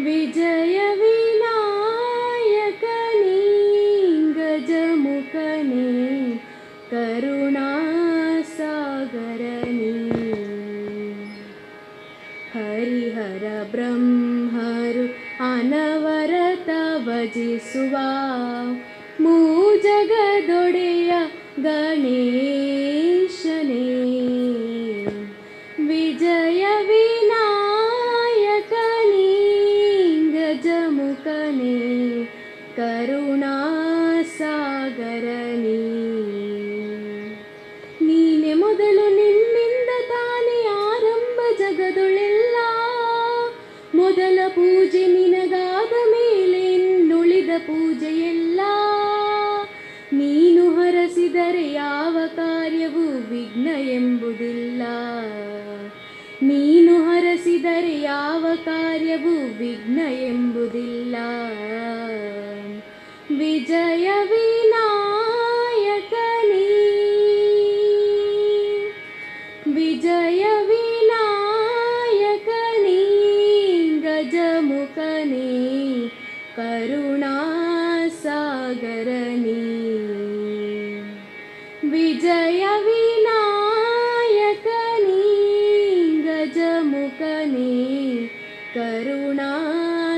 ವಿಜಯ ವಿನಾಯಕನೇ, ಗಜಮುಖನೇ, ಕರುಣಾಸಾಗರನೇ. ಹರಿಹರ ಬ್ರಹ್ಮರು ಅನವರತ ಭಜಿಸುವ ಮೂಜಗದೊಡೆಯ ಗಣೇಶನೇ. ವಿಜಯ ವಿನಾಯಕನೇ, ಗಜಮುಖನೇ, ಕರುಣಾಸಾಗರನೇ. ನೀನೆ ಮೊದಲು, ನಿನ್ನಿಂದ ತಾನೇ ಆರಂಭ ಜಗದೊಳೆಲ್ಲ. ಮೊದಲ ಪೂಜೆ ನಿನಗಾದ ಮೇಲೆ ಇನ್ನುಳಿದ ಪೂಜೆಯೆಲ್ಲ. ನೀನು ಹರಸಿದರೆ ಯಾವ ಕಾರ್ಯವೂ ವಿಘ್ನ ಎಂಬುದಿಲ್ಲ. ನೀನು ಹರಸಿದರೆ ಯಾವ ಕಾರ್ಯವೂ ವಿಘ್ನ ಎಂಬುದಿಲ್ಲ. ವಿಜಯ ವಿನಾಯಕನೇ, ವಿಜಯ ವಿನಾಯಕನೇ, ಗಜಮುಖನೇ, ಕರುಣಾಸಾಗರನೇ. ವಿಜಯ ವಿನಾಯಕನೇ, ಗಜಮುಖನೇ, ಕರುಣಾಸಾಗರನೇ.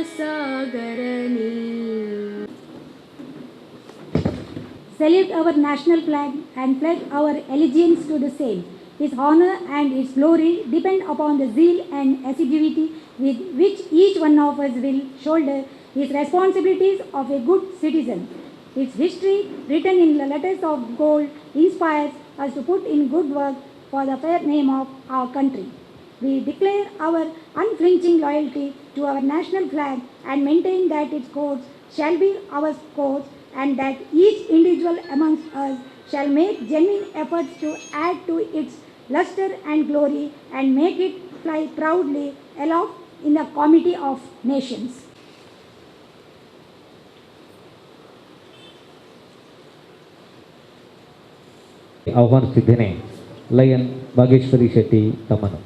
Salute our national flag and pledge our allegiance to the same. Its honor and its glory depend upon the zeal and assiduity with which each one of us will shoulder his responsibilities of a good citizen. Its history, written in the letters of gold, inspires us to put in good work for the fair name of our country. We declare our unflinching loyalty to our national flag and maintain that its course shall be our course and that each individual amongst us shall make genuine efforts to add to its luster and glory and make it fly proudly aloft in the comity of nations. ಆಹ್ವಾನಿಸುತ್ತಿದ್ದೇನೆ lion Bageshwari Shetty ತಮ್ಮನ್ನು.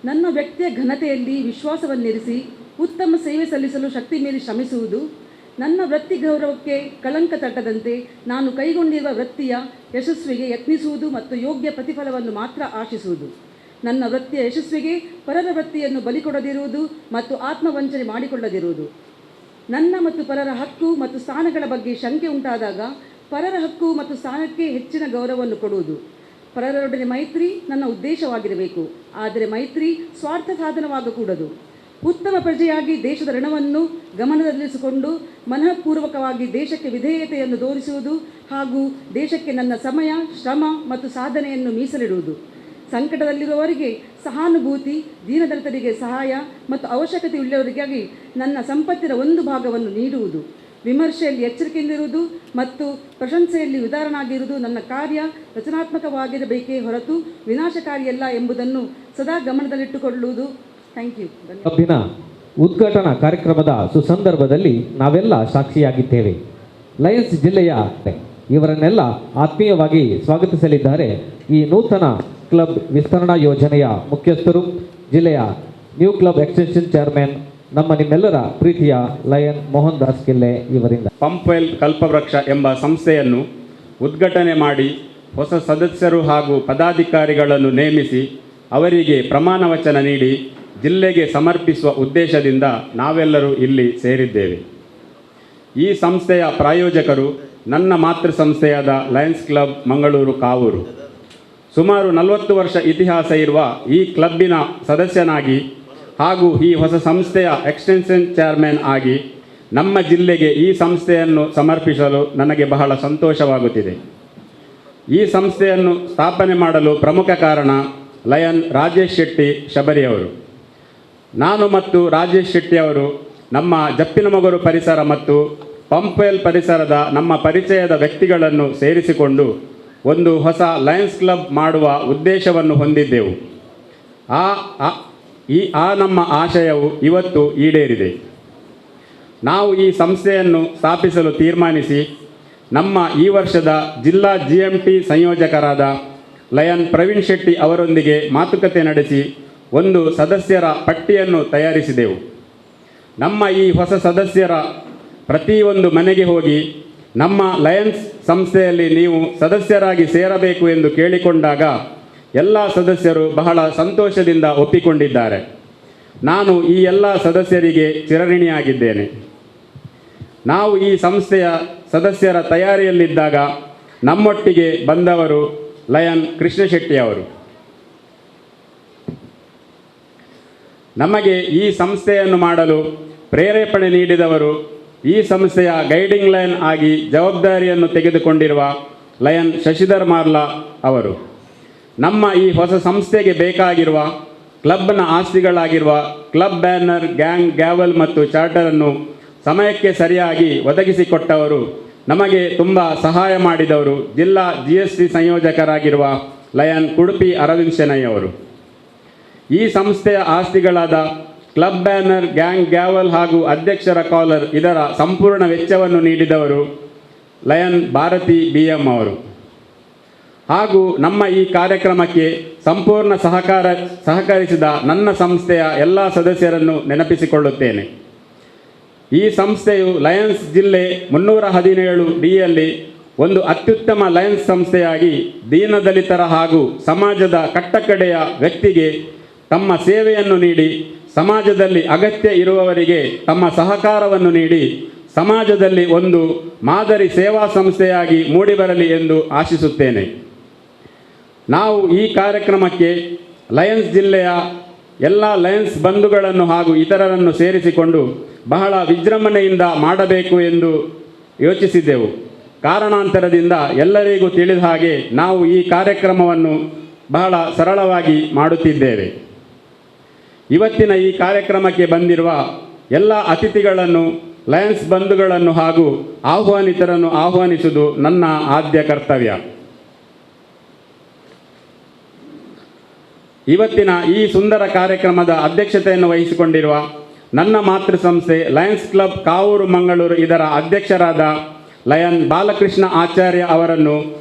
ನನ್ನ ವ್ಯಕ್ತಿಯ ಘನತೆಯಲ್ಲಿ ವಿಶ್ವಾಸವನ್ನಿರಿಸಿ ಉತ್ತಮ ಸೇವೆ ಸಲ್ಲಿಸಲು ಶಕ್ತಿ ಮೀರಿ ಶ್ರಮಿಸುವುದು. ನನ್ನ ವೃತ್ತಿ ಗೌರವಕ್ಕೆ ಕಳಂಕ ತಟ್ಟದಂತೆ ನಾನು ಕೈಗೊಂಡಿರುವ ವೃತ್ತಿಯ ಯಶಸ್ವಿಗೆ ಯತ್ನಿಸುವುದು ಮತ್ತು ಯೋಗ್ಯ ಪ್ರತಿಫಲವನ್ನು ಮಾತ್ರ ಆಶಿಸುವುದು. ನನ್ನ ವೃತ್ತಿಯ ಯಶಸ್ವಿಗೆ ಪರರ ವೃತ್ತಿಯನ್ನು ಬಲಿಕೊಡದಿರುವುದು ಮತ್ತು ಆತ್ಮವಂಚನೆ ಮಾಡಿಕೊಳ್ಳದಿರುವುದು. ನನ್ನ ಮತ್ತು ಪರರ ಹಕ್ಕು ಮತ್ತು ಸ್ಥಾನಗಳ ಬಗ್ಗೆ ಶಂಕೆ ಉಂಟಾದಾಗ ಪರರ ಹಕ್ಕು ಮತ್ತು ಸ್ಥಾನಕ್ಕೆ ಹೆಚ್ಚಿನ ಗೌರವವನ್ನು ಕೊಡುವುದು. ಪರರೊಡನೆ ಮೈತ್ರಿ ನನ್ನ ಉದ್ದೇಶವಾಗಿರಬೇಕು, ಆದರೆ ಮೈತ್ರಿ ಸ್ವಾರ್ಥ ಸಾಧನವಾಗಕೂಡದು. ಉತ್ತಮ ಪ್ರಜೆಯಾಗಿ ದೇಶದ ಋಣವನ್ನು ಗಮನದಲ್ಲಿರಿಸಿಕೊಂಡು ಮನಃಪೂರ್ವಕವಾಗಿ ದೇಶಕ್ಕೆ ವಿಧೇಯತೆಯನ್ನು ತೋರಿಸುವುದು ಹಾಗೂ ದೇಶಕ್ಕೆ ನನ್ನ ಸಮಯ, ಶ್ರಮ ಮತ್ತು ಸಾಧನೆಯನ್ನು ಮೀಸಲಿಡುವುದು. ಸಂಕಟದಲ್ಲಿರುವವರಿಗೆ ಸಹಾನುಭೂತಿ, ದೀನದಲಿತರಿಗೆ ಸಹಾಯ ಮತ್ತು ಅವಶ್ಯಕತೆ ಉಳ್ಳವರಿಗಾಗಿ ನನ್ನ ಸಂಪತ್ತಿನ ಒಂದು ಭಾಗವನ್ನು ನೀಡುವುದು. ವಿಮರ್ಶೆಯಲ್ಲಿ ಎಚ್ಚರಿಕೆಯಿಂದಿರುವುದು ಮತ್ತು ಪ್ರಶಂಸೆಯಲ್ಲಿ ಉದಾರನಾಗಿರುವುದು. ನನ್ನ ಕಾರ್ಯ ರಚನಾತ್ಮಕವಾಗಿರಬೇಕೇ ಹೊರತು ವಿನಾಶಕಾರಿಯಲ್ಲ ಎಂಬುದನ್ನು ಸದಾ ಗಮನದಲ್ಲಿಟ್ಟುಕೊಳ್ಳುವುದು. Thank you. ಕ್ಲಬ್ಬಿನ ಉದ್ಘಾಟನಾ ಕಾರ್ಯಕ್ರಮದ ಸುಸಂದರ್ಭದಲ್ಲಿ ನಾವೆಲ್ಲ ಸಾಕ್ಷಿಯಾಗಿದ್ದೇವೆ. ಲಯನ್ಸ್ ಜಿಲ್ಲೆಯ ಇವರನ್ನೆಲ್ಲ ಆತ್ಮೀಯವಾಗಿ ಸ್ವಾಗತಿಸಲಿದ್ದಾರೆ ಈ ನೂತನ ಕ್ಲಬ್ ವಿಸ್ತರಣಾ ಯೋಜನೆಯ ಮುಖ್ಯಸ್ಥರು, ಜಿಲ್ಲೆಯ ನ್ಯೂ ಕ್ಲಬ್ ಎಕ್ಸ್ಟೆನ್ಷನ್ ಚೇರ್ಮನ್, ನಮ್ಮ ನಿಮ್ಮೆಲ್ಲರ ಪ್ರೀತಿಯ ಲಯನ್ ಮೋಹನ್ ದಾಸ್ ಕಿಲ್ಲೆ ಇವರಿಂದ. ಪಂಪ್ವೆಲ್ ಕಲ್ಪವೃಕ್ಷ ಎಂಬ ಸಂಸ್ಥೆಯನ್ನು ಉದ್ಘಾಟನೆ ಮಾಡಿ, ಹೊಸ ಸದಸ್ಯರು ಹಾಗೂ ಪದಾಧಿಕಾರಿಗಳನ್ನು ನೇಮಿಸಿ, ಅವರಿಗೆ ಪ್ರಮಾಣ ವಚನ ನೀಡಿ ಜಿಲ್ಲೆಗೆ ಸಮರ್ಪಿಸುವ ಉದ್ದೇಶದಿಂದ ನಾವೆಲ್ಲರೂ ಇಲ್ಲಿ ಸೇರಿದ್ದೇವೆ. ಈ ಸಂಸ್ಥೆಯ ಪ್ರಾಯೋಜಕರು ನನ್ನ ಮಾತೃ ಸಂಸ್ಥೆಯಾದ ಲಯನ್ಸ್ ಕ್ಲಬ್ ಮಂಗಳೂರು ಕಾವೂರು. ಸುಮಾರು 40 ವರ್ಷ ಇತಿಹಾಸ ಇರುವ ಈ ಕ್ಲಬ್ಬಿನ ಸದಸ್ಯನಾಗಿ ಹಾಗೂ ಈ ಹೊಸ ಸಂಸ್ಥೆಯ ಎಕ್ಸ್ಟೆನ್ಷನ್ ಚೇರ್ಮನ್ ಆಗಿ ನಮ್ಮ ಜಿಲ್ಲೆಗೆ ಈ ಸಂಸ್ಥೆಯನ್ನು ಸಮರ್ಪಿಸಲು ನನಗೆ ಬಹಳ ಸಂತೋಷವಾಗುತ್ತಿದೆ. ಈ ಸಂಸ್ಥೆಯನ್ನು ಸ್ಥಾಪನೆ ಮಾಡಲು ಪ್ರಮುಖ ಕಾರಣ ಲಯನ್ ರಾಜೇಶ್ ಶೆಟ್ಟಿ ಶಬರಿಯವರು. ನಾನು ಮತ್ತು ರಾಜೇಶ್ ಶೆಟ್ಟಿ ಅವರು ನಮ್ಮ ಜಪ್ಪಿನಮೊಗರು ಪರಿಸರ ಮತ್ತು ಪಂಪ್ವೆಲ್ ಪರಿಸರದ ನಮ್ಮ ಪರಿಚಯದ ವ್ಯಕ್ತಿಗಳನ್ನು ಸೇರಿಸಿಕೊಂಡು ಒಂದು ಹೊಸ ಲಯನ್ಸ್ ಕ್ಲಬ್ ಮಾಡುವ ಉದ್ದೇಶವನ್ನು ಹೊಂದಿದ್ದೆವು. ಆ ಆ- ಈ ಆ ನಮ್ಮ ಆಶಯವು ಇವತ್ತು ಈಡೇರಿದೆ. ನಾವು ಈ ಸಂಸ್ಥೆಯನ್ನು ಸ್ಥಾಪಿಸಲು ತೀರ್ಮಾನಿಸಿ ನಮ್ಮ ಈ ವರ್ಷದ ಜಿಲ್ಲಾ ಜಿಎಂಟಿ ಸಂಯೋಜಕರಾದ ಲಯನ್ ಪ್ರವೀಣ್ ಶೆಟ್ಟಿ ಅವರೊಂದಿಗೆ ಮಾತುಕತೆ ನಡೆಸಿ ಒಂದು ಸದಸ್ಯರ ಪಟ್ಟಿಯನ್ನು ತಯಾರಿಸಿದೆವು. ನಮ್ಮ ಈ ಹೊಸ ಸದಸ್ಯರ ಪ್ರತಿಯೊಂದು ಮನೆಗೆ ಹೋಗಿ ನಮ್ಮ ಲಯನ್ಸ್ ಸಂಸ್ಥೆಯಲ್ಲಿ ನೀವು ಸದಸ್ಯರಾಗಿ ಸೇರಬೇಕು ಎಂದು ಕೇಳಿಕೊಂಡಾಗ ಎಲ್ಲ ಸದಸ್ಯರು ಬಹಳ ಸಂತೋಷದಿಂದ ಒಪ್ಪಿಕೊಂಡಿದ್ದಾರೆ. ನಾನು ಈ ಎಲ್ಲ ಸದಸ್ಯರಿಗೆ ಚಿರಋಣಿಯಾಗಿದ್ದೇನೆ. ನಾವು ಈ ಸಂಸ್ಥೆಯ ಸದಸ್ಯರ ತಯಾರಿಯಲ್ಲಿದ್ದಾಗ ನಮ್ಮೊಟ್ಟಿಗೆ ಬಂದವರು ಲಯನ್ ಕೃಷ್ಣಶೆಟ್ಟಿಯವರು. ನಮಗೆ ಈ ಸಂಸ್ಥೆಯನ್ನು ಮಾಡಲು ಪ್ರೇರೇಪಣೆ ನೀಡಿದವರು ಈ ಸಂಸ್ಥೆಯ ಗೈಡಿಂಗ್ ಲಯನ್ ಆಗಿ ಜವಾಬ್ದಾರಿಯನ್ನು ತೆಗೆದುಕೊಂಡಿರುವ ಲಯನ್ ಶಶಿಧರ್ ಮಾರ್ಲಾ ಅವರು. ನಮ್ಮ ಈ ಹೊಸ ಸಂಸ್ಥೆಗೆ ಬೇಕಾಗಿರುವ ಕ್ಲಬ್ನ ಆಸ್ತಿಗಳಾಗಿರುವ club banner, gang ಗ್ಯಾವಲ್ ಮತ್ತು ಚಾರ್ಟರನ್ನು ಸಮಯಕ್ಕೆ ಸರಿಯಾಗಿ ಒದಗಿಸಿಕೊಟ್ಟವರು, ನಮಗೆ ತುಂಬ ಸಹಾಯ ಮಾಡಿದವರು ಜಿಲ್ಲಾ ಜಿಎಸ್ಟಿ ಸಂಯೋಜಕರಾಗಿರುವ ಲಯನ್ ಕುಡುಪಿ ಅರವಿಂದ್ ಶೆಣೈ ಅವರು. ಈ ಸಂಸ್ಥೆಯ ಆಸ್ತಿಗಳಾದ club banner, gang ಗ್ಯಾವಲ್ ಹಾಗೂ ಅಧ್ಯಕ್ಷರ ಕಾಲರ್ ಇದರ ಸಂಪೂರ್ಣ ವೆಚ್ಚವನ್ನು ನೀಡಿದವರು lion Bharati B M ಅವರು. ಹಾಗೂ ನಮ್ಮ ಈ ಕಾರ್ಯಕ್ರಮಕ್ಕೆ ಸಂಪೂರ್ಣ ಸಹಕರಿಸಿದ ನನ್ನ ಸಂಸ್ಥೆಯ ಎಲ್ಲ ಸದಸ್ಯರನ್ನು ನೆನಪಿಸಿಕೊಳ್ಳುತ್ತೇನೆ. ಈ ಸಂಸ್ಥೆಯು ಲಯನ್ಸ್ ಜಿಲ್ಲೆ 317 ಡಿಯಲ್ಲಿ ಒಂದು ಅತ್ಯುತ್ತಮ ಲಯನ್ಸ್ ಸಂಸ್ಥೆಯಾಗಿ ದೀನದಲಿತರ ಹಾಗೂ ಸಮಾಜದ ಕಟ್ಟಕಡೆಯ ವ್ಯಕ್ತಿಗೆ ತಮ್ಮ ಸೇವೆಯನ್ನು ನೀಡಿ, ಸಮಾಜದಲ್ಲಿ ಅಗತ್ಯ ಇರುವವರಿಗೆ ತಮ್ಮ ಸಹಕಾರವನ್ನು ನೀಡಿ, ಸಮಾಜದಲ್ಲಿ ಒಂದು ಮಾದರಿ ಸೇವಾ ಸಂಸ್ಥೆಯಾಗಿ ಮೂಡಿಬರಲಿ ಎಂದು ಆಶಿಸುತ್ತೇನೆ. ನಾವು ಈ ಕಾರ್ಯಕ್ರಮಕ್ಕೆ ಲಯನ್ಸ್ ಜಿಲ್ಲೆಯ ಎಲ್ಲ ಲಯನ್ಸ್ ಬಂಧುಗಳನ್ನು ಹಾಗೂ ಇತರರನ್ನು ಸೇರಿಸಿಕೊಂಡು ಬಹಳ ವಿಜೃಂಭಣೆಯಿಂದ ಮಾಡಬೇಕು ಎಂದು ಯೋಚಿಸಿದ್ದೆವು. ಕಾರಣಾಂತರದಿಂದ ಎಲ್ಲರಿಗೂ ತಿಳಿದ ಹಾಗೆ ನಾವು ಈ ಕಾರ್ಯಕ್ರಮವನ್ನು ಬಹಳ ಸರಳವಾಗಿ ಮಾಡುತ್ತಿದ್ದೇವೆ. ಇವತ್ತಿನ ಈ ಕಾರ್ಯಕ್ರಮಕ್ಕೆ ಬಂದಿರುವ ಎಲ್ಲ ಅತಿಥಿಗಳನ್ನು, ಲಯನ್ಸ್ ಬಂಧುಗಳನ್ನು ಹಾಗೂ ಆಹ್ವಾನಿತರನ್ನು ಆಹ್ವಾನಿಸುವುದು ನನ್ನ ಆದ್ಯ ಕರ್ತವ್ಯ. ಇವತ್ತಿನ ಈ ಸುಂದರ ಕಾರ್ಯಕ್ರಮದ ಅಧ್ಯಕ್ಷತೆಯನ್ನು ವಹಿಸಿಕೊಂಡಿರುವ ನನ್ನ ಮಾತೃ ಸಂಸ್ಥೆ ಲಯನ್ಸ್ ಕ್ಲಬ್ ಕಾವೂರು ಮಂಗಳೂರು ಇದರ ಅಧ್ಯಕ್ಷರಾದ ಲಯನ್ ಬಾಲಕೃಷ್ಣ ಆಚಾರ್ಯ ಅವರನ್ನು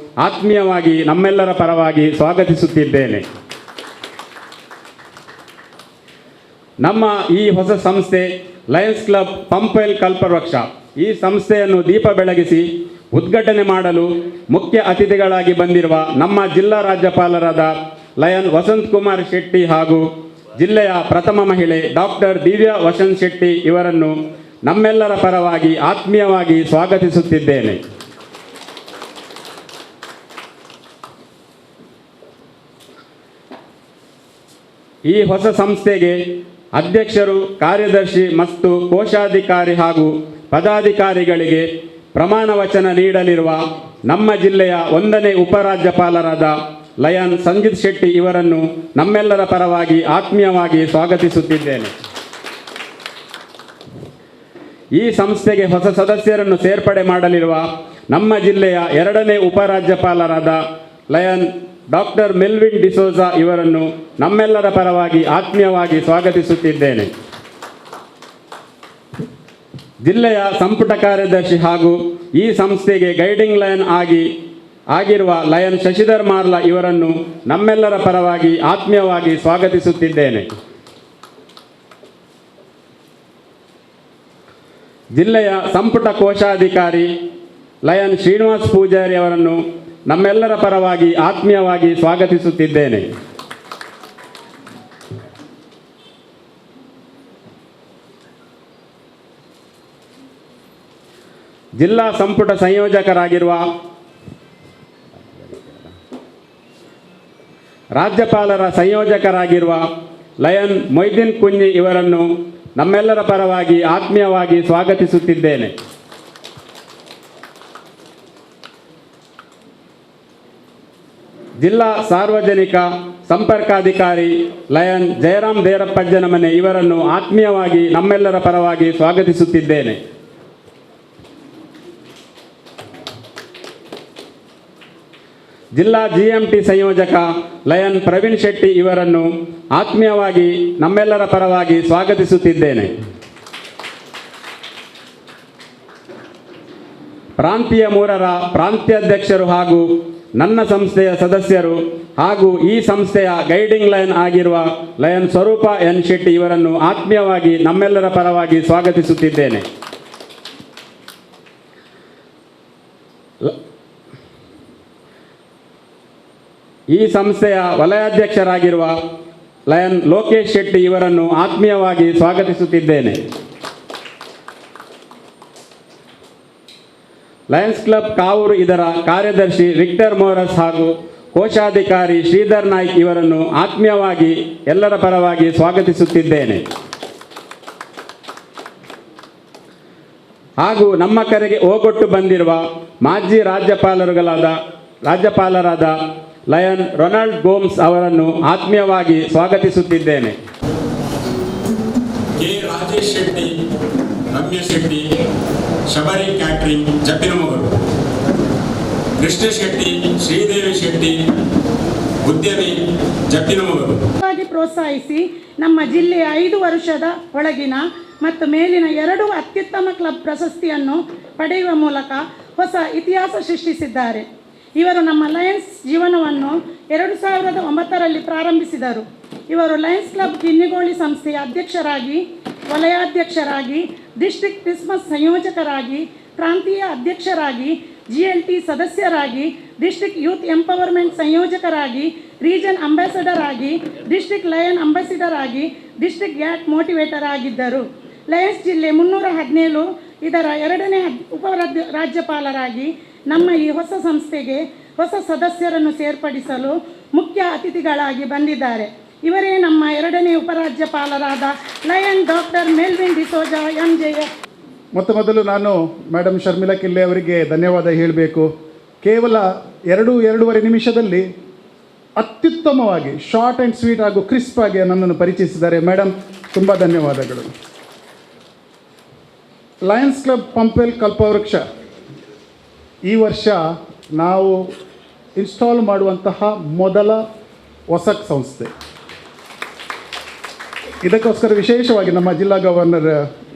ಆತ್ಮೀಯವಾಗಿ ನಮ್ಮೆಲ್ಲರ ಪರವಾಗಿ ಸ್ವಾಗತಿಸುತ್ತಿದ್ದೇನೆ. ನಮ್ಮ ಈ ಹೊಸ ಸಂಸ್ಥೆ ಲಯನ್ಸ್ ಕ್ಲಬ್ ಪಂಪ್ವೆಲ್ ಕಲ್ಪವೃಕ್ಷ ಈ ಸಂಸ್ಥೆಯನ್ನು ದೀಪ ಬೆಳಗಿಸಿ ಉದ್ಘಾಟನೆ ಮಾಡಲು ಮುಖ್ಯ ಅತಿಥಿಗಳಾಗಿ ಬಂದಿರುವ ನಮ್ಮ ಜಿಲ್ಲಾ ರಾಜ್ಯಪಾಲರಾದ ಲಯನ್ ವಸಂತ್ ಕುಮಾರ್ ಶೆಟ್ಟಿ ಹಾಗೂ ಜಿಲ್ಲೆಯ ಪ್ರಥಮ ಮಹಿಳೆ ಡಾಕ್ಟರ್ ದಿವ್ಯಾ ವಸಂತ್ ಶೆಟ್ಟಿ ಇವರನ್ನು ನಮ್ಮೆಲ್ಲರ ಪರವಾಗಿ ಆತ್ಮೀಯವಾಗಿ ಸ್ವಾಗತಿಸುತ್ತಿದ್ದೇನೆ. ಈ ಹೊಸ ಸಂಸ್ಥೆಗೆ ಅಧ್ಯಕ್ಷರು, ಕಾರ್ಯದರ್ಶಿ ಮತ್ತು ಕೋಶಾಧಿಕಾರಿ ಹಾಗೂ ಪದಾಧಿಕಾರಿಗಳಿಗೆ ಪ್ರಮಾಣ ವಚನ ನೀಡಲಿರುವ ನಮ್ಮ ಜಿಲ್ಲೆಯ 1ನೇ ಉಪರಾಜ್ಯಪಾಲರಾದ ಲಯನ್ ಸಂಜಿತ್ ಶೆಟ್ಟಿ ಇವರನ್ನು ನಮ್ಮೆಲ್ಲರ ಪರವಾಗಿ ಆತ್ಮೀಯವಾಗಿ ಸ್ವಾಗತಿಸುತ್ತಿದ್ದೇನೆ. ಈ ಸಂಸ್ಥೆಗೆ ಹೊಸ ಸದಸ್ಯರನ್ನು ಸೇರ್ಪಡೆ ಮಾಡಲಿರುವ ನಮ್ಮ ಜಿಲ್ಲೆಯ 2ನೇ ಉಪರಾಜ್ಯಪಾಲರಾದ lion doctor Melvin D'Souza ಇವರನ್ನು ನಮ್ಮೆಲ್ಲರ ಪರವಾಗಿ ಆತ್ಮೀಯವಾಗಿ ಸ್ವಾಗತಿಸುತ್ತಿದ್ದೇನೆ. ಜಿಲ್ಲೆಯ ಸಂಪುಟ ಕಾರ್ಯದರ್ಶಿ ಹಾಗೂ ಈ ಸಂಸ್ಥೆಗೆ ಗೈಡಿಂಗ್ ಲಯನ್ ಆಗಿರುವ ಲಯನ್ ಶಶಿಧರ್ ಮಾರ್ಲಾ ಇವರನ್ನು ನಮ್ಮೆಲ್ಲರ ಪರವಾಗಿ ಆತ್ಮೀಯವಾಗಿ ಸ್ವಾಗತಿಸುತ್ತಿದ್ದೇನೆ. ಜಿಲ್ಲೆಯ ಸಂಪುಟ ಕೋಶಾಧಿಕಾರಿ ಲಯನ್ ಶ್ರೀನಿವಾಸ್ ಪೂಜಾರಿ ಅವರನ್ನು ನಮ್ಮೆಲ್ಲರ ಪರವಾಗಿ ಆತ್ಮೀಯವಾಗಿ ಸ್ವಾಗತಿಸುತ್ತಿದ್ದೇನೆ. ಜಿಲ್ಲಾ ಸಂಪುಟ ಸಂಯೋಜಕರಾಗಿರುವ ರಾಜ್ಯಪಾಲರ ಸಂಯೋಜಕರಾಗಿರುವ ಲಯನ್ ಮೊಯ್ದೀನ್ ಕುഞ്ഞಿ ಇವರನ್ನು ನಮ್ಮೆಲ್ಲರ ಪರವಾಗಿ ಆತ್ಮೀಯವಾಗಿ ಸ್ವಾಗತಿಸುತ್ತಿದ್ದೇನೆ. ಜಿಲ್ಲಾ ಸಾರ್ವಜನಿಕ ಸಂಪರ್ಕಾಧಿಕಾರಿ ಲಯನ್ ಜಯರಾಮ್ ದೇರಪ್ಪಜ್ಜನಮನೆ ಇವರನ್ನು ಆತ್ಮೀಯವಾಗಿ ನಮ್ಮೆಲ್ಲರ ಪರವಾಗಿ ಸ್ವಾಗತಿಸುತ್ತಿದ್ದೇನೆ. ಜಿಲ್ಲಾ ಜಿಎಂಟಿ ಸಂಯೋಜಕ ಲಯನ್ ಪ್ರವೀಣ್ ಶೆಟ್ಟಿ ಇವರನ್ನು ಆತ್ಮೀಯವಾಗಿ ನಮ್ಮೆಲ್ಲರ ಪರವಾಗಿ ಸ್ವಾಗತಿಸುತ್ತಿದ್ದೇನೆ. ಪ್ರಾಂತೀಯ ಮೂರರ ಪ್ರಾಂತ್ಯಾಧ್ಯಕ್ಷರು ಹಾಗೂ ನನ್ನ ಸಂಸ್ಥೆಯ ಸದಸ್ಯರು ಹಾಗೂ ಈ ಸಂಸ್ಥೆಯ ಗೈಡಿಂಗ್ ಲಯನ್ ಆಗಿರುವ ಲಯನ್ ಸ್ವರೂಪ ಎನ್ ಶೆಟ್ಟಿ ಇವರನ್ನು ಆತ್ಮೀಯವಾಗಿ ನಮ್ಮೆಲ್ಲರ ಪರವಾಗಿ ಸ್ವಾಗತಿಸುತ್ತಿದ್ದೇನೆ. ಈ ಸಂಸ್ಥೆಯ ವಲಯಾಧ್ಯಕ್ಷರಾಗಿರುವ ಲಯನ್ ಲೋಕೇಶ್ ಶೆಟ್ಟಿ ಇವರನ್ನು ಆತ್ಮೀಯವಾಗಿ ಸ್ವಾಗತಿಸುತ್ತಿದ್ದೇನೆ. ಲಯನ್ಸ್ ಕ್ಲಬ್ ಕಾವೂರು ಇದರ ಕಾರ್ಯದರ್ಶಿ ವಿಕ್ಟರ್ ಮೋರಸ್ ಹಾಗೂ ಕೋಶಾಧಿಕಾರಿ ಶ್ರೀಧರ್ ನಾಯ್ಕ್ ಇವರನ್ನು ಆತ್ಮೀಯವಾಗಿ ಎಲ್ಲರ ಪರವಾಗಿ ಸ್ವಾಗತಿಸುತ್ತಿದ್ದೇನೆ. ಹಾಗೂ ನಮ್ಮ ಕರೆಗೆ ಓಗೊಟ್ಟು ಬಂದಿರುವ ಮಾಜಿ ರಾಜ್ಯಪಾಲರಾದ ಲಯನ್ ರೊನಾಲ್ಡ್ ಗೋಮ್ಸ್ ಅವರನ್ನು ಆತ್ಮೀಯವಾಗಿ ಸ್ವಾಗತಿಸುತ್ತಿದ್ದೇನೆ. ಕೆ ರಾಜೇಶ್ ಶೆಟ್ಟಿ, ರಮ್ಯ ಶೆಟ್ಟಿ, ಶಬರಿ ಕ್ಯಾಟ್ರಿಂಗ್, ಜಪ್ಪಿನಮೊಗರು, ಕೃಷ್ಣ ಶೆಟ್ಟಿ, ಶ್ರೀದೇವಿ ಶೆಟ್ಟಿ, ಉದ್ಯಮಿ, ಜಪ್ಪಿನಮೊಗರು. ಪ್ರೋತ್ಸಾಹಿಸಿ ನಮ್ಮ ಜಿಲ್ಲೆಯ 5 ವರ್ಷದ ಒಳಗಿನ ಮತ್ತು ಮೇಲಿನ 2 ಅತ್ಯುತ್ತಮ ಕ್ಲಬ್ ಪ್ರಶಸ್ತಿಯನ್ನು ಪಡೆಯುವ ಮೂಲಕ ಹೊಸ ಇತಿಹಾಸ ಸೃಷ್ಟಿಸಿದ್ದಾರೆ. ಇವರು ನಮ್ಮ ಲಯನ್ಸ್ ಜೀವನವನ್ನು 2009ರಲ್ಲಿ ಪ್ರಾರಂಭಿಸಿದರು. ಇವರು ಲಯನ್ಸ್ ಕ್ಲಬ್ ಕಿನ್ನಿಗೋಳಿ ಸಂಸ್ಥೆಯ ಅಧ್ಯಕ್ಷರಾಗಿ, ವಲಯಾಧ್ಯಕ್ಷರಾಗಿ, ಡಿಸ್ಟ್ರಿಕ್ಟ್ ಕ್ರಿಸ್ಮಸ್ ಸಂಯೋಜಕರಾಗಿ, ಪ್ರಾಂತೀಯ ಅಧ್ಯಕ್ಷರಾಗಿ, GLT ಸದಸ್ಯರಾಗಿ, district youth empowerment ಸಂಯೋಜಕರಾಗಿ, region ambassador ಆಗಿ, district lion ambassador ಆಗಿ, ಡಿಸ್ಟ್ರಿಕ್ಟ್ ಗ್ಯಾಟ್ ಮೋಟಿವೇಟರ್ ಆಗಿದ್ದರು. ಲಯನ್ಸ್ ಜಿಲ್ಲೆ 317 ಇದರ 2ನೇ ಉಪ ರಾಜ್ಯಪಾಲರಾಗಿ ನಮ್ಮ ಈ ಹೊಸ ಸಂಸ್ಥೆಗೆ ಹೊಸ ಸದಸ್ಯರನ್ನು ಸೇರ್ಪಡಿಸಲು ಮುಖ್ಯ ಅತಿಥಿಗಳಾಗಿ ಬಂದಿದ್ದಾರೆ. ಇವರೇ ನಮ್ಮ 2ನೇ ಉಪರಾಜ್ಯಪಾಲರಾದ lion doctor Melvin D'Souza MJF. ಮೊತ್ತ ಮೊದಲು ನಾನು ಮೇಡಮ್ ಶರ್ಮಿಳಾ ಕಿಲ್ಲೆ ಅವರಿಗೆ ಧನ್ಯವಾದ ಹೇಳಬೇಕು. ಕೇವಲ 2-2.5 ನಿಮಿಷದಲ್ಲಿ ಅತ್ಯುತ್ತಮವಾಗಿ short and sweet ಹಾಗೂ ಕ್ರಿಸ್ಪ್ ಆಗಿ ನನ್ನನ್ನು ಪರಿಚಯಿಸಿದ್ದಾರೆ. ಮೇಡಮ್, ತುಂಬ ಧನ್ಯವಾದಗಳು. ಲಯನ್ಸ್ ಕ್ಲಬ್ ಪಂಪ್ವೆಲ್ ಕಲ್ಪವೃಕ್ಷ ಈ ವರ್ಷ ನಾವು ಇನ್ಸ್ಟಾಲ್ ಮಾಡುವಂತಹ ಮೊದಲ ಹೊಸ ಸಂಸ್ಥೆ. ಇದಕ್ಕೋಸ್ಕರ ವಿಶೇಷವಾಗಿ ನಮ್ಮ ಜಿಲ್ಲಾ ಗವರ್ನರ್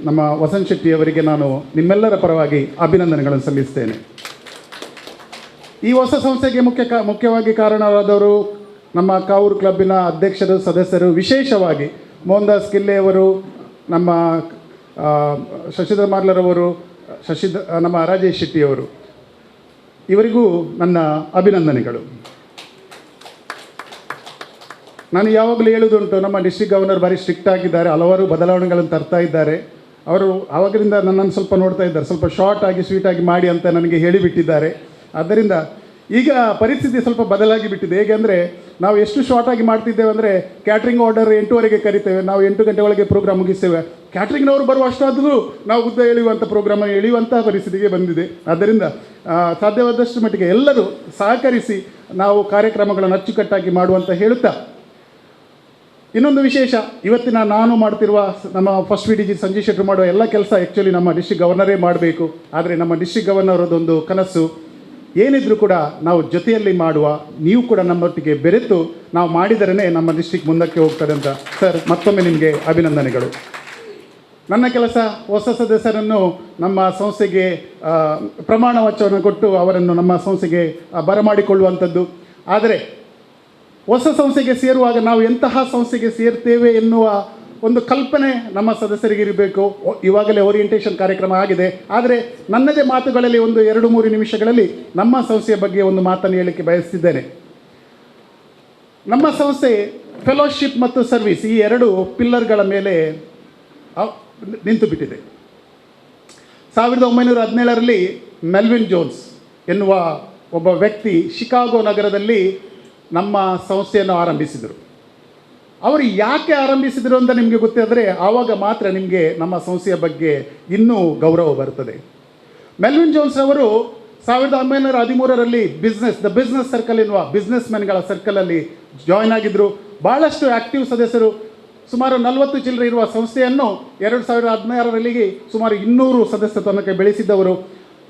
ನಮ್ಮ ವಸಂತ್ ಶೆಟ್ಟಿ ಅವರಿಗೆ ನಾನು ನಿಮ್ಮೆಲ್ಲರ ಪರವಾಗಿ ಅಭಿನಂದನೆಗಳನ್ನು ಸಲ್ಲಿಸ್ತೇನೆ. ಈ ಹೊಸ ಸಂಸ್ಥೆಗೆ ಮುಖ್ಯವಾಗಿ ಕಾರಣರಾದವರು ನಮ್ಮ ಕಾವೂರು ಕ್ಲಬ್ಬಿನ ಅಧ್ಯಕ್ಷರು, ಸದಸ್ಯರು, ವಿಶೇಷವಾಗಿ ಮೋಹನ್ ದಾಸ್ ಕಿಲ್ಲೆಯವರು, ನಮ್ಮ ಶಶಿಧರ್ ಮಾರ್ಲರವರು, ನಮ್ಮ ರಾಜೇಶ್ ಶೆಟ್ಟಿಯವರು, ಇವರಿಗೂ ನನ್ನ ಅಭಿನಂದನೆಗಳು. ನಾನು ಯಾವಾಗಲೂ ಹೇಳುವುದುಂಟು, ನಮ್ಮ ಡಿಸ್ಟ್ರಿಕ್ಟ್ ಗವರ್ನರ್ ಭಾರಿ ಸ್ಟ್ರಿಕ್ಟ್ ಆಗಿದ್ದಾರೆ, ಹಲವಾರು ಬದಲಾವಣೆಗಳನ್ನು ತರ್ತಾ ಇದ್ದಾರೆ. ಅವರು ಆವಾಗಿನಿಂದ ನನ್ನನ್ನು ಸ್ವಲ್ಪ ನೋಡ್ತಾ ಇದ್ದಾರೆ, ಸ್ವಲ್ಪ ಶಾರ್ಟ್ ಆಗಿ ಸ್ವೀಟಾಗಿ ಮಾಡಿ ಅಂತ ನನಗೆ ಹೇಳಿಬಿಟ್ಟಿದ್ದಾರೆ. ಆದ್ದರಿಂದ ಈಗ ಪರಿಸ್ಥಿತಿ ಸ್ವಲ್ಪ ಬದಲಾಗಿ ಬಿಟ್ಟಿದೆ. ಹೇಗೆ ಅಂದರೆ, ನಾವು ಎಷ್ಟು ಶಾರ್ಟಾಗಿ ಮಾಡ್ತಿದ್ದೇವೆ ಅಂದರೆ, ಕ್ಯಾಟ್ರಿಂಗ್ ಆರ್ಡರ್ 8:30ಗೆ ಕರಿತೇವೆ, ನಾವು 8 ಗಂಟೆ ಒಳಗೆ ಪ್ರೋಗ್ರಾಮ್ ಮುಗಿಸ್ತೇವೆ. ಕ್ಯಾಟ್ರಿಂಗ್ನವರು ಬರುವ ಅಷ್ಟಾದರೂ ನಾವು ಉದ್ದ ಎಳೆಯುವಂಥ ಪ್ರೋಗ್ರಾಮನ್ನು ಎಳೆಯುವಂಥ ಪರಿಸ್ಥಿತಿಗೆ ಬಂದಿದೆ. ಆದ್ದರಿಂದ ಸಾಧ್ಯವಾದಷ್ಟು ಮಟ್ಟಿಗೆ ಎಲ್ಲರೂ ಸಹಕರಿಸಿ ನಾವು ಕಾರ್ಯಕ್ರಮಗಳನ್ನು ಅಚ್ಚುಕಟ್ಟಾಗಿ ಮಾಡುವಂತ ಹೇಳುತ್ತಾ, ಇನ್ನೊಂದು ವಿಶೇಷ, ಇವತ್ತಿನ ನಾನು ಮಾಡ್ತಿರುವ ನಮ್ಮ first VDG Sanjay ಶೆಟ್ಟರು ಮಾಡುವ ಎಲ್ಲ ಕೆಲಸ ಆ್ಯಕ್ಚುಲಿ ನಮ್ಮ ಡಿಸ್ಟ್ರಿಕ್ಟ್ ಗವರ್ನರೇ ಮಾಡಬೇಕು. ಆದರೆ ನಮ್ಮ ಡಿಸ್ಟ್ರಿಕ್ಟ್ ಗವರ್ನರದೊಂದು ಕನಸು ಏನಿದ್ರೂ ಕೂಡ ನಾವು ಜೊತೆಯಲ್ಲಿ ಮಾಡುವ, ನೀವು ಕೂಡ ನಮ್ಮೊಟ್ಟಿಗೆ ಬೆರೆತು ನಾವು ಮಾಡಿದರೇ ನಮ್ಮ ಡಿಸ್ಟ್ರಿಕ್ಟ್ ಮುಂದಕ್ಕೆ ಹೋಗ್ತದೆ ಅಂತ. ಸರ್, ಮತ್ತೊಮ್ಮೆ ನಿಮಗೆ ಅಭಿನಂದನೆಗಳು. ನನ್ನ ಕೆಲಸ ಹೊಸ ಸದಸ್ಯರನ್ನು ನಮ್ಮ ಸಂಸ್ಥೆಗೆ ಪ್ರಮಾಣ ವಚನವನ್ನು ಕೊಟ್ಟು ಅವರನ್ನು ನಮ್ಮ ಸಂಸ್ಥೆಗೆ ಬರಮಾಡಿಕೊಳ್ಳುವಂಥದ್ದು. ಆದರೆ ಹೊಸ ಸಂಸ್ಥೆಗೆ ಸೇರುವಾಗ ನಾವು ಎಂತಹ ಸಂಸ್ಥೆಗೆ ಸೇರ್ತೇವೆ ಎನ್ನುವ ಒಂದು ಕಲ್ಪನೆ ನಮ್ಮ ಸದಸ್ಯರಿಗೆ ಇರಬೇಕು. ಇವಾಗಲೇ ಓರಿಯೆಂಟೇಷನ್ ಕಾರ್ಯಕ್ರಮ ಆಗಿದೆ. ಆದರೆ ನನ್ನದೇ ಮಾತುಗಳಲ್ಲಿ ಒಂದು 2-3 ನಿಮಿಷಗಳಲ್ಲಿ ನಮ್ಮ ಸಂಸ್ಥೆಯ ಬಗ್ಗೆ ಒಂದು ಮಾತನ್ನು ಹೇಳಲಿಕ್ಕೆ ಬಯಸ್ತಿದ್ದೇನೆ. ನಮ್ಮ ಸಂಸ್ಥೆ ಫೆಲೋಶಿಪ್ ಮತ್ತು ಸರ್ವಿಸ್ ಈ 2 ಪಿಲ್ಲರ್ಗಳ ಮೇಲೆ ನಿಂತು ಬಿಟ್ಟಿದೆ. 1917ರಲ್ಲಿ ಮೆಲ್ವಿನ್ ಜೋನ್ಸ್ ಎನ್ನುವ ಒಬ್ಬ ವ್ಯಕ್ತಿ ಶಿಕಾಗೋ ನಗರದಲ್ಲಿ ನಮ್ಮ ಸಂಸ್ಥೆಯನ್ನು ಆರಂಭಿಸಿದರು. ಅವರು ಯಾಕೆ ಆರಂಭಿಸಿದರು ಅಂತ ನಿಮಗೆ ಗೊತ್ತಾದರೆ ಆವಾಗ ಮಾತ್ರ ನಿಮಗೆ ನಮ್ಮ ಸಂಸ್ಥೆಯ ಬಗ್ಗೆ ಇನ್ನೂ ಗೌರವ ಬರ್ತದೆ. ಮೆಲ್ವಿನ್ ಜೋನ್ಸ್ ಅವರು 1913ರಲ್ಲಿ the business circle ಎನ್ನುವ ಬಿಸ್ನೆಸ್ ಮೆನ್ಗಳ ಸರ್ಕಲಲ್ಲಿ ಜಾಯ್ನ್ ಆಗಿದ್ದರು. ಭಾಳಷ್ಟು ಆ್ಯಕ್ಟಿವ್ ಸದಸ್ಯರು, ಸುಮಾರು 40 ಚಿಲ್ಲರೆ ಇರುವ ಸಂಸ್ಥೆಯನ್ನು 2016ರಲ್ಲಿ ಸುಮಾರು 200 ಸದಸ್ಯ ತನಕ ಬೆಳೆಸಿದ್ದವರು.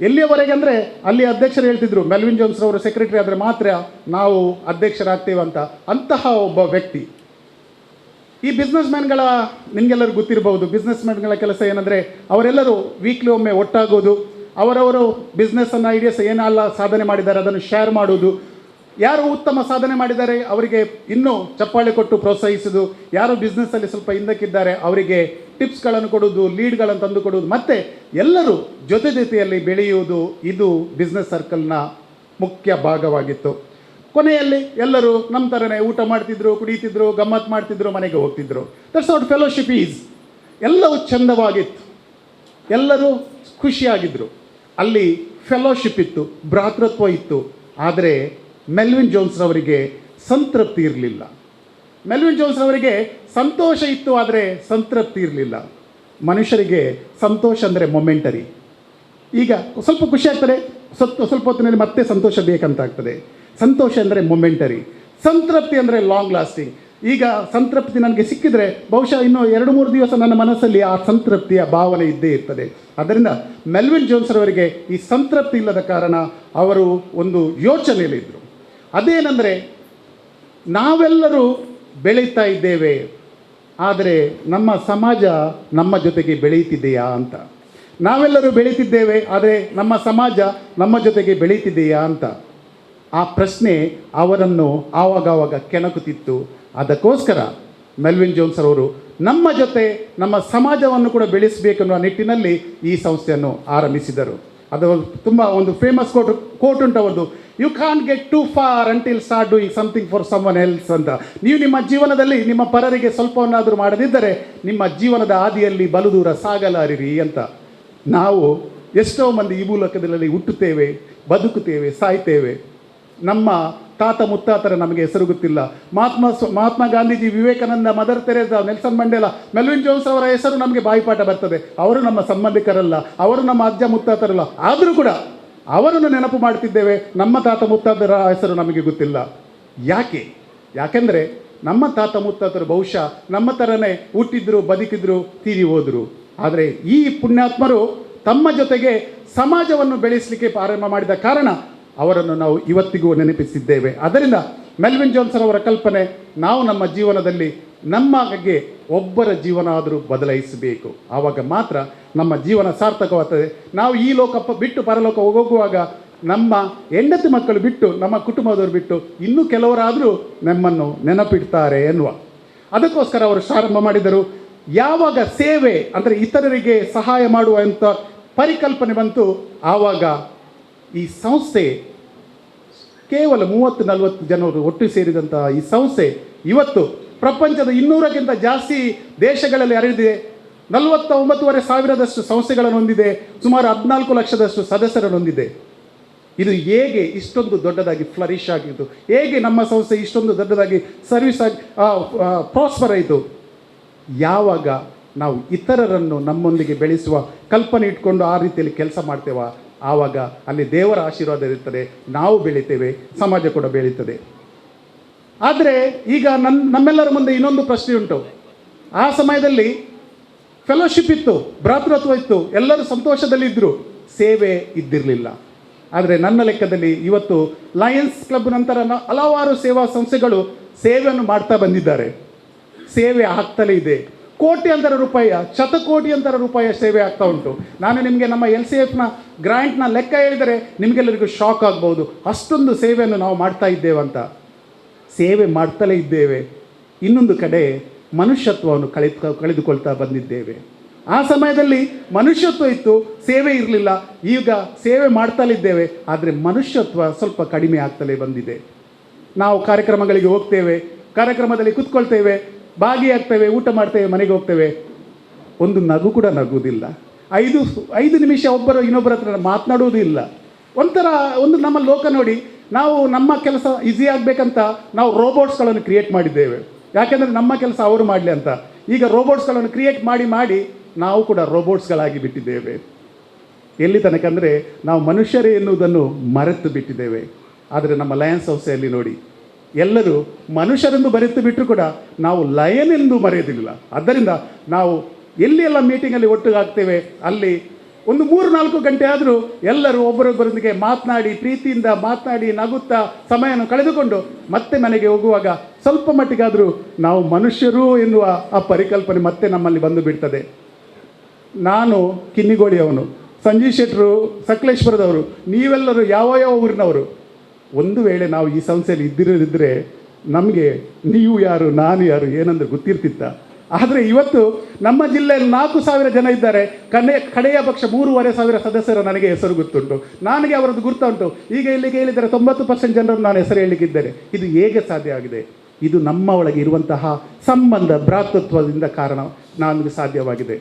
ಎಲ್ಲಿಯವರೆಗೆ ಅಂದರೆ ಅಲ್ಲಿ ಅಧ್ಯಕ್ಷರು ಹೇಳ್ತಿದ್ರು, ಮೆಲ್ವಿನ್ ಜೋನ್ಸ್ ಅವರು ಸೆಕ್ರೆಟರಿ ಆದರೆ ಮಾತ್ರ ನಾವು ಅಧ್ಯಕ್ಷರಾಗ್ತೇವೆ ಅಂತ. ಅಂತಹ ಒಬ್ಬ ವ್ಯಕ್ತಿ. ಈ ಬಿಸ್ನೆಸ್ ಮ್ಯಾನ್ಗಳ ನಿಮಗೆಲ್ಲರಿಗೂ ಗೊತ್ತಿರಬಹುದು, ಬಿಸ್ನೆಸ್ ಮ್ಯಾನ್ಗಳ ಕೆಲಸ ಏನಂದರೆ ಅವರೆಲ್ಲರೂ ವೀಕ್ಲಿ ಒಮ್ಮೆ ಒಟ್ಟಾಗೋದು, ಅವರವರು ಬಿಸ್ನೆಸ್ಸನ್ನು ಐಡಿಯಾಸ್ ಏನೆಲ್ಲ ಸಾಧನೆ ಮಾಡಿದ್ದಾರೆ ಅದನ್ನು ಶೇರ್ ಮಾಡೋದು. ಯಾರು ಉತ್ತಮ ಸಾಧನೆ ಮಾಡಿದ್ದಾರೆ ಅವರಿಗೆ ಇನ್ನೂ ಚಪ್ಪಾಳೆ ಕೊಟ್ಟು ಪ್ರೋತ್ಸಾಹಿಸುವುದು, ಯಾರು ಬಿಸ್ನೆಸ್ಸಲ್ಲಿ ಸ್ವಲ್ಪ ಹಿಂದಕ್ಕಿದ್ದಾರೆ ಅವರಿಗೆ ಟಿಪ್ಸ್ಗಳನ್ನು ಕೊಡುವುದು, ಲೀಡ್ಗಳನ್ನು ತಂದು ಕೊಡುವುದು, ಮತ್ತು ಎಲ್ಲರೂ ಜೊತೆ ಜೊತೆಯಲ್ಲಿ ಬೆಳೆಯುವುದು, ಇದು ಬಿಸ್ನೆಸ್ ಸರ್ಕಲ್ನ ಮುಖ್ಯ ಭಾಗವಾಗಿತ್ತು. ಕೊನೆಯಲ್ಲಿ ಎಲ್ಲರೂ ನಮ್ಮ ಥರನೇ ಊಟ ಮಾಡ್ತಿದ್ರು, ಕುಡಿತಿದ್ರು, ಗಮ್ಮತ್ತು ಮಾಡ್ತಿದ್ರು, ಮನೆಗೆ ಹೋಗ್ತಿದ್ರು. That's what fellowship is. ಎಲ್ಲವೂ ಚಂದವಾಗಿತ್ತು, ಎಲ್ಲರೂ ಖುಷಿಯಾಗಿದ್ದರು. ಅಲ್ಲಿ ಫೆಲೋಶಿಪ್ ಇತ್ತು, ಭ್ರಾತೃತ್ವ ಇತ್ತು. ಆದರೆ ಮೆಲ್ವಿನ್ ಜೋನ್ಸ್ ಅವರಿಗೆ ಸಂತೃಪ್ತಿ ಇರಲಿಲ್ಲ. ಮೆಲ್ವಿನ್ ಜೋನ್ಸ್ ಅವರಿಗೆ ಸಂತೋಷ ಇತ್ತು, ಆದರೆ ಸಂತೃಪ್ತಿ ಇರಲಿಲ್ಲ. ಮನುಷ್ಯರಿಗೆ ಸಂತೋಷ ಅಂದರೆ ಮೊಮೆಂಟರಿ. ಈಗ ಸ್ವಲ್ಪ ಖುಷಿ ಆಗ್ತದೆ, ಸ್ವಲ್ಪ ಸ್ವಲ್ಪ ಹೊತ್ತಿನಲ್ಲಿ ಮತ್ತೆ ಸಂತೋಷ ಬೇಕಂತ ಆಗ್ತದೆ. ಸಂತೋಷ ಅಂದರೆ ಮೊಮೆಂಟರಿ, ಸಂತೃಪ್ತಿ ಅಂದರೆ ಲಾಂಗ್ ಲಾಸ್ಟಿಂಗ್. ಈಗ ಸಂತೃಪ್ತಿ ನನಗೆ ಸಿಕ್ಕಿದರೆ ಬಹುಶಃ ಇನ್ನೂ 2-3 ದಿವಸ ನನ್ನ ಮನಸ್ಸಲ್ಲಿ ಆ ಸಂತೃಪ್ತಿಯ ಭಾವನೆ ಇದ್ದೇ ಇರ್ತದೆ. ಆದ್ದರಿಂದ ಮೆಲ್ವಿನ್ ಜೋನ್ಸ್ ಅವರಿಗೆ ಈ ಸಂತೃಪ್ತಿ ಇಲ್ಲದ ಕಾರಣ ಅವರು ಒಂದು ಯೋಚನೆಯಲ್ಲಿದ್ದರು. ಅದೇನೆಂದರೆ, ನಾವೆಲ್ಲರೂ ಬೆಳೀತಾ ಇದ್ದೇವೆ, ಆದರೆ ನಮ್ಮ ಸಮಾಜ ನಮ್ಮ ಜೊತೆಗೆ ಬೆಳೆಯುತ್ತಿದೆಯಾ ಅಂತ. ನಾವೆಲ್ಲರೂ ಬೆಳೀತಿದ್ದೇವೆ, ಆದರೆ ನಮ್ಮ ಸಮಾಜ ನಮ್ಮ ಜೊತೆಗೆ ಬೆಳೀತಿದೆಯಾ ಅಂತ. ಆ ಪ್ರಶ್ನೆ ಅವರನ್ನು ಆವಾಗವಾಗ ಕೆಣಕುತ್ತಿತ್ತು. ಅದಕ್ಕೋಸ್ಕರ ಮೆಲ್ವಿನ್ ಜೋನ್ಸ್ ಅವರು ನಮ್ಮ ಜೊತೆ ನಮ್ಮ ಸಮಾಜವನ್ನು ಕೂಡ ಬೆಳೆಸಬೇಕೆನ್ನುವ ನಿಟ್ಟಿನಲ್ಲಿ ಈ ಸಂಸ್ಥೆಯನ್ನು ಆರಂಭಿಸಿದರು. ಅದು ತುಂಬ ಒಂದು famous coat coat ಉಂಟು ಅವರದು, "you can't get to for until start doing something for someone else" ಅಂತ. ನೀವು ನಿಮ್ಮ ಜೀವನದಲ್ಲಿ ನಿಮ್ಮ ಪರರಿಗೆ ಸ್ವಲ್ಪವನ್ನಾದರೂ ಮಾಡದಿದ್ದರೆ ನಿಮ್ಮ ಜೀವನದ ಹಾದಿಯಲ್ಲಿ ಬಲು ದೂರ ಸಾಗಲಾರಿರಿ ಅಂತ. ನಾವು ಎಷ್ಟೋ ಮಂದಿ ಈ ಮೂಲಕದಲ್ಲಿ ಹುಟ್ಟುತ್ತೇವೆ, ಬದುಕುತ್ತೇವೆ, ಸಾಯ್ತೇವೆ. ನಮ್ಮ ತಾತ ಮುತ್ತಾತರ ನಮಗೆ ಹೆಸರು ಗೊತ್ತಿಲ್ಲ. Mahatma Gandhiji, Vivekananda, mother Theresa, Nelson Mandela, Melvin Jones ಅವರ ಹೆಸರು ನಮಗೆ ಬಾಯಿಪಾಠ ಬರ್ತದೆ. ಅವರು ನಮ್ಮ ಸಂಬಂಧಿಕರಲ್ಲ, ಅವರು ನಮ್ಮ ಅಜ್ಜ ಮುತ್ತಾತರಲ್ಲ. ಆದರೂ ಕೂಡ ಅವರನ್ನು ನೆನಪು ಮಾಡ್ತಿದ್ದೇವೆ. ನಮ್ಮ ತಾತ ಮುತ್ತಾತರ ಹೆಸರು ನಮಗೆ ಗೊತ್ತಿಲ್ಲ. ಯಾಕೆ? ಯಾಕೆಂದರೆ ನಮ್ಮ ತಾತ ಮುತ್ತಾತರು ಬಹುಶಃ ನಮ್ಮ ಥರನೇ ಹುಟ್ಟಿದ್ರು, ಬದುಕಿದ್ರು, ತೀರಿ ಹೋದರು. ಆದರೆ ಈ ಪುಣ್ಯಾತ್ಮರು ತಮ್ಮ ಜೊತೆಗೆ ಸಮಾಜವನ್ನು ಬೆಳೆಸಲಿಕ್ಕೆ ಪ್ರಾರಂಭ ಮಾಡಿದ ಕಾರಣ ಅವರನ್ನು ನಾವು ಇವತ್ತಿಗೂ ನೆನಪಿಸಿದ್ದೇವೆ. ಆದ್ದರಿಂದ ಮೆಲ್ವಿನ್ ಜಾನ್ಸನ್ ಅವರ ಕಲ್ಪನೆ, ನಾವು ನಮ್ಮ ಜೀವನದಲ್ಲಿ ನಮಗೆ ಒಬ್ಬರ ಜೀವನ ಆದರೂ ಬದಲಾಯಿಸಬೇಕು. ಆವಾಗ ಮಾತ್ರ ನಮ್ಮ ಜೀವನ ಸಾರ್ಥಕವಾಗ್ತದೆ. ನಾವು ಈ ಲೋಕ ಬಿಟ್ಟು ಪರಲೋಕ ಹೋಗುವಾಗ ನಮ್ಮ ಹೆಂಡತಿ ಮಕ್ಕಳು ಬಿಟ್ಟು, ನಮ್ಮ ಕುಟುಂಬದವರು ಬಿಟ್ಟು, ಇನ್ನೂ ಕೆಲವರಾದರೂ ನಮ್ಮನ್ನು ನೆನಪಿಡ್ತಾರೆ ಎನ್ನುವ ಅದಕ್ಕೋಸ್ಕರ ಅವರು ಪ್ರಾರಂಭ ಮಾಡಿದರು. ಯಾವಾಗ ಸೇವೆ ಅಂದರೆ ಇತರರಿಗೆ ಸಹಾಯ ಮಾಡುವಂಥ ಪರಿಕಲ್ಪನೆ ಬಂತು, ಆವಾಗ ಈ ಸಂಸ್ಥೆ ಕೇವಲ 30-40 ಜನರು ಒಟ್ಟು ಸೇರಿದಂತಹ ಈ ಸಂಸ್ಥೆ ಇವತ್ತು ಪ್ರಪಂಚದ 200ಕ್ಕಿಂತ ಜಾಸ್ತಿ ದೇಶಗಳಲ್ಲಿ ಹರಡಿದೆ. 49,500ದಷ್ಟು ಸಂಸ್ಥೆಗಳನ್ನು ಹೊಂದಿದೆ. ಸುಮಾರು 14 ಲಕ್ಷದಷ್ಟು ಸದಸ್ಯರನ್ನು ಹೊಂದಿದೆ. ಇದು ಹೇಗೆ ಇಷ್ಟೊಂದು ದೊಡ್ಡದಾಗಿ ಫ್ಲರಿಶ್ ಆಗಿದ್ದು, ಹೇಗೆ ನಮ್ಮ ಸಂಸ್ಥೆ ಇಷ್ಟೊಂದು ದೊಡ್ಡದಾಗಿ ಸರ್ವಿಸ್ ಆಗಿ ಪ್ರಾಸ್ಪರ್ ಆಯಿತು? ಯಾವಾಗ ನಾವು ಇತರರನ್ನು ನಮ್ಮೊಂದಿಗೆ ಬೆಳೆಸುವ ಕಲ್ಪನೆ ಇಟ್ಕೊಂಡು ಆ ರೀತಿಯಲ್ಲಿ ಕೆಲಸ ಮಾಡ್ತೇವ, ಆವಾಗ ಅಲ್ಲಿ ದೇವರ ಆಶೀರ್ವಾದ ಇರ್ತದೆ. ನಾವು ಬೆಳಿತೇವೆ, ಸಮಾಜ ಕೂಡ ಬೆಳೀತದೆ. ಆದರೆ ಈಗ ನಮ್ಮೆಲ್ಲರ ಮುಂದೆ ಇನ್ನೊಂದು ಪ್ರಶ್ನೆ ಉಂಟು. ಆ ಸಮಯದಲ್ಲಿ ಫೆಲೋಶಿಪ್ ಇತ್ತು, ಭ್ರಾತೃತ್ವ ಇತ್ತು, ಎಲ್ಲರೂ ಸಂತೋಷದಲ್ಲಿದ್ದರು, ಸೇವೆ ಇದ್ದಿರಲಿಲ್ಲ. ಆದರೆ ನನ್ನ ಲೆಕ್ಕದಲ್ಲಿ ಇವತ್ತು ಲಯನ್ಸ್ ಕ್ಲಬ್ ನಂತರ ಹಲವಾರು ಸೇವಾ ಸಂಸ್ಥೆಗಳು ಸೇವೆಯನ್ನು ಮಾಡ್ತಾ ಬಂದಿದ್ದಾರೆ. ಸೇವೆ ಆಗ್ತಲೇ ಇದೆ. ಕೋಟ್ಯಂತರ ರೂಪಾಯಿಯ, ಶತಕೋಟ್ಯಂತರ ರೂಪಾಯಿಯ ಸೇವೆ ಆಗ್ತಾ ಉಂಟು. ನಾನು ನಿಮಗೆ ನಮ್ಮ ಎಲ್ಸಿಎಫ್ನ ಗ್ರಾಂಟ್ನ ಲೆಕ್ಕ ಹೇಳಿದರೆ ನಿಮಗೆಲ್ಲರಿಗೂ ಶಾಕ್ ಆಗ್ಬೋದು, ಅಷ್ಟೊಂದು ಸೇವೆಯನ್ನು ನಾವು ಮಾಡ್ತಾ ಇದ್ದೇವೆ ಅಂತ. ಸೇವೆ ಮಾಡ್ತಲೇ ಇದ್ದೇವೆ, ಇನ್ನೊಂದು ಕಡೆ ಮನುಷ್ಯತ್ವವನ್ನು ಕಳೆದುಕೊಳ್ತಾ ಬಂದಿದ್ದೇವೆ. ಆ ಸಮಯದಲ್ಲಿ ಮನುಷ್ಯತ್ವ ಇತ್ತು, ಸೇವೆ ಇರಲಿಲ್ಲ. ಈಗ ಸೇವೆ ಮಾಡ್ತಲಿದ್ದೇವೆ, ಆದರೆ ಮನುಷ್ಯತ್ವ ಸ್ವಲ್ಪ ಕಡಿಮೆ ಆಗ್ತಲೇ ಬಂದಿದೆ. ನಾವು ಕಾರ್ಯಕ್ರಮಗಳಿಗೆ ಹೋಗ್ತೇವೆ, ಕಾರ್ಯಕ್ರಮದಲ್ಲಿ ಕೂತ್ಕೊಳ್ತೇವೆ, ಭಾಗಿಯಾಗ್ತೇವೆ, ಊಟ ಮಾಡ್ತೇವೆ, ಮನೆಗೆ ಹೋಗ್ತೇವೆ. ಒಂದು ನಗು ಕೂಡ ನಗುವುದಿಲ್ಲ. ಐದು ಐದು ನಿಮಿಷ ಒಬ್ಬರು ಇನ್ನೊಬ್ಬರ ಹತ್ರ ಮಾತನಾಡುವುದೂ ಇಲ್ಲ. ಒಂಥರ ಒಂದು ನಮ್ಮ ಲೋಕ ನೋಡಿ, ನಾವು ನಮ್ಮ ಕೆಲಸ ಈಸಿ ಆಗಬೇಕಂತ ನಾವು ರೋಬೋಟ್ಸ್ಗಳನ್ನು ಕ್ರಿಯೇಟ್ ಮಾಡಿದ್ದೇವೆ. ಯಾಕೆಂದರೆ ನಮ್ಮ ಕೆಲಸ ಅವರು ಮಾಡಲಿ ಅಂತ. ಈಗ ರೋಬೋಟ್ಸ್ಗಳನ್ನು ಕ್ರಿಯೇಟ್ ಮಾಡಿ ಮಾಡಿ ನಾವು ಕೂಡ ರೋಬೋಟ್ಸ್ಗಳಾಗಿ ಬಿಟ್ಟಿದ್ದೇವೆ. ಎಲ್ಲಿ ತನಕ ಅಂದರೆ, ನಾವು ಮನುಷ್ಯರೇ ಎನ್ನುವುದನ್ನು ಮರೆತು ಬಿಟ್ಟಿದ್ದೇವೆ. ಆದರೆ ನಮ್ಮ ಲಯನ್ಸ್ ಸಂಸ್ಥೆಯಲ್ಲಿ ನೋಡಿ, ಎಲ್ಲರೂ ಮನುಷ್ಯರೆಂದು ಮರೆತು ಬಿಟ್ಟರು ಕೂಡ ನಾವು ಲಯನ್ ಎಂದು ಮರೆಯುವುದಿಲ್ಲ. ಆದ್ದರಿಂದ ನಾವು ಎಲ್ಲಿ ಎಲ್ಲ ಮೀಟಿಂಗಲ್ಲಿ ಒಟ್ಟಿಗಾಗ್ತೇವೆ, ಅಲ್ಲಿ ಒಂದು 3-4 ಗಂಟೆ ಆದರೂ ಎಲ್ಲರೂ ಒಬ್ಬರೊಬ್ಬರೊಂದಿಗೆ ಮಾತನಾಡಿ, ಪ್ರೀತಿಯಿಂದ ಮಾತನಾಡಿ, ನಗುತ್ತಾ ಸಮಯವನ್ನು ಕಳೆದುಕೊಂಡು ಮತ್ತೆ ಮನೆಗೆ ಹೋಗುವಾಗ ಸ್ವಲ್ಪ ಮಟ್ಟಿಗಾದರೂ ನಾವು ಮನುಷ್ಯರು ಎನ್ನುವ ಆ ಪರಿಕಲ್ಪನೆ ಮತ್ತೆ ನಮ್ಮಲ್ಲಿ ಬಂದು ಬಿಡ್ತದೆ. ನಾನು ಕಿನ್ನಿಗೋಳಿಯವನು, ಸಂಜೀವ್ ಶೆಟ್ಟರು ಸಕಲೇಶ್ವರದವರು, ನೀವೆಲ್ಲರೂ ಯಾವ ಯಾವ ಊರಿನವರು? ಒಂದು ವೇಳೆ ನಾವು ಈ ಸಂಸ್ಥೆಯಲ್ಲಿ ಇದ್ದಿರದಿದ್ದರೆ ನಮಗೆ ನೀವು ಯಾರು, ನಾನು ಯಾರು, ಏನಂದ್ರೆ ಗೊತ್ತಿರ್ತಿತ್ತ. ಆದರೆ ಇವತ್ತು ನಮ್ಮ ಜಿಲ್ಲೆಯಲ್ಲಿ 4,000 ಜನ ಇದ್ದಾರೆ. ಕಡೆಯ ಪಕ್ಷ 3,500 ಸದಸ್ಯರು ನನಗೆ ಹೆಸರು ಗೊತ್ತುಂಟು, ನನಗೆ ಅವರದ್ದು ಗುರ್ತ ಉಂಟು. ಈಗ ಇಲ್ಲಿಗೆ ಹೇಳಿದರೆ 90% ಜನರನ್ನು ನಾನು ಹೆಸರು ಹೇಳಲಿಕ್ಕಿದ್ದೇನೆ. ಇದು ಹೇಗೆ ಸಾಧ್ಯ ಆಗಿದೆ? ಇದು ನಮ್ಮ ಒಳಗೆ ಇರುವಂತಹ ಸಂಬಂಧ, ಭ್ರಾತೃತ್ವದಿಂದ ಕಾರಣ ನಮಗೆ ಸಾಧ್ಯವಾಗಿದೆ.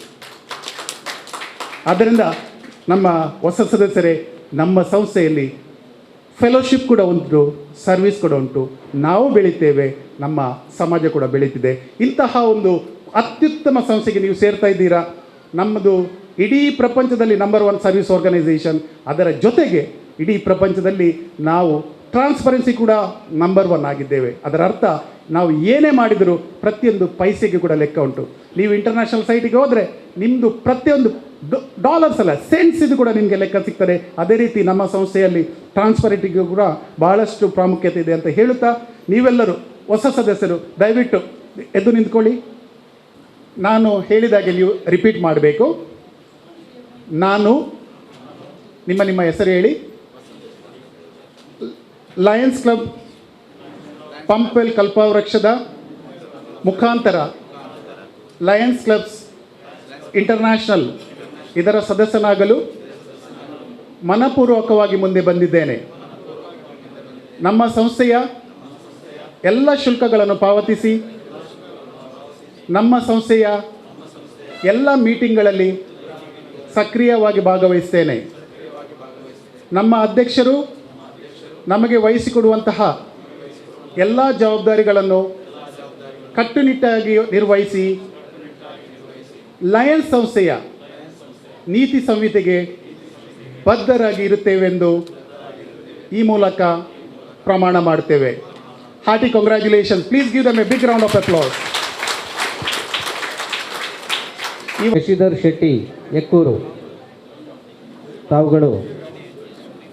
ಆದ್ದರಿಂದ ನಮ್ಮ ಹೊಸ ಸದಸ್ಯರೇ, ನಮ್ಮ ಸಂಸ್ಥೆಯಲ್ಲಿ ಫೆಲೋಶಿಪ್ ಕೂಡ ಉಂಟು, ಸರ್ವಿಸ್ ಕೂಡ ಉಂಟು. ನಾವು ಬೆಳೀತೇವೆ, ನಮ್ಮ ಸಮಾಜ ಕೂಡ ಬೆಳೀತಿದೆ. ಇಂತಹ ಒಂದು ಅತ್ಯುತ್ತಮ ಸಂಸ್ಥೆಗೆ ನೀವು ಸೇರ್ತಾ ಇದ್ದೀರಾ. ನಮ್ಮದು ಇಡೀ ಪ್ರಪಂಚದಲ್ಲಿ number 1 service organisation. ಅದರ ಜೊತೆಗೆ ಇಡೀ ಪ್ರಪಂಚದಲ್ಲಿ ನಾವು ಟ್ರಾನ್ಸ್ಪರೆನ್ಸಿ ಕೂಡ ನಂಬರ್ 1 ಆಗಿದ್ದೇವೆ. ಅದರ ಅರ್ಥ ನಾವು ಏನೇ ಮಾಡಿದರೂ ಪ್ರತಿಯೊಂದು ಪೈಸೆಗೆ ಕೂಡ ಲೆಕ್ಕ ಉಂಟು. ನೀವು ಇಂಟರ್ನ್ಯಾಷನಲ್ ಸೈಟಿಗೆ ಹೋದರೆ ನಿಮ್ಮದು ಪ್ರತಿಯೊಂದು ಡಾಲರ್ಸ್ ಅಲ್ಲ, ಸೆಂಟ್ಸ್ ಇದು ಕೂಡ ನಿಮಗೆ ಲೆಕ್ಕ ಸಿಗ್ತದೆ. ಅದೇ ರೀತಿ ನಮ್ಮ ಸಂಸ್ಥೆಯಲ್ಲಿ ಟ್ರಾನ್ಸ್ಪರೆಂಟಿಗೂ ಕೂಡ ಭಾಳಷ್ಟು ಪ್ರಾಮುಖ್ಯತೆ ಇದೆ ಅಂತ ಹೇಳುತ್ತಾ, ನೀವೆಲ್ಲರೂ ಹೊಸ ಸದಸ್ಯರು ದಯವಿಟ್ಟು ಎದ್ದು ನಿಂತ್ಕೊಳ್ಳಿ. ನಾನು ಹೇಳಿದಾಗೆ ನೀವು ರಿಪೀಟ್ ಮಾಡಬೇಕು. ನಾನು ನಿಮ್ಮ ನಿಮ್ಮ ಹೆಸರು ಹೇಳಿ. ಲಯನ್ಸ್ ಕ್ಲಬ್ ಪಂಪ್ವೆಲ್ ಕಲ್ಪವೃಕ್ಷದ ಮುಖಾಂತರ Lions clubs international ಇದರ ಸದಸ್ಯನಾಗಲು ಮನಪೂರ್ವಕವಾಗಿ ಮುಂದೆ ಬಂದಿದ್ದೇನೆ. ನಮ್ಮ ಸಂಸ್ಥೆಯ ಎಲ್ಲ ಶುಲ್ಕಗಳನ್ನು ಪಾವತಿಸಿ ನಮ್ಮ ಸಂಸ್ಥೆಯ ಎಲ್ಲ ಮೀಟಿಂಗ್ಗಳಲ್ಲಿ ಸಕ್ರಿಯವಾಗಿ ಭಾಗವಹಿಸ್ತೇನೆ. ನಮ್ಮ ಅಧ್ಯಕ್ಷರು ನಮಗೆ ವಹಿಸಿಕೊಡುವಂತಹ ಎಲ್ಲ ಜವಾಬ್ದಾರಿಗಳನ್ನು ಕಟ್ಟುನಿಟ್ಟಾಗಿ ನಿರ್ವಹಿಸಿ ಲಯನ್ಸ್ ಸಂಸ್ಥೆಯ ನೀತಿ ಸಂಹಿತೆಗೆ ಬದ್ಧರಾಗಿ ಇರುತ್ತೇವೆಂದು ಈ ಮೂಲಕ ಪ್ರಮಾಣ ಮಾಡುತ್ತೇವೆ. Hearty congratulations. Please give them a big round of applause. Shashidhar Shetty Ekkur ತಾವುಗಳು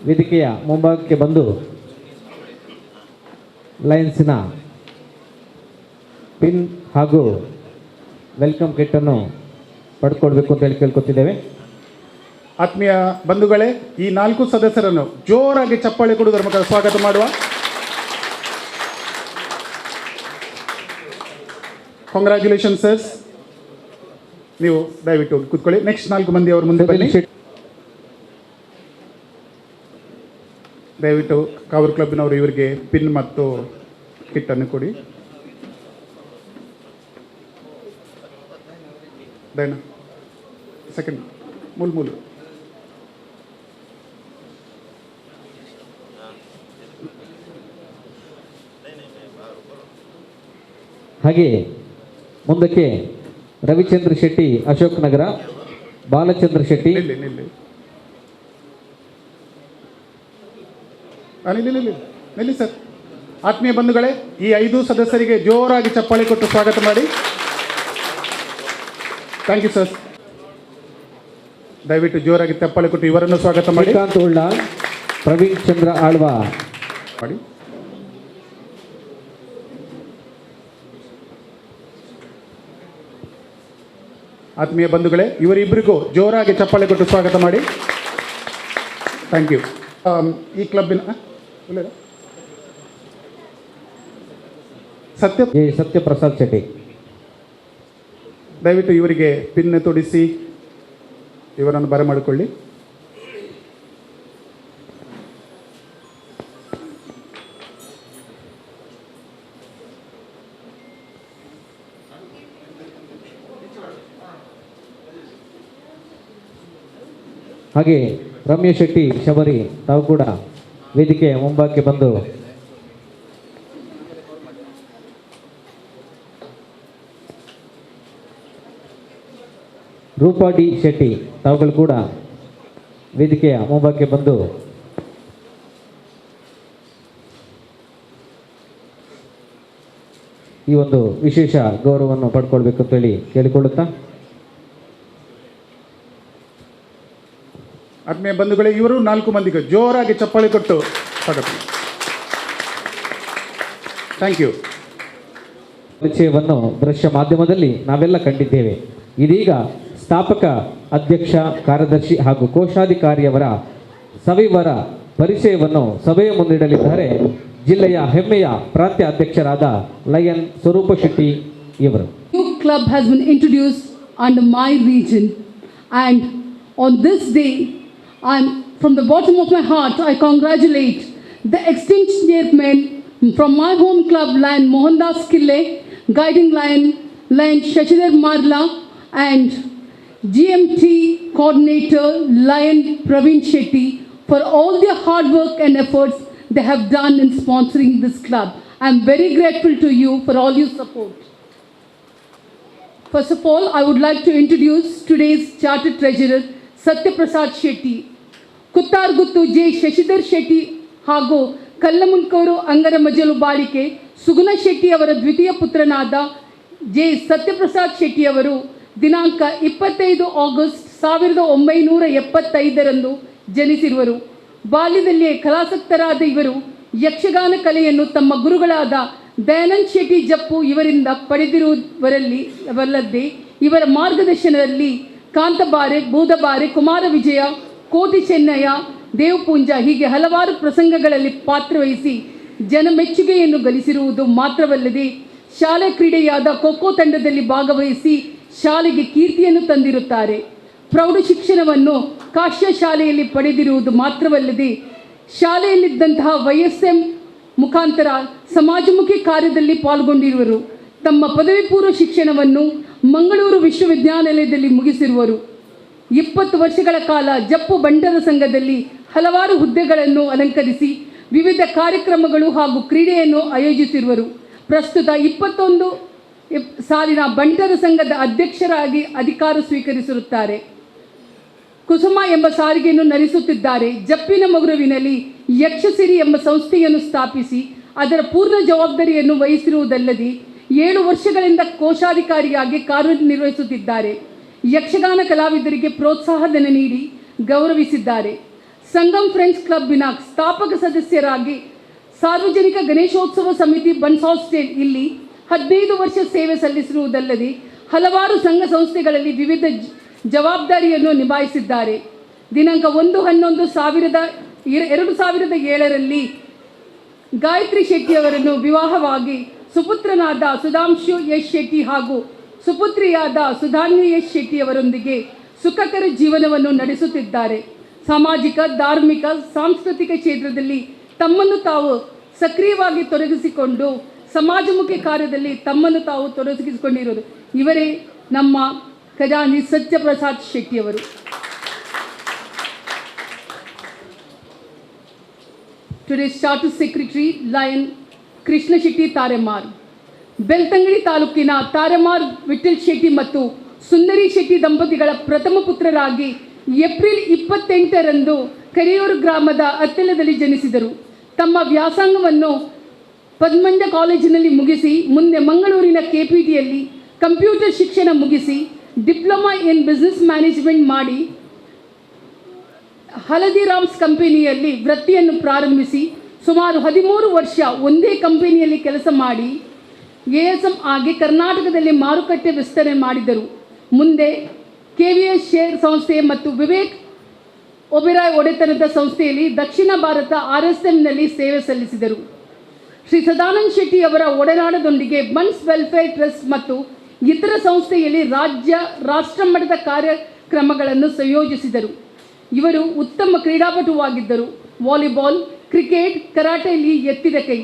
ವೇದಿಕೆಯ ಮುಂಭಾಗಕ್ಕೆ ಬಂದು ಲಯನ್ಸಿನ ಪಿನ್ ಹಾಗೂ welcome ಕಿಟ್ಟನ್ನು ಪಡ್ಕೊಳ್ಬೇಕು ಅಂತ ಹೇಳಿ ಕೇಳ್ಕೊತಿದ್ದೇವೆ. ಆತ್ಮೀಯ ಬಂಧುಗಳೇ, ಈ 4 ಸದಸ್ಯರನ್ನು ಜೋರಾಗಿ ಚಪ್ಪಾಳೆ ಕೊಡುವುದರ ಮೂಲಕ ಸ್ವಾಗತ ಮಾಡುವ. Congratulation sirs. ನೀವು ದಯವಿಟ್ಟು ಕೂತ್ಕೊಳ್ಳಿ. ನೆಕ್ಸ್ಟ್ 4 ಮಂದಿ ಅವ್ರ ಮುಂದೆ ಬನ್ನಿ. ದಯವಿಟ್ಟು ಕಾವೂರು ಕ್ಲಬ್ನವರು ಇವರಿಗೆ ಪಿನ್ ಮತ್ತು ಕಿಟ್ಟನ್ನು ಕೊಡಿ. ದಯನ ಸೆಕೆಂಡ್ ಮೂಲು ಮೂಲು. ಹಾಗೆ ಮುಂದಕ್ಕೆ ರವಿಚಂದ್ರ ಶೆಟ್ಟಿ ಅಶೋಕ್ ನಗರ, ಬಾಲಚಂದ್ರ ಶೆಟ್ಟಿ. ನಿಲ್ಲಿ ನಿಲ್ಲಿ ನಿಲ್ಲಿ ನಿಲ್ಲಿ ನಿಲ್ಲಿ ಸರ್. ಆತ್ಮೀಯ ಬಂಧುಗಳೇ, ಈ 5 ಸದಸ್ಯರಿಗೆ ಜೋರಾಗಿ ಚಪ್ಪಾಳೆ ಕೊಟ್ಟು ಸ್ವಾಗತ ಮಾಡಿ. Thank you sir. ದಯವಿಟ್ಟು ಜೋರಾಗಿ ಚಪ್ಪಾಳೆ ಕೊಟ್ಟು ಇವರನ್ನು ಸ್ವಾಗತ ಮಾಡಿ. ಶ್ರೀಕಾಂತ್ ಉಳ್ಳಾಲ್, ಪ್ರವೀಣ್ ಚಂದ್ರ ಆಳ್ವ ಮಾಡಿ. ಆತ್ಮೀಯ ಬಂಧುಗಳೇ, ಇವರಿಬ್ಬರಿಗೂ ಜೋರಾಗಿ ಚಪ್ಪಾಳೆ ಕೊಟ್ಟು ಸ್ವಾಗತ ಮಾಡಿ. Thank you. ಈ ಕ್ಲಬ್ಬಿನ ಸತ್ಯ ಸತ್ಯಪ್ರಸಾದ್ ಶೆಟ್ಟಿ, ದಯವಿಟ್ಟು ಇವರಿಗೆ ಪಿನ್ ತೊಡಿಸಿ ಇವರನ್ನು ಬರಮಾಡಿಕೊಳ್ಳಿ. ಹಾಗೆ ರಮ್ಯ ಶೆಟ್ಟಿ ಶಬರಿ ತಾವು ಕೂಡ ವೇದಿಕೆಯ ಮುಂಭಾಗಕ್ಕೆ ಬಂದು ರೂಪಾ ಡಿ ಶೆಟ್ಟಿ ತಾವುಗಳು ಕೂಡ ವೇದಿಕೆಯ ಮುಂಭಾಗಕ್ಕೆ ಬಂದು ಈ ಒಂದು ವಿಶೇಷ ಗೌರವವನ್ನು ಪಡ್ಕೊಳ್ಬೇಕು ಅಂತೇಳಿ ಕೇಳಿಕೊಳ್ಳುತ್ತಾ, ಆತ್ಮೀಯ ಬಂಧುಗಳೇ, ಇವರು 4 ಮಂದಿಗೆ ಜೋರಾಗಿ ಚಪ್ಪಾಳೆ ಕೊಟ್ಟು ಸ್ವಾಗತ. Thank you. ಪರಿಚಯವನ್ನು ದೃಶ್ಯ ಮಾಧ್ಯಮದಲ್ಲಿ ನಾವೆಲ್ಲ ಕಂಡಿದ್ದೇವೆ. ಇದೀಗ ಸ್ಥಾಪಕ ಅಧ್ಯಕ್ಷ, ಕಾರ್ಯದರ್ಶಿ ಹಾಗೂ ಕೋಶಾಧಿಕಾರಿಯವರ ಸವಿವರ ಪರಿಚಯವನ್ನು ಸಭೆಯ ಮುಂದಿಡಲಿದ್ದಾರೆ ಜಿಲ್ಲೆಯ ಹೆಮ್ಮೆಯ ಪ್ರಾಂತ್ಯ ಅಧ್ಯಕ್ಷರಾದ ಲಯನ್ ಸ್ವರೂಪ ಶೆಟ್ಟಿ ಇವರು. New club has been introduced under my region, and on this day, I'm from the bottom of my heart, I congratulate the extinct chairman from my home club, Lion Mohandas Kille, guiding Lion, Lion Shashidhar Marla, and GMT coordinator Lion Praveen Shetty for all their hard work and efforts they have done in sponsoring this club. I'm very grateful to you for all your support. First of all, I would like to introduce today's Charter Treasurer, Satyaprasad Shetty. ಕುತ್ತಾರ್ಗುತ್ತು J Shashidhar Shetty ಹಾಗೂ ಕಲ್ಲಮುಲ್ಕೂರು ಅಂಗರಮಜಲು ಬಾಳಿಕೆ ಸುಗುಣ ಶೆಟ್ಟಿ ಅವರ ದ್ವಿತೀಯ ಪುತ್ರನಾದ J Satyaprasad Shetty ಅವರು ದಿನಾಂಕ 25 ಆಗಸ್ಟ್ 1975ರಂದು ಜನಿಸಿರುವರು. ಬಾಲ್ಯದಲ್ಲಿಯೇ ಕಲಾಸಕ್ತರಾದ ಇವರು ಯಕ್ಷಗಾನ ಕಲೆಯನ್ನು ತಮ್ಮ ಗುರುಗಳಾದ ದಯಾನಂದ್ ಶೆಟ್ಟಿ ಜಪ್ಪು ಇವರಿಂದ ಪಡೆದಿರುವವರಲ್ಲಿ ಅವಲ್ಲದೆ ಇವರ ಮಾರ್ಗದರ್ಶನದಲ್ಲಿ ಕಾಂತಬಾರೆ, ಬೂದಬಾರೆ, ಕುಮಾರ ವಿಜಯ, ಕೋಟಿ ಚೆನ್ನಯ್ಯ, ದೇವಪೂಂಜ ಹೀಗೆ ಹಲವಾರು ಪ್ರಸಂಗಗಳಲ್ಲಿ ಪಾತ್ರವಹಿಸಿ ಜನಮೆಚ್ಚುಗೆಯನ್ನು ಗಳಿಸಿರುವುದು ಮಾತ್ರವಲ್ಲದೆ ಶಾಲೆ ಕ್ರೀಡೆಯಾದ ಖೋಖೋ ತಂಡದಲ್ಲಿ ಭಾಗವಹಿಸಿ ಶಾಲೆಗೆ ಕೀರ್ತಿಯನ್ನು ತಂದಿರುತ್ತಾರೆ. ಪ್ರೌಢ ಶಿಕ್ಷಣವನ್ನು ಕಾಶ್ಯ ಶಾಲೆಯಲ್ಲಿ ಪಡೆದಿರುವುದು ಮಾತ್ರವಲ್ಲದೆ ಶಾಲೆಯಲ್ಲಿದ್ದಂತಹ ವೈಎಸ್ಎಂ ಮುಖಾಂತರ ಸಮಾಜಮುಖಿ ಕಾರ್ಯದಲ್ಲಿ ಪಾಲ್ಗೊಂಡಿರುವರು. ತಮ್ಮ ಪದವಿ ಪೂರ್ವ ಶಿಕ್ಷಣವನ್ನು ಮಂಗಳೂರು ವಿಶ್ವವಿದ್ಯಾನಿಲಯದಲ್ಲಿ ಮುಗಿಸಿರುವರು. 20 ವರ್ಷಗಳ ಕಾಲ ಜಪ್ಪು ಬಂಟರ ಸಂಘದಲ್ಲಿ ಹಲವಾರು ಹುದ್ದೆಗಳನ್ನು ಅಲಂಕರಿಸಿ ವಿವಿಧ ಕಾರ್ಯಕ್ರಮಗಳು ಹಾಗೂ ಕ್ರೀಡೆಯನ್ನು ಆಯೋಜಿಸಿರುವರು. ಪ್ರಸ್ತುತ 21 ಸಾಲಿನ ಬಂಟರ ಸಂಘದ ಅಧ್ಯಕ್ಷರಾಗಿ ಅಧಿಕಾರ ಸ್ವೀಕರಿಸಿರುತ್ತಾರೆ. ಕುಸುಮ ಎಂಬ ಸಾರಿಗೆಯನ್ನು ನಡೆಸುತ್ತಿದ್ದಾರೆ. ಜಪ್ಪಿನ ಮಗುರುವಿನಲ್ಲಿ ಯಕ್ಷಸಿರಿ ಎಂಬ ಸಂಸ್ಥೆಯನ್ನು ಸ್ಥಾಪಿಸಿ ಅದರ ಪೂರ್ಣ ಜವಾಬ್ದಾರಿಯನ್ನು ವಹಿಸಿರುವುದಲ್ಲದೆ 7 ವರ್ಷಗಳಿಂದ ಕೋಶಾಧಿಕಾರಿಯಾಗಿ ಕಾರ್ಯನಿರ್ವಹಿಸುತ್ತಿದ್ದಾರೆ. ಯಕ್ಷಗಾನ ಕಲಾವಿದರಿಗೆ ಪ್ರೋತ್ಸಾಹಧನ ನೀಡಿ ಗೌರವಿಸಿದ್ದಾರೆ. ಸಂಗಮ್ ಫ್ರೆಂಡ್ಸ್ ಕ್ಲಬ್ಬಿನ ಸ್ಥಾಪಕ ಸದಸ್ಯರಾಗಿ ಸಾರ್ವಜನಿಕ ಗಣೇಶೋತ್ಸವ ಸಮಿತಿ ಬಂಟ್ಸ್ ಹಾಸ್ಟೆಲ್ ಇಲ್ಲಿ 15 ವರ್ಷ ಸೇವೆ ಸಲ್ಲಿಸಿರುವುದಲ್ಲದೆ ಹಲವಾರು ಸಂಘ ಸಂಸ್ಥೆಗಳಲ್ಲಿ ವಿವಿಧ ಜವಾಬ್ದಾರಿಯನ್ನು ನಿಭಾಯಿಸಿದ್ದಾರೆ. ದಿನಾಂಕ 1-11 2007ರಲ್ಲಿ ಗಾಯತ್ರಿ ಶೆಟ್ಟಿಯವರನ್ನು ವಿವಾಹವಾಗಿ ಸುಪುತ್ರನಾದ ಸುಧಾಂಶು ಎಸ್ ಶೆಟ್ಟಿ ಹಾಗೂ ಸುಪುತ್ರಿಯಾದ ಸುಧಾನ್ವಿ ಎಸ್ ಶೆಟ್ಟಿಯವರೊಂದಿಗೆ ಸುಖಕರ ಜೀವನವನ್ನು ನಡೆಸುತ್ತಿದ್ದಾರೆ. ಸಾಮಾಜಿಕ, ಧಾರ್ಮಿಕ, ಸಾಂಸ್ಕೃತಿಕ ಕ್ಷೇತ್ರದಲ್ಲಿ ತಮ್ಮನ್ನು ತಾವು ಸಕ್ರಿಯವಾಗಿ ತೊಡಗಿಸಿಕೊಂಡು ಸಮಾಜಮುಖಿ ಕಾರ್ಯದಲ್ಲಿ ತಮ್ಮನ್ನು ತಾವು ತೊಡಗಿಸಿಕೊಂಡಿರೋದು ಇವರೇ ನಮ್ಮ ಖಜಾಂಚಿ ಸತ್ಯಪ್ರಸಾದ್ ಶೆಟ್ಟಿಯವರು. Today's Charter Secretary, Lion Krishna Shetty Taremar. Belthangady ತಾಲೂಕಿನ ತಾರೆಮಾರ್ ವಿಠಲ್ ಶೆಟ್ಟಿ ಮತ್ತು ಸುಂದರಿ ಶೆಟ್ಟಿ ದಂಪತಿಗಳ ಪ್ರಥಮ ಪುತ್ರರಾಗಿ ಏಪ್ರಿಲ್ 28ರಂದು ಕರಿಯೂರು ಗ್ರಾಮದ ಅತ್ತೆಲದಲ್ಲಿ ಜನಿಸಿದರು. ತಮ್ಮ ವ್ಯಾಸಂಗವನ್ನು ಪದ್ಮಂಜ ಕಾಲೇಜಿನಲ್ಲಿ ಮುಗಿಸಿ ಮುಂದೆ ಮಂಗಳೂರಿನ ಕೆಪಿಟಿಯಲ್ಲಿ ಕಂಪ್ಯೂಟರ್ ಶಿಕ್ಷಣ ಮುಗಿಸಿ diploma in business management ಮಾಡಿ ಹಲದಿರಾಮ್ಸ್ ಕಂಪನಿಯಲ್ಲಿ ವೃತ್ತಿಯನ್ನು ಪ್ರಾರಂಭಿಸಿ ಸುಮಾರು 13 ವರ್ಷ ಒಂದೇ ಕಂಪನಿಯಲ್ಲಿ ಕೆಲಸ ಮಾಡಿ ಎಎಸ್ಎಂ ಆಗಿ ಕರ್ನಾಟಕದಲ್ಲಿ ಮಾರುಕಟ್ಟೆ ವಿಸ್ತರಣೆ ಮಾಡಿದರು. ಮುಂದೆ ಕೆವಿಎಸ್ ಶೇರ್ ಸಂಸ್ಥೆ ಮತ್ತು ವಿವೇಕ್ ಒಬೆರಾಯ್ ಒಡೆತನದ ಸಂಸ್ಥೆಯಲ್ಲಿ ದಕ್ಷಿಣ ಭಾರತ ಆರ್ಎಸ್ಎಂನಲ್ಲಿ ಸೇವೆ ಸಲ್ಲಿಸಿದರು. ಶ್ರೀ ಸದಾನಂದ ಶೆಟ್ಟಿ ಅವರ ಒಡನಾಟದೊಂದಿಗೆ ಬಂಟ್ಸ್ ವೆಲ್ಫೇರ್ ಟ್ರಸ್ಟ್ ಮತ್ತು ಇತರ ಸಂಸ್ಥೆಯಲ್ಲಿ ರಾಜ್ಯ ರಾಷ್ಟ್ರಮಟ್ಟದ ಕಾರ್ಯಕ್ರಮಗಳನ್ನು ಸಂಯೋಜಿಸಿದರು. ಇವರು ಉತ್ತಮ ಕ್ರೀಡಾಪಟುವಾಗಿದ್ದರು. ವಾಲಿಬಾಲ್, ಕ್ರಿಕೆಟ್, ಕರಾಟೆಯಲ್ಲಿ ಎತ್ತಿದ ಕೈ.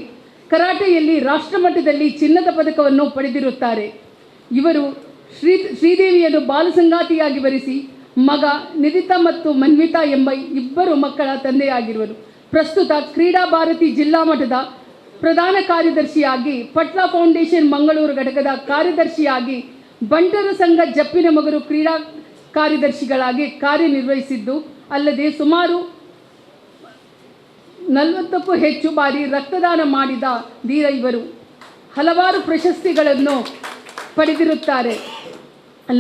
ಕರಾಟೆಯಲ್ಲಿ ರಾಷ್ಟ್ರಮಟ್ಟದಲ್ಲಿ ಚಿನ್ನದ ಪದಕವನ್ನು ಪಡೆದಿರುತ್ತಾರೆ. ಇವರು ಶ್ರೀದೇವಿಯನ್ನು ಬಾಲಸಂಗಾತಿಯಾಗಿ ವರಿಸಿ ಮಗ ನಿಧಿತಾ ಮತ್ತು ಮನ್ವಿತಾ ಎಂಬ ಇಬ್ಬರು ಮಕ್ಕಳ ತಂದೆಯಾಗಿರುವರು. ಪ್ರಸ್ತುತ ಕ್ರೀಡಾ ಭಾರತಿ ಜಿಲ್ಲಾ ಮಟ್ಟದ ಪ್ರಧಾನ ಕಾರ್ಯದರ್ಶಿಯಾಗಿ, ಪಟ್ಲ ಫೌಂಡೇಶನ್ ಮಂಗಳೂರು ಘಟಕದ ಕಾರ್ಯದರ್ಶಿಯಾಗಿ, ಬಂಟರ ಸಂಘ ಜಪ್ಪಿನ ಮಗರು ಕ್ರೀಡಾ ಕಾರ್ಯದರ್ಶಿಗಳಾಗಿ ಕಾರ್ಯನಿರ್ವಹಿಸಿದ್ದು ಅಲ್ಲದೆ ಸುಮಾರು 40ಕ್ಕೂ ಹೆಚ್ಚು ಬಾರಿ ರಕ್ತದಾನ ಮಾಡಿದ ಧೀರ ಇವರು. ಹಲವಾರು ಪ್ರಶಸ್ತಿಗಳನ್ನು ಪಡೆದಿರುತ್ತಾರೆ.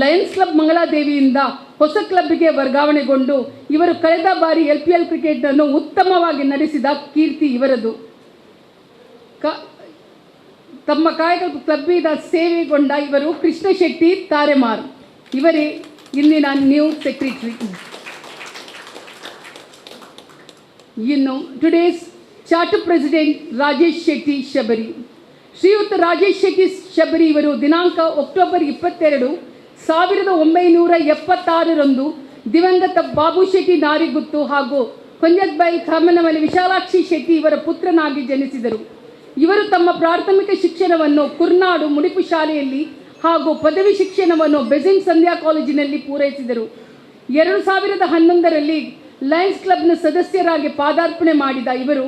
ಲಯನ್ಸ್ ಕ್ಲಬ್ ಮಂಗಳಾದೇವಿಯಿಂದ ಹೊಸ ಕ್ಲಬ್ಗೆ ವರ್ಗಾವಣೆಗೊಂಡು ಇವರು ಕಳೆದ ಬಾರಿ ಎಲ್ಪಿಎಲ್ ಕ್ರಿಕೆಟನ್ನು ಉತ್ತಮವಾಗಿ ನಡೆಸಿದ ಕೀರ್ತಿ ಇವರದು. ತಮ್ಮ ಕಾಯಕ ಕ್ಲಬ್ಬಿನ ಸೇವೆಗೊಂಡ ಇವರು ಕೃಷ್ಣ ಶೆಟ್ಟಿ ತಾರೆಮಾರ್. ಇವರೇ ಇಂದಿನ ನ್ಯೂ ಸೆಕ್ರೆಟರಿ. ಇನ್ನು today's charter president Rajesh Shetty Shabari. ಶ್ರೀಯುತ ರಾಜೇಶ್ ಶೆಟ್ಟಿ ಶಬರಿ ಇವರು ದಿನಾಂಕ ಅಕ್ಟೋಬರ್ 22, 1976ರಂದು ದಿವಂಗತ ಬಾಬು ಶೆಟ್ಟಿ ನಾರಿಗುತ್ತು ಹಾಗೂ ಕೊಂಜತ್ಬೈಲ್ ಕಾಮನಮನೆ ವಿಶಾಲಾಕ್ಷಿ ಶೆಟ್ಟಿ ಇವರ ಪುತ್ರನಾಗಿ ಜನಿಸಿದರು. ಇವರು ತಮ್ಮ ಪ್ರಾಥಮಿಕ ಶಿಕ್ಷಣವನ್ನು ಕುರ್ನಾಡು ಮುಡಿಪು ಶಾಲೆಯಲ್ಲಿ ಹಾಗೂ ಪದವಿ ಶಿಕ್ಷಣವನ್ನು ಬೆಸೆಂಟ್ ಸಂಧ್ಯಾ ಕಾಲೇಜಿನಲ್ಲಿ ಪೂರೈಸಿದರು. 2011ರಲ್ಲಿ ಲಯನ್ಸ್ ಕ್ಲಬ್ನ ಸದಸ್ಯರಾಗಿ ಪಾದಾರ್ಪಣೆ ಮಾಡಿದ ಇವರು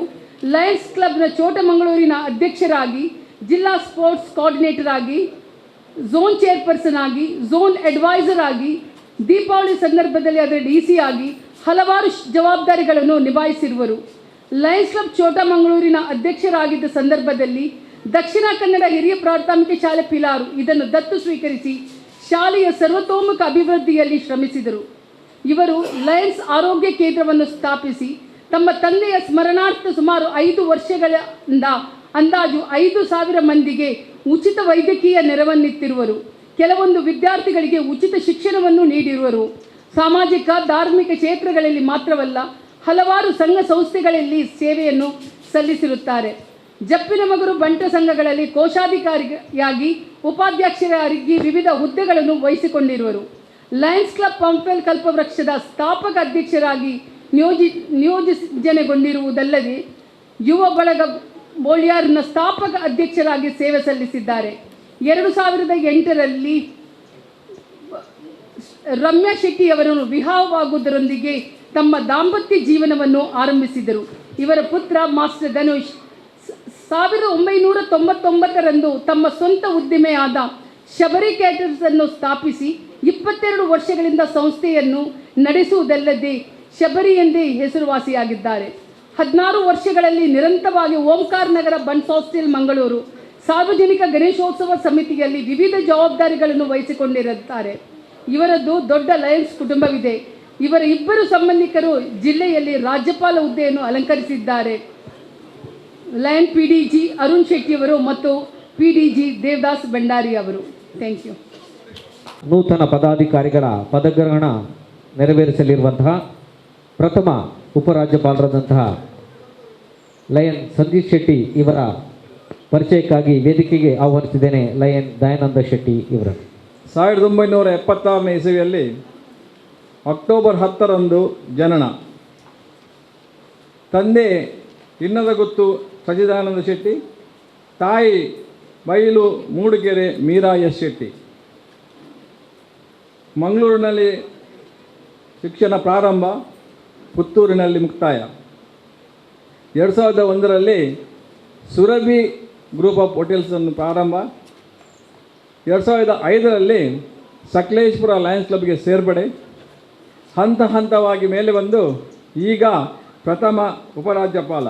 ಲಯನ್ಸ್ ಕ್ಲಬ್ನ ಚೋಟಮಂಗಳೂರಿನ ಅಧ್ಯಕ್ಷರಾಗಿ, ಜಿಲ್ಲಾ ಸ್ಪೋರ್ಟ್ಸ್ ಕೋಆರ್ಡಿನೇಟರ್ ಆಗಿ, ಝೋನ್ ಚೇರ್ಪರ್ಸನ್ ಆಗಿ, ಝೋನ್ ಅಡ್ವೈಸರ್ ಆಗಿ, ದೀಪಾವಳಿ ಸಂದರ್ಭದಲ್ಲಿ ಅದರ ಡಿಸಿ ಆಗಿ ಹಲವಾರು ಜವಾಬ್ದಾರಿಗಳನ್ನು ನಿಭಾಯಿಸಿರುವರು. ಲಯನ್ಸ್ ಕ್ಲಬ್ ಚೋಟಮಂಗಳೂರಿನ ಅಧ್ಯಕ್ಷರಾಗಿದ್ದ ಸಂದರ್ಭದಲ್ಲಿ ದಕ್ಷಿಣ ಕನ್ನಡ ಹಿರಿಯ ಪ್ರಾಥಮಿಕ ಶಾಲೆ ಪಿಲಾರು ಇದನ್ನು ದತ್ತು ಸ್ವೀಕರಿಸಿ ಶಾಲೆಯ ಸರ್ವತೋಮುಖ ಅಭಿವೃದ್ಧಿಯಲ್ಲಿ ಶ್ರಮಿಸಿದರು. ಇವರು ಲಯನ್ಸ್ ಆರೋಗ್ಯ ಕೇಂದ್ರವನ್ನು ಸ್ಥಾಪಿಸಿ ತಮ್ಮ ತಂದೆಯ ಸ್ಮರಣಾರ್ಥ ಸುಮಾರು 5 ವರ್ಷಗಳಿಂದ ಅಂದಾಜು 5,000 ಮಂದಿಗೆ ಉಚಿತ ವೈದ್ಯಕೀಯ ನೆರವನ್ನಿತ್ತಿರುವರು. ಕೆಲವೊಂದು ವಿದ್ಯಾರ್ಥಿಗಳಿಗೆ ಉಚಿತ ಶಿಕ್ಷಣವನ್ನು ನೀಡಿರುವರು. ಸಾಮಾಜಿಕ, ಧಾರ್ಮಿಕ ಕ್ಷೇತ್ರಗಳಲ್ಲಿ ಮಾತ್ರವಲ್ಲ, ಹಲವಾರು ಸಂಘ ಸಂಸ್ಥೆಗಳಲ್ಲಿ ಸೇವೆಯನ್ನು ಸಲ್ಲಿಸಿರುತ್ತಾರೆ. ಜಪ್ಪಿನಮಗರು ಬಂಟ ಸಂಘಗಳಲ್ಲಿ ಕೋಶಾಧಿಕಾರಿಯಾಗಿ, ಉಪಾಧ್ಯಕ್ಷರಾಗಿ ವಿವಿಧ ಹುದ್ದೆಗಳನ್ನು ವಹಿಸಿಕೊಂಡಿರುವರು. ಲಯನ್ಸ್ ಕ್ಲಬ್ ಪಂಪ್ವೆಲ್ ಕಲ್ಪವೃಕ್ಷದ ಸ್ಥಾಪಕ ಅಧ್ಯಕ್ಷರಾಗಿ ನಿಯೋಜನೆಗೊಂಡಿರುವುದಲ್ಲದೆ ಯುವ ಬಳಗ ಬೋಳ್ಯಾರ್ನ ಸ್ಥಾಪಕ ಅಧ್ಯಕ್ಷರಾಗಿ ಸೇವೆ ಸಲ್ಲಿಸಿದ್ದಾರೆ. 2008ರಲ್ಲಿ ರಮ್ಯಾ ಶೆಟ್ಟಿಯವರನ್ನು ವಿವಾಹವಾಗುವುದರೊಂದಿಗೆ ತಮ್ಮ ದಾಂಪತ್ಯ ಜೀವನವನ್ನು ಆರಂಭಿಸಿದರು. ಇವರ ಪುತ್ರ ಮಾಸ್ಟರ್ ಧನುಷ್ 1999ರಂದು ತಮ್ಮ ಸ್ವಂತ ಉದ್ದಿಮೆಯಾದ ಶಬರಿ ಕ್ಯಾಟರ್ಸ್ ಅನ್ನು ಸ್ಥಾಪಿಸಿ 22 ವರ್ಷಗಳಿಂದ ಸಂಸ್ಥೆಯನ್ನು ನಡೆಸುವುದಲ್ಲದೆ ಶಬರಿ ಎಂದೇ ಹೆಸರುವಾಸಿಯಾಗಿದ್ದಾರೆ. 16 ವರ್ಷಗಳಲ್ಲಿ ನಿರಂತರವಾಗಿ ಓಂಕಾರ ನಗರ ಬಂಟ್ಸ್ ಹಾಸ್ಟೆಲ್ ಮಂಗಳೂರು ಸಾರ್ವಜನಿಕ ಗಣೇಶೋತ್ಸವ ಸಮಿತಿಯಲ್ಲಿ ವಿವಿಧ ಜವಾಬ್ದಾರಿಗಳನ್ನು ವಹಿಸಿಕೊಂಡಿರುತ್ತಾರೆ. ಇವರದ್ದು ದೊಡ್ಡ ಲಯನ್ಸ್ ಕುಟುಂಬವಿದೆ. ಇವರ ಇಬ್ಬರು ಸಂಬಂಧಿಕರು ಜಿಲ್ಲೆಯಲ್ಲಿ ರಾಜ್ಯಪಾಲ ಹುದ್ದೆಯನ್ನು ಅಲಂಕರಿಸಿದ್ದಾರೆ. ಲಯನ್ ಪಿಡಿಜಿ ಅರುಣ್ ಶೆಟ್ಟಿಯವರು ಮತ್ತು ಪಿಡಿಜಿ ದೇವದಾಸ್ ಭಂಡಾರಿ ಅವರು. Thank you. ನೂತನ ಪದಾಧಿಕಾರಿಗಳ ಪದಗ್ರಹಣ ನೆರವೇರಿಸಲಿರುವಂತಹ ಪ್ರಥಮ ಉಪರಾಜ್ಯಪಾಲರಾದಂತಹ ಲಯನ್ ಸಂದೀಪ್ ಶೆಟ್ಟಿ ಇವರ ಪರಿಚಯಕ್ಕಾಗಿ ವೇದಿಕೆಗೆ ಆಹ್ವಾನಿಸಿದ್ದೇನೆ ಲಯನ್ ದಯಾನಂದ ಶೆಟ್ಟಿ ಇವರನ್ನು. 1976ನೇ ಇಸವಿಯಲ್ಲಿ ಅಕ್ಟೋಬರ್ 10ರಂದು ಜನನ. ತಂದೆ ಇನ್ನದಗುತ್ತು ಸಚಿದಾನಂದ ಶೆಟ್ಟಿ, ತಾಯಿ ಬೈಲು ಮೂಡಿಗೆರೆ ಮೀರಾ ಎಸ್ ಶೆಟ್ಟಿ. ಮಂಗಳೂರಿನಲ್ಲಿ ಶಿಕ್ಷಣ ಪ್ರಾರಂಭ, ಪುತ್ತೂರಿನಲ್ಲಿ ಮುಕ್ತಾಯ. 2001ರಲ್ಲಿ ಸುರಭಿ ಗ್ರೂಪ್ ಆಫ್ ಹೋಟೆಲ್ಸನ್ನು ಪ್ರಾರಂಭ. 2005ರಲ್ಲಿ ಸಕಲೇಶ್ಪುರ ಲಯನ್ಸ್ ಕ್ಲಬ್ಗೆ ಸೇರ್ಪಡೆ. ಹಂತ ಹಂತವಾಗಿ ಮೇಲೆ ಬಂದು ಈಗ ಪ್ರಥಮ ಉಪರಾಜ್ಯಪಾಲ.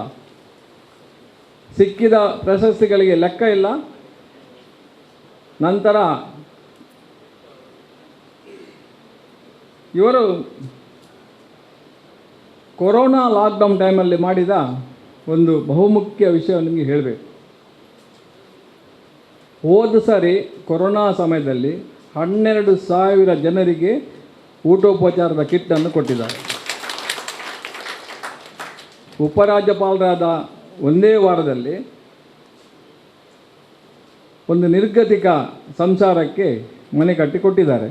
ಸಿಕ್ಕಿದ ಪ್ರಶಸ್ತಿಗಳಿಗೆ ಲೆಕ್ಕ ಇಲ್ಲ. ನಂತರ ಇವರು ಕೊರೋನಾ ಲಾಕ್ಡೌನ್ ಟೈಮಲ್ಲಿ ಮಾಡಿದ ಒಂದು ಬಹುಮುಖ್ಯ ವಿಷಯ ನಿಮಗೆ ಹೇಳಬೇಕು. ಹೋದ ಸಾರಿ ಕೊರೋನಾ ಸಮಯದಲ್ಲಿ 12,000 ಜನರಿಗೆ ಊಟೋಪಚಾರದ ಕಿಟ್ಟನ್ನು ಕೊಟ್ಟಿದ್ದಾರೆ. ಉಪರಾಜ್ಯಪಾಲರಾದ ಒಂದೇ ವಾರದಲ್ಲಿ ಒಂದು ನಿರ್ಗತಿಕ ಸಂಸಾರಕ್ಕೆ ಮನೆ ಕಟ್ಟಿ ಕೊಟ್ಟಿದ್ದಾರೆ.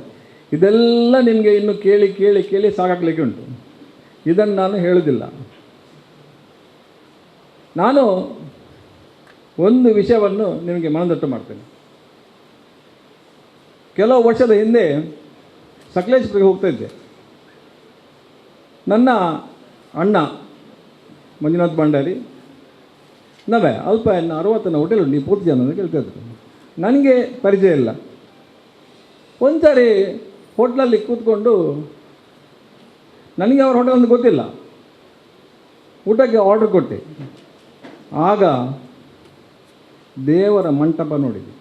ಇದೆಲ್ಲ ನಿಮಗೆ ಇನ್ನು ಕೇಳಿ ಕೇಳಿ ಕೇಳಿ ಸಾಕಾಗಲಿಕ್ಕೆ ಉಂಟು. ಇದನ್ನು ನಾನು ಹೇಳುವುದಿಲ್ಲ. ನಾನು ಒಂದು ವಿಷಯವನ್ನು ನಿಮಗೆ ಮನದಟ್ಟು ಮಾಡ್ತೇನೆ. ಕೆಲವು ವರ್ಷದ ಹಿಂದೆ ಸಕಲೇಶ್ಪುರಿಗೆ ಹೋಗ್ತಾ ಇದ್ದೆ. ನನ್ನ ಅಣ್ಣ ಮಂಜುನಾಥ್ ಭಂಡಾರಿ ನವೇ ಅಲ್ಪ ಇನ್ನು 60ನ ಹೋಟೆಲ್ ಉಂಟು, ನೀವು ಪೂರ್ತಿ ಜನ ಅಂತ ಕೇಳ್ತಾಯಿದ್ರು. ನನಗೆ ಪರಿಚಯ ಇಲ್ಲ. ಒಂದು ಸಾರಿ ಹೋಟ್ಲಲ್ಲಿ ಕೂತ್ಕೊಂಡು, ನನಗೆ ಅವ್ರ ಹೋಟೆಲ್ ಅಂತ ಗೊತ್ತಿಲ್ಲ, ಊಟಕ್ಕೆ ಆರ್ಡ್ರ್ ಕೊಟ್ಟೆ. ಆಗ ದೇವರ ಮಂಟಪ ನೋಡಿದೆ.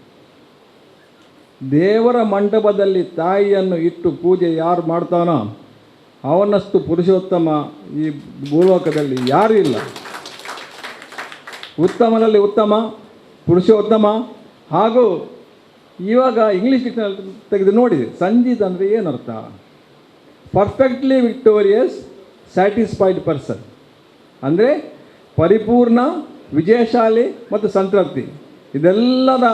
ದೇವರ ಮಂಟಪದಲ್ಲಿ ತಾಯಿಯನ್ನು ಇಟ್ಟು ಪೂಜೆ ಯಾರು ಮಾಡ್ತಾನೋ ಅವನಷ್ಟು ಪುರುಷೋತ್ತಮ ಈ ಭೂಲೋಕದಲ್ಲಿ ಯಾರೂ ಇಲ್ಲ. ಉತ್ತಮನಲ್ಲಿ ಉತ್ತಮ ಪುರುಷೋತ್ತಮ. ಹಾಗೂ ಇವಾಗ ಇಂಗ್ಲೀಷ್ ಡಿಕ್ಷನರಿ ತೆಗೆದು ನೋಡಿದೆ, ಸಂಜೀತ್ ಅಂದರೆ ಏನರ್ಥ? Perfectly victorious satisfied person. ಅಂದರೆ ಪರಿಪೂರ್ಣ, ವಿಜಯಶಾಲಿ ಮತ್ತು ಸಂತೃಪ್ತಿ, ಇದೆಲ್ಲದ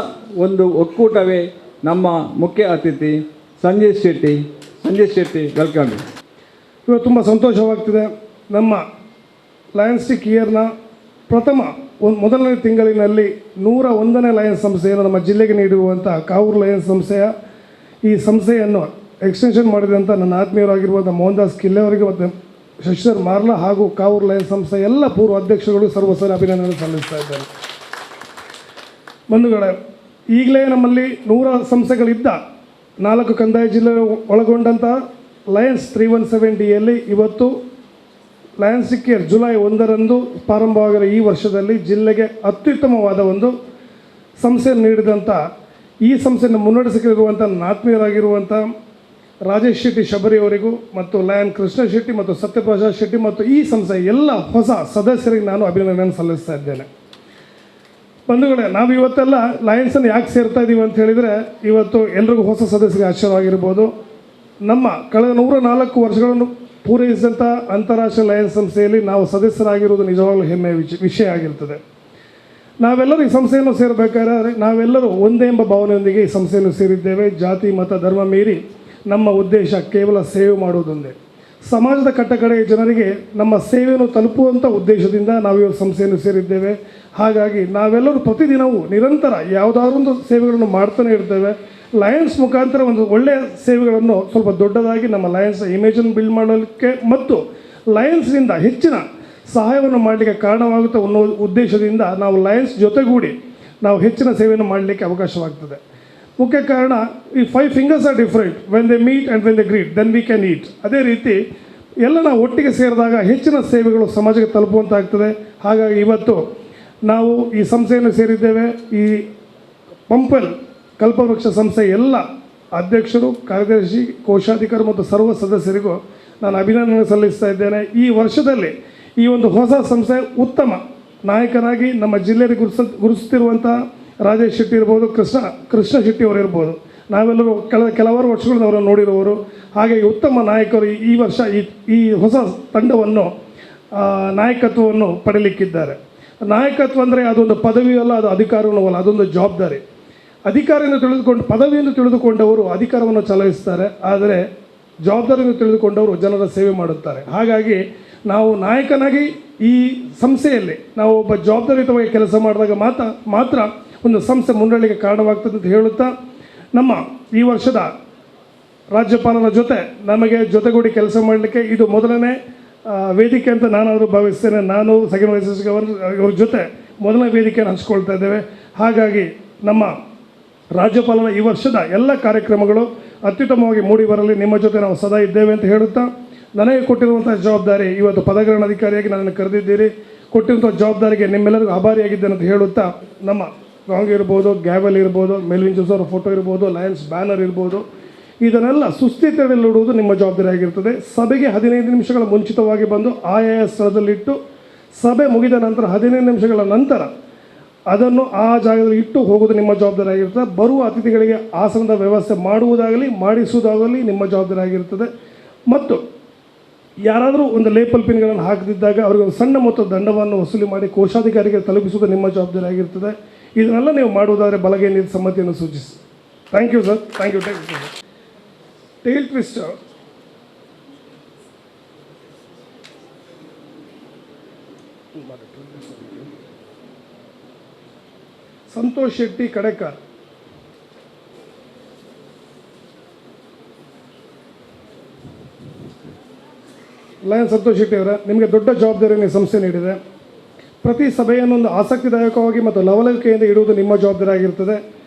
ಒಂದು ಒಕ್ಕೂಟವೇ ನಮ್ಮ ಮುಖ್ಯ ಅತಿಥಿ ಸಂಜಯ್ ಶೆಟ್ಟಿ. ಸಂಜಯ್ ಶೆಟ್ಟಿ, welcome. ಇವತ್ತು ತುಂಬ ಸಂತೋಷವಾಗ್ತಿದೆ. ನಮ್ಮ ಲಯನ್ಸ್ ಇಯರ್ನ ಪ್ರಥಮ ಒಂದು ಮೊದಲನೇ ತಿಂಗಳಿನಲ್ಲಿ 101ನೇ ಲಯನ್ಸ್ ಸಂಸ್ಥೆಯನ್ನು ನಮ್ಮ ಜಿಲ್ಲೆಗೆ ನೀಡಿರುವಂಥ ಕಾವೂರು ಲಯನ್ಸ್ ಸಂಸ್ಥೆಯ ಈ ಸಂಸ್ಥೆಯನ್ನು ಎಕ್ಸ್ಟೆನ್ಷನ್ ಮಾಡಿದಂಥ ನನ್ನ ಆತ್ಮೀಯರಾಗಿರುವಂಥ ಮೋಹನ್ ದಾಸ್ ಕಿಲ್ಲೆ ಅವರಿಗೆ ಮತ್ತು ಶಶಿಧರ್ ಮಾರ್ಲಾ ಹಾಗೂ ಕಾವೂರು ಲಯನ್ಸ್ ಸಂಸ್ಥೆ ಎಲ್ಲ ಪೂರ್ವ ಅಧ್ಯಕ್ಷಗಳು ಸರ್ವಸರ ಅಭಿನಂದನೆ ಸಲ್ಲಿಸ್ತಾ ಇದ್ದಾರೆ. ಬಂಧುಗಳೇ, ಈಗಲೇ ನಮ್ಮಲ್ಲಿ 100 ಸಂಸ್ಥೆಗಳಿದ್ದ 4 ಕಂದಾಯ ಜಿಲ್ಲೆ ಒಳಗೊಂಡಂಥ ಲಯನ್ಸ್ 317 ಡಿಯಲ್ಲಿ ಇವತ್ತು Lions care July 1ರಂದು ಪ್ರಾರಂಭವಾಗಿರೋ ಈ ವರ್ಷದಲ್ಲಿ ಜಿಲ್ಲೆಗೆ ಅತ್ಯುತ್ತಮವಾದ ಒಂದು ಸಂಸ್ಥೆಯನ್ನು ನೀಡಿದಂಥ, ಈ ಸಂಸ್ಥೆಯನ್ನು ಮುನ್ನಡೆಸಲಿರುವಂಥ ನನ್ನ ಆತ್ಮೀಯರಾಗಿರುವಂಥ ರಾಜೇಶ್ ಶೆಟ್ಟಿ ಶಬರಿ ಅವರಿಗೂ ಮತ್ತು ಲಯನ್ ಕೃಷ್ಣ ಶೆಟ್ಟಿ ಮತ್ತು ಸತ್ಯಪ್ರಸಾದ್ ಶೆಟ್ಟಿ ಮತ್ತು ಈ ಸಂಸ್ಥೆಯ ಎಲ್ಲ ಹೊಸ ಸದಸ್ಯರಿಗೆ ನಾನು ಅಭಿನಂದನೆ ಸಲ್ಲಿಸ್ತಾ ಇದ್ದೇನೆ. ಬಂಧುಗಳೇ, ನಾವು ಇವತ್ತೆಲ್ಲ ಲಯನ್ಸನ್ನು ಯಾಕೆ ಸೇರ್ತಾ ಇದ್ದೀವಿ ಅಂತ ಹೇಳಿದರೆ, ಇವತ್ತು ಎಲ್ರಿಗೂ ಹೊಸ ಸದಸ್ಯರಿಗೆ ಆಶ್ಚರ್ಯವಾಗಿರ್ಬೋದು. ನಮ್ಮ ಕಳೆದ 104 ವರ್ಷಗಳನ್ನು ಪೂರೈಸಿದಂಥ ಅಂತಾರಾಷ್ಟ್ರೀಯ ಲಯನ್ಸ್ ಸಂಸ್ಥೆಯಲ್ಲಿ ನಾವು ಸದಸ್ಯರಾಗಿರುವುದು ನಿಜವಾಗಲೂ ಹೆಮ್ಮೆಯ ವಿಷಯ ಆಗಿರ್ತದೆ. ನಾವೆಲ್ಲರೂ ಈ ಸಂಸ್ಥೆಯನ್ನು ಸೇರಬೇಕಾದ್ರೆ ನಾವೆಲ್ಲರೂ ಒಂದೇ ಎಂಬ ಭಾವನೆಯೊಂದಿಗೆ ಈ ಸಂಸ್ಥೆಯನ್ನು ಸೇರಿದ್ದೇವೆ. ಜಾತಿ, ಮತ, ಧರ್ಮ ಮೀರಿ ನಮ್ಮ ಉದ್ದೇಶ ಕೇವಲ ಸೇವೆ ಮಾಡುವುದೊಂದೇ. ಸಮಾಜದ ಕಟ್ಟಕಡೆಯ ಜನರಿಗೆ ನಮ್ಮ ಸೇವೆಯನ್ನು ತಲುಪುವಂಥ ಉದ್ದೇಶದಿಂದ ನಾವು ಈ ಸಂಸ್ಥೆಯನ್ನು ಸೇರಿದ್ದೇವೆ. ಹಾಗಾಗಿ ನಾವೆಲ್ಲರೂ ಪ್ರತಿದಿನವೂ ನಿರಂತರ ಯಾವುದಾದ್ರೊಂದು ಸೇವೆಗಳನ್ನು ಮಾಡ್ತಾನೆ ಇರ್ತೇವೆ. ಲಯನ್ಸ್ ಮುಖಾಂತರ ಒಂದು ಒಳ್ಳೆಯ ಸೇವೆಗಳನ್ನು ಸ್ವಲ್ಪ ದೊಡ್ಡದಾಗಿ ನಮ್ಮ ಲಯನ್ಸ್ ಇಮೇಜನ್ನು ಬಿಲ್ಡ್ ಮಾಡಲಿಕ್ಕೆ ಮತ್ತು ಲಯನ್ಸ್ನಿಂದ ಹೆಚ್ಚಿನ ಸಹಾಯವನ್ನು ಮಾಡಲಿಕ್ಕೆ ಕಾರಣವಾಗುತ್ತೆ ಅನ್ನೋ ಉದ್ದೇಶದಿಂದ ನಾವು ಲಯನ್ಸ್ ಜೊತೆಗೂಡಿ ನಾವು ಹೆಚ್ಚಿನ ಸೇವೆಯನ್ನು ಮಾಡಲಿಕ್ಕೆ ಅವಕಾಶವಾಗ್ತದೆ. ಮುಖ್ಯ ಕಾರಣ, ಈ 5 fingers are different when they meet and when they greet, then we can eat. ಅದೇ ರೀತಿ ಎಲ್ಲ ನಾವು ಒಟ್ಟಿಗೆ ಸೇರಿದಾಗ ಹೆಚ್ಚಿನ ಸೇವೆಗಳು ಸಮಾಜಕ್ಕೆ ತಲುಪುವಂತಾಗ್ತದೆ. ಹಾಗಾಗಿ ಇವತ್ತು ನಾವು ಈ ಸಂಸ್ಥೆಯನ್ನು ಸೇರಿದ್ದೇವೆ. ಈ ಪಂಪಲ್ ಕಲ್ಪವೃಕ್ಷ ಸಂಸ್ಥೆ ಎಲ್ಲ ಅಧ್ಯಕ್ಷರು, ಕಾರ್ಯದರ್ಶಿ, ಕೋಶಾಧಿಕಾರಿ ಮತ್ತು ಸರ್ವ ಸದಸ್ಯರಿಗೂ ನಾನು ಅಭಿನಂದನೆ ಸಲ್ಲಿಸ್ತಾ ಇದ್ದೇನೆ. ಈ ವರ್ಷದಲ್ಲಿ ಈ ಒಂದು ಹೊಸ ಸಂಸ್ಥೆ ಉತ್ತಮ ನಾಯಕನಾಗಿ ನಮ್ಮ ಜಿಲ್ಲೆಯಲ್ಲಿ ಗುರುತಿಸುತ್ತಿರುವಂಥ ರಾಜೇಶ್ ಶೆಟ್ಟಿ ಇರ್ಬೋದು, ಕೃಷ್ಣ ಶೆಟ್ಟಿ ಅವರು ಇರ್ಬೋದು, ನಾವೆಲ್ಲರೂ ಕಳೆದ ಕೆಲವಾರು ವರ್ಷಗಳಿಂದ ಅವರನ್ನು ನೋಡಿರುವವರು. ಹಾಗೆ ಉತ್ತಮ ನಾಯಕರು ಈ ವರ್ಷ ಈ ಹೊಸ ತಂಡವನ್ನು ನಾಯಕತ್ವವನ್ನು ಪಡೀಲಿಕ್ಕಿದ್ದಾರೆ. ನಾಯಕತ್ವ ಅಂದರೆ ಅದೊಂದು ಪದವಿಯೂ ಅಲ್ಲ, ಅದು ಅಧಿಕಾರವೂ ಅಲ್ಲ, ಅದೊಂದು ಜವಾಬ್ದಾರಿ. ಅಧಿಕಾರಿಯನ್ನು ತಿಳಿದುಕೊಂಡು ಪದವಿಯನ್ನು ತಿಳಿದುಕೊಂಡವರು ಅಧಿಕಾರವನ್ನು ಚಲಾಯಿಸ್ತಾರೆ, ಆದರೆ ಜವಾಬ್ದಾರಿಯನ್ನು ತಿಳಿದುಕೊಂಡವರು ಜನರ ಸೇವೆ ಮಾಡುತ್ತಾರೆ. ಹಾಗಾಗಿ ನಾವು ನಾಯಕನಾಗಿ ಈ ಸಂಸ್ಥೆಯಲ್ಲಿ ನಾವು ಒಬ್ಬ ಜವಾಬ್ದಾರಿಯುತವಾಗಿ ಕೆಲಸ ಮಾಡಿದಾಗ ಮಾತ್ರ ಒಂದು ಸಂಸ್ಥೆ ಮುನ್ನಡೆಗೆ ಕಾರಣವಾಗ್ತದೆ ಅಂತ ಹೇಳುತ್ತಾ, ನಮ್ಮ ಈ ವರ್ಷದ ರಾಜ್ಯಪಾಲರ ಜೊತೆ ನಮಗೆ ಜೊತೆಗೂಡಿ ಕೆಲಸ ಮಾಡಲಿಕ್ಕೆ ಇದು ಮೊದಲನೇ ವೇದಿಕೆ ಅಂತ ನಾನಾದರೂ ಭಾವಿಸ್ತೇನೆ. ನಾನು second wise governor ಇವ್ರ ಜೊತೆ ಮೊದಲನೇ ವೇದಿಕೆಯನ್ನು ಹಂಚ್ಕೊಳ್ತಾ ಇದ್ದೇವೆ. ಹಾಗಾಗಿ ನಮ್ಮ ರಾಜ್ಯಪಾಲರ ಈ ವರ್ಷದ ಎಲ್ಲ ಕಾರ್ಯಕ್ರಮಗಳು ಅತ್ಯುತ್ತಮವಾಗಿ ಮೂಡಿ ಬರಲಿ, ನಿಮ್ಮ ಜೊತೆ ನಾವು ಸದಾ ಇದ್ದೇವೆ ಅಂತ ಹೇಳುತ್ತಾ, ನನಗೆ ಕೊಟ್ಟಿರುವಂಥ ಜವಾಬ್ದಾರಿ ಇವತ್ತು ಪದಗ್ರಹಣಾಧಿಕಾರಿಯಾಗಿ ನನ್ನನ್ನು ಕರೆದಿದ್ದೀರಿ, ಕೊಟ್ಟಿರುವಂಥ ಜವಾಬ್ದಾರಿಗೆ ನಿಮ್ಮೆಲ್ಲರಿಗೂ ಆಭಾರಿಯಾಗಿದ್ದೇನೆ ಅಂತ ಹೇಳುತ್ತಾ, ನಮ್ಮ ಗಾಂಗ್ ಇರ್ಬೋದು, ಗ್ಯಾವೆಲ್ ಇರ್ಬೋದು, ಮೆಲ್ವಿನ್ ಜೋಸ್ ಅವರ ಫೋಟೋ ಇರ್ಬೋದು, ಲಯನ್ಸ್ ಬ್ಯಾನರ್ ಇರ್ಬೋದು, ಇದನ್ನೆಲ್ಲ ಸುಸ್ಥಿತಿಯಲ್ಲಿಡುವುದು ನಿಮ್ಮ ಜವಾಬ್ದಾರಿ ಆಗಿರ್ತದೆ. ಸಭೆಗೆ 15 ನಿಮಿಷಗಳ ಮುಂಚಿತವಾಗಿ ಬಂದು ಆಯಾಯ ಸ್ಥಳದಲ್ಲಿಟ್ಟು ಸಭೆ ಮುಗಿದ ನಂತರ 15 ನಿಮಿಷಗಳ ನಂತರ ಅದನ್ನು ಆ ಜಾಗದಲ್ಲಿ ಇಟ್ಟು ಹೋಗೋದು ನಿಮ್ಮ ಜವಾಬ್ದಾರಿ ಆಗಿರ್ತದೆ. ಬರುವ ಅತಿಥಿಗಳಿಗೆ ಆಸನದ ವ್ಯವಸ್ಥೆ ಮಾಡುವುದಾಗಲಿ ಮಾಡಿಸುವುದಾಗಲಿ ನಿಮ್ಮ ಜವಾಬ್ದಾರಿ ಆಗಿರ್ತದೆ. ಮತ್ತು ಯಾರಾದರೂ ಒಂದು ಲೇಪಲ್ ಪಿನ್ಗಳನ್ನು ಹಾಕದಿದ್ದಾಗ ಅವರಿಗೆ ಒಂದು ಸಣ್ಣ ಮೊತ್ತದ ದಂಡವನ್ನು ವಸೂಲಿ ಮಾಡಿ ಕೋಶಾಧಿಕಾರಿಗೆ ತಲುಪಿಸುವುದು ನಿಮ್ಮ ಜವಾಬ್ದಾರಿ ಆಗಿರ್ತದೆ. ಇದನ್ನೆಲ್ಲ ನೀವು ಮಾಡುವುದಾದರೆ ಬಲಗೈ ನೀಡಿ ಸಮ್ಮತಿಯನ್ನು ಸೂಚಿಸಿ. Thank you sir, thank you. Thank you. Tail twister. Santosh Shetty Kadekar. Lion Santosh Shetty ಅವರ, ನಿಮಗೆ ದೊಡ್ಡ ಜವಾಬ್ದಾರಿಯನ್ನು ಈ ಸಂಸ್ಥೆ ನೀಡಿದೆ. ಪ್ರತಿ ಸಭೆಯನ್ನು ಒಂದು ಆಸಕ್ತಿದಾಯಕವಾಗಿ ಮತ್ತು ಲವಲವಿಕೆಯಿಂದ ಇಡುವುದು ನಿಮ್ಮ ಜವಾಬ್ದಾರಿ ಆಗಿರ್ತದೆ.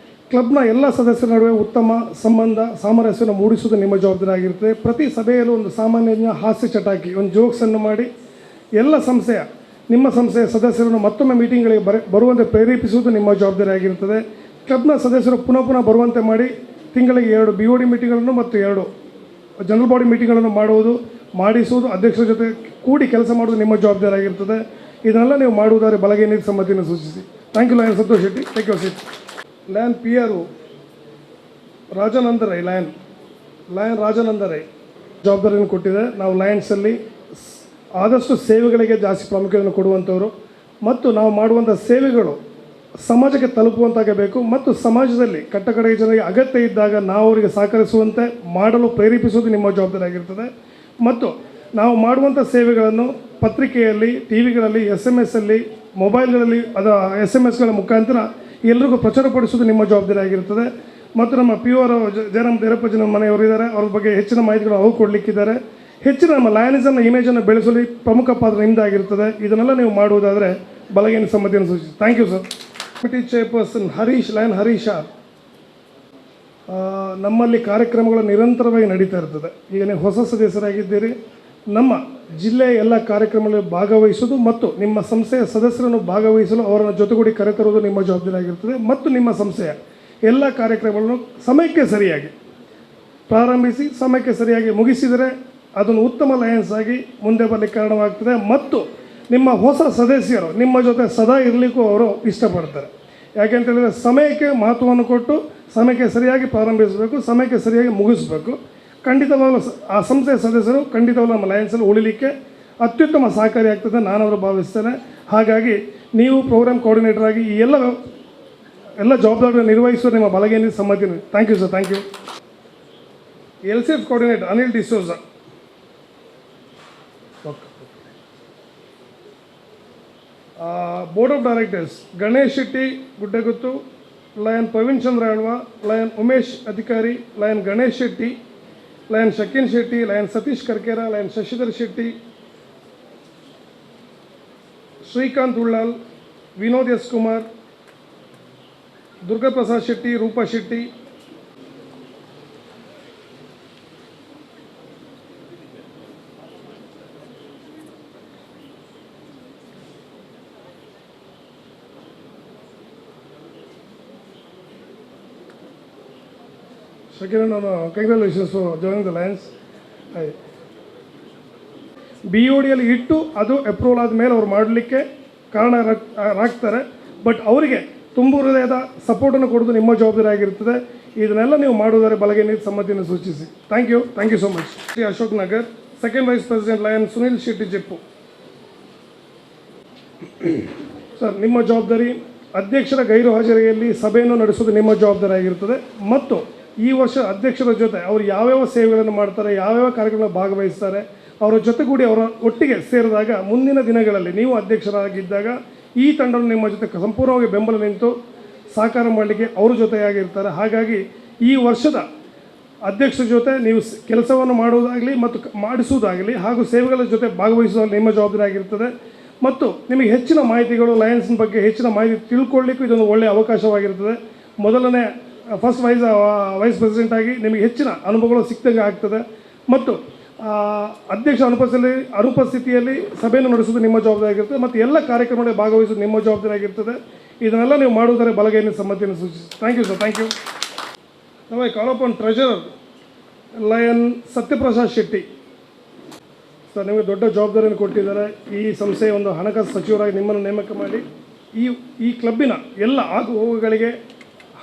ಕ್ಲಬ್ನ ಎಲ್ಲ ಸದಸ್ಯರ ನಡುವೆ ಉತ್ತಮ ಸಂಬಂಧ ಸಾಮರಸ್ಯವನ್ನು ಮೂಡಿಸುವುದು ನಿಮ್ಮ ಜವಾಬ್ದಾರಿ ಆಗಿರ್ತದೆ. ಪ್ರತಿ ಸಭೆಯಲ್ಲೂ ಒಂದು ಸಾಮಾನ್ಯ ಹಾಸ್ಯ ಚಟಾಕಿ, ಒಂದು ಜೋಕ್ಸನ್ನು ಮಾಡಿ ಎಲ್ಲ ಸಂಸ್ಥೆಯ ನಿಮ್ಮ ಸಂಸ್ಥೆಯ ಸದಸ್ಯರನ್ನು ಮತ್ತೊಮ್ಮೆ ಮೀಟಿಂಗ್ಗಳಿಗೆ ಬರುವಂತೆ ಪ್ರೇರೇಪಿಸುವುದು ನಿಮ್ಮ ಜವಾಬ್ದಾರಿ ಆಗಿರ್ತದೆ. ಕ್ಲಬ್ನ ಸದಸ್ಯರು ಪುನಃ ಪುನಃ ಬರುವಂತೆ ಮಾಡಿ ತಿಂಗಳಿಗೆ 2 BOD ಮೀಟಿಂಗ್ಗಳನ್ನು ಮತ್ತು 2 ಜನರಲ್ ಬಾಡಿ ಮೀಟಿಂಗ್ಗಳನ್ನು ಮಾಡಿಸುವುದು, ಅಧ್ಯಕ್ಷರ ಜೊತೆ ಕೂಡಿ ಕೆಲಸ ಮಾಡುವುದು ನಿಮ್ಮ ಜವಾಬ್ದಾರಿ ಆಗಿರ್ತದೆ. ಇದನ್ನೆಲ್ಲ ನೀವು ಮಾಡುವುದಾದರೆ ಬಲಗೈ ನೀಡಿ ಸಮ್ಮತಿಯನ್ನು ಸೂಚಿಸಿ. Thank you lion Santosh Shetty, take your seat. Lion P R Rajananda Rai, lion Rajananda Rai ಜವಾಬ್ದಾರಿಯನ್ನು ಕೊಟ್ಟಿದೆ. ನಾವು ಲಯನ್ಸಲ್ಲಿ ಆದಷ್ಟು ಸೇವೆಗಳಿಗೆ ಜಾಸ್ತಿ ಪ್ರಾಮುಖ್ಯತೆಯನ್ನು ಕೊಡುವಂಥವರು ಮತ್ತು ನಾವು ಮಾಡುವಂಥ ಸೇವೆಗಳು ಸಮಾಜಕ್ಕೆ ತಲುಪುವಂತಾಗಬೇಕು ಮತ್ತು ಸಮಾಜದಲ್ಲಿ ಕಟ್ಟಕಡೆಯ ಜನರಿಗೆ ಅಗತ್ಯ ಇದ್ದಾಗ ನಾವು ಅವರಿಗೆ ಸಹಕರಿಸುವಂತೆ ಮಾಡಲು ಪ್ರೇರೇಪಿಸುವುದು ನಿಮ್ಮ ಜವಾಬ್ದಾರಿ ಆಗಿರ್ತದೆ. ಮತ್ತು ನಾವು ಮಾಡುವಂಥ ಸೇವೆಗಳನ್ನು ಪತ್ರಿಕೆಯಲ್ಲಿ, ಟಿ ವಿಗಳಲ್ಲಿ, ಎಸ್ಎಂಎಸ್ಸಲ್ಲಿ, ಮೊಬೈಲ್ಗಳಲ್ಲಿ, ಅದರ ಎಸ್ಎಂಎಸ್ಗಳ ಮುಖಾಂತರ ಎಲ್ರಿಗೂ ಪ್ರಚಾರಪಡಿಸುವುದು ನಿಮ್ಮ ಜವಾಬ್ದಾರಿ ಆಗಿರ್ತದೆ. ಮತ್ತು ನಮ್ಮ ಪಿ ಆರ್ ಜಯರಾಮ್ ದೇರಪ್ಪಜಿನ ಮನೆಯವರು ಇದ್ದಾರೆ, ಅವ್ರ ಬಗ್ಗೆ ಹೆಚ್ಚಿನ ಮಾಹಿತಿಗಳು ಅವರು ಕೊಡಲಿಕ್ಕಿದ್ದಾರೆ. ಹೆಚ್ಚಿನ ನಮ್ಮ ಲಯನಿಸಮ್ನ ಇಮೇಜನ್ನು ಬೆಳೆಸಲು ಪ್ರಮುಖ ಪಾತ್ರ ನಿಮ್ಮದಾಗಿರ್ತದೆ. ಇದನ್ನೆಲ್ಲ ನೀವು ಮಾಡುವುದಾದರೆ ಬಲಗೈನ ಸಮ್ಮತಿಯನ್ನು ಸೂಚಿಸಿ. Thank you, sir. Committee chairperson Harish, Lion Harish. ನಮ್ಮಲ್ಲಿ ಕಾರ್ಯಕ್ರಮಗಳು ನಿರಂತರವಾಗಿ ನಡೀತಾ ಇರ್ತದೆ. ಈಗ ನೀವು ಹೊಸ ಸದಸ್ಯರಾಗಿದ್ದೀರಿ. ನಮ್ಮ ಜಿಲ್ಲೆಯ ಎಲ್ಲ ಕಾರ್ಯಕ್ರಮಗಳಲ್ಲಿ ಭಾಗವಹಿಸುವುದು ಮತ್ತು ನಿಮ್ಮ ಸಂಸ್ಥೆಯ ಸದಸ್ಯರನ್ನು ಭಾಗವಹಿಸಲು ಅವರನ್ನು ಜೊತೆಗೂಡಿ ಕರೆತರುವುದು ನಿಮ್ಮ ಜವಾಬ್ದಾರಿ ಆಗಿರ್ತದೆ. ಮತ್ತು ನಿಮ್ಮ ಸಂಸ್ಥೆಯ ಎಲ್ಲ ಕಾರ್ಯಕ್ರಮಗಳನ್ನು ಸಮಯಕ್ಕೆ ಸರಿಯಾಗಿ ಪ್ರಾರಂಭಿಸಿ ಸಮಯಕ್ಕೆ ಸರಿಯಾಗಿ ಮುಗಿಸಿದರೆ ಅದನ್ನು ಉತ್ತಮ ಲಯನ್ಸ್ ಆಗಿ ಮುಂದೆ ಬರಲಿಕ್ಕೆ ಕಾರಣವಾಗ್ತದೆ. ಮತ್ತು ನಿಮ್ಮ ಹೊಸ ಸದಸ್ಯರು ನಿಮ್ಮ ಜೊತೆ ಸದಾ ಇರಲಿಕ್ಕೂ ಅವರು ಇಷ್ಟಪಡ್ತಾರೆ. ಯಾಕೆಂತೇಳಿದರೆ ಸಮಯಕ್ಕೆ ಮಹತ್ವವನ್ನು ಕೊಟ್ಟು ಸಮಯಕ್ಕೆ ಸರಿಯಾಗಿ ಪ್ರಾರಂಭಿಸಬೇಕು, ಸಮಯಕ್ಕೆ ಸರಿಯಾಗಿ ಮುಗಿಸಬೇಕು. ಖಂಡಿತವಾಗಲೂ ಆ ಸಂಸ್ಥೆಯ ಸದಸ್ಯರು ಖಂಡಿತವಾಗಲೂ ನಮ್ಮ ಲಯನ್ಸಲ್ಲಿ ಉಳಿಲಿಕ್ಕೆ ಅತ್ಯುತ್ತಮ ಸಹಕಾರಿಯಾಗ್ತದೆ ನಾನು ಅವರು ಭಾವಿಸ್ತೇನೆ. ಹಾಗಾಗಿ ನೀವು ಪ್ರೋಗ್ರಾಮ್ ಕೋಆರ್ಡಿನೇಟರ್ ಆಗಿ ಈ ಎಲ್ಲ ಎಲ್ಲ ಜವಾಬ್ದಾರಿಯನ್ನು ನಿರ್ವಹಿಸುವ ನಿಮ್ಮ ಬಲಗೈಯಲ್ಲಿ ಸಮ್ಮತಿ. Thank you, sir, thank you. LCF coordinator Anil D'Souza. Okay. Board of directors Ganesh Shetty Guddaguttu, Lion Praveen Chandra Alva, Lion Umesh Adhikari, Lion Ganesh Shetty, Lion Shakeen Shetty, Lion Satish Karkera, Lion Shashidhar Shetty, Srikanth Ullal, Vinod S Kumar, Durga Prasad Shetty, Roopa Shetty. Shakeen, ನಾನು congratulations for joining the Lions. ಬಿಒಡಿಯಲ್ಲಿ ಇಟ್ಟು ಅದು approval ಆದ ಮೇಲೆ ಅವ್ರು ಮಾಡಲಿಕ್ಕೆ ಕಾರಣರಾಗ್ತಾರೆ. But ಅವರಿಗೆ ತುಂಬು ಹೃದಯದ ಸಪೋರ್ಟನ್ನು ಕೊಡೋದು ನಿಮ್ಮ ಜವಾಬ್ದಾರಿ ಆಗಿರ್ತದೆ. ಇದನ್ನೆಲ್ಲ ನೀವು ಮಾಡುವುದರ ಬಲಗೈ ನೀರು ಸಮ್ಮತಿಯನ್ನು ಸೂಚಿಸಿ. Thank you, thank you so much. Shri Ashok Nagar, second vice president Lion Sunil Shetty Jeppu. Sir, ನಿಮ್ಮ ಜವಾಬ್ದಾರಿ ಅಧ್ಯಕ್ಷರ ಗೈರು ಹಾಜರಿಯಲ್ಲಿ ಸಭೆಯನ್ನು ನಡೆಸೋದು ನಿಮ್ಮ ಜವಾಬ್ದಾರಿ ಆಗಿರ್ತದೆ. ಮತ್ತು ಈ ವರ್ಷ ಅಧ್ಯಕ್ಷರ ಜೊತೆ ಅವರು ಯಾವ್ಯಾವ ಸೇವೆಗಳನ್ನು ಮಾಡ್ತಾರೆ, ಯಾವ್ಯಾವ ಕಾರ್ಯಕ್ರಮಗಳಲ್ಲಿ ಭಾಗವಹಿಸ್ತಾರೆ, ಅವರ ಜೊತೆಗೂಡಿ ಅವರ ಒಟ್ಟಿಗೆ ಸೇರಿದಾಗ ಮುಂದಿನ ದಿನಗಳಲ್ಲಿ ನೀವು ಅಧ್ಯಕ್ಷರಾಗಿದ್ದಾಗ ಈ ತಂಡವನ್ನು ನಿಮ್ಮ ಜೊತೆ ಸಂಪೂರ್ಣವಾಗಿ ಬೆಂಬಲ ನಿಂತು ಸಹಕಾರ ಮಾಡಲಿಕ್ಕೆ ಅವ್ರ ಜೊತೆಯಾಗಿರ್ತಾರೆ. ಹಾಗಾಗಿ ಈ ವರ್ಷದ ಅಧ್ಯಕ್ಷರ ಜೊತೆ ನೀವು ಕೆಲಸವನ್ನು ಮಾಡುವುದಾಗಲಿ ಮತ್ತು ಮಾಡಿಸುವುದಾಗಲಿ ಹಾಗೂ ಸೇವೆಗಳ ಜೊತೆ ಭಾಗವಹಿಸುವುದಾಗಲಿ ನಿಮ್ಮ ಜವಾಬ್ದಾರಿ ಆಗಿರ್ತದೆ. ಮತ್ತು ನಿಮಗೆ ಹೆಚ್ಚಿನ ಮಾಹಿತಿಗಳು ಲಯನ್ಸ್ ಬಗ್ಗೆ ಹೆಚ್ಚಿನ ಮಾಹಿತಿ ತಿಳ್ಕೊಳ್ಳಿಕ್ಕೂ ಇದೊಂದು ಒಳ್ಳೆಯ ಅವಕಾಶವಾಗಿರ್ತದೆ. ಮೊದಲನೇ first vice vice president ಆಗಿ ನಿಮಗೆ ಹೆಚ್ಚಿನ ಅನುಭವಗಳು ಸಿಕ್ತಂಗೆ ಆಗ್ತದೆ. ಮತ್ತು ಅಧ್ಯಕ್ಷ ಅನುಪಸ್ಥಿತಿಯಲ್ಲಿ ಸಭೆಯನ್ನು ನಡೆಸುವುದು ನಿಮ್ಮ ಜವಾಬ್ದಾರಿ ಆಗಿರ್ತದೆ ಮತ್ತು ಎಲ್ಲ ಕಾರ್ಯಕ್ರಮಗಳಲ್ಲಿ ಭಾಗವಹಿಸುವುದು ನಿಮ್ಮ ಜವಾಬ್ದಾರಿ ಆಗಿರ್ತದೆ. ಇದನ್ನೆಲ್ಲ ನೀವು ಮಾಡುವುದರ ಬಲಗೈನ ಸಮ್ಮತಿಯನ್ನು ಸೂಚಿಸಿ. Thank you, sir, thank you. ನಾವು call upon treasurer Lion Satyaprasad Shetty. Sir, ನಿಮಗೆ ದೊಡ್ಡ ಜವಾಬ್ದಾರಿಯನ್ನು ಕೊಟ್ಟಿದ್ದಾರೆ. ಈ ಸಂಸ್ಥೆಯ ಒಂದು ಹಣಕಾಸು ಸಚಿವರಾಗಿ ನಿಮ್ಮನ್ನು ನೇಮಕ ಮಾಡಿ ಈ ಈ ಕ್ಲಬ್ಬಿನ ಎಲ್ಲ ಆಗು ಹೋಗುಗಳಿಗೆ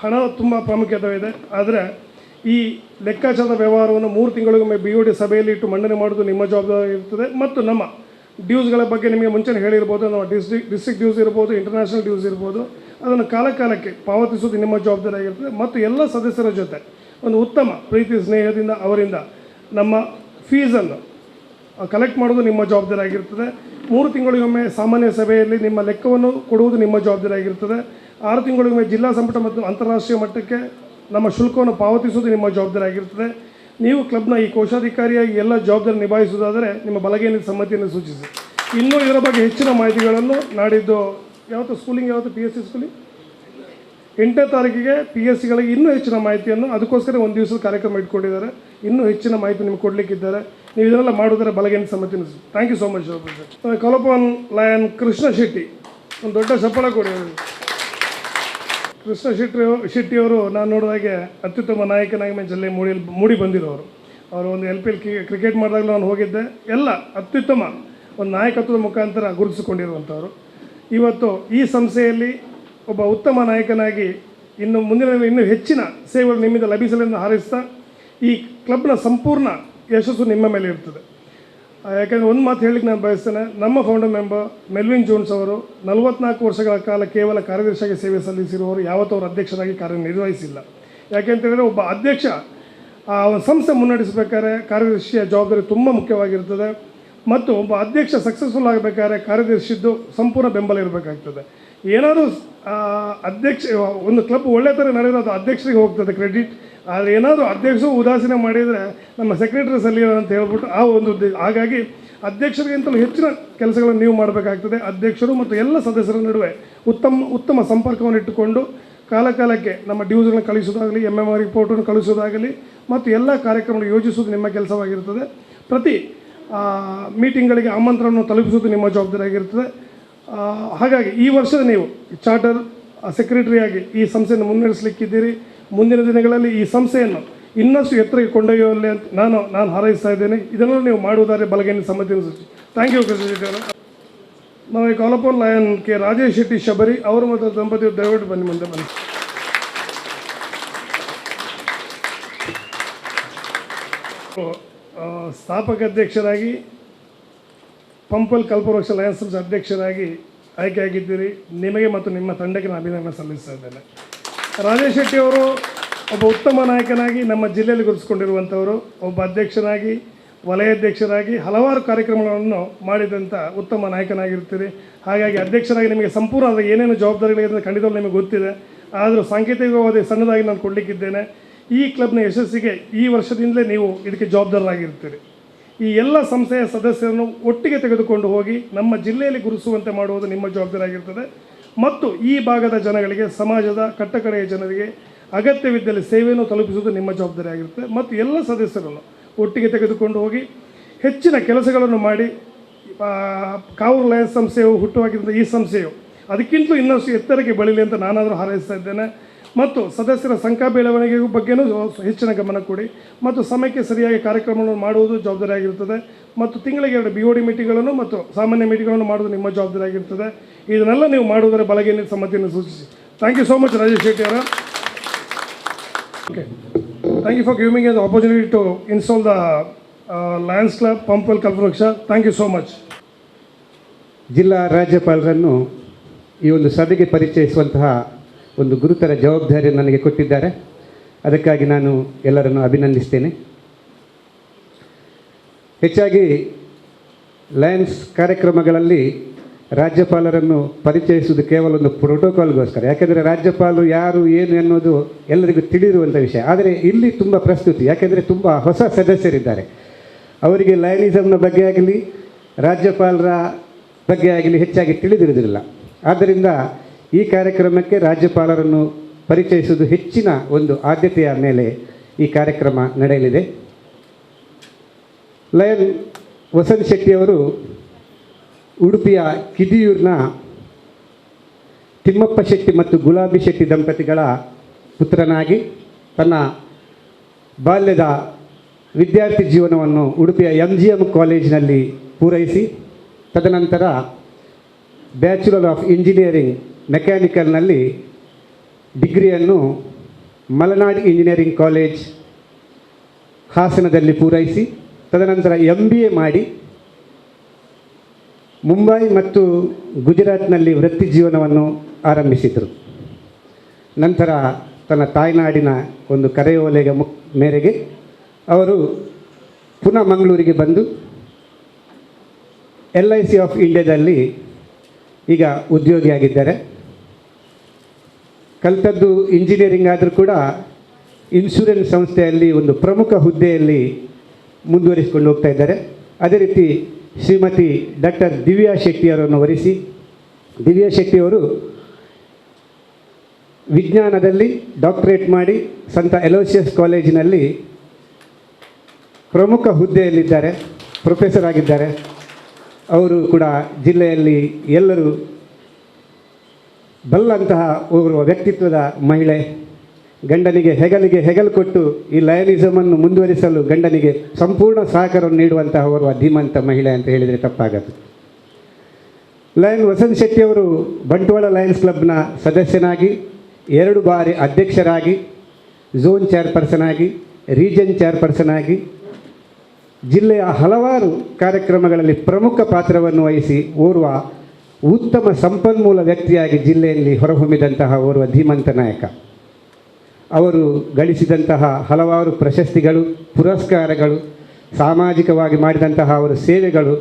ಹಣ ತುಂಬ ಪ್ರಾಮುಖ್ಯತೆ ಇದೆ. ಆದರೆ ಈ ಲೆಕ್ಕಾಚಾರದ ವ್ಯವಹಾರವನ್ನು 3 ತಿಂಗಳಿಗೊಮ್ಮೆ ಬಿಒಡಿ ಸಭೆಯಲ್ಲಿ ಇಟ್ಟು ಮಂಡನೆ ಮಾಡೋದು ನಿಮ್ಮ ಜವಾಬ್ದಾರಿ ಇರ್ತದೆ. ಮತ್ತು ನಮ್ಮ ಡ್ಯೂಸ್ಗಳ ಬಗ್ಗೆ ನಿಮಗೆ ಮುಂಚೆನೇ ಹೇಳಿರ್ಬೋದು. ನಮ್ಮ ಡಿಸ್ಟ್ರಿಕ್ಟ್ ಡ್ಯೂಸ್ ಇರ್ಬೋದು, ಇಂಟರ್ನ್ಯಾಷನಲ್ ಡ್ಯೂಸ್ ಇರ್ಬೋದು, ಅದನ್ನು ಕಾಲಕಾಲಕ್ಕೆ ಪಾವತಿಸೋದು ನಿಮ್ಮ ಜವಾಬ್ದಾರಿ ಆಗಿರ್ತದೆ. ಮತ್ತು ಎಲ್ಲ ಸದಸ್ಯರ ಜೊತೆ ಒಂದು ಉತ್ತಮ ಪ್ರೀತಿ ಸ್ನೇಹದಿಂದ ಅವರಿಂದ ನಮ್ಮ ಫೀಸನ್ನು ಕಲೆಕ್ಟ್ ಮಾಡೋದು ನಿಮ್ಮ ಜವಾಬ್ದಾರಿ ಆಗಿರ್ತದೆ. 3 ತಿಂಗಳಿಗೊಮ್ಮೆ ಸಾಮಾನ್ಯ ಸಭೆಯಲ್ಲಿ ನಿಮ್ಮ ಲೆಕ್ಕವನ್ನು ಕೊಡುವುದು ನಿಮ್ಮ ಜವಾಬ್ದಾರಿ ಆಗಿರ್ತದೆ. 6 ತಿಂಗಳಿಗೊಮ್ಮೆ ಜಿಲ್ಲಾ ಸಂಪುಟ ಮತ್ತು ಅಂತಾರಾಷ್ಟ್ರೀಯ ಮಟ್ಟಕ್ಕೆ ನಮ್ಮ ಶುಲ್ಕವನ್ನು ಪಾವತಿಸುವುದು ನಿಮ್ಮ ಜವಾಬ್ದಾರಿ ಆಗಿರ್ತದೆ. ನೀವು ಕ್ಲಬ್ನ ಈ ಕೋಶಾಧಿಕಾರಿಯಾಗಿ ಎಲ್ಲ ಜವಾಬ್ದಾರಿ ನಿಭಾಯಿಸುವುದಾದರೆ ನಿಮ್ಮ ಬಲಗೈನ ಸಮ್ಮತಿಯನ್ನು ಸೂಚಿಸಿ. ಇನ್ನೂ ಇದರ ಬಗ್ಗೆ ಹೆಚ್ಚಿನ ಮಾಹಿತಿಗಳನ್ನು ನಾಡಿದ್ದು ಯಾವತ್ತು ಸ್ಕೂಲಿಂಗ್, ಯಾವತ್ತು PSC schooling 8ನೇ ತಾರೀಕಿಗೆ PSCಗಳಿಗೆ ಇನ್ನೂ ಹೆಚ್ಚಿನ ಮಾಹಿತಿಯನ್ನು, ಅದಕ್ಕೋಸ್ಕರ ಒಂದು ದಿವಸದ ಕಾರ್ಯಕ್ರಮ ಇಟ್ಕೊಂಡಿದ್ದಾರೆ. ಇನ್ನೂ ಹೆಚ್ಚಿನ ಮಾಹಿತಿ ನಿಮಗೆ ಕೊಡಲಿಕ್ಕಿದ್ದಾರೆ. ನೀವು ಇದನ್ನೆಲ್ಲ ಮಾಡೋದರ ಬಲಗೈನ ಸಮ್ಮತಿಯನ್ನು. Thank you so much. Call upon Lion Krishna Shetty. ಒಂದು ದೊಡ್ಡ ಚಪ್ಪಾಳೆ ಕೊಡಿ. ಕೃಷ್ಣ ಶೆಟ್ಟಿಯವರು ನಾನು ನೋಡಿದಾಗೆ ಅತ್ಯುತ್ತಮ ನಾಯಕನಾಗಿ ಜಿಲ್ಲೆ ಮೂಡಿ ಬಂದಿರೋರು. ಅವರು ಒಂದು LPL cricket ಮಾಡಿದಾಗಲೂ ನಾನು ಹೋಗಿದ್ದೆ. ಎಲ್ಲ ಅತ್ಯುತ್ತಮ ಒಂದು ನಾಯಕತ್ವದ ಮುಖಾಂತರ ಗುರುತಿಸಿಕೊಂಡಿರುವಂಥವ್ರು. ಇವತ್ತು ಈ ಸಂಸ್ಥೆಯಲ್ಲಿ ಒಬ್ಬ ಉತ್ತಮ ನಾಯಕನಾಗಿ ಇನ್ನು ಮುಂದಿನ ಇನ್ನೂ ಹೆಚ್ಚಿನ ಸೇವೆಗಳು ನಿಮ್ಮಿಂದ ಲಭಿಸಲೆಂದು ಹಾರೈಸ್ತಾ ಈ ಕ್ಲಬ್ನ ಸಂಪೂರ್ಣ ಯಶಸ್ಸು ನಿಮ್ಮ ಮೇಲೆ ಇರ್ತದೆ. ಯಾಕೆಂದರೆ ಒಂದು ಮಾತು ಹೇಳಲಿಕ್ಕೆ ನಾನು ಬಯಸ್ತೇನೆ. ನಮ್ಮ founder member Melvin Jones ಅವರು 44 ವರ್ಷಗಳ ಕಾಲ ಕೇವಲ ಕಾರ್ಯದರ್ಶಿಯಾಗಿ ಸೇವೆ ಸಲ್ಲಿಸಿರುವವರು. ಯಾವತ್ತೂ ಅವರು ಅಧ್ಯಕ್ಷರಾಗಿ ಕಾರ್ಯನಿರ್ವಹಿಸಿಲ್ಲ. ಯಾಕೆಂತೇಳಿದರೆ, ಒಬ್ಬ ಅಧ್ಯಕ್ಷ ಆ ಒಂದು ಸಂಸ್ಥೆ ಮುನ್ನಡೆಸಬೇಕಾದ್ರೆ ಕಾರ್ಯದರ್ಶಿಯ ಜವಾಬ್ದಾರಿ ತುಂಬ ಮುಖ್ಯವಾಗಿರ್ತದೆ ಮತ್ತು ಒಬ್ಬ ಅಧ್ಯಕ್ಷ ಸಕ್ಸಸ್ಫುಲ್ ಆಗಬೇಕಾದ್ರೆ ಕಾರ್ಯದರ್ಶಿದ್ದು ಸಂಪೂರ್ಣ ಬೆಂಬಲ ಇರಬೇಕಾಗ್ತದೆ. ಏನಾದರೂ ಅಧ್ಯಕ್ಷ ಒಂದು ಕ್ಲಬ್ ಒಳ್ಳೆ ಥರ ನಡೆದ್ರೆ ಅದು ಅಧ್ಯಕ್ಷರಿಗೆ ಹೋಗ್ತದೆ ಕ್ರೆಡಿಟ್. ಆದರೆ ಏನಾದರೂ ಅಧ್ಯಕ್ಷರು ಉದಾಸೀನ ಮಾಡಿದರೆ ನಮ್ಮ ಸೆಕ್ರೆಟರಿ ಸರಿ ಅಂತ ಹೇಳ್ಬಿಟ್ಟು ಆ ಒಂದು ಉದ್ದೇಶ. ಹಾಗಾಗಿ ಅಧ್ಯಕ್ಷರಿಗಿಂತಲೂ ಹೆಚ್ಚಿನ ಕೆಲಸಗಳನ್ನು ನೀವು ಮಾಡಬೇಕಾಗ್ತದೆ. ಅಧ್ಯಕ್ಷರು ಮತ್ತು ಎಲ್ಲ ಸದಸ್ಯರ ನಡುವೆ ಉತ್ತಮ ಉತ್ತಮ ಸಂಪರ್ಕವನ್ನು ಇಟ್ಟುಕೊಂಡು ಕಾಲ ಕಾಲಕ್ಕೆ ನಮ್ಮ ಡ್ಯೂಸ್ಗಳನ್ನ ಕಳಿಸೋದಾಗಲಿ, ಎಮ್ಎಮ್ಆರ್ ರಿಪೋರ್ಟನ್ನು ಕಳಿಸೋದಾಗಲಿ ಮತ್ತು ಎಲ್ಲ ಕಾರ್ಯಕ್ರಮಗಳು ಯೋಜಿಸುವುದು ನಿಮ್ಮ ಕೆಲಸವಾಗಿರ್ತದೆ. ಪ್ರತಿ ಮೀಟಿಂಗ್ಗಳಿಗೆ ಆಮಂತ್ರಣವನ್ನು ತಲುಪಿಸುವುದು ನಿಮ್ಮ ಜವಾಬ್ದಾರಿಯಾಗಿರ್ತದೆ. ಹಾಗಾಗಿ ಈ ವರ್ಷದ ನೀವು ಚಾರ್ಟರ್ ಸೆಕ್ರೆಟರಿಯಾಗಿ ಈ ಸಂಸ್ಥೆಯನ್ನು ಮುನ್ನಡೆಸಲಿಕ್ಕಿದ್ದೀರಿ. ಮುಂದಿನ ದಿನಗಳಲ್ಲಿ ಈ ಸಂಸ್ಥೆಯನ್ನು ಇನ್ನಷ್ಟು ಎತ್ತರಕ್ಕೆ ಕೊಂಡೊಯ್ಯುವಲ್ಲಿ ಅಂತ ನಾನು ನಾನು ಹಾರೈಸ್ತಾ ಇದ್ದೇನೆ. ಇದನ್ನು ನೀವು ಮಾಡುವುದಾದರೆ ಬಲಗೈನ ಸಮ್ಮತಿಯನ್ನು ಸೂಚಿಸಿ. Thank you Krishna Shetty ಅವರು. ನಾವು call upon lion K Rajesh Shetty Shabari ಅವರು ಮತ್ತು ದಂಪತಿ. ದಯವಿಟ್ಟು ಬನ್ನಿ, ಮುಂದೆ ಬನ್ನಿ. ಸ್ಥಾಪಕ ಅಧ್ಯಕ್ಷರಾಗಿ, ಪಂಪಲ್ ಕಲ್ಪವೃಕ್ಷ ಲಯನ್ಸ್ ಸಂಸ್ಥೆ ಅಧ್ಯಕ್ಷರಾಗಿ ಆಯ್ಕೆಯಾಗಿದ್ದೀರಿ. ನಿಮಗೆ ಮತ್ತು ನಿಮ್ಮ ತಂಡಕ್ಕೆ ನಾನು ಅಭಿನಂದನೆ ಸಲ್ಲಿಸ್ತಾ ಇದ್ದೇನೆ. ರಾಜೇಶ್ ಶೆಟ್ಟಿ ಅವರು ಒಬ್ಬ ಉತ್ತಮ ನಾಯಕನಾಗಿ ನಮ್ಮ ಜಿಲ್ಲೆಯಲ್ಲಿ ಗುರುತಿಸಿಕೊಂಡಿರುವಂಥವರು. ಒಬ್ಬ ಅಧ್ಯಕ್ಷನಾಗಿ, ವಲಯಾಧ್ಯಕ್ಷರಾಗಿ ಹಲವಾರು ಕಾರ್ಯಕ್ರಮಗಳನ್ನು ಮಾಡಿದಂಥ ಉತ್ತಮ ನಾಯಕನಾಗಿರ್ತೀರಿ. ಹಾಗಾಗಿ ಅಧ್ಯಕ್ಷರಾಗಿ ನಿಮಗೆ ಸಂಪೂರ್ಣ ಅದರ ಏನೇನು ಜವಾಬ್ದಾರಿಗಳಿದೆ ಅಂತ ಖಂಡಿತವಾಗ್ಲೂ ನಿಮಗೆ ಗೊತ್ತಿದೆ. ಆದರೂ ಸಾಂಕೇತಿಕವಾದ ಸಣ್ಣದಾಗಿ ನಾನು ಕೊಡಲಿಕ್ಕಿದ್ದೇನೆ. ಈ ಕ್ಲಬ್ನ ಯಶಸ್ಸಿಗೆ ಈ ವರ್ಷದಿಂದಲೇ ನೀವು ಇದಕ್ಕೆ ಜವಾಬ್ದಾರರಾಗಿರ್ತೀರಿ. ಈ ಎಲ್ಲ ಸಂಸ್ಥೆಯ ಸದಸ್ಯರನ್ನು ಒಟ್ಟಿಗೆ ತೆಗೆದುಕೊಂಡು ಹೋಗಿ ನಮ್ಮ ಜಿಲ್ಲೆಯಲ್ಲಿ ಗುರುತಿಸುವಂತೆ ಮಾಡುವುದು ನಿಮ್ಮ ಜವಾಬ್ದಾರಿ ಆಗಿರ್ತದೆ ಮತ್ತು ಈ ಭಾಗದ ಜನಗಳಿಗೆ, ಸಮಾಜದ ಕಟ್ಟಕಡೆಯ ಜನರಿಗೆ ಅಗತ್ಯವಿದ್ದಲ್ಲಿ ಸೇವೆಯನ್ನು ತಲುಪಿಸುವುದು ನಿಮ್ಮ ಜವಾಬ್ದಾರಿ ಆಗಿರ್ತದೆ. ಮತ್ತು ಎಲ್ಲ ಸದಸ್ಯರನ್ನು ಒಟ್ಟಿಗೆ ತೆಗೆದುಕೊಂಡು ಹೋಗಿ ಹೆಚ್ಚಿನ ಕೆಲಸಗಳನ್ನು ಮಾಡಿ, ಕಾವೂರು ಲಯನ್ಸ್ ಸಂಸ್ಥೆಯು ಹುಟ್ಟುಹಾಕಿದಂಥ ಈ ಸಂಸ್ಥೆಯು ಅದಕ್ಕಿಂತಲೂ ಇನ್ನಷ್ಟು ಎತ್ತರಕ್ಕೆ ಬೆಳೀಲಿ ಅಂತ ನಾನಾದರೂ ಹಾರೈಸ್ತಾ ಇದ್ದೇನೆ. ಮತ್ತು ಸದಸ್ಯರ ಸಂಖ್ಯಾ ಬೆಳವಣಿಗೆ ಬಗ್ಗೆನೂ ಹೆಚ್ಚಿನ ಗಮನ ಕೊಡಿ ಮತ್ತು ಸಮಯಕ್ಕೆ ಸರಿಯಾಗಿ ಕಾರ್ಯಕ್ರಮಗಳನ್ನು ಮಾಡುವುದು ಜವಾಬ್ದಾರಿ ಆಗಿರ್ತದೆ. ಮತ್ತು ತಿಂಗಳಿಗೆ 2 ಬಿಒಡಿ ಮೀಟಿಂಗ್ಗಳನ್ನು ಮತ್ತು ಸಾಮಾನ್ಯ ಮೀಟಿಂಗ್ಗಳನ್ನು ಮಾಡುವುದು ನಿಮ್ಮ ಜವಾಬ್ದಾರಿ ಆಗಿರ್ತದೆ. ಇದನ್ನೆಲ್ಲ ನೀವು ಮಾಡುವುದರ ಬಲಗೈನ ಸಮ್ಮತಿಯನ್ನು ಸೂಚಿಸಿ. Thank you so much Rajesh Shetty ಅವರ. Okay, thank you for giving the opportunity to install the Lions Club Pumpwell Kalpavriksha. Thank you so much. ಜಿಲ್ಲಾ ರಾಜ್ಯಪಾಲರನ್ನು ಈ ಒಂದು ಸಭೆಗೆ ಪರಿಚಯಿಸುವಂತಹ ಒಂದು ಗುರುತರ ಜವಾಬ್ದಾರಿಯನ್ನು ನನಗೆ ಕೊಟ್ಟಿದ್ದಾರೆ. ಅದಕ್ಕಾಗಿ ನಾನು ಎಲ್ಲರನ್ನು ಅಭಿನಂದಿಸ್ತೇನೆ. ಹೆಚ್ಚಾಗಿ ಲಯನ್ಸ್ ಕಾರ್ಯಕ್ರಮಗಳಲ್ಲಿ ರಾಜ್ಯಪಾಲರನ್ನು ಪರಿಚಯಿಸುವುದು ಕೇವಲ ಒಂದು ಪ್ರೋಟೋಕಾಲ್ಗೋಸ್ಕರ. ಯಾಕೆಂದರೆ ರಾಜ್ಯಪಾಲರು ಯಾರು, ಏನು ಎನ್ನುವುದು ಎಲ್ಲರಿಗೂ ತಿಳಿದಿರುವಂಥ ವಿಷಯ. ಆದರೆ ಇಲ್ಲಿ ತುಂಬ ಪ್ರಸ್ತುತಿ, ಯಾಕೆಂದರೆ ತುಂಬ ಹೊಸ ಸದಸ್ಯರಿದ್ದಾರೆ. ಅವರಿಗೆ ಲಯನಿಸಮ್ನ ಬಗ್ಗೆ ಆಗಲಿ, ರಾಜ್ಯಪಾಲರ ಬಗ್ಗೆ ಆಗಲಿ ಹೆಚ್ಚಾಗಿ ತಿಳಿದಿರುವುದಿಲ್ಲ. ಆದ್ದರಿಂದ ಈ ಕಾರ್ಯಕ್ರಮಕ್ಕೆ ರಾಜ್ಯಪಾಲರನ್ನು ಪರಿಚಯಿಸುವುದು ಹೆಚ್ಚಿನ ಒಂದು ಆದ್ಯತೆಯ ಮೇಲೆ ಈ ಕಾರ್ಯಕ್ರಮ ನಡೆಯಲಿದೆ. ಲಯನ್ ವಸಂತ್ ಶೆಟ್ಟಿಯವರು ಉಡುಪಿಯ ಕಿದಿಯೂರಿನ ತಿಮ್ಮಪ್ಪ ಶೆಟ್ಟಿ ಮತ್ತು ಗುಲಾಬಿ ಶೆಟ್ಟಿ ದಂಪತಿಗಳ ಪುತ್ರನಾಗಿ ತನ್ನ ಬಾಲ್ಯದ ವಿದ್ಯಾರ್ಥಿ ಜೀವನವನ್ನು ಉಡುಪಿಯ ಎಮ್ಜಿಎಮ್ ಕಾಲೇಜಿನಲ್ಲಿ ಪೂರೈಸಿ, ತದನಂತರ bachelor of engineering ಮೆಕ್ಯಾನಿಕಲ್ನಲ್ಲಿ ಡಿಗ್ರಿಯನ್ನು Malnad engineering college ಹಾಸನದಲ್ಲಿ ಪೂರೈಸಿ, ತದನಂತರ ಎಮ್ಬಿಎ ಮಾಡಿ ಮುಂಬೈ ಮತ್ತು ಗುಜರಾತ್ನಲ್ಲಿ ವೃತ್ತಿ ಜೀವನವನ್ನು ಆರಂಭಿಸಿದರು. ನಂತರ ತನ್ನ ತಾಯ್ನಾಡಿನ ಒಂದು ಕರೆಯೋಲೆಗೆ ಮೇರೆಗೆ ಅವರು ಪುನಃ ಮಂಗಳೂರಿಗೆ ಬಂದು ಎಲ್ಐಸಿ ಆಫ್ ಇಂಡಿಯಾದಲ್ಲಿ ಈಗ ಉದ್ಯೋಗಿಯಾಗಿದ್ದಾರೆ. ಕಲ್ತದ್ದು ಇಂಜಿನಿಯರಿಂಗ್ ಆದರೂ ಕೂಡ ಇನ್ಶೂರೆನ್ಸ್ ಸಂಸ್ಥೆಯಲ್ಲಿ ಒಂದು ಪ್ರಮುಖ ಹುದ್ದೆಯಲ್ಲಿ ಮುಂದುವರಿಸಿಕೊಂಡು ಹೋಗ್ತಾ ಇದ್ದಾರೆ. ಅದೇ ರೀತಿ ಶ್ರೀಮತಿ ಡಾಕ್ಟರ್ ದಿವ್ಯಾ ಶೆಟ್ಟಿಯವರನ್ನು ವರಿಸಿ, ದಿವ್ಯಾ ಶೆಟ್ಟಿಯವರು ವಿಜ್ಞಾನದಲ್ಲಿ ಡಾಕ್ಟರೇಟ್ ಮಾಡಿ ಸಂತ ಎಲೋಸಿಯಸ್ ಕಾಲೇಜಿನಲ್ಲಿ ಪ್ರಮುಖ ಹುದ್ದೆಯಲ್ಲಿದ್ದಾರೆ, ಪ್ರೊಫೆಸರ್ ಆಗಿದ್ದಾರೆ. ಅವರು ಕೂಡ ಜಿಲ್ಲೆಯಲ್ಲಿ ಎಲ್ಲರೂ ಬಲ್ಲಂತಹ ಓರ್ವ ವ್ಯಕ್ತಿತ್ವದ ಮಹಿಳೆ. ಗಂಡನಿಗೆ ಹೆಗಲಿಗೆ ಹೆಗಲು ಕೊಟ್ಟು ಈ ಲಯನಿಸಮನ್ನು ಮುಂದುವರಿಸಲು ಗಂಡನಿಗೆ ಸಂಪೂರ್ಣ ಸಹಕಾರವನ್ನು ನೀಡುವಂತಹ ಓರ್ವ ಧೀಮಂತ ಮಹಿಳೆ ಅಂತ ಹೇಳಿದರೆ ತಪ್ಪಾಗದು. ಲಯನ್ ವಸಂತ್ ಶೆಟ್ಟಿಯವರು ಬಂಟ್ವಾಳ ಲಯನ್ಸ್ ಕ್ಲಬ್ನ ಸದಸ್ಯನಾಗಿ, 2 ಬಾರಿ ಅಧ್ಯಕ್ಷರಾಗಿ, ಝೋನ್ ಚೇರ್ಪರ್ಸನ್ ಆಗಿ, ರೀಜನ್ ಚೇರ್ಪರ್ಸನ್ ಆಗಿ, ಜಿಲ್ಲೆಯ ಹಲವಾರು ಕಾರ್ಯಕ್ರಮಗಳಲ್ಲಿ ಪ್ರಮುಖ ಪಾತ್ರವನ್ನು ವಹಿಸಿ ಓರ್ವ ಉತ್ತಮ ಸಂಪನ್ಮೂಲ ವ್ಯಕ್ತಿಯಾಗಿ ಜಿಲ್ಲೆಯಲ್ಲಿ ಹೊರಹೊಮ್ಮಿದಂತಹ ಓರ್ವ ಧೀಮಂತ ನಾಯಕ. ಅವರು ಗಳಿಸಿದಂತಹ ಹಲವಾರು ಪ್ರಶಸ್ತಿಗಳು, ಪುರಸ್ಕಾರಗಳು, ಸಾಮಾಜಿಕವಾಗಿ ಮಾಡಿದಂತಹ ಅವರ ಸೇವೆಗಳು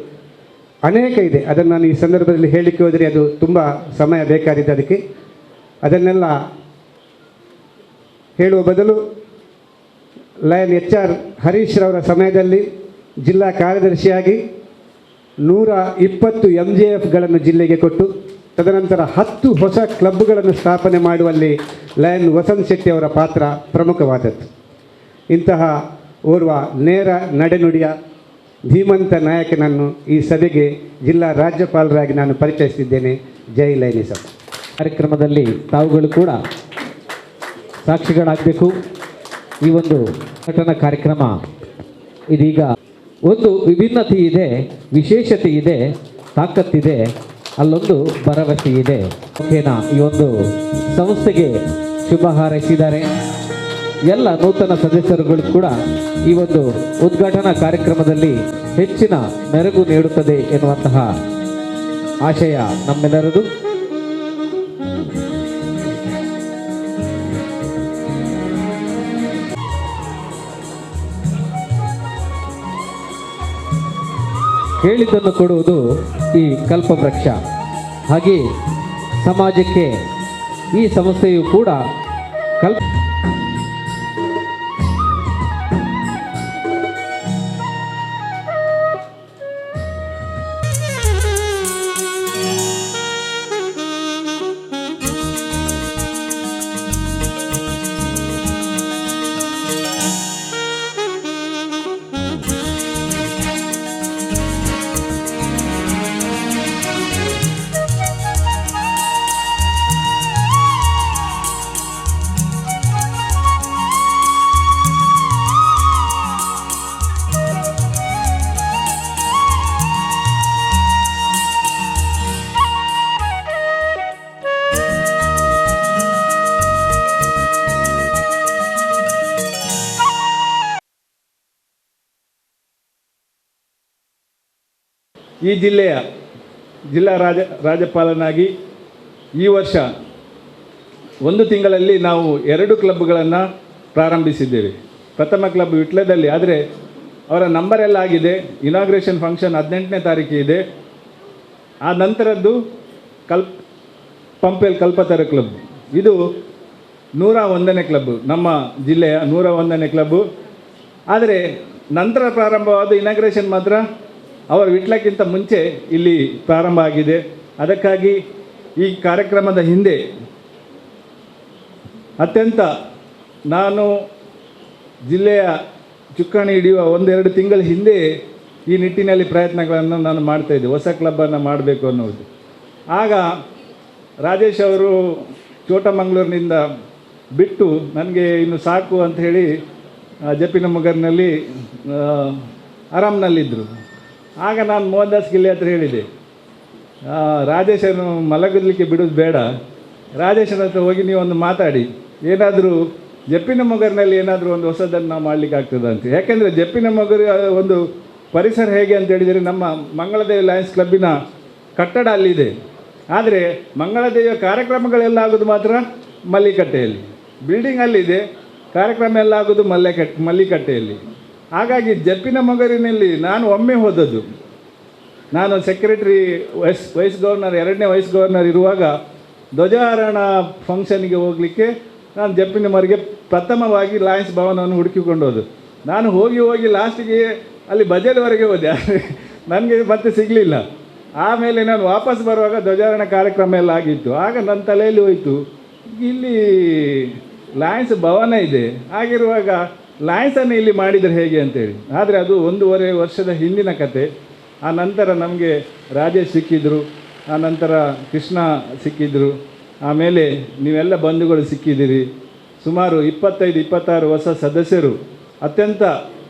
ಅನೇಕ ಇದೆ. ಅದನ್ನು ನಾನು ಈ ಸಂದರ್ಭದಲ್ಲಿ ಹೇಳಲಿಕ್ಕೆ ಹೋದರೆ ಅದು ತುಂಬ ಸಮಯ ಬೇಕಾದಿದೆ. ಅದಕ್ಕೆ ಅದನ್ನೆಲ್ಲ ಹೇಳುವ ಬದಲು ಲಯನ್ ಎಚ್.ಆರ್. ಹರೀಶ್ ರವರ ಸಮಯದಲ್ಲಿ ಜಿಲ್ಲಾ ಕಾರ್ಯದರ್ಶಿಯಾಗಿ 120 ಎಮ್.ಜೆ.ಎಫ್ಗಳನ್ನು ಜಿಲ್ಲೆಗೆ ಕೊಟ್ಟು, ತದನಂತರ 10 ಹೊಸ ಕ್ಲಬ್ಗಳನ್ನು ಸ್ಥಾಪನೆ ಮಾಡುವಲ್ಲಿ ಲಯನ್ ವಸಂತ್ ಶೆಟ್ಟಿ ಅವರ ಪಾತ್ರ ಪ್ರಮುಖವಾದದ್ದು. ಇಂತಹ ಓರ್ವ ನೇರ ನಡೆನುಡಿಯ ಧೀಮಂತ ನಾಯಕನನ್ನು ಈ ಸಭೆಗೆ ಜಿಲ್ಲಾ ರಾಜ್ಯಪಾಲರಾಗಿ ನಾನು ಪರಿಚಯಿಸುತ್ತಿದ್ದೇನೆ. ಜೈ ಲೈನಿಸಂ. ಕಾರ್ಯಕ್ರಮದಲ್ಲಿ ತಾವುಗಳು ಕೂಡ ಸಾಕ್ಷಿಗಳಾಗಬೇಕು. ಈ ಒಂದು ಘಟನಾ ಕಾರ್ಯಕ್ರಮ ಇದೀಗ ಒಂದು ವಿಭಿನ್ನತೆ ಇದೆ, ವಿಶೇಷತೆ ಇದೆ, ತಾಕತ್ತಿದೆ, ಅಲ್ಲೊಂದು ಭರವಸೆ ಇದೆ. ಓಕೆನಾ? ಈ ಒಂದು ಸಂಸ್ಥೆಗೆ ಶುಭ ಹಾರೈಸಿದ್ದಾರೆ. ಎಲ್ಲ ನೂತನ ಸದಸ್ಯರುಗಳು ಕೂಡ ಈ ಒಂದು ಉದ್ಘಾಟನಾ ಕಾರ್ಯಕ್ರಮದಲ್ಲಿ ಹೆಚ್ಚಿನ ಮೆರುಗು ನೀಡುತ್ತದೆ ಎನ್ನುವಂತಹ ಆಶಯ ನಮ್ಮೆಲ್ಲರದು. ಕೇಳಿದ್ದನ್ನು ಕೊಡುವುದು ಈ ಕಲ್ಪವೃಕ್ಷ. ಹಾಗೆ ಸಮಾಜಕ್ಕೆ ಈ ಸಂಸ್ಥೆಯು ಕೂಡ ಕಲ್ಪ ಈ ಜಿಲ್ಲೆಯ ಜಿಲ್ಲಾ ರಾಜ್ಯಪಾಲನಾಗಿ ಈ ವರ್ಷ ಒಂದು ತಿಂಗಳಲ್ಲಿ ನಾವು 2 ಕ್ಲಬ್ಗಳನ್ನು ಪ್ರಾರಂಭಿಸಿದ್ದೇವೆ. ಪ್ರಥಮ ಕ್ಲಬ್ ವಿಟ್ಲದಲ್ಲಿ, ಆದರೆ ಅವರ ನಂಬರೆಲ್ಲ ಆಗಿದೆ. ಇನಾಗ್ರೇಷನ್ ಫಂಕ್ಷನ್ 18ನೇ ತಾರೀಕು ಇದೆ. ಆ ನಂತರದ್ದು ಪಂಪೆಲ್ ಕಲ್ಪತರು ಕ್ಲಬ್. ಇದು 101ನೇ ಕ್ಲಬ್, ನಮ್ಮ ಜಿಲ್ಲೆಯ 101ನೇ ಕ್ಲಬ್ಬು. ಆದರೆ ನಂತರ ಪ್ರಾರಂಭವಾದ ಇನಾಗ್ರೇಷನ್ ಮಾತ್ರ ಅವರು ವಿಟ್ಲಕ್ಕಿಂತ ಮುಂಚೆ ಇಲ್ಲಿ ಪ್ರಾರಂಭ ಆಗಿದೆ. ಅದಕ್ಕಾಗಿ ಈ ಕಾರ್ಯಕ್ರಮದ ಹಿಂದೆ ಅತ್ಯಂತ ನಾನು ಜಿಲ್ಲೆಯ ಚುಕ್ಕಾಣಿ ಹಿಡಿಯುವ 1-2 ತಿಂಗಳ ಹಿಂದೆ ಈ ನಿಟ್ಟಿನಲ್ಲಿ ಪ್ರಯತ್ನಗಳನ್ನು ನಾನು ಮಾಡ್ತಾಯಿದ್ದೆ, ಹೊಸ ಕ್ಲಬ್ಬನ್ನು ಮಾಡಬೇಕು ಅನ್ನೋದು. ಆಗ ರಾಜೇಶ್ ಅವರು ಚೋಟಮಂಗ್ಳೂರಿನಿಂದ ಬಿಟ್ಟು ನನಗೆ ಇನ್ನು ಸಾಕು ಅಂತ ಹೇಳಿ ಜಪ್ಪಿನಮೊಗರಿನಲ್ಲಿ ಆರಾಮ್ನಲ್ಲಿದ್ದರು. ಆಗ ನಾನು ಮೋಹನ್ ದಾಸ್ ಗಿಲ್ಲಿ ಹತ್ರ ಹೇಳಿದೆ, ರಾಜೇಶನು ಮಲಗಲಿಕ್ಕೆ ಬಿಡೋದು ಬೇಡ, ರಾಜೇಶನ ಹತ್ರ ಹೋಗಿ ನೀವೊಂದು ಮಾತಾಡಿ, ಏನಾದರೂ ಜಪ್ಪಿನಮೊಗರಿನಲ್ಲಿ ಏನಾದರೂ ಒಂದು ಹೊಸದನ್ನು ನಾವು ಮಾಡಲಿಕ್ಕೆ ಆಗ್ತದೆ ಅಂತ. ಯಾಕೆಂದರೆ ಜಪ್ಪಿನಮೊಗರು ಒಂದು ಪರಿಸರ ಹೇಗೆ ಅಂತ ಹೇಳಿದರೆ, ನಮ್ಮ ಮಂಗಳದೇವಿ ಲಯನ್ಸ್ ಕ್ಲಬ್ಬಿನ ಕಟ್ಟಡ ಅಲ್ಲಿದೆ, ಆದರೆ ಮಂಗಳದೇವಿಯ ಕಾರ್ಯಕ್ರಮಗಳೆಲ್ಲ ಆಗೋದು ಮಾತ್ರ ಮಲ್ಲಿಕಟ್ಟೆಯಲ್ಲಿ. ಬಿಲ್ಡಿಂಗ್ ಅಲ್ಲಿದೆ, ಕಾರ್ಯಕ್ರಮ ಎಲ್ಲ ಆಗೋದು ಮಲ್ಲಿಕಟ್ಟೆಯಲ್ಲಿ. ಹಾಗಾಗಿ ಜಪ್ಪಿನಮೊಗರಿನಲ್ಲಿ ನಾನು ಒಮ್ಮೆ ಹೋದದ್ದು. ನಾನು secretary vice governor, 2ನೇ ವೈಸ್ ಗವರ್ನರ್ ಇರುವಾಗ ಧ್ವಜಾರೋಹಣ ಫಂಕ್ಷನ್ಗೆ ಹೋಗಲಿಕ್ಕೆ ನಾನು ಜಪ್ಪಿನಮೊಗರಿಗೆ ಪ್ರಥಮವಾಗಿ ಲಯನ್ಸ್ ಭವನವನ್ನು ಹುಡುಕಿಕೊಂಡು ಹೋದೆ. ನಾನು ಹೋಗಿ ಹೋಗಿ ಲಾಸ್ಟಿಗೆ ಅಲ್ಲಿ ಬಜೆಲ್ವರೆಗೆ ಹೋದೆ, ನನಗೆ ಮತ್ತೆ ಸಿಗಲಿಲ್ಲ. ಆಮೇಲೆ ನಾನು ವಾಪಸ್ ಬರುವಾಗ ಧ್ವಜಾರೋಹಣ ಕಾರ್ಯಕ್ರಮ ಎಲ್ಲ ಆಗಿತ್ತು. ಆಗ ನನ್ನ ತಲೆಯಲ್ಲಿ ಹೋಯಿತು, ಇಲ್ಲಿ ಲಯನ್ಸ್ ಭವನ ಇದೆ, ಆಗಿರುವಾಗ ಲಯನ್ಸನ್ನು ಇಲ್ಲಿ ಮಾಡಿದರೆ ಹೇಗೆ ಅಂತೇಳಿ. ಆದರೆ ಅದು 1.5 ವರ್ಷದ ಹಿಂದಿನ ಕತೆ. ಆ ನಂತರ ನಮಗೆ ರಾಜೇಶ್ ಸಿಕ್ಕಿದ್ರು, ಆ ನಂತರ ಕೃಷ್ಣ ಸಿಕ್ಕಿದ್ರು, ಆಮೇಲೆ ನೀವೆಲ್ಲ ಬಂಧುಗಳು ಸಿಕ್ಕಿದ್ದೀರಿ. ಸುಮಾರು 25-26 ಹೊಸ ಸದಸ್ಯರು. ಅತ್ಯಂತ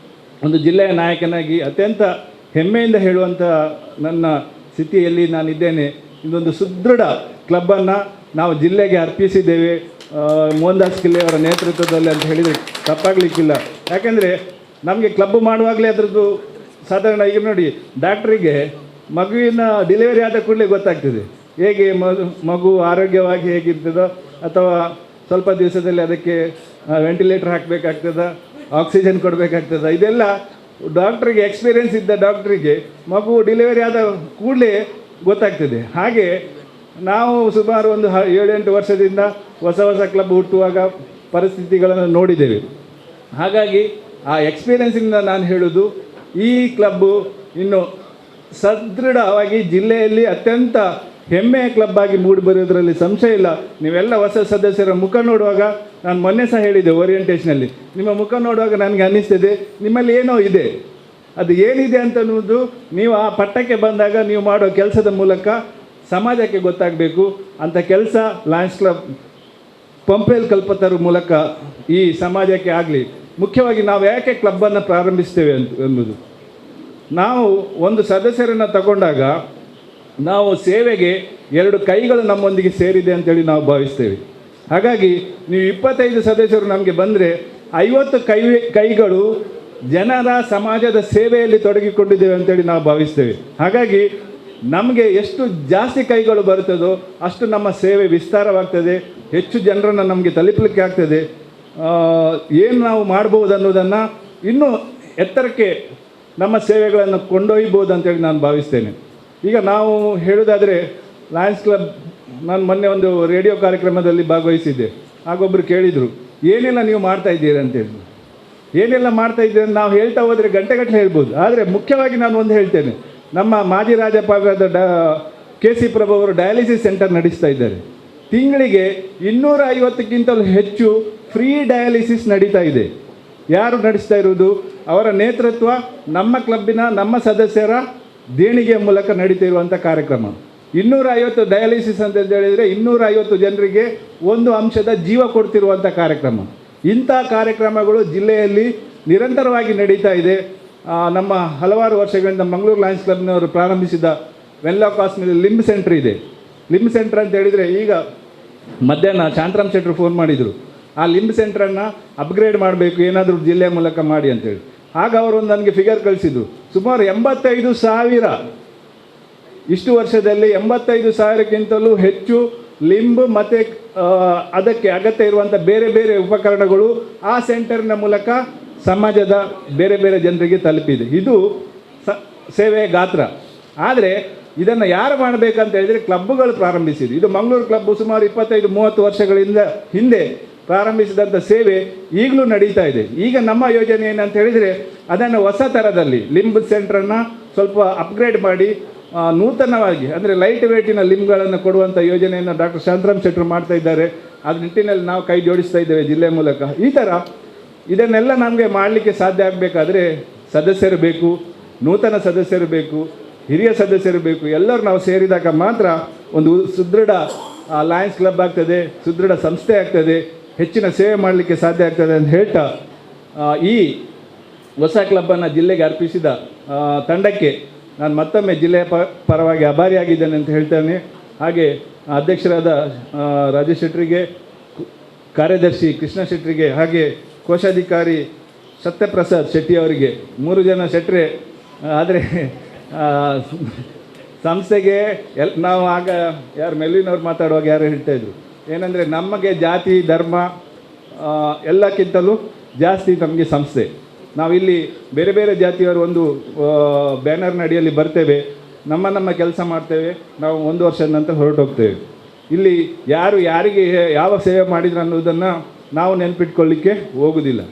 ಒಂದು ಜಿಲ್ಲೆಯ ನಾಯಕನಾಗಿ ಅತ್ಯಂತ ಹೆಮ್ಮೆಯಿಂದ ಹೇಳುವಂಥ ನನ್ನ ಸ್ಥಿತಿಯಲ್ಲಿ ನಾನಿದ್ದೇನೆ. ಇದೊಂದು ಸುದೃಢ ಕ್ಲಬ್ಬನ್ನು ನಾವು ಜಿಲ್ಲೆಗೆ ಅರ್ಪಿಸಿದ್ದೇವೆ ಮೋಹನ್ ದಾಸ್ ಕಿಲ್ಲೆಯವರ ನೇತೃತ್ವದಲ್ಲಿ ಅಂತ ಹೇಳಿದರೆ ತಪ್ಪಾಗಲಿಕ್ಕಿಲ್ಲ. ಯಾಕೆಂದರೆ ನಮಗೆ ಕ್ಲಬ್ ಮಾಡುವಾಗಲೇ ಅದರದ್ದು ಸಾಧಾರಣ ಈಗ ನೋಡಿ, ಡಾಕ್ಟ್ರಿಗೆ ಮಗುವಿನ ಡೆಲಿವರಿ ಆದ ಕೂಡಲೇ ಗೊತ್ತಾಗ್ತದೆ ಹೇಗೆ ಮಗು ಆರೋಗ್ಯವಾಗಿ ಹೇಗಿರ್ತದೋ, ಅಥವಾ ಸ್ವಲ್ಪ ದಿವಸದಲ್ಲಿ ಅದಕ್ಕೆ ವೆಂಟಿಲೇಟರ್ ಹಾಕಬೇಕಾಗ್ತದ, ಆಕ್ಸಿಜನ್ ಕೊಡಬೇಕಾಗ್ತದ. ಇದೆಲ್ಲ ಡಾಕ್ಟ್ರಿಗೆ, ಎಕ್ಸ್ಪೀರಿಯನ್ಸ್ ಇದ್ದ ಡಾಕ್ಟ್ರಿಗೆ ಮಗು ಡೆಲಿವರಿ ಆದ ಕೂಡಲೇ ಗೊತ್ತಾಗ್ತದೆ. ಹಾಗೆ ನಾವು ಸುಮಾರು ಒಂದು 7-8 ವರ್ಷದಿಂದ ಹೊಸ ಹೊಸ ಕ್ಲಬ್ ಹುಟ್ಟುವಾಗ ಪರಿಸ್ಥಿತಿಗಳನ್ನು ನೋಡಿದ್ದೇವೆ. ಹಾಗಾಗಿ ಆ ಎಕ್ಸ್ಪೀರಿಯನ್ಸಿಂದ ನಾನು ಹೇಳೋದು, ಈ ಕ್ಲಬ್ಬು ಇನ್ನು ಸದೃಢವಾಗಿ ಜಿಲ್ಲೆಯಲ್ಲಿ ಅತ್ಯಂತ ಹೆಮ್ಮೆಯ ಕ್ಲಬ್ ಆಗಿ ಮೂಡಿಬರುವುದರಲ್ಲಿ ಸಂಶಯ ಇಲ್ಲ. ನೀವೆಲ್ಲ ಹೊಸ ಸದಸ್ಯರ ಮುಖ ನೋಡುವಾಗ, ನಾನು ಮೊನ್ನೆ ಸಹ ಹೇಳಿದ್ದೆ ಓರಿಯೆಂಟೇಷನಲ್ಲಿ, ನಿಮ್ಮ ಮುಖ ನೋಡುವಾಗ ನನಗೆ ಅನ್ನಿಸ್ತದೆ ನಿಮ್ಮಲ್ಲಿ ಏನೋ ಇದೆ. ಅದು ಏನಿದೆ ಅಂತನ್ನುವುದು ನೀವು ಆ ಪಟ್ಟಕ್ಕೆ ಬಂದಾಗ ನೀವು ಮಾಡೋ ಕೆಲಸದ ಮೂಲಕ ಸಮಾಜಕ್ಕೆ ಗೊತ್ತಾಗಬೇಕು. ಅಂಥ ಕೆಲಸ ಲಯನ್ಸ್ ಕ್ಲಬ್ ಪಂಪೆಲ್ ಕಲ್ಪತರು ಮೂಲಕ ಈ ಸಮಾಜಕ್ಕೆ ಆಗಲಿ. ಮುಖ್ಯವಾಗಿ ನಾವು ಯಾಕೆ ಕ್ಲಬ್ಬನ್ನು ಪ್ರಾರಂಭಿಸ್ತೇವೆ ಅಂತ ಎಂಬುದು, ನಾವು ಒಂದು ಸದಸ್ಯರನ್ನು ತಗೊಂಡಾಗ ನಾವು ಸೇವೆಗೆ 2 ಕೈಗಳು ನಮ್ಮೊಂದಿಗೆ ಸೇರಿದೆ ಅಂತೇಳಿ ನಾವು ಭಾವಿಸ್ತೇವೆ. ಹಾಗಾಗಿ ನೀವು 25 ಸದಸ್ಯರು ನಮಗೆ ಬಂದರೆ 50 ಕೈಗಳು ಜನರ ಸಮಾಜದ ಸೇವೆಯಲ್ಲಿ ತೊಡಗಿಕೊಂಡಿದ್ದೇವೆ ಅಂತೇಳಿ ನಾವು ಭಾವಿಸ್ತೇವೆ. ಹಾಗಾಗಿ ನಮಗೆ ಎಷ್ಟು ಜಾಸ್ತಿ ಕೈಗಳು ಬರ್ತದೋ ಅಷ್ಟು ನಮ್ಮ ಸೇವೆ ವಿಸ್ತಾರವಾಗ್ತದೆ, ಹೆಚ್ಚು ಜನರನ್ನು ನಮಗೆ ತಲುಪಲಿಕ್ಕೆ ಆಗ್ತದೆ. ಏನು ನಾವು ಮಾಡ್ಬೋದು ಅನ್ನೋದನ್ನು ಇನ್ನೂ ಎತ್ತರಕ್ಕೆ ನಮ್ಮ ಸೇವೆಗಳನ್ನು ಕೊಂಡೊಯ್ಬೋದು ಅಂತೇಳಿ ನಾನು ಭಾವಿಸ್ತೇನೆ. ಈಗ ನಾವು ಹೇಳೋದಾದರೆ ಲಯನ್ಸ್ ಕ್ಲಬ್, ನಾನು ಮೊನ್ನೆ ಒಂದು ರೇಡಿಯೋ ಕಾರ್ಯಕ್ರಮದಲ್ಲಿ ಭಾಗವಹಿಸಿದ್ದೆ. ಆಗೊಬ್ಬರು ಕೇಳಿದರು, ಏನೆಲ್ಲ ನೀವು ಮಾಡ್ತಾ ಇದ್ದೀರಿ ಅಂತೇಳಿ. ಏನೆಲ್ಲ ಮಾಡ್ತಾ ಇದ್ದೀರಿ ಅಂತ ನಾವು ಹೇಳ್ತಾ ಹೋದರೆ ಗಂಟೆಗಟ್ಟಲೆ ಹೇಳ್ಬೋದು. ಆದರೆ ಮುಖ್ಯವಾಗಿ ನಾನು ಒಂದು ಹೇಳ್ತೇನೆ, ನಮ್ಮ ಮಾಜಿ ರಾಜ್ಯಪಾಲರಾದ ಕೆ.ಸಿ. ಪ್ರಭು ಅವರು ಡಯಾಲಿಸಿಸ್ ಸೆಂಟರ್ ನಡೆಸ್ತಾ ಇದ್ದಾರೆ. ತಿಂಗಳಿಗೆ 250ಕ್ಕಿಂತಲೂ ಹೆಚ್ಚು ಫ್ರೀ ಡಯಾಲಿಸಿಸ್ ನಡೀತಾ ಇದೆ. ಯಾರು ನಡೆಸ್ತಾ ಇರುವುದು? ಅವರ ನೇತೃತ್ವ ನಮ್ಮ ಕ್ಲಬ್ಬಿನ ನಮ್ಮ ಸದಸ್ಯರ ದೇಣಿಗೆಯ ಮೂಲಕ ನಡೀತಿರುವಂಥ ಕಾರ್ಯಕ್ರಮ. 250 ಡಯಾಲಿಸಿಸ್ ಅಂತ ಹೇಳಿದರೆ 250 ಜನರಿಗೆ ಒಂದು ಅಂಶದ ಜೀವ ಕೊಡ್ತಿರುವಂಥ ಕಾರ್ಯಕ್ರಮ. ಇಂಥ ಕಾರ್ಯಕ್ರಮಗಳು ಜಿಲ್ಲೆಯಲ್ಲಿ ನಿರಂತರವಾಗಿ ನಡೀತಾ ಇದೆ. ನಮ್ಮ ಹಲವಾರು ವರ್ಷಗಳಿಂದ ಮಂಗಳೂರು ಲಯನ್ಸ್ ಕ್ಲಬ್ನವರು ಪ್ರಾರಂಭಿಸಿದ ವೆನ್ಲಾಕ್ hospital limb centre ಇದೆ. ಲಿಂಬ್ ಸೆಂಟ್ರ್ ಅಂತ ಹೇಳಿದರೆ, ಈಗ ಮಧ್ಯಾಹ್ನ ಶಾಂತರಾಮ್ ಶೆಟ್ಟರು ಫೋನ್ ಮಾಡಿದರು, ಆ ಲಿಂಬ್ ಸೆಂಟ್ರನ್ನು ಅಪ್ಗ್ರೇಡ್ ಮಾಡಬೇಕು, ಏನಾದರೂ ಜಿಲ್ಲೆಯ ಮೂಲಕ ಮಾಡಿ ಅಂತೇಳಿ. ಆಗ ಅವರು ಒಂದು ನನಗೆ ಫಿಗರ್ ಕಳಿಸಿದ್ರು, ಸುಮಾರು 85,000 ಇಷ್ಟು ವರ್ಷದಲ್ಲಿ 85,000ಕ್ಕಿಂತಲೂ ಹೆಚ್ಚು ಲಿಂಬ್ ಮತ್ತು ಅದಕ್ಕೆ ಅಗತ್ಯ ಇರುವಂಥ ಬೇರೆ ಬೇರೆ ಉಪಕರಣಗಳು ಆ ಸೆಂಟರ್ನ ಮೂಲಕ ಸಮಾಜದ ಬೇರೆ ಬೇರೆ ಜನರಿಗೆ ತಲುಪಿದೆ. ಇದು ಸೇವೆಯ ಗಾತ್ರ. ಆದರೆ ಇದನ್ನು ಯಾರು ಮಾಡಬೇಕಂತ ಹೇಳಿದರೆ ಕ್ಲಬ್ಗಳು ಪ್ರಾರಂಭಿಸಿದೆ. ಇದು ಮಂಗಳೂರು ಕ್ಲಬ್ ಸುಮಾರು 25-30 ವರ್ಷಗಳಿಂದ ಹಿಂದೆ ಪ್ರಾರಂಭಿಸಿದಂಥ ಸೇವೆ ಈಗಲೂ ನಡೀತಾ ಇದೆ. ಈಗ ನಮ್ಮ ಯೋಜನೆ ಏನಂತ ಹೇಳಿದರೆ, ಅದನ್ನು ಹೊಸ ಥರದಲ್ಲಿ ಲಿಂಬ್ ಸೆಂಟ್ರನ್ನು ಸ್ವಲ್ಪ ಅಪ್ಗ್ರೇಡ್ ಮಾಡಿ ನೂತನವಾಗಿ ಅಂದರೆ ಲೈಟ್ ವೇಟಿನ ಲಿಂಬ್ಗಳನ್ನು ಕೊಡುವಂಥ ಯೋಜನೆಯನ್ನು ಡಾಕ್ಟರ್ ಶಾಂತರಾಮ್ ಶೆಟ್ಟರು ಮಾಡ್ತಾ ಇದ್ದಾರೆ. ಅದ್ರ ನಿಟ್ಟಿನಲ್ಲಿ ನಾವು ಕೈ ಜೋಡಿಸ್ತಾ ಇದ್ದೇವೆ ಜಿಲ್ಲೆ ಮೂಲಕ. ಈ ಥರ ಇದನ್ನೆಲ್ಲ ನಮಗೆ ಮಾಡಲಿಕ್ಕೆ ಸಾಧ್ಯ ಆಗಬೇಕಾದ್ರೆ ಸದಸ್ಯರು ಬೇಕು, ನೂತನ ಸದಸ್ಯರು ಬೇಕು, ಹಿರಿಯ ಸದಸ್ಯರು ಬೇಕು. ಎಲ್ಲರೂ ನಾವು ಸೇರಿದಾಗ ಮಾತ್ರ ಒಂದು ಸುದೃಢ ಲಯನ್ಸ್ ಕ್ಲಬ್ ಆಗ್ತದೆ, ಸುದೃಢ ಸಂಸ್ಥೆ ಆಗ್ತದೆ, ಹೆಚ್ಚಿನ ಸೇವೆ ಮಾಡಲಿಕ್ಕೆ ಸಾಧ್ಯ ಆಗ್ತದೆ ಅಂತ ಹೇಳ್ತಾ ಈ ಹೊಸ ಕ್ಲಬ್ಬನ್ನು ಜಿಲ್ಲೆಗೆ ಅರ್ಪಿಸಿದ ತಂಡಕ್ಕೆ ನಾನು ಮತ್ತೊಮ್ಮೆ ಜಿಲ್ಲೆಯ ಪರವಾಗಿ ಆಭಾರಿಯಾಗಿದ್ದೇನೆ ಅಂತ ಹೇಳ್ತೇನೆ. ಹಾಗೆ ಅಧ್ಯಕ್ಷರಾದ ರಾಜೇಶ್ ಶೆಟ್ಟರಿಗೆ, ಕಾರ್ಯದರ್ಶಿ ಕೃಷ್ಣ ಶೆಟ್ಟರಿಗೆ, ಹಾಗೆ ಕೋಶಾಧಿಕಾರಿ ಸತ್ಯಪ್ರಸಾದ್ ಶೆಟ್ಟಿ ಅವರಿಗೆ, 3 ಜನ ಶೆಟ್ಟರೆ. ಆದರೆ ಸಂಸ್ಥೆಗೆ ನಾವು ಆಗ ಯಾರು ಮೆಲ್ವಿನವ್ರು ಮಾತಾಡುವಾಗ ಯಾರು ಹೇಳ್ತಾಯಿದ್ರು ಏನಂದರೆ, ನಮಗೆ ಜಾತಿ ಧರ್ಮ ಎಲ್ಲಕ್ಕಿಂತಲೂ ಜಾಸ್ತಿ ನಮಗೆ ಸಂಸ್ಥೆ. ನಾವಿಲ್ಲಿ ಬೇರೆ ಬೇರೆ ಜಾತಿಯವರು ಒಂದು ಬ್ಯಾನರ್ನ ಅಡಿಯಲ್ಲಿ ಬರ್ತೇವೆ, ನಮ್ಮ ನಮ್ಮ ಕೆಲಸ ಮಾಡ್ತೇವೆ, ನಾವು ಒಂದು ವರ್ಷದ ನಂತರ ಹೊರಟೋಗ್ತೇವೆ. ಇಲ್ಲಿ ಯಾರು ಯಾರಿಗೆ ಯಾವ ಸೇವೆ ಮಾಡಿದ್ರು ಅನ್ನೋದನ್ನು ನಾವು ನೆನಪಿಟ್ಕೊಳ್ಳಿಕ್ಕೆ ಹೋಗುವುದಿಲ್ಲ.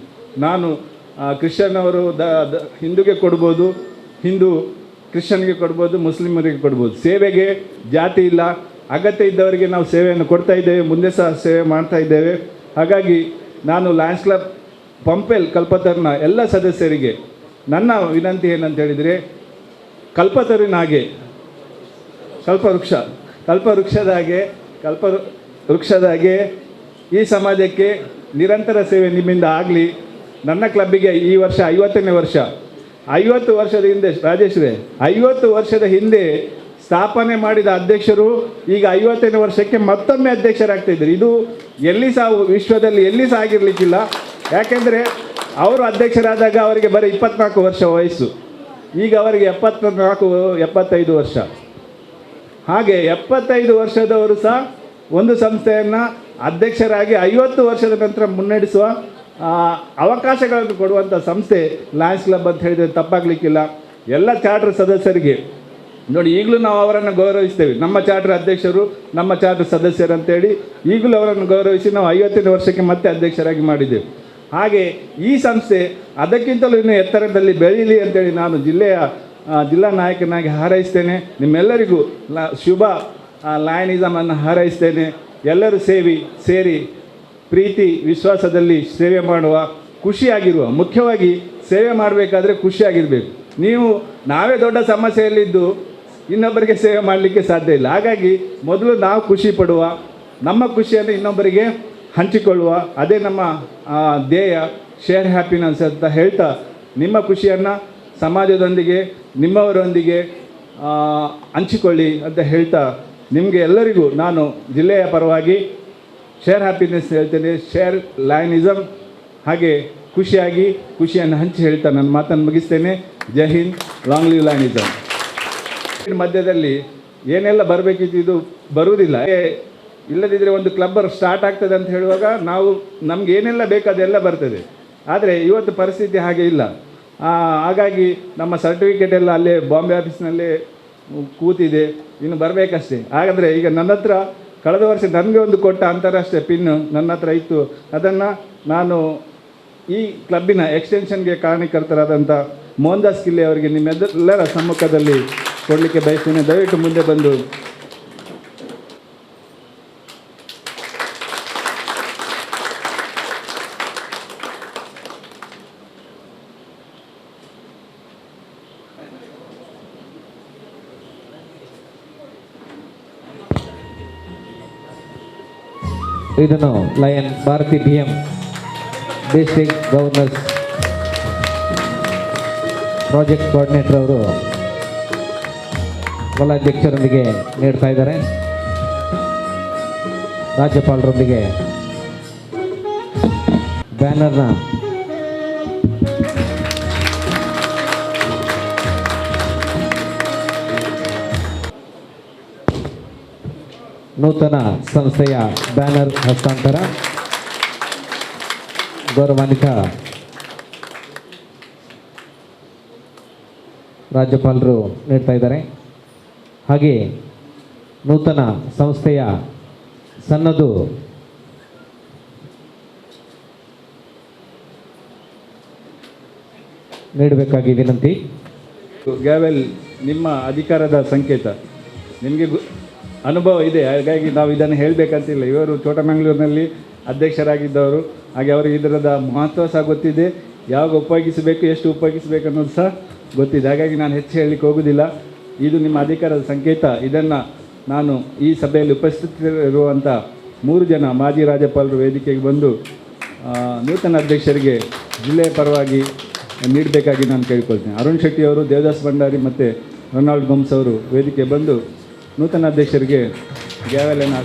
ನಾನು ಕ್ರಿಶ್ಚಿಯನ್ ಅವರು ಹಿಂದೂಗೆ ಕೊಡ್ಬೋದು, ಹಿಂದೂ ಕ್ರಿಶ್ಚಿಯನ್ಗೆ ಕೊಡ್ಬೋದು, ಮುಸ್ಲಿಮರಿಗೆ ಕೊಡ್ಬೋದು. ಸೇವೆಗೆ ಜಾತಿ ಇಲ್ಲ. ಅಗತ್ಯ ಇದ್ದವರಿಗೆ ನಾವು ಸೇವೆಯನ್ನು ಕೊಡ್ತಾ ಇದ್ದೇವೆ, ಮುಂದೆ ಸಹ ಸೇವೆ ಮಾಡ್ತಾ ಇದ್ದೇವೆ. ಹಾಗಾಗಿ ನಾನು ಲಯನ್ಸ್ ಕ್ಲಬ್ ಪಂಪೆಲ್ ಕಲ್ಪತರ್ನ ಎಲ್ಲ ಸದಸ್ಯರಿಗೆ ನನ್ನ ವಿನಂತಿ ಏನಂತ ಹೇಳಿದರೆ, ಕಲ್ಪತರಿನ ಹಾಗೆ ಕಲ್ಪವೃಕ್ಷದ ಹಾಗೆ ಈ ಸಮಾಜಕ್ಕೆ ನಿರಂತರ ಸೇವೆ ನಿಮ್ಮಿಂದ ಆಗಲಿ. ನನ್ನ ಕ್ಲಬ್ಬಿಗೆ ಈ ವರ್ಷ 50ನೇ ವರ್ಷ. 50 ವರ್ಷದ ಹಿಂದೆ ರಾಜೇಶ್ವರೇ, 50 ವರ್ಷದ ಹಿಂದೆ ಸ್ಥಾಪನೆ ಮಾಡಿದ ಅಧ್ಯಕ್ಷರು ಈಗ 50ನೇ ವರ್ಷಕ್ಕೆ ಮತ್ತೊಮ್ಮೆ ಅಧ್ಯಕ್ಷರಾಗ್ತಿದ್ದಾರೆ. ಇದು ಎಲ್ಲಿ ಸಹ ವಿಶ್ವದಲ್ಲಿ ಎಲ್ಲಿ ಸಹ ಆಗಿರಲಿಕ್ಕಿಲ್ಲ. ಯಾಕೆಂದರೆ ಅವರು ಅಧ್ಯಕ್ಷರಾದಾಗ ಅವರಿಗೆ ಬರೀ 24 ವರ್ಷ ವಯಸ್ಸು. ಈಗ ಅವರಿಗೆ 74, 75 ವರ್ಷ. ಹಾಗೆ 75 ವರ್ಷದವರು ಸಹ ಒಂದು ಸಂಸ್ಥೆಯನ್ನು ಅಧ್ಯಕ್ಷರಾಗಿ 50 ವರ್ಷದ ನಂತರ ಮುನ್ನಡೆಸುವ ಅವಕಾಶಗಳನ್ನು ಕೊಡುವಂಥ ಸಂಸ್ಥೆ ಲಯನ್ಸ್ ಕ್ಲಬ್ ಅಂತ ಹೇಳಿದರೆ ತಪ್ಪಾಗಲಿಕ್ಕಿಲ್ಲ. ಎಲ್ಲ ಚಾರ್ಟರ್ ಸದಸ್ಯರಿಗೆ ನೋಡಿ, ಈಗಲೂ ನಾವು ಅವರನ್ನು ಗೌರವಿಸ್ತೇವೆ. ನಮ್ಮ ಚಾರ್ಟರ್ ಅಧ್ಯಕ್ಷರು, ನಮ್ಮ ಚಾರ್ಟರ್ ಸದಸ್ಯರು ಅಂತೇಳಿ ಈಗಲೂ ಅವರನ್ನು ಗೌರವಿಸಿ ನಾವು 50ನೇ ವರ್ಷಕ್ಕೆ ಮತ್ತೆ ಅಧ್ಯಕ್ಷರಾಗಿ ಮಾಡಿದ್ದೆವು. ಹಾಗೆ ಈ ಸಂಸ್ಥೆ ಅದಕ್ಕಿಂತಲೂ ಇನ್ನೂ ಎತ್ತರದಲ್ಲಿ ಬೆಳೀಲಿ ಅಂತೇಳಿ ನಾನು ಜಿಲ್ಲಾ ನಾಯಕನಾಗಿ ಹಾರೈಸ್ತೇನೆ. ನಿಮ್ಮೆಲ್ಲರಿಗೂ ಶುಭ ಲಯನಿಸಮನ್ನು ಹಾರೈಸ್ತೇನೆ. ಎಲ್ಲರೂ ಸೇರಿ ಪ್ರೀತಿ ವಿಶ್ವಾಸದಲ್ಲಿ ಸೇವೆ ಮಾಡುವ, ಖುಷಿಯಾಗಿರುವ, ಮುಖ್ಯವಾಗಿ ಸೇವೆ ಮಾಡಬೇಕಾದ್ರೆ ಖುಷಿಯಾಗಿರಬೇಕು. ನಾವೇ ದೊಡ್ಡ ಸಮಸ್ಯೆಯಲ್ಲಿದ್ದು ಇನ್ನೊಬ್ಬರಿಗೆ ಸೇವೆ ಮಾಡಲಿಕ್ಕೆ ಸಾಧ್ಯ ಇಲ್ಲ. ಹಾಗಾಗಿ ಮೊದಲು ನಾವು ಖುಷಿ ಪಡುವ, ನಮ್ಮ ಖುಷಿಯನ್ನು ಇನ್ನೊಬ್ಬರಿಗೆ ಹಂಚಿಕೊಳ್ಳುವ, ಅದೇ ನಮ್ಮ ಧ್ಯೇಯ, ಶೇರ್ ಹ್ಯಾಪಿನೆಸ್ ಅಂತ ಹೇಳ್ತಾ ನಿಮ್ಮ ಖುಷಿಯನ್ನು ಸಮಾಜದೊಂದಿಗೆ, ನಿಮ್ಮವರೊಂದಿಗೆ ಹಂಚಿಕೊಳ್ಳಿ ಅಂತ ಹೇಳ್ತಾ ನಿಮಗೆ ಎಲ್ಲರಿಗೂ ನಾನು ಜಿಲ್ಲೆಯ ಪರವಾಗಿ ಶೇರ್ ಹ್ಯಾಪಿನೆಸ್ ಹೇಳ್ತೇನೆ, ಶೇರ್ ಲಯನಿಸಮ್. ಹಾಗೆ ಖುಷಿಯಾಗಿ ಖುಷಿಯನ್ನು ಹಂಚಿ ಹೇಳ್ತಾ ನನ್ನ ಮಾತನ್ನು ಮುಗಿಸ್ತೇನೆ. ಜೈ ಹಿಂದ್, ಲಾಂಗ್ ಲಿವ್ ಲಯನಿಸಮ್. ಮಧ್ಯದಲ್ಲಿ ಏನೆಲ್ಲ ಬರಬೇಕಿತ್ತು ಇದು ಬರುವುದಿಲ್ಲ. ಇಲ್ಲದಿದ್ದರೆ ಒಂದು ಕ್ಲಬ್ಬರ್ ಸ್ಟಾರ್ಟ್ ಆಗ್ತದೆ ಅಂತ ಹೇಳುವಾಗ ನಾವು ನಮ್ಗೆ ಏನೆಲ್ಲ ಬೇಕು ಅದೆಲ್ಲ ಬರ್ತದೆ. ಆದರೆ ಇವತ್ತು ಪರಿಸ್ಥಿತಿ ಹಾಗೆ ಇಲ್ಲ. ಹಾಗಾಗಿ ನಮ್ಮ ಸರ್ಟಿಫಿಕೇಟ್ ಎಲ್ಲ ಅಲ್ಲೇ ಬಾಂಬೆ ಆಫೀಸ್ನಲ್ಲೇ ಕೂತಿದೆ, ಇನ್ನು ಬರಬೇಕಷ್ಟೇ. ಹಾಗಾದರೆ ಈಗ ನನ್ನ ಹತ್ರ ಕಳೆದ ವರ್ಷ ನನಗೆ ಒಂದು ಕೊಟ್ಟ ಅಂತಾರಾಷ್ಟ್ರೀಯ ಪಿನ್ನು ನನ್ನ ಹತ್ರ ಇತ್ತು. ಅದನ್ನು ನಾನು ಈ ಕ್ಲಬ್ಬಿನ ಎಕ್ಸ್ಟೆನ್ಷನ್ಗೆ ಕಾರಣೀಕರ್ತರಾದಂಥ ಮೋಹನ್ ದಾಸ್ ಕಿಲ್ಲಿ ಅವರಿಗೆ ನಿಮ್ಮೆಲ್ಲರ ಸಮ್ಮುಖದಲ್ಲಿ ಕೊಡಲಿಕ್ಕೆ ಬಯಸ್ತೇನೆ. ದಯವಿಟ್ಟು ಮುಂದೆ ಬಂದು ಇದನ್ನು lion Bharathi B M district governors project coordinator ಅವರು ಕುಲಾಧ್ಯಕ್ಷರೊಂದಿಗೆ ನೀಡ್ತಾ ಇದ್ದಾರೆ. ರಾಜ್ಯಪಾಲರೊಂದಿಗೆ ಬ್ಯಾನರ್ನ ನೂತನ ಸಂಸ್ಥೆಯ ಬ್ಯಾನರ್ ಹಸ್ತಾಂತರ ಗೌರವಾನ್ವಿತ ರಾಜ್ಯಪಾಲರು ನೀಡ್ತಾ ಇದ್ದಾರೆ. ಹಾಗೆ ನೂತನ ಸಂಸ್ಥೆಯ ಸನ್ನದು ನೀಡಬೇಕಾಗಿ ವಿನಂತಿ. ಗ್ಯಾವೆಲ್ ನಿಮ್ಮ ಅಧಿಕಾರದ ಸಂಕೇತ, ನಿಮಗೆ ಅನುಭವ ಇದೆ, ಹಾಗಾಗಿ ನಾವು ಇದನ್ನು ಹೇಳಬೇಕಂತಿಲ್ಲ. ಇವರು ಚೋಟಮಂಗಳೂರಿನಲ್ಲಿ ಅಧ್ಯಕ್ಷರಾಗಿದ್ದವರು, ಹಾಗೆ ಅವರಿಗೆ ಇದರದ ಮಹತ್ವ ಸಹ ಗೊತ್ತಿದೆ, ಯಾವಾಗ ಉಪಯೋಗಿಸಬೇಕು, ಎಷ್ಟು ಉಪಯೋಗಿಸಬೇಕು ಅನ್ನೋದು ಸಹ ಗೊತ್ತಿದೆ. ಹಾಗಾಗಿ ನಾನು ಹೆಚ್ಚು ಹೇಳಲಿಕ್ಕೆ ಹೋಗೋದಿಲ್ಲ. ಇದು ನಿಮ್ಮ ಅಧಿಕಾರದ ಸಂಕೇತ. ಇದನ್ನು ನಾನು ಈ ಸಭೆಯಲ್ಲಿ ಉಪಸ್ಥಿತರಿರುವಂಥ 3 ಜನ ಮಾಜಿ ರಾಜ್ಯಪಾಲರು ವೇದಿಕೆಗೆ ಬಂದು ನೂತನ ಅಧ್ಯಕ್ಷರಿಗೆ ಜಿಲ್ಲೆಯ ಪರವಾಗಿ ನೀಡಬೇಕಾಗಿ ನಾನು ಕೇಳಿಕೊಳ್ತೇನೆ. ಅರುಣ್ ಶೆಟ್ಟಿಯವರು, ದೇವದಾಸ್ ಭಂಡಾರಿ ಮತ್ತು ರೊನಾಲ್ಡ್ ಗೋಮ್ಸ್ ಅವರು ವೇದಿಕೆ ಬಂದು ನೂತನ ಅಧ್ಯಕ್ಷರಿಗೆ ಗ್ಯಾವೆಲನ್ನು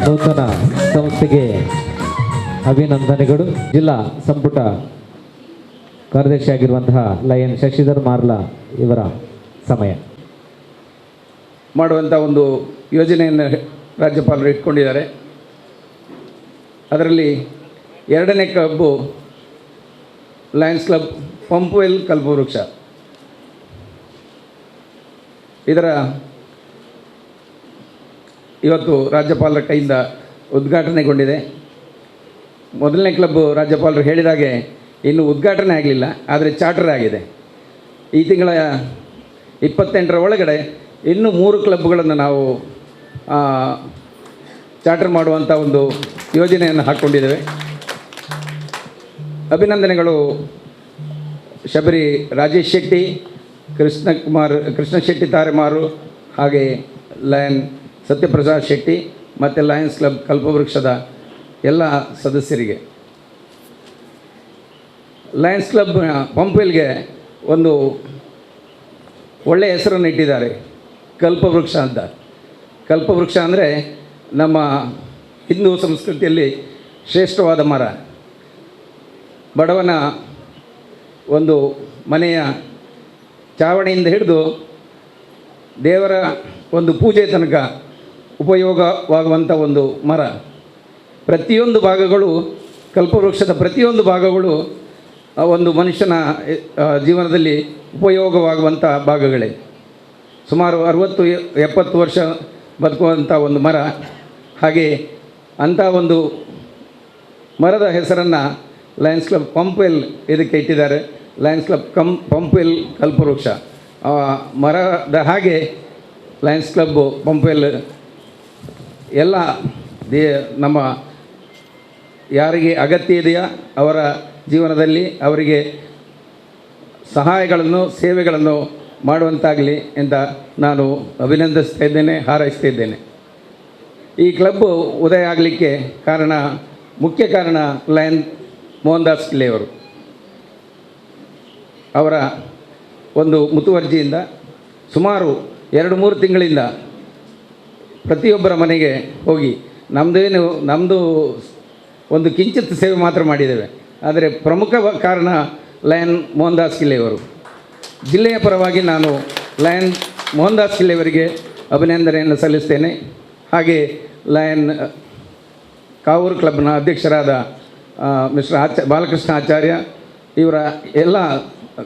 ನೂತನ ಸಂಸ್ಥೆಗೆ ಅಭಿನಂದನೆಗಳು. ಜಿಲ್ಲಾ ಸಂಪುಟ ಕಾರ್ಯದರ್ಶಿಯಾಗಿರುವಂತಹ ಲಯನ್ ಶಶಿಧರ್ ಮಾರ್ಲಾ ಇವರ ಸಮಯ ಮಾಡುವಂಥ ಒಂದು ಯೋಜನೆಯನ್ನು ರಾಜ್ಯಪಾಲರು ಇಟ್ಕೊಂಡಿದ್ದಾರೆ. ಅದರಲ್ಲಿ 2ನೇ club Lions club Pumpwell Kalpavriksha. ಇದರ ಇವತ್ತು ರಾಜ್ಯಪಾಲರ ಕೈಯಿಂದ ಉದ್ಘಾಟನೆಗೊಂಡಿದೆ. ಮೊದಲನೇ ಕ್ಲಬ್ಬು ರಾಜ್ಯಪಾಲರು ಹೇಳಿದಾಗೆ ಇನ್ನೂ ಉದ್ಘಾಟನೆ ಆಗಲಿಲ್ಲ, ಆದರೆ ಚಾರ್ಟರ್ ಆಗಿದೆ. ಈ ತಿಂಗಳ 28ರ ಒಳಗಡೆ ಇನ್ನೂ 3 ಕ್ಲಬ್ಗಳನ್ನು ನಾವು ಚಾರ್ಟರ್ ಮಾಡುವಂಥ ಒಂದು ಯೋಜನೆಯನ್ನು ಹಾಕ್ಕೊಂಡಿದ್ದೇವೆ. ಅಭಿನಂದನೆಗಳು ಶಬರಿ ರಾಜೇಶ್ ಶೆಟ್ಟಿ, ಕೃಷ್ಣ ಶೆಟ್ಟಿ ತಾರೆಮಾರು, ಹಾಗೆ ಲಯನ್ ಸತ್ಯಪ್ರಸಾದ್ ಶೆಟ್ಟಿ ಮತ್ತು ಲಯನ್ಸ್ ಕ್ಲಬ್ ಕಲ್ಪವೃಕ್ಷದ ಎಲ್ಲ ಸದಸ್ಯರಿಗೆ. ಲಯನ್ಸ್ ಕ್ಲಬ್ ಪಂಪ್ವೆಲ್ಗೆ ಒಂದು ಒಳ್ಳೆಯ ಹೆಸರನ್ನು ಇಟ್ಟಿದ್ದಾರೆ, ಕಲ್ಪವೃಕ್ಷ ಅಂತ. ಕಲ್ಪವೃಕ್ಷ ಅಂದರೆ ನಮ್ಮ ಹಿಂದೂ ಸಂಸ್ಕೃತಿಯಲ್ಲಿ ಶ್ರೇಷ್ಠವಾದ ಮರ. ಬಡವನ ಒಂದು ಮನೆಯ ಚಾವಣಿಯಿಂದ ಹಿಡಿದು ದೇವರ ಒಂದು ಪೂಜೆ ತನಕ ಉಪಯೋಗವಾಗುವಂಥ ಒಂದು ಮರ. ಪ್ರತಿಯೊಂದು ಭಾಗಗಳು, ಕಲ್ಪವೃಕ್ಷದ ಪ್ರತಿಯೊಂದು ಭಾಗಗಳು ಒಂದು ಮನುಷ್ಯನ ಜೀವನದಲ್ಲಿ ಉಪಯೋಗವಾಗುವಂಥ ಭಾಗಗಳೇ. ಸುಮಾರು 60-70 ವರ್ಷ ಬದುಕುವಂಥ ಒಂದು ಮರ. ಹಾಗೆ ಅಂಥ ಒಂದು ಮರದ ಹೆಸರನ್ನು ಲಯನ್ಸ್ ಕ್ಲಬ್ ಪಂಪ್ವೆಲ್ ಇದಕ್ಕೆ ಇಟ್ಟಿದ್ದಾರೆ. Lions club Pumpwell ಕಲ್ಪವೃಕ್ಷ. ಮರದ ಹಾಗೆ ಲಯನ್ಸ್ ಕ್ಲಬ್ ಪಂಪ್ವೆಲ್ ಎಲ್ಲ ನಮ್ಮ ಯಾರಿಗೆ ಅಗತ್ಯ ಇದೆಯಾ ಅವರ ಜೀವನದಲ್ಲಿ ಅವರಿಗೆ ಸಹಾಯಗಳನ್ನು, ಸೇವೆಗಳನ್ನು ಮಾಡುವಂತಾಗಲಿ ಅಂತ ನಾನು ಅಭಿನಂದಿಸ್ತಾ ಇದ್ದೇನೆ, ಹಾರೈಸ್ತಾ ಇದ್ದೇನೆ. ಈ ಕ್ಲಬ್ಬು ಉದಯ ಆಗಲಿಕ್ಕೆ ಕಾರಣ, ಮುಖ್ಯ ಕಾರಣ ಲಯನ್ ಮೋಹನ್ ದಾಸ್ ಕಿಲ್ಲೆಯವರು. ಅವರ ಒಂದು ಮುತುವರ್ಜಿಯಿಂದ ಸುಮಾರು 2-3 ತಿಂಗಳಿಂದ ಪ್ರತಿಯೊಬ್ಬರ ಮನೆಗೆ ಹೋಗಿ ನಮ್ಮದು ಒಂದು ಕಿಂಚಿತ್ ಸೇವೆ ಮಾತ್ರ ಮಾಡಿದ್ದೇವೆ. ಆದರೆ ಪ್ರಮುಖ ಕಾರಣ ಲಯನ್ ಮೋಹನ್ ದಾಸ್ ಕಿಲ್ಲೆಯವರು. ಜಿಲ್ಲೆಯ ಪರವಾಗಿ ನಾನು ಲಯನ್ ಮೋಹನ್ ದಾಸ್ ಕಿಲ್ಲೆಯವರಿಗೆ ಅಭಿನಂದನೆಯನ್ನು ಸಲ್ಲಿಸ್ತೇನೆ. ಹಾಗೆ ಲಯನ್ ಕಾವೂರು ಕ್ಲಬ್ನ ಅಧ್ಯಕ್ಷರಾದ ಮಿಸ್ಟರ್ ಬಾಲಕೃಷ್ಣ ಆಚಾರ್ಯ ಇವರ ಎಲ್ಲ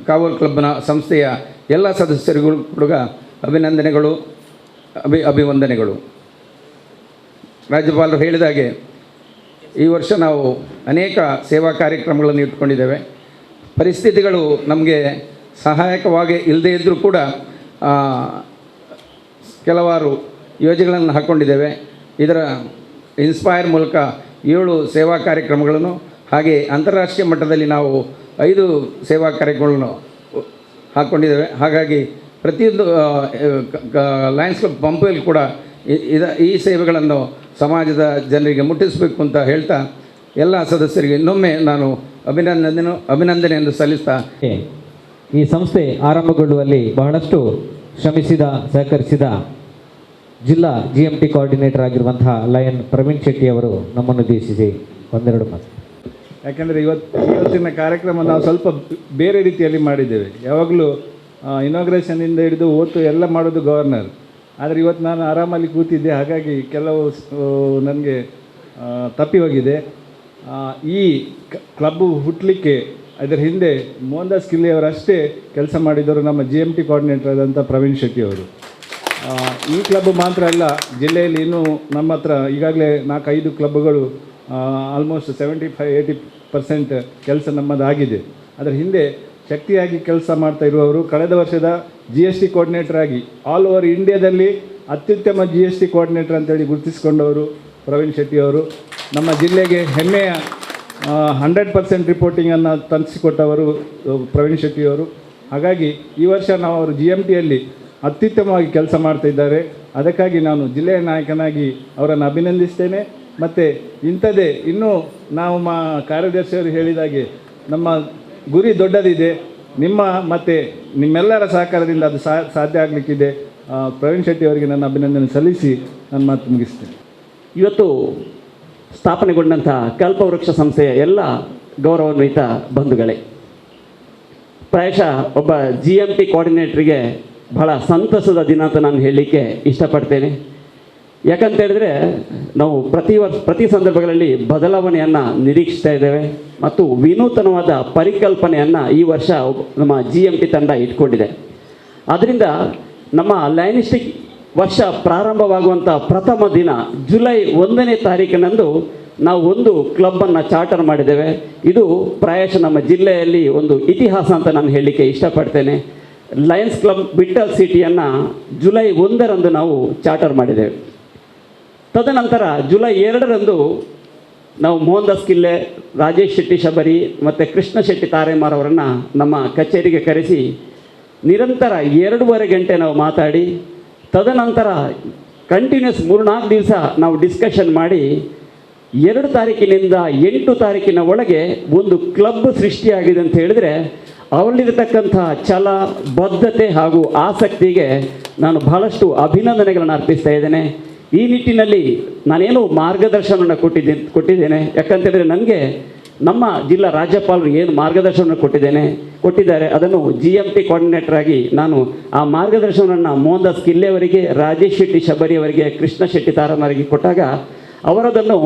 ಕಾವೂರು ಕ್ಲಬ್ನ ಸಂಸ್ಥೆಯ ಎಲ್ಲ ಸದಸ್ಯರಿಗೂ ಕೂಡ ಅಭಿನಂದನೆಗಳು, ಅಭಿವಂದನೆಗಳು. ರಾಜ್ಯಪಾಲರು ಹೇಳಿದಾಗೆ ಈ ವರ್ಷ ನಾವು ಅನೇಕ ಸೇವಾ ಕಾರ್ಯಕ್ರಮಗಳನ್ನು ಇಟ್ಕೊಂಡಿದ್ದೇವೆ. ಪರಿಸ್ಥಿತಿಗಳು ನಮಗೆ ಸಹಾಯಕವಾಗಿ ಇಲ್ಲದೇ ಇದ್ದರೂ ಕೂಡ ಕೆಲವಾರು ಯೋಜನೆಗಳನ್ನು ಹಾಕ್ಕೊಂಡಿದ್ದೇವೆ. ಇದರ ಇನ್ಸ್ಪೈರ್ ಮೂಲಕ 7 ಸೇವಾ ಕಾರ್ಯಕ್ರಮಗಳನ್ನು, ಹಾಗೆ ಅಂತಾರಾಷ್ಟ್ರೀಯ ಮಟ್ಟದಲ್ಲಿ ನಾವು 5 ಸೇವಾ ಕಾರ್ಯಕ್ರಮಗಳನ್ನು ಹಾಕ್ಕೊಂಡಿದ್ದೇವೆ. ಹಾಗಾಗಿ ಪ್ರತಿಯೊಂದು ಲಯನ್ಸ್ ಕ್ಲಬ್ ಪಂಪ್ವೆಲ್ ಕೂಡ ಈ ಸೇವೆಗಳನ್ನು ಸಮಾಜದ ಜನರಿಗೆ ಮುಟ್ಟಿಸಬೇಕು ಅಂತ ಹೇಳ್ತಾ ಎಲ್ಲ ಸದಸ್ಯರಿಗೆ ಇನ್ನೊಮ್ಮೆ ನಾನು ಅಭಿನಂದನೆಯನ್ನು ಸಲ್ಲಿಸ್ತಾ, ಈ ಸಂಸ್ಥೆ ಆರಂಭಗೊಳ್ಳುವಲ್ಲಿ ಬಹಳಷ್ಟು ಶ್ರಮಿಸಿದ, ಸಹಕರಿಸಿದ ಜಿಲ್ಲಾ GMT coordinator ಆಗಿರುವಂತಹ ಲಯನ್ ಪ್ರವೀಣ್ ಶೆಟ್ಟಿ ಅವರು ನಮ್ಮನ್ನು ಉದ್ದೇಶಿಸಿ ಒಂದೆರಡು ಮಾತು. ಯಾಕೆಂದರೆ ಇವತ್ತಿನ ಕಾರ್ಯಕ್ರಮ ನಾವು ಸ್ವಲ್ಪ ಬೇರೆ ರೀತಿಯಲ್ಲಿ ಮಾಡಿದ್ದೇವೆ. ಯಾವಾಗಲೂ ಇನಾಗ್ರೇಷನಿಂದ ಹಿಡಿದು ಓತು ಎಲ್ಲ ಮಾಡೋದು ಗವರ್ನರ್. ಆದರೆ ಇವತ್ತು ನಾನು ಆರಾಮಲ್ಲಿ ಕೂತಿದ್ದೆ, ಹಾಗಾಗಿ ಕೆಲವು ನನಗೆ ತಪ್ಪಿ ಹೋಗಿದೆ. ಈ ಕ್ಲಬ್ಬು ಹುಟ್ಟಲಿಕ್ಕೆ ಅದರ ಹಿಂದೆ ಮೋಹನ್ ದಾಸ್ ಕಿಲ್ಲೆಯವರಷ್ಟೇ ಕೆಲಸ ಮಾಡಿದರು, ನಮ್ಮ GMT coordinator ಆದಂಥ ಪ್ರವೀಣ್ ಶೆಟ್ಟಿಯವರು. ಈ ಕ್ಲಬ್ ಮಾತ್ರ ಅಲ್ಲ, ಜಿಲ್ಲೆಯಲ್ಲಿ ಇನ್ನೂ ನಮ್ಮ ಹತ್ರ ಈಗಾಗಲೇ 4-5 ಕ್ಲಬ್ಗಳು ಆಲ್ಮೋಸ್ಟ್ 75-80% ಕೆಲಸ ನಮ್ಮದಾಗಿದೆ. ಅದರ ಹಿಂದೆ ಶಕ್ತಿಯಾಗಿ ಕೆಲಸ ಮಾಡ್ತಾ ಇರುವವರು ಕಳೆದ ವರ್ಷದ GST coordinator ಆಗಿ ಆಲ್ ಓವರ್ ಇಂಡಿಯಾದಲ್ಲಿ ಅತ್ಯುತ್ತಮ GST coordinator ಅಂತೇಳಿ ಗುರುತಿಸಿಕೊಂಡವರು ಪ್ರವೀಣ್ ಶೆಟ್ಟಿಯವರು. ನಮ್ಮ ಜಿಲ್ಲೆಗೆ ಹೆಮ್ಮೆಯ 100% ರಿಪೋರ್ಟಿಂಗನ್ನು ತಂದಿಸಿಕೊಟ್ಟವರು ಪ್ರವೀಣ್ ಶೆಟ್ಟಿಯವರು. ಹಾಗಾಗಿ ಈ ವರ್ಷ ನಾವು ಅವರು GMTಯಲ್ಲಿ ಅತ್ಯುತ್ತಮವಾಗಿ ಕೆಲಸ ಮಾಡ್ತಾಯಿದ್ದಾರೆ. ಅದಕ್ಕಾಗಿ ನಾನು ಜಿಲ್ಲೆಯ ನಾಯಕನಾಗಿ ಅವರನ್ನು ಅಭಿನಂದಿಸ್ತೇನೆ. ಮತ್ತು ಇಂಥದ್ದೇ ಇನ್ನೂ ನಾವು ಕಾರ್ಯದರ್ಶಿಯವರು ಹೇಳಿದಾಗೆ ನಮ್ಮ ಗುರಿ ದೊಡ್ಡದಿದೆ. ನಿಮ್ಮ ಮತ್ತು ನಿಮ್ಮೆಲ್ಲರ ಸಹಕಾರದಿಂದ ಅದು ಸಾಧ್ಯ ಆಗಲಿಕ್ಕಿದೆ. ಪ್ರವೀಣ್ ಶೆಟ್ಟಿ ಅವರಿಗೆ ನನ್ನ ಅಭಿನಂದನೆ ಸಲ್ಲಿಸಿ ನನ್ನ ಮಾತು ಮುಗಿಸ್ತೇನೆ. ಇವತ್ತು ಸ್ಥಾಪನೆಗೊಂಡಂಥ ಕಲ್ಪವೃಕ್ಷ ಸಂಸ್ಥೆಯ ಎಲ್ಲ ಗೌರವಾನ್ವಿತ ಬಂಧುಗಳೇ, ಪ್ರಾಯಶಃ ಒಬ್ಬ GMT ಕೋಆರ್ಡಿನೇಟರ್ಗೆ ಬಹಳ ಸಂತಸದ ದಿನ ಅಂತ ನಾನು ಹೇಳಲಿಕ್ಕೆ ಇಷ್ಟಪಡ್ತೇನೆ. ಯಾಕಂತೇಳಿದರೆ ನಾವು ಪ್ರತಿ ಸಂದರ್ಭಗಳಲ್ಲಿ ಬದಲಾವಣೆಯನ್ನು ನಿರೀಕ್ಷಿಸ್ತಾ ಇದ್ದೇವೆ ಮತ್ತು ವಿನೂತನವಾದ ಪರಿಕಲ್ಪನೆಯನ್ನು ಈ ವರ್ಷ ನಮ್ಮ GMT ತಂಡ ಇಟ್ಕೊಂಡಿದೆ. ಆದ್ದರಿಂದ ನಮ್ಮ ಲಯನಿಸ್ಟಿಕ್ ವರ್ಷ ಪ್ರಾರಂಭವಾಗುವಂಥ ಪ್ರಥಮ ದಿನ ಜುಲೈ 1ನೇ ತಾರೀಕಿನಂದು ನಾವು ಒಂದು ಕ್ಲಬ್ಬನ್ನು ಚಾರ್ಟರ್ ಮಾಡಿದ್ದೇವೆ. ಇದು ಪ್ರಾಯಶಃ ನಮ್ಮ ಜಿಲ್ಲೆಯಲ್ಲಿ ಒಂದು ಇತಿಹಾಸ ಅಂತ ನಾನು ಹೇಳಲಿಕ್ಕೆ ಇಷ್ಟಪಡ್ತೇನೆ. ಲಯನ್ಸ್ ಕ್ಲಬ್ ವಿಠಲ್ ಸಿಟಿಯನ್ನು ಜುಲೈ 1ರಂದು ನಾವು ಚಾರ್ಟರ್ ಮಾಡಿದ್ದೇವೆ. ತದನಂತರ ಜುಲೈ 2ರಂದು ನಾವು ಮೋಹನ್ ದಾಸ್ ಕಿಲ್ಲೆ, ರಾಜೇಶ್ ಶೆಟ್ಟಿ ಶಬರಿ ಮತ್ತು ಕೃಷ್ಣ ಶೆಟ್ಟಿ ತಾರೇಮಾರ್ ಅವರನ್ನು ನಮ್ಮ ಕಚೇರಿಗೆ ಕರೆಸಿ ನಿರಂತರ 2.5 ಗಂಟೆ ನಾವು ಮಾತಾಡಿ, ತದನಂತರ ಕಂಟಿನ್ಯೂಸ್ 3-4 ದಿವಸ ನಾವು ಡಿಸ್ಕಷನ್ ಮಾಡಿ 2 ತಾರೀಕಿನಿಂದ 8 ತಾರೀಕಿನ ಒಳಗೆ ಒಂದು ಕ್ಲಬ್ ಸೃಷ್ಟಿಯಾಗಿದೆ ಅಂತ ಹೇಳಿದರೆ ಅವರಲ್ಲಿರತಕ್ಕಂಥ ಛಲ, ಬದ್ಧತೆ ಹಾಗೂ ಆಸಕ್ತಿಗೆ ನಾನು ಬಹಳಷ್ಟು ಅಭಿನಂದನೆಗಳನ್ನು ಅರ್ಪಿಸ್ತಾ ಇದ್ದೇನೆ. ಈ ನಿಟ್ಟಿನಲ್ಲಿ ನಾನೇನು ಮಾರ್ಗದರ್ಶನವನ್ನು ಕೊಟ್ಟಿದ್ದೇನೆ. ಯಾಕಂತೇಳಿದರೆ ನನಗೆ ನಮ್ಮ ಜಿಲ್ಲಾ ರಾಜ್ಯಪಾಲರು ಏನು ಮಾರ್ಗದರ್ಶನವನ್ನು ಕೊಟ್ಟಿದ್ದಾರೆ ಅದನ್ನು GMT coordinator ಆಗಿ ನಾನು ಆ ಮಾರ್ಗದರ್ಶನವನ್ನು ಮೋಹನ್ ದಾಸ್ ಕಿಲ್ಲೆ ಅವರಿಗೆ, ರಾಜೇಶ್ ಶೆಟ್ಟಿ ಶಬರಿ ಅವರಿಗೆ, ಕೃಷ್ಣ ಶೆಟ್ಟಿ ತಾರಮರಿಗೆ ಕೊಟ್ಟಾಗ ಅವರದನ್ನು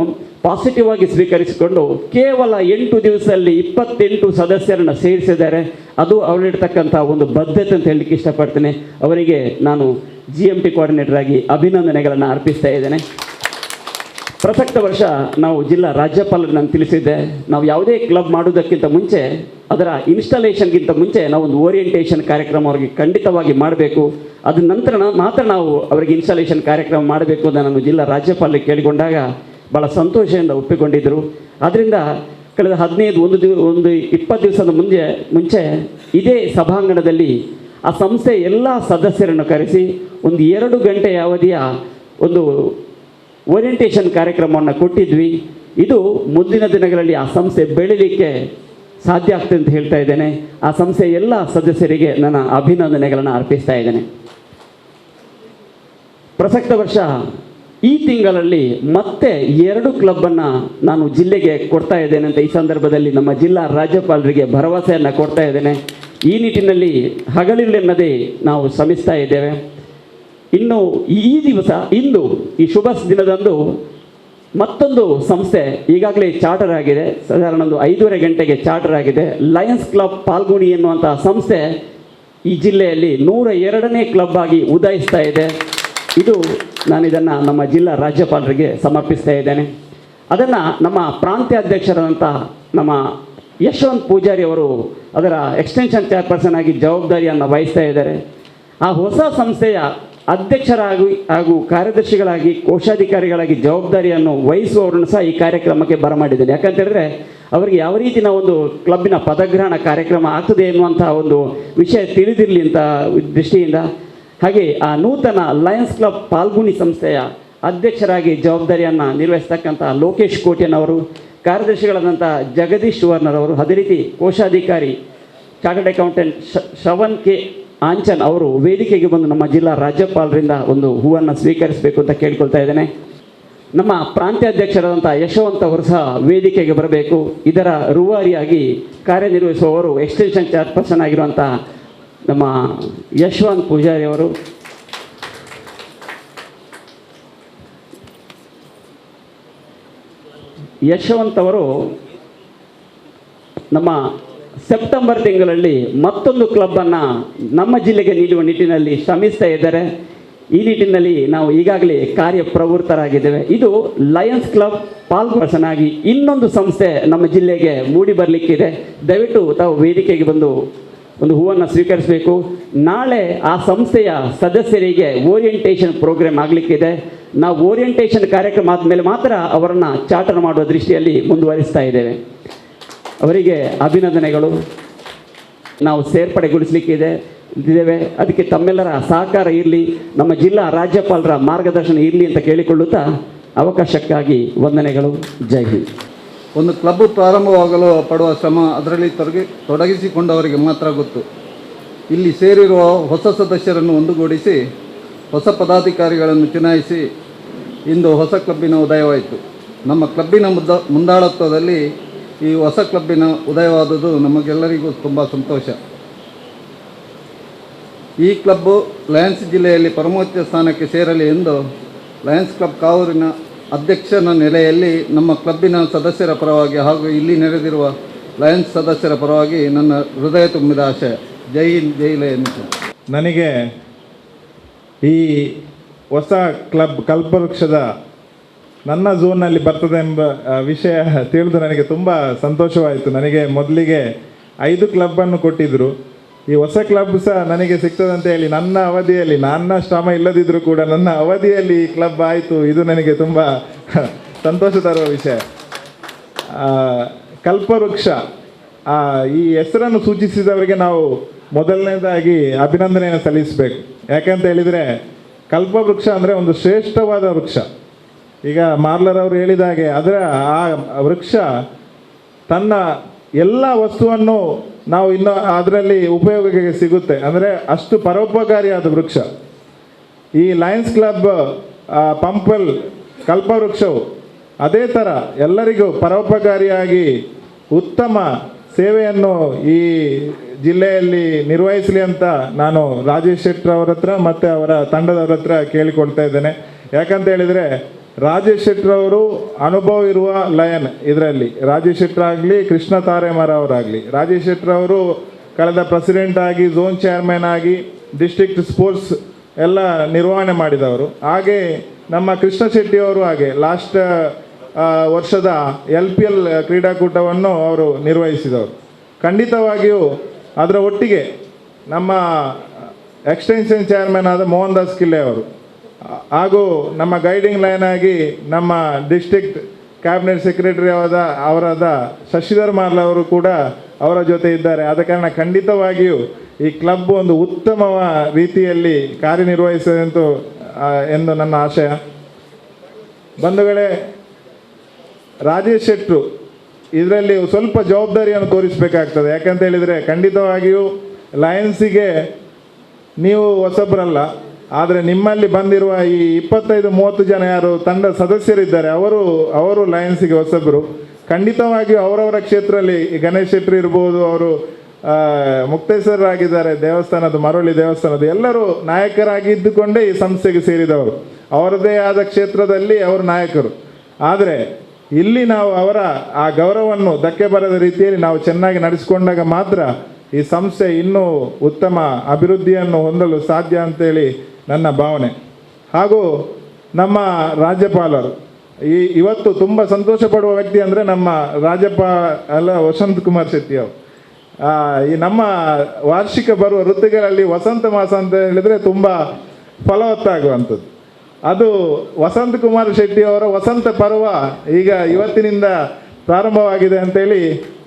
ಪಾಸಿಟಿವ್ ಆಗಿ ಸ್ವೀಕರಿಸಿಕೊಂಡು ಕೇವಲ 8 ದಿವಸದಲ್ಲಿ 28 ಸದಸ್ಯರನ್ನು ಸೇರಿಸಿದ್ದಾರೆ. ಅದು ಅವರಿರ್ತಕ್ಕಂಥ ಒಂದು ಬದ್ಧತೆ ಅಂತ ಹೇಳಲಿಕ್ಕೆ ಇಷ್ಟಪಡ್ತೇನೆ. ಅವರಿಗೆ ನಾನು GMT coordinator ಆಗಿ ಅಭಿನಂದನೆಗಳನ್ನು ಅರ್ಪಿಸ್ತಾ ಇದ್ದೇನೆ. ಪ್ರಸಕ್ತ ವರ್ಷ ನಾವು ಜಿಲ್ಲಾ ರಾಜ್ಯಪಾಲರು ನಾನು ತಿಳಿಸಿದ್ದೆ, ನಾವು ಯಾವುದೇ ಕ್ಲಬ್ ಮಾಡೋದಕ್ಕಿಂತ ಮುಂಚೆ ಅದರ ಇನ್ಸ್ಟಾಲೇಷನ್ಗಿಂತ ಮುಂಚೆ ನಾವು ಒಂದು ಓರಿಯೆಂಟೇಷನ್ ಕಾರ್ಯಕ್ರಮ ಅವರಿಗೆ ಖಂಡಿತವಾಗಿ ಮಾಡಬೇಕು. ಅದ ನಂತರ ಮಾತ್ರ ನಾವು ಅವರಿಗೆ ಇನ್ಸ್ಟಾಲೇಷನ್ ಕಾರ್ಯಕ್ರಮ ಮಾಡಬೇಕು ಅಂತ ನಾನು ಜಿಲ್ಲಾ ರಾಜ್ಯಪಾಲರಿಗೆ ಕೇಳಿಕೊಂಡಾಗ ಭಾಳ ಸಂತೋಷದಿಂದ ಒಪ್ಪಿಕೊಂಡಿದ್ದರು. ಆದ್ದರಿಂದ ಕಳೆದ 15 ಒಂದು 20 ದಿವಸದ ಮುಂಚೆ ಇದೇ ಸಭಾಂಗಣದಲ್ಲಿ ಆ ಸಂಸ್ಥೆ ಎಲ್ಲ ಸದಸ್ಯರನ್ನು ಕರೆಸಿ ಒಂದು 2 ಗಂಟೆಯ ಅವಧಿಯ ಒಂದು ಓರಿಯೆಂಟೇಷನ್ ಕಾರ್ಯಕ್ರಮವನ್ನು ಕೊಟ್ಟಿದ್ವಿ. ಇದು ಮುಂದಿನ ದಿನಗಳಲ್ಲಿ ಆ ಸಂಸ್ಥೆ ಬೆಳೀಲಿಕ್ಕೆ ಸಾಧ್ಯ ಆಗ್ತದೆ ಅಂತ ಹೇಳ್ತಾ ಇದ್ದೇನೆ. ಆ ಸಂಸ್ಥೆಯ ಎಲ್ಲ ಸದಸ್ಯರಿಗೆ ನನ್ನ ಅಭಿನಂದನೆಗಳನ್ನು ಅರ್ಪಿಸ್ತಾ ಇದ್ದೇನೆ. ಪ್ರಸಕ್ತ ವರ್ಷ ಈ ತಿಂಗಳಲ್ಲಿ ಮತ್ತೆ 2 ಕ್ಲಬ್ಬನ್ನು ನಾನು ಜಿಲ್ಲೆಗೆ ಕೊಡ್ತಾ ಇದ್ದೇನೆ ಅಂತ ಈ ಸಂದರ್ಭದಲ್ಲಿ ನಮ್ಮ ಜಿಲ್ಲಾ ರಾಜ್ಯಪಾಲರಿಗೆ ಭರವಸೆಯನ್ನು ಕೊಡ್ತಾ ಇದ್ದೇನೆ. ಈ ನಿಟ್ಟಿನಲ್ಲಿ ಹಗಲಿರುಳೆನ್ನದೇ ನಾವು ಶ್ರಮಿಸ್ತಾ ಇದ್ದೇವೆ. ಇನ್ನು ಈ ದಿವಸ ಇಂದು ಈ ಶುಭ ದಿನದಂದು ಮತ್ತೊಂದು ಸಂಸ್ಥೆ ಈಗಾಗಲೇ ಚಾರ್ಟರ್ ಆಗಿದೆ. ಸಾಧಾರಣ ಒಂದು 5:30 ಗಂಟೆಗೆ ಚಾರ್ಟರ್ ಆಗಿದೆ. ಲಯನ್ಸ್ ಕ್ಲಬ್ ಪಾಲ್ಗುಣಿ ಎನ್ನುವಂಥ ಸಂಸ್ಥೆ ಈ ಜಿಲ್ಲೆಯಲ್ಲಿ 102ನೇ ಕ್ಲಬ್ ಆಗಿ ಉದಯಿಸ್ತಾ ಇದೆ. ಇದು ನಾನಿದನ್ನು ನಮ್ಮ ಜಿಲ್ಲಾ ರಾಜ್ಯಪಾಲರಿಗೆ ಸಮರ್ಪಿಸ್ತಾ ಇದ್ದೇನೆ. ಅದನ್ನು ನಮ್ಮ ಪ್ರಾಂತ್ಯಾಧ್ಯಕ್ಷರಾದಂಥ ನಮ್ಮ ಯಶವಂತ್ ಪೂಜಾರಿ ಅವರು ಅದರ ಎಕ್ಸ್ಟೆನ್ಷನ್ ಚೇರ್ಪರ್ಸನ್ ಆಗಿ ಜವಾಬ್ದಾರಿಯನ್ನು ವಹಿಸ್ತಾ ಇದ್ದಾರೆ. ಆ ಹೊಸ ಸಂಸ್ಥೆಯ ಅಧ್ಯಕ್ಷರಾಗಿ ಹಾಗೂ ಕಾರ್ಯದರ್ಶಿಗಳಾಗಿ ಕೋಶಾಧಿಕಾರಿಗಳಾಗಿ ಜವಾಬ್ದಾರಿಯನ್ನು ವಹಿಸುವವರನ್ನು ಸಹ ಈ ಕಾರ್ಯಕ್ರಮಕ್ಕೆ ಬರಮಾಡಿದ್ದೇನೆ. ಯಾಕಂತೇಳಿದ್ರೆ ಅವರಿಗೆ ಯಾವ ರೀತಿ ನಾವೊಂದು ಕ್ಲಬ್ಬಿನ ಪದಗ್ರಹಣ ಕಾರ್ಯಕ್ರಮ ಆಗ್ತದೆ ಎನ್ನುವಂಥ ಒಂದು ವಿಷಯ ತಿಳಿದಿರಲಿ ಅಂತ ದೃಷ್ಟಿಯಿಂದ, ಹಾಗೆ ಆ ನೂತನ ಲಯನ್ಸ್ ಕ್ಲಬ್ ಪಾಲ್ಗುಣಿ ಸಂಸ್ಥೆಯ ಅಧ್ಯಕ್ಷರಾಗಿ ಜವಾಬ್ದಾರಿಯನ್ನು ನಿರ್ವಹಿಸ್ತಕ್ಕಂಥ ಲೋಕೇಶ್ ಕೋಟ್ಯನವರು, ಕಾರ್ಯದರ್ಶಿಗಳಾದಂಥ ಜಗದೀಶ್ ಸುವರ್ಣರವರು, ಅದೇ ರೀತಿ ಕೋಶಾಧಿಕಾರಿ chartered accountant Shravan K Anchan ಅವರು ವೇದಿಕೆಗೆ ಬಂದು ನಮ್ಮ ಜಿಲ್ಲಾ ರಾಜ್ಯಪಾಲರಿಂದ ಒಂದು ಹೂವನ್ನು ಸ್ವೀಕರಿಸಬೇಕು ಅಂತ ಕೇಳ್ಕೊಳ್ತಾ ಇದ್ದೇನೆ. ನಮ್ಮ ಪ್ರಾಂತ್ಯಾಧ್ಯಕ್ಷರಾದಂಥ ಯಶವಂತ್ ಅವರು ಸಹ ವೇದಿಕೆಗೆ ಬರಬೇಕು. ಇದರ ರೂವಾರಿಯಾಗಿ ಕಾರ್ಯನಿರ್ವಹಿಸುವವರು ಎಕ್ಸ್ಟೆನ್ಷನ್ ಚೇರ್ಪರ್ಸನ್ ಆಗಿರುವಂಥ ನಮ್ಮ ಯಶವಂತ್ ಪೂಜಾರಿ ಅವರು. ಯಶವಂತ್ ಅವರು ನಮ್ಮ ಸೆಪ್ಟೆಂಬರ್ ತಿಂಗಳಲ್ಲಿ ಮತ್ತೊಂದು ಕ್ಲಬ್ಬನ್ನು ನಮ್ಮ ಜಿಲ್ಲೆಗೆ ನೀಡುವ ನಿಟ್ಟಿನಲ್ಲಿ ಶ್ರಮಿಸ್ತಾ ಇದ್ದಾರೆ. ಈ ನಿಟ್ಟಿನಲ್ಲಿ ನಾವು ಈಗಾಗಲೇ ಕಾರ್ಯಪ್ರವೃತ್ತರಾಗಿದ್ದೇವೆ. ಇದು ಲಯನ್ಸ್ ಕ್ಲಬ್ ಪಾಲ್ಗೊಳ್ಸನಾಗಿ ಇನ್ನೊಂದು ಸಂಸ್ಥೆ ನಮ್ಮ ಜಿಲ್ಲೆಗೆ ಮೂಡಿ ಬರಲಿಕ್ಕಿದೆ. ದಯವಿಟ್ಟು ತಾವು ವೇದಿಕೆಗೆ ಬಂದು ಒಂದು ಹೂವನ್ನು ಸ್ವೀಕರಿಸಬೇಕು. ನಾಳೆ ಆ ಸಂಸ್ಥೆಯ ಸದಸ್ಯರಿಗೆ ಓರಿಯೆಂಟೇಷನ್ ಪ್ರೋಗ್ರಾಮ್ ಆಗಲಿಕ್ಕಿದೆ. ನಾವು ಓರಿಯೆಂಟೇಷನ್ ಕಾರ್ಯಕ್ರಮ ಆದಮೇಲೆ ಮಾತ್ರ ಅವರನ್ನು ಚಾರ್ಟರ್ ಮಾಡುವ ದೃಷ್ಟಿಯಲ್ಲಿ ಮುಂದುವರಿಸ್ತಾ ಇದ್ದೇವೆ. ಅವರಿಗೆ ಅಭಿನಂದನೆಗಳು. ನಾವು ಸೇರ್ಪಡೆಗೊಳಿಸಲಿಕ್ಕಿದೆ ಇದ್ದೇವೆ. ಅದಕ್ಕೆ ತಮ್ಮೆಲ್ಲರ ಸಹಕಾರ ಇರಲಿ, ನಮ್ಮ ಜಿಲ್ಲಾ ರಾಜ್ಯಪಾಲರ ಮಾರ್ಗದರ್ಶನ ಇರಲಿ ಅಂತ ಕೇಳಿಕೊಳ್ಳುತ್ತಾ ಅವಕಾಶಕ್ಕಾಗಿ ವಂದನೆಗಳು. ಜೈ ಹಿಂದ್. ಒಂದು ಕ್ಲಬ್ ಪ್ರಾರಂಭವಾಗಲು ಪಡುವ ಶ್ರಮ ಅದರಲ್ಲಿ ತೊಡಗಿಸಿಕೊಂಡವರಿಗೆ ಮಾತ್ರ ಗೊತ್ತು. ಇಲ್ಲಿ ಸೇರಿರುವ ಹೊಸ ಸದಸ್ಯರನ್ನು ಒಂದುಗೂಡಿಸಿ ಹೊಸ ಪದಾಧಿಕಾರಿಗಳನ್ನು ಚುನಾಯಿಸಿ ಇಂದು ಹೊಸ ಕ್ಲಬ್ಬಿನ ಉದಯವಾಯಿತು. ನಮ್ಮ ಕ್ಲಬ್ಬಿನ ಮುಂದಾಳತ್ವದಲ್ಲಿ ಈ ಹೊಸ ಕ್ಲಬ್ಬಿನ ಉದಯವಾದುದು ನಮಗೆಲ್ಲರಿಗೂ ತುಂಬ ಸಂತೋಷ. ಈ ಕ್ಲಬ್ಬು ಲಯನ್ಸ್ ಜಿಲ್ಲೆಯಲ್ಲಿ ಪರಮೋಚ್ಚ ಸ್ಥಾನಕ್ಕೆ ಸೇರಲಿ ಎಂದು ಲಯನ್ಸ್ ಕ್ಲಬ್ ಕಾವೂರಿನ ಅಧ್ಯಕ್ಷನ ನೆಲೆಯಲ್ಲಿ ನಮ್ಮ ಕ್ಲಬ್ಬಿನ ಸದಸ್ಯರ ಪರವಾಗಿ ಹಾಗೂ ಇಲ್ಲಿ ನೆರೆದಿರುವ ಲಯನ್ಸ್ ಸದಸ್ಯರ ಪರವಾಗಿ ನನ್ನ ಹೃದಯ ತುಂಬಿದ ಆಶಯ. ಜೈ ಹಿಂದ್, ಜೈ ಲಯನ್ಸ್. ನನಗೆ ಈ ಹೊಸ ಕ್ಲಬ್ ಕಲ್ಪವೃಕ್ಷದ ನನ್ನ ಝೋನ್ನಲ್ಲಿ ಬರ್ತದೆ ಎಂಬ ವಿಷಯ ತಿಳಿದು ನನಗೆ ತುಂಬ ಸಂತೋಷವಾಯಿತು. ನನಗೆ ಮೊದಲಿಗೆ 5 ಕ್ಲಬ್ಬನ್ನು ಕೊಟ್ಟಿದ್ದರು. ಈ ಹೊಸ ಕ್ಲಬ್ ಸಹ ನನಗೆ ಸಿಗ್ತದಂತ ಹೇಳಿ ನನ್ನ ಅವಧಿಯಲ್ಲಿ, ನನ್ನ ಶ್ರಮ ಇಲ್ಲದಿದ್ದರೂ ಕೂಡ ನನ್ನ ಅವಧಿಯಲ್ಲಿ ಈ ಕ್ಲಬ್ ಆಯಿತು. ಇದು ನನಗೆ ತುಂಬ ಸಂತೋಷ ತರುವ ವಿಷಯ. ಕಲ್ಪವೃಕ್ಷ ಈ ಹೆಸರನ್ನು ಸೂಚಿಸಿದವರಿಗೆ ನಾವು ಮೊದಲನೇದಾಗಿ ಅಭಿನಂದನೆಯನ್ನು ಸಲ್ಲಿಸಬೇಕು. ಯಾಕಂತ ಹೇಳಿದರೆ ಕಲ್ಪವೃಕ್ಷ ಅಂದರೆ ಒಂದು ಶ್ರೇಷ್ಠವಾದ ವೃಕ್ಷ. ಈಗ ಮಾರ್ಲರ್ ಅವರು ಹೇಳಿದ ಹಾಗೆ ಅದರ ಆ ವೃಕ್ಷ ತನ್ನ ಎಲ್ಲ ವಸ್ತುವನ್ನು ನಾವು ಇನ್ನು ಅದರಲ್ಲಿ ಉಪಯೋಗಕ್ಕೆ ಸಿಗುತ್ತೆ. ಅಂದರೆ ಅಷ್ಟು ಪರೋಪಕಾರಿಯಾದ ವೃಕ್ಷ ಈ ಲಯನ್ಸ್ ಕ್ಲಬ್ ಪಂಪಲ್ ಕಲ್ಪವೃಕ್ಷವು. ಅದೇ ಥರ ಎಲ್ಲರಿಗೂ ಪರೋಪಕಾರಿಯಾಗಿ ಉತ್ತಮ ಸೇವೆಯನ್ನು ಈ ಜಿಲ್ಲೆಯಲ್ಲಿ ನಿರ್ವಹಿಸಲಿ ಅಂತ ನಾನು ರಾಜೇಶ್ ಶೆಟ್ಟರ್ ಅವರ ಹತ್ರ ಮತ್ತು ಅವರ ತಂಡದವರ ಹತ್ರ ಕೇಳಿಕೊಳ್ತಾ ಇದ್ದೇನೆ. ಯಾಕಂತ ಹೇಳಿದರೆ ರಾಜೇಶ್ ಶೆಟ್ಟರ್ ಅವರು ಅನುಭವ ಇರುವ ಲಯನ್. ಇದರಲ್ಲಿ ರಾಜೇಶ್ ಶೆಟ್ಟರ್ ಆಗಲಿ, ಕೃಷ್ಣ ತಾರೇಮರ ಅವರಾಗಲಿ, ರಾಜೇಶ್ ಶೆಟ್ಟರ್ ಅವರು ಕಳೆದ ಪ್ರೆಸಿಡೆಂಟ್ ಆಗಿ, ಝೋನ್ ಚೇರ್ಮನ್ ಆಗಿ, ಡಿಸ್ಟ್ರಿಕ್ಟ್ ಸ್ಪೋರ್ಟ್ಸ್ ಎಲ್ಲ ನಿರ್ವಹಣೆ ಮಾಡಿದವರು. ಹಾಗೆ ನಮ್ಮ ಕೃಷ್ಣ ಶೆಟ್ಟಿಯವರು ಹಾಗೆ ಲಾಸ್ಟ್ ವರ್ಷದ LPL ಕ್ರೀಡಾಕೂಟವನ್ನು ಅವರು ನಿರ್ವಹಿಸಿದವರು. ಖಂಡಿತವಾಗಿಯೂ ಅದರ ಒಟ್ಟಿಗೆ ನಮ್ಮ ಎಕ್ಸ್ಟೆನ್ಷನ್ ಚೇರ್ಮನ್ ಆದ ಮೋಹನ್ ದಾಸ್ ಕಿಲ್ಲೆ ಅವರು ಹಾಗೂ ನಮ್ಮ ಗೈಡಿಂಗ್ ಲೈನ್ ಆಗಿ ನಮ್ಮ district cabinet secretary ಅವರಾದ ಶಶಿಧರ್ ಮಾರ್ಲ ಅವರು ಕೂಡ ಅವರ ಜೊತೆ ಇದ್ದಾರೆ. ಆದ ಕಾರಣ ಖಂಡಿತವಾಗಿಯೂ ಈ ಕ್ಲಬ್ ಒಂದು ಉತ್ತಮ ರೀತಿಯಲ್ಲಿ ಕಾರ್ಯನಿರ್ವಹಿಸದಂತೂ ಎಂದು ನನ್ನ ಆಶಯ. ಬಂಧುಗಳೇ, ರಾಜೇಶ್ ಶೆಟ್ಟರು ಇದರಲ್ಲಿ ಸ್ವಲ್ಪ ಜವಾಬ್ದಾರಿಯನ್ನು ತೋರಿಸಬೇಕಾಗ್ತದೆ. ಯಾಕಂತ ಹೇಳಿದರೆ ಖಂಡಿತವಾಗಿಯೂ ಲಯನ್ಸಿಗೆ ನೀವು ಹೊಸಬ್ರಲ್ಲ, ಆದರೆ ನಿಮ್ಮಲ್ಲಿ ಬಂದಿರುವ ಈ 25-30 ಜನ ಯಾರು ತಂಡ ಸದಸ್ಯರಿದ್ದಾರೆ ಅವರು ಲಯನ್ಸಿಗೆ ಹೊಸಬರು. ಖಂಡಿತವಾಗಿಯೂ ಅವರವರ ಕ್ಷೇತ್ರದಲ್ಲಿ ಗಣೇಶ್ ಶೆಟ್ಟರು ಇರ್ಬೋದು, ಅವರು ಮುಕ್ತೇಶ್ವರರಾಗಿದ್ದಾರೆ, ದೇವಸ್ಥಾನದ ಮರಳಿ ದೇವಸ್ಥಾನದ ಎಲ್ಲರೂ ನಾಯಕರಾಗಿದ್ದುಕೊಂಡೇ ಈ ಸಂಸ್ಥೆಗೆ ಸೇರಿದವರು, ಅವರದೇ ಆದ ಕ್ಷೇತ್ರದಲ್ಲಿ ಅವರು ನಾಯಕರು. ಆದರೆ ಇಲ್ಲಿ ನಾವು ಅವರ ಆ ಗೌರವವನ್ನು ಧಕ್ಕೆ ಬರದ ರೀತಿಯಲ್ಲಿ ನಾವು ಚೆನ್ನಾಗಿ ನಡೆಸಿಕೊಂಡಾಗ ಮಾತ್ರ ಈ ಸಂಸ್ಥೆ ಇನ್ನೂ ಉತ್ತಮ ಅಭಿವೃದ್ಧಿಯನ್ನು ಹೊಂದಲು ಸಾಧ್ಯ ಅಂತೇಳಿ ನನ್ನ ಭಾವನೆ. ಹಾಗೂ ನಮ್ಮ ರಾಜ್ಯಪಾಲರು ಇವತ್ತು ತುಂಬ ಸಂತೋಷ ಪಡುವ ವ್ಯಕ್ತಿ ಅಂದರೆ ನಮ್ಮ ರಾಜ್ಯಪಾಲ ವಸಂತ್ ಕುಮಾರ್ ಶೆಟ್ಟಿ ಅವರು. ಈ ನಮ್ಮ ವಾರ್ಷಿಕ ಬರುವ ಋತುಗಳಲ್ಲಿ ವಸಂತ ಮಾಸ ಅಂತ ಹೇಳಿದರೆ ತುಂಬ ಫಲವತ್ತಾಗುವಂಥದ್ದು. ಅದು ವಸಂತ್ ಕುಮಾರ್ ಶೆಟ್ಟಿ ಅವರ ವಸಂತ ಪರ್ವ ಈಗ ಇವತ್ತಿನಿಂದ ಪ್ರಾರಂಭವಾಗಿದೆ ಅಂತೇಳಿ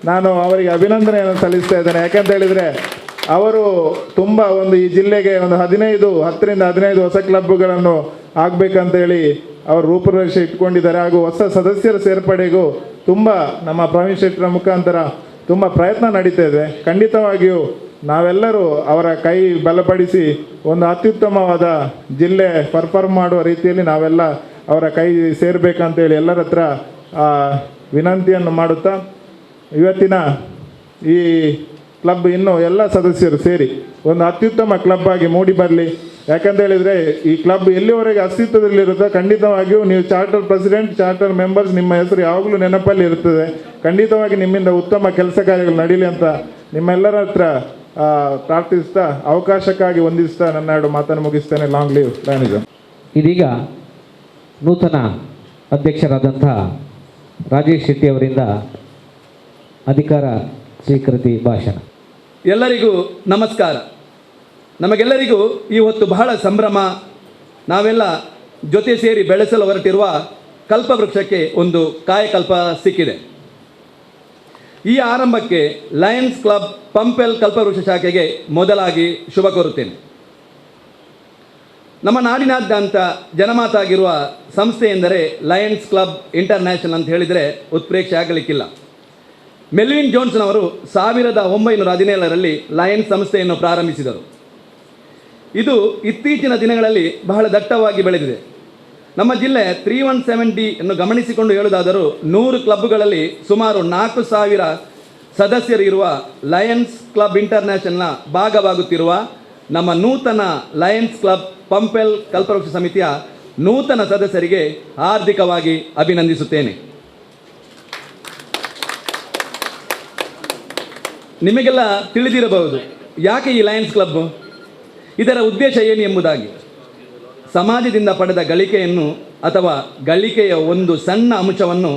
ನಾನು ಅವರಿಗೆ ಅಭಿನಂದನೆಯನ್ನು ಸಲ್ಲಿಸ್ತಾ ಇದ್ದೇನೆ. ಯಾಕಂತ ಹೇಳಿದರೆ ಅವರು ತುಂಬ ಒಂದು ಈ ಜಿಲ್ಲೆಗೆ ಒಂದು 10ರಿಂದ 15 ಹೊಸ ಕ್ಲಬ್ಗಳನ್ನು ಆಗಬೇಕಂತೇಳಿ ಅವರು ರೂಪುರೇಷೆ ಇಟ್ಕೊಂಡಿದ್ದಾರೆ. ಹಾಗೂ ಹೊಸ ಸದಸ್ಯರ ಸೇರ್ಪಡೆಗೂ ತುಂಬ ನಮ್ಮ ಪ್ರವೀಣ್ ಶೆಟ್ಟರ ಮುಖಾಂತರ ತುಂಬ ಪ್ರಯತ್ನ ನಡೀತಾ ಇದೆ. ಖಂಡಿತವಾಗಿಯೂ ನಾವೆಲ್ಲರೂ ಅವರ ಕೈ ಬಲಪಡಿಸಿ ಒಂದು ಅತ್ಯುತ್ತಮವಾದ ಜಿಲ್ಲೆ ಪರ್ಫಾರ್ಮ್ ಮಾಡುವ ರೀತಿಯಲ್ಲಿ ನಾವೆಲ್ಲ ಅವರ ಕೈ ಸೇರಬೇಕಂತೇಳಿ ಎಲ್ಲರ ಹತ್ರ ವಿನಂತಿಯನ್ನು ಮಾಡುತ್ತಾ, ಇವತ್ತಿನ ಈ ಕ್ಲಬ್ ಇನ್ನೂ ಎಲ್ಲ ಸದಸ್ಯರು ಸೇರಿ ಒಂದು ಅತ್ಯುತ್ತಮ ಕ್ಲಬ್ ಆಗಿ ಮೂಡಿ ಬರಲಿ. ಯಾಕಂತ ಹೇಳಿದರೆ ಈ ಕ್ಲಬ್ ಎಲ್ಲಿವರೆಗೆ ಅಸ್ತಿತ್ವದಲ್ಲಿರುತ್ತೋ ಖಂಡಿತವಾಗಿಯೂ ನೀವು charter president, charter members, ನಿಮ್ಮ ಹೆಸರು ಯಾವಾಗಲೂ ನೆನಪಲ್ಲಿ ಇರ್ತದೆ. ಖಂಡಿತವಾಗಿ ನಿಮ್ಮಿಂದ ಉತ್ತಮ ಕೆಲಸ ಕಾರ್ಯಗಳು ನಡೀಲಿ ಅಂತ ನಿಮ್ಮೆಲ್ಲರ ಹತ್ರ ಪ್ರಾರ್ಥಿಸ್ತಾ, ಅವಕಾಶಕ್ಕಾಗಿ ವಂದಿಸ್ತಾ ನನ್ನ ಎರಡು ಮಾತನ್ನು ಮುಗಿಸ್ತೇನೆ. Long live Lionism. ಇದೀಗ ನೂತನ ಅಧ್ಯಕ್ಷರಾದಂಥ ರಾಜೇಶ್ ಶೆಟ್ಟಿ ಅವರಿಂದ ಅಧಿಕಾರ ಸ್ವೀಕೃತಿ ಭಾಷಣ. ಎಲ್ಲರಿಗೂ ನಮಸ್ಕಾರ. ನಮಗೆಲ್ಲರಿಗೂ ಈ ಹೊತ್ತು ಬಹಳ ಸಂಭ್ರಮ. ನಾವೆಲ್ಲ ಜೊತೆ ಸೇರಿ ಬೆಳೆಸಲು ಹೊರಟಿರುವ ಕಲ್ಪವೃಕ್ಷಕ್ಕೆ ಒಂದು ಕಾಯಕಲ್ಪ ಸಿಕ್ಕಿದೆ. ಈ ಆರಂಭಕ್ಕೆ ಲಯನ್ಸ್ ಕ್ಲಬ್ ಪಂಪೆಲ್ ಕಲ್ಪವೃಕ್ಷ ಶಾಖೆಗೆ ಮೊದಲಾಗಿ ಶುಭ ಕೋರುತ್ತೇನೆ. ನಮ್ಮ ನಾಡಿನಾದ್ಯಂತ ಜನಮಾತಾಗಿರುವ ಸಂಸ್ಥೆ ಎಂದರೆ Lions club international ಅಂತ ಹೇಳಿದರೆ ಉತ್ಪ್ರೇಕ್ಷೆ ಆಗಲಿಕ್ಕಿಲ್ಲ. ಮೆಲ್ವಿನ್ ಜೋನ್ಸ್ನವರು 1917ರಲ್ಲಿ ಲಯನ್ಸ್ ಸಂಸ್ಥೆಯನ್ನು ಪ್ರಾರಂಭಿಸಿದರು. ಇದು ಇತ್ತೀಚಿನ ದಿನಗಳಲ್ಲಿ ಬಹಳ ದಟ್ಟವಾಗಿ ಬೆಳೆದಿದೆ. ನಮ್ಮ ಜಿಲ್ಲೆ 317 ಡಿ ಅನ್ನು ಗಮನಿಸಿಕೊಂಡು ಹೇಳುವುದಾದರೂ 100 ಕ್ಲಬ್ಗಳಲ್ಲಿ ಸುಮಾರು 4000 ಸದಸ್ಯರು ಇರುವ ಲಯನ್ಸ್ ಕ್ಲಬ್ ಇಂಟರ್ನ್ಯಾಷನಲ್ನ ಭಾಗವಾಗುತ್ತಿರುವ ನಮ್ಮ ನೂತನ ಲಯನ್ಸ್ ಕ್ಲಬ್ ಪಂಪೆಲ್ ಕಲ್ಪವೃಕ್ಷ ಸಮಿತಿಯ ನೂತನ ಸದಸ್ಯರಿಗೆ ಹಾರ್ದಿಕವಾಗಿ ಅಭಿನಂದಿಸುತ್ತೇನೆ. ನಿಮಗೆಲ್ಲ ತಿಳಿದಿರಬಹುದು ಯಾಕೆ ಈ ಲಯನ್ಸ್ ಕ್ಲಬ್, ಇದರ ಉದ್ದೇಶ ಏನು ಎಂಬುದಾಗಿ. ಸಮಾಜದಿಂದ ಪಡೆದ ಗಳಿಕೆಯನ್ನು ಅಥವಾ ಗಳಿಕೆಯ ಒಂದು ಸಣ್ಣ ಅಂಶವನ್ನು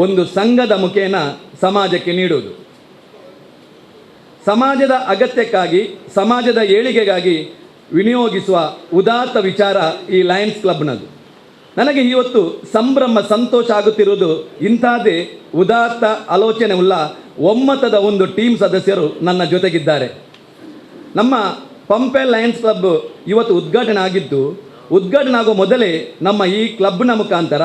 ಒಂದು ಸಂಘದ ಮುಖೇನ ಸಮಾಜಕ್ಕೆ ನೀಡುವುದು, ಸಮಾಜದ ಅಗತ್ಯಕ್ಕಾಗಿ ಸಮಾಜದ ಏಳಿಗೆಗಾಗಿ ವಿನಿಯೋಗಿಸುವ ಉದಾತ್ತ ವಿಚಾರ ಈ ಲಯನ್ಸ್ ಕ್ಲಬ್ನದು. ನನಗೆ ಇವತ್ತು ಸಂಭ್ರಮ ಸಂತೋಷ ಆಗುತ್ತಿರುವುದು ಇಂಥದ್ದೇ ಉದಾತ್ತ ಆಲೋಚನೆ ಉಳ್ಳ ಒಮ್ಮತದ ಒಂದು ಟೀಮ್ ಸದಸ್ಯರು ನನ್ನ ಜೊತೆಗಿದ್ದಾರೆ. ನಮ್ಮ ಪಂಪೆ ಲಯನ್ಸ್ ಕ್ಲಬ್ ಇವತ್ತು ಉದ್ಘಾಟನೆ ಆಗಿದ್ದು ಉದ್ಘಾಟನೆ ಆಗುವ ಮೊದಲೇ ನಮ್ಮ ಈ ಕ್ಲಬ್ನ ಮುಖಾಂತರ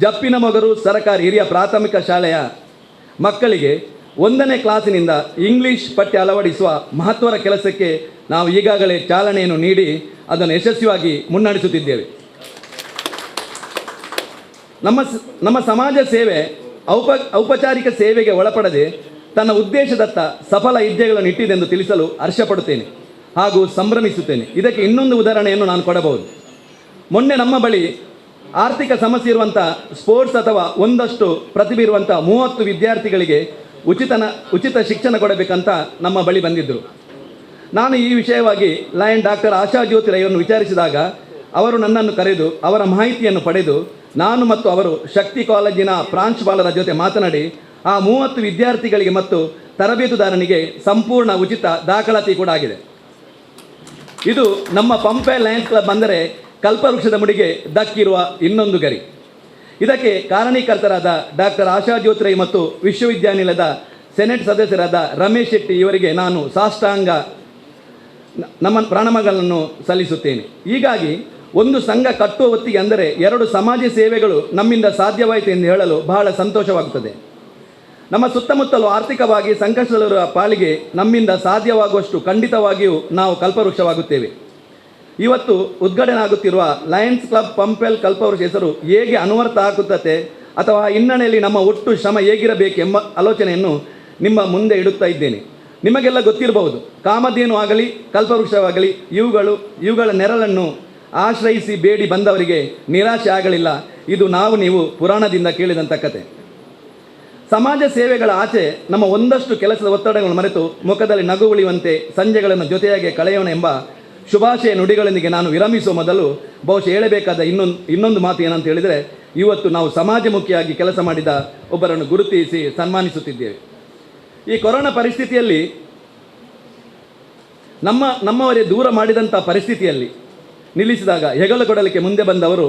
ಜಪ್ಪಿನಮೊಗರು ಸರಕಾರಿ ಹಿರಿಯ ಪ್ರಾಥಮಿಕ ಶಾಲೆಯ ಮಕ್ಕಳಿಗೆ 1ನೇ ಕ್ಲಾಸಿನಿಂದ ಇಂಗ್ಲೀಷ್ ಪಠ್ಯ ಅಳವಡಿಸುವ ಮಹತ್ವದ ಕೆಲಸಕ್ಕೆ ನಾವು ಈಗಾಗಲೇ ಚಾಲನೆಯನ್ನು ನೀಡಿ ಅದನ್ನು ಯಶಸ್ವಿಯಾಗಿ ಮುನ್ನಡೆಸುತ್ತಿದ್ದೇವೆ. ನಮ್ಮ ಸಮಾಜ ಸೇವೆ ಔಪಚಾರಿಕ ಸೇವೆಗೆ ಒಳಪಡದೆ ತನ್ನ ಉದ್ದೇಶದತ್ತ ಸಫಲ ಹೆಜ್ಜೆಗಳನ್ನು ಇಟ್ಟಿದೆಂದು ತಿಳಿಸಲು ಹರ್ಷಪಡುತ್ತೇನೆ ಹಾಗೂ ಸಂಭ್ರಮಿಸುತ್ತೇನೆ. ಇದಕ್ಕೆ ಇನ್ನೊಂದು ಉದಾಹರಣೆಯನ್ನು ನಾನು ಕೊಡಬಹುದು. ಮೊನ್ನೆ ನಮ್ಮ ಬಳಿ ಆರ್ಥಿಕ ಸಮಸ್ಯೆ ಇರುವಂಥ ಸ್ಪೋರ್ಟ್ಸ್ ಅಥವಾ ಒಂದಷ್ಟು ಪ್ರತಿಭೆ ಇರುವಂಥ 30 ವಿದ್ಯಾರ್ಥಿಗಳಿಗೆ ಉಚಿತ ಶಿಕ್ಷಣ ಕೊಡಬೇಕಂತ ನಮ್ಮ ಬಳಿ ಬಂದಿದ್ದರು. ನಾನು ಈ ವಿಷಯವಾಗಿ ಲಯನ್ ಡಾಕ್ಟರ್ ಆಶಾ ಜ್ಯೋತಿ ರೈಯನ್ನು ವಿಚಾರಿಸಿದಾಗ ಅವರು ನನ್ನನ್ನು ಕರೆದು ಅವರ ಮಾಹಿತಿಯನ್ನು ಪಡೆದು ನಾನು ಮತ್ತು ಅವರು ಶಕ್ತಿ ಕಾಲೇಜಿನ ಪ್ರಾಂಶುಪಾಲರ ಜೊತೆ ಮಾತನಾಡಿ ಆ 30 ವಿದ್ಯಾರ್ಥಿಗಳಿಗೆ ಮತ್ತು ತರಬೇತುದಾರನಿಗೆ ಸಂಪೂರ್ಣ ಉಚಿತ ದಾಖಲಾತಿ ಕೂಡ ಆಗಿದೆ. ಇದು ನಮ್ಮ ಪಂಪೆ ಲಯನ್ಸ್ ಕ್ಲಬ್ ಅಂದರೆ ಕಲ್ಪವೃಕ್ಷದ ಮುಡಿಗೆ ದಕ್ಕಿರುವ ಇನ್ನೊಂದು ಗರಿ. ಇದಕ್ಕೆ ಕಾರಣೀಕರ್ತರಾದ ಡಾಕ್ಟರ್ ಆಶಾ ಜ್ಯೋತಿರೈ ಮತ್ತು ವಿಶ್ವವಿದ್ಯಾನಿಲಯದ ಸೆನೆಟ್ ಸದಸ್ಯರಾದ ರಮೇಶ್ ಶೆಟ್ಟಿ ಇವರಿಗೆ ನಾನು ಸಾಷ್ಟಾಂಗ ನಮ್ಮ ಪ್ರಣಾಮಗಳನ್ನು ಸಲ್ಲಿಸುತ್ತೇನೆ. ಹೀಗಾಗಿ ಒಂದು ಸಂಘ ಕಟ್ಟುವ ಹೊತ್ತಿಗೆ ಅಂದರೆ 2 ಸಮಾಜ ಸೇವೆಗಳು ನಮ್ಮಿಂದ ಸಾಧ್ಯವಾಯಿತು ಎಂದು ಹೇಳಲು ಬಹಳ ಸಂತೋಷವಾಗುತ್ತದೆ. ನಮ್ಮ ಸುತ್ತಮುತ್ತಲೂ ಆರ್ಥಿಕವಾಗಿ ಸಂಕಷ್ಟದಲ್ಲಿರುವ ಪಾಲಿಗೆ ನಮ್ಮಿಂದ ಸಾಧ್ಯವಾಗುವಷ್ಟು ಖಂಡಿತವಾಗಿಯೂ ನಾವು ಕಲ್ಪವೃಕ್ಷವಾಗುತ್ತೇವೆ. ಇವತ್ತು ಉದ್ಘಾಟನೆ ಆಗುತ್ತಿರುವ ಲಯನ್ಸ್ ಕ್ಲಬ್ ಪಂಪೆಲ್ ಕಲ್ಪವೃಕ್ಷ ಹೆಸರು ಹೇಗೆ ಅನ್ವರ್ಥ ಆಗುತ್ತದೆ ಅಥವಾ ಹಿನ್ನೆಲೆಯಲ್ಲಿ ನಮ್ಮ ಒಟ್ಟು ಶ್ರಮ ಹೇಗಿರಬೇಕೆಂಬ ಆಲೋಚನೆಯನ್ನು ನಿಮ್ಮ ಮುಂದೆ ಇಡುತ್ತಾ ಇದ್ದೇನೆ. ನಿಮಗೆಲ್ಲ ಗೊತ್ತಿರಬಹುದು, ಕಾಮಧೇನು ಆಗಲಿ ಕಲ್ಪವೃಕ್ಷವಾಗಲಿ ಇವುಗಳ ನೆರಳನ್ನು ಆಶ್ರಯಿಸಿ ಬೇಡಿ ಬಂದವರಿಗೆ ನಿರಾಶೆ ಆಗಲಿಲ್ಲ. ಇದು ನಾವು ನೀವು ಪುರಾಣದಿಂದ ಕೇಳಿದಂಥ ಕತೆ. ಸಮಾಜ ಸೇವೆಗಳ ಆಚೆ ನಮ್ಮ ಒಂದಷ್ಟು ಕೆಲಸದ ಒತ್ತಡಗಳನ್ನು ಮರೆತು ಮುಖದಲ್ಲಿ ನಗು ಉಳಿಯುವಂತೆ ಸಂಜೆಗಳನ್ನು ಜೊತೆಯಾಗಿ ಕಳೆಯೋಣ ಎಂಬ ಶುಭಾಶಯ ನುಡಿಗಳೊಂದಿಗೆ ನಾನು ವಿರಮಿಸುವ ಮೊದಲು ಬಹುಶಃ ಹೇಳಬೇಕಾದ ಇನ್ನೊಂದು ಮಾತು ಏನಂತ ಹೇಳಿದರೆ, ಇವತ್ತು ನಾವು ಸಮಾಜಮುಖಿಯಾಗಿ ಕೆಲಸ ಮಾಡಿದ ಒಬ್ಬರನ್ನು ಗುರುತಿಸಿ ಸನ್ಮಾನಿಸುತ್ತಿದ್ದೇವೆ. ಈ ಕೊರೋನಾ ಪರಿಸ್ಥಿತಿಯಲ್ಲಿ ನಮ್ಮವರೇ ದೂರ ಮಾಡಿದಂಥ ಪರಿಸ್ಥಿತಿಯಲ್ಲಿ ನಿಲ್ಲಿಸಿದಾಗ ಹೆಗಲು ಕೊಡಲಿಕ್ಕೆ ಮುಂದೆ ಬಂದವರು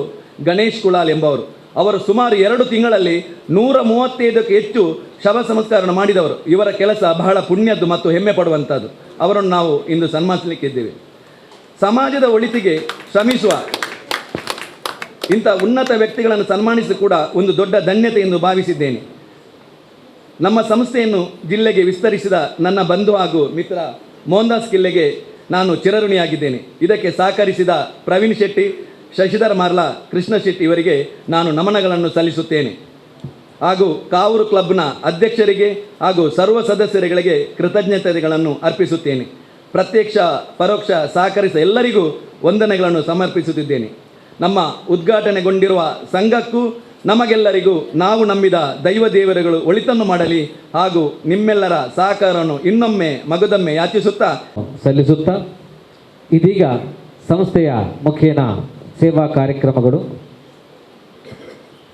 ಗಣೇಶ್ ಕುಳಾಲ್ ಎಂಬವರು. ಅವರು ಸುಮಾರು 2 ತಿಂಗಳಲ್ಲಿ 135ಕ್ಕೂ ಹೆಚ್ಚು ಶವ ಸಂಸ್ಕಾರವನ್ನು ಮಾಡಿದವರು. ಇವರ ಕೆಲಸ ಬಹಳ ಪುಣ್ಯದ್ದು ಮತ್ತು ಹೆಮ್ಮೆ ಪಡುವಂಥದ್ದು. ಅವರನ್ನು ನಾವು ಇಂದು ಸನ್ಮಾನಿಸಲಿಕ್ಕಿದ್ದೇವೆ. ಸಮಾಜದ ಒಳಿತಿಗೆ ಶ್ರಮಿಸುವ ಇಂಥ ಉನ್ನತ ವ್ಯಕ್ತಿಗಳನ್ನು ಸನ್ಮಾನಿಸಿ ಕೂಡ ಒಂದು ದೊಡ್ಡ ಧನ್ಯತೆ ಎಂದು ಭಾವಿಸಿದ್ದೇನೆ. ನಮ್ಮ ಸಂಸ್ಥೆಯನ್ನು ಜಿಲ್ಲೆಗೆ ವಿಸ್ತರಿಸಿದ ನನ್ನ ಬಂಧು ಹಾಗೂ ಮಿತ್ರ ಮೋಹನ್ದಾಸ್ ಕಿಲ್ಲೆಗೆ ನಾನು ಚಿರಋಣಿಯಾಗಿದ್ದೇನೆ. ಇದಕ್ಕೆ ಸಹಕರಿಸಿದ ಪ್ರವೀಣ್ ಶೆಟ್ಟಿ, ಶಶಿಧರ್ ಮಾರ್ಲಾ, ಕೃಷ್ಣ ಶೆಟ್ಟಿ ಇವರಿಗೆ ನಾನು ನಮನಗಳನ್ನು ಸಲ್ಲಿಸುತ್ತೇನೆ. ಹಾಗೂ ಕಾವೂರು ಕ್ಲಬ್ನ ಅಧ್ಯಕ್ಷರಿಗೆ ಹಾಗೂ ಸರ್ವ ಸದಸ್ಯರುಗಳಿಗೆ ಕೃತಜ್ಞತೆಗಳನ್ನು ಅರ್ಪಿಸುತ್ತೇನೆ. ಪ್ರತ್ಯಕ್ಷ ಪರೋಕ್ಷ ಸಹಕರಿಸಿದ ಎಲ್ಲರಿಗೂ ವಂದನೆಗಳನ್ನು ಸಮರ್ಪಿಸುತ್ತಿದ್ದೇನೆ. ನಮ್ಮ ಉದ್ಘಾಟನೆಗೊಂಡಿರುವ ಸಂಘಕ್ಕೂ ನಮಗೆಲ್ಲರಿಗೂ ನಾವು ನಂಬಿದ ದೈವ ದೇವರುಗಳು ಒಳಿತನ್ನು ಮಾಡಲಿ ಹಾಗೂ ನಿಮ್ಮೆಲ್ಲರ ಸಹಕಾರವನ್ನು ಇನ್ನೊಮ್ಮೆ ಮಗದೊಮ್ಮೆ ಯಾಚಿಸುತ್ತಾ ಸಲ್ಲಿಸುತ್ತಾ ಇದೀಗ ಸಂಸ್ಥೆಯ ಮುಖೇನ ಸೇವಾ ಕಾರ್ಯಕ್ರಮಗಳು.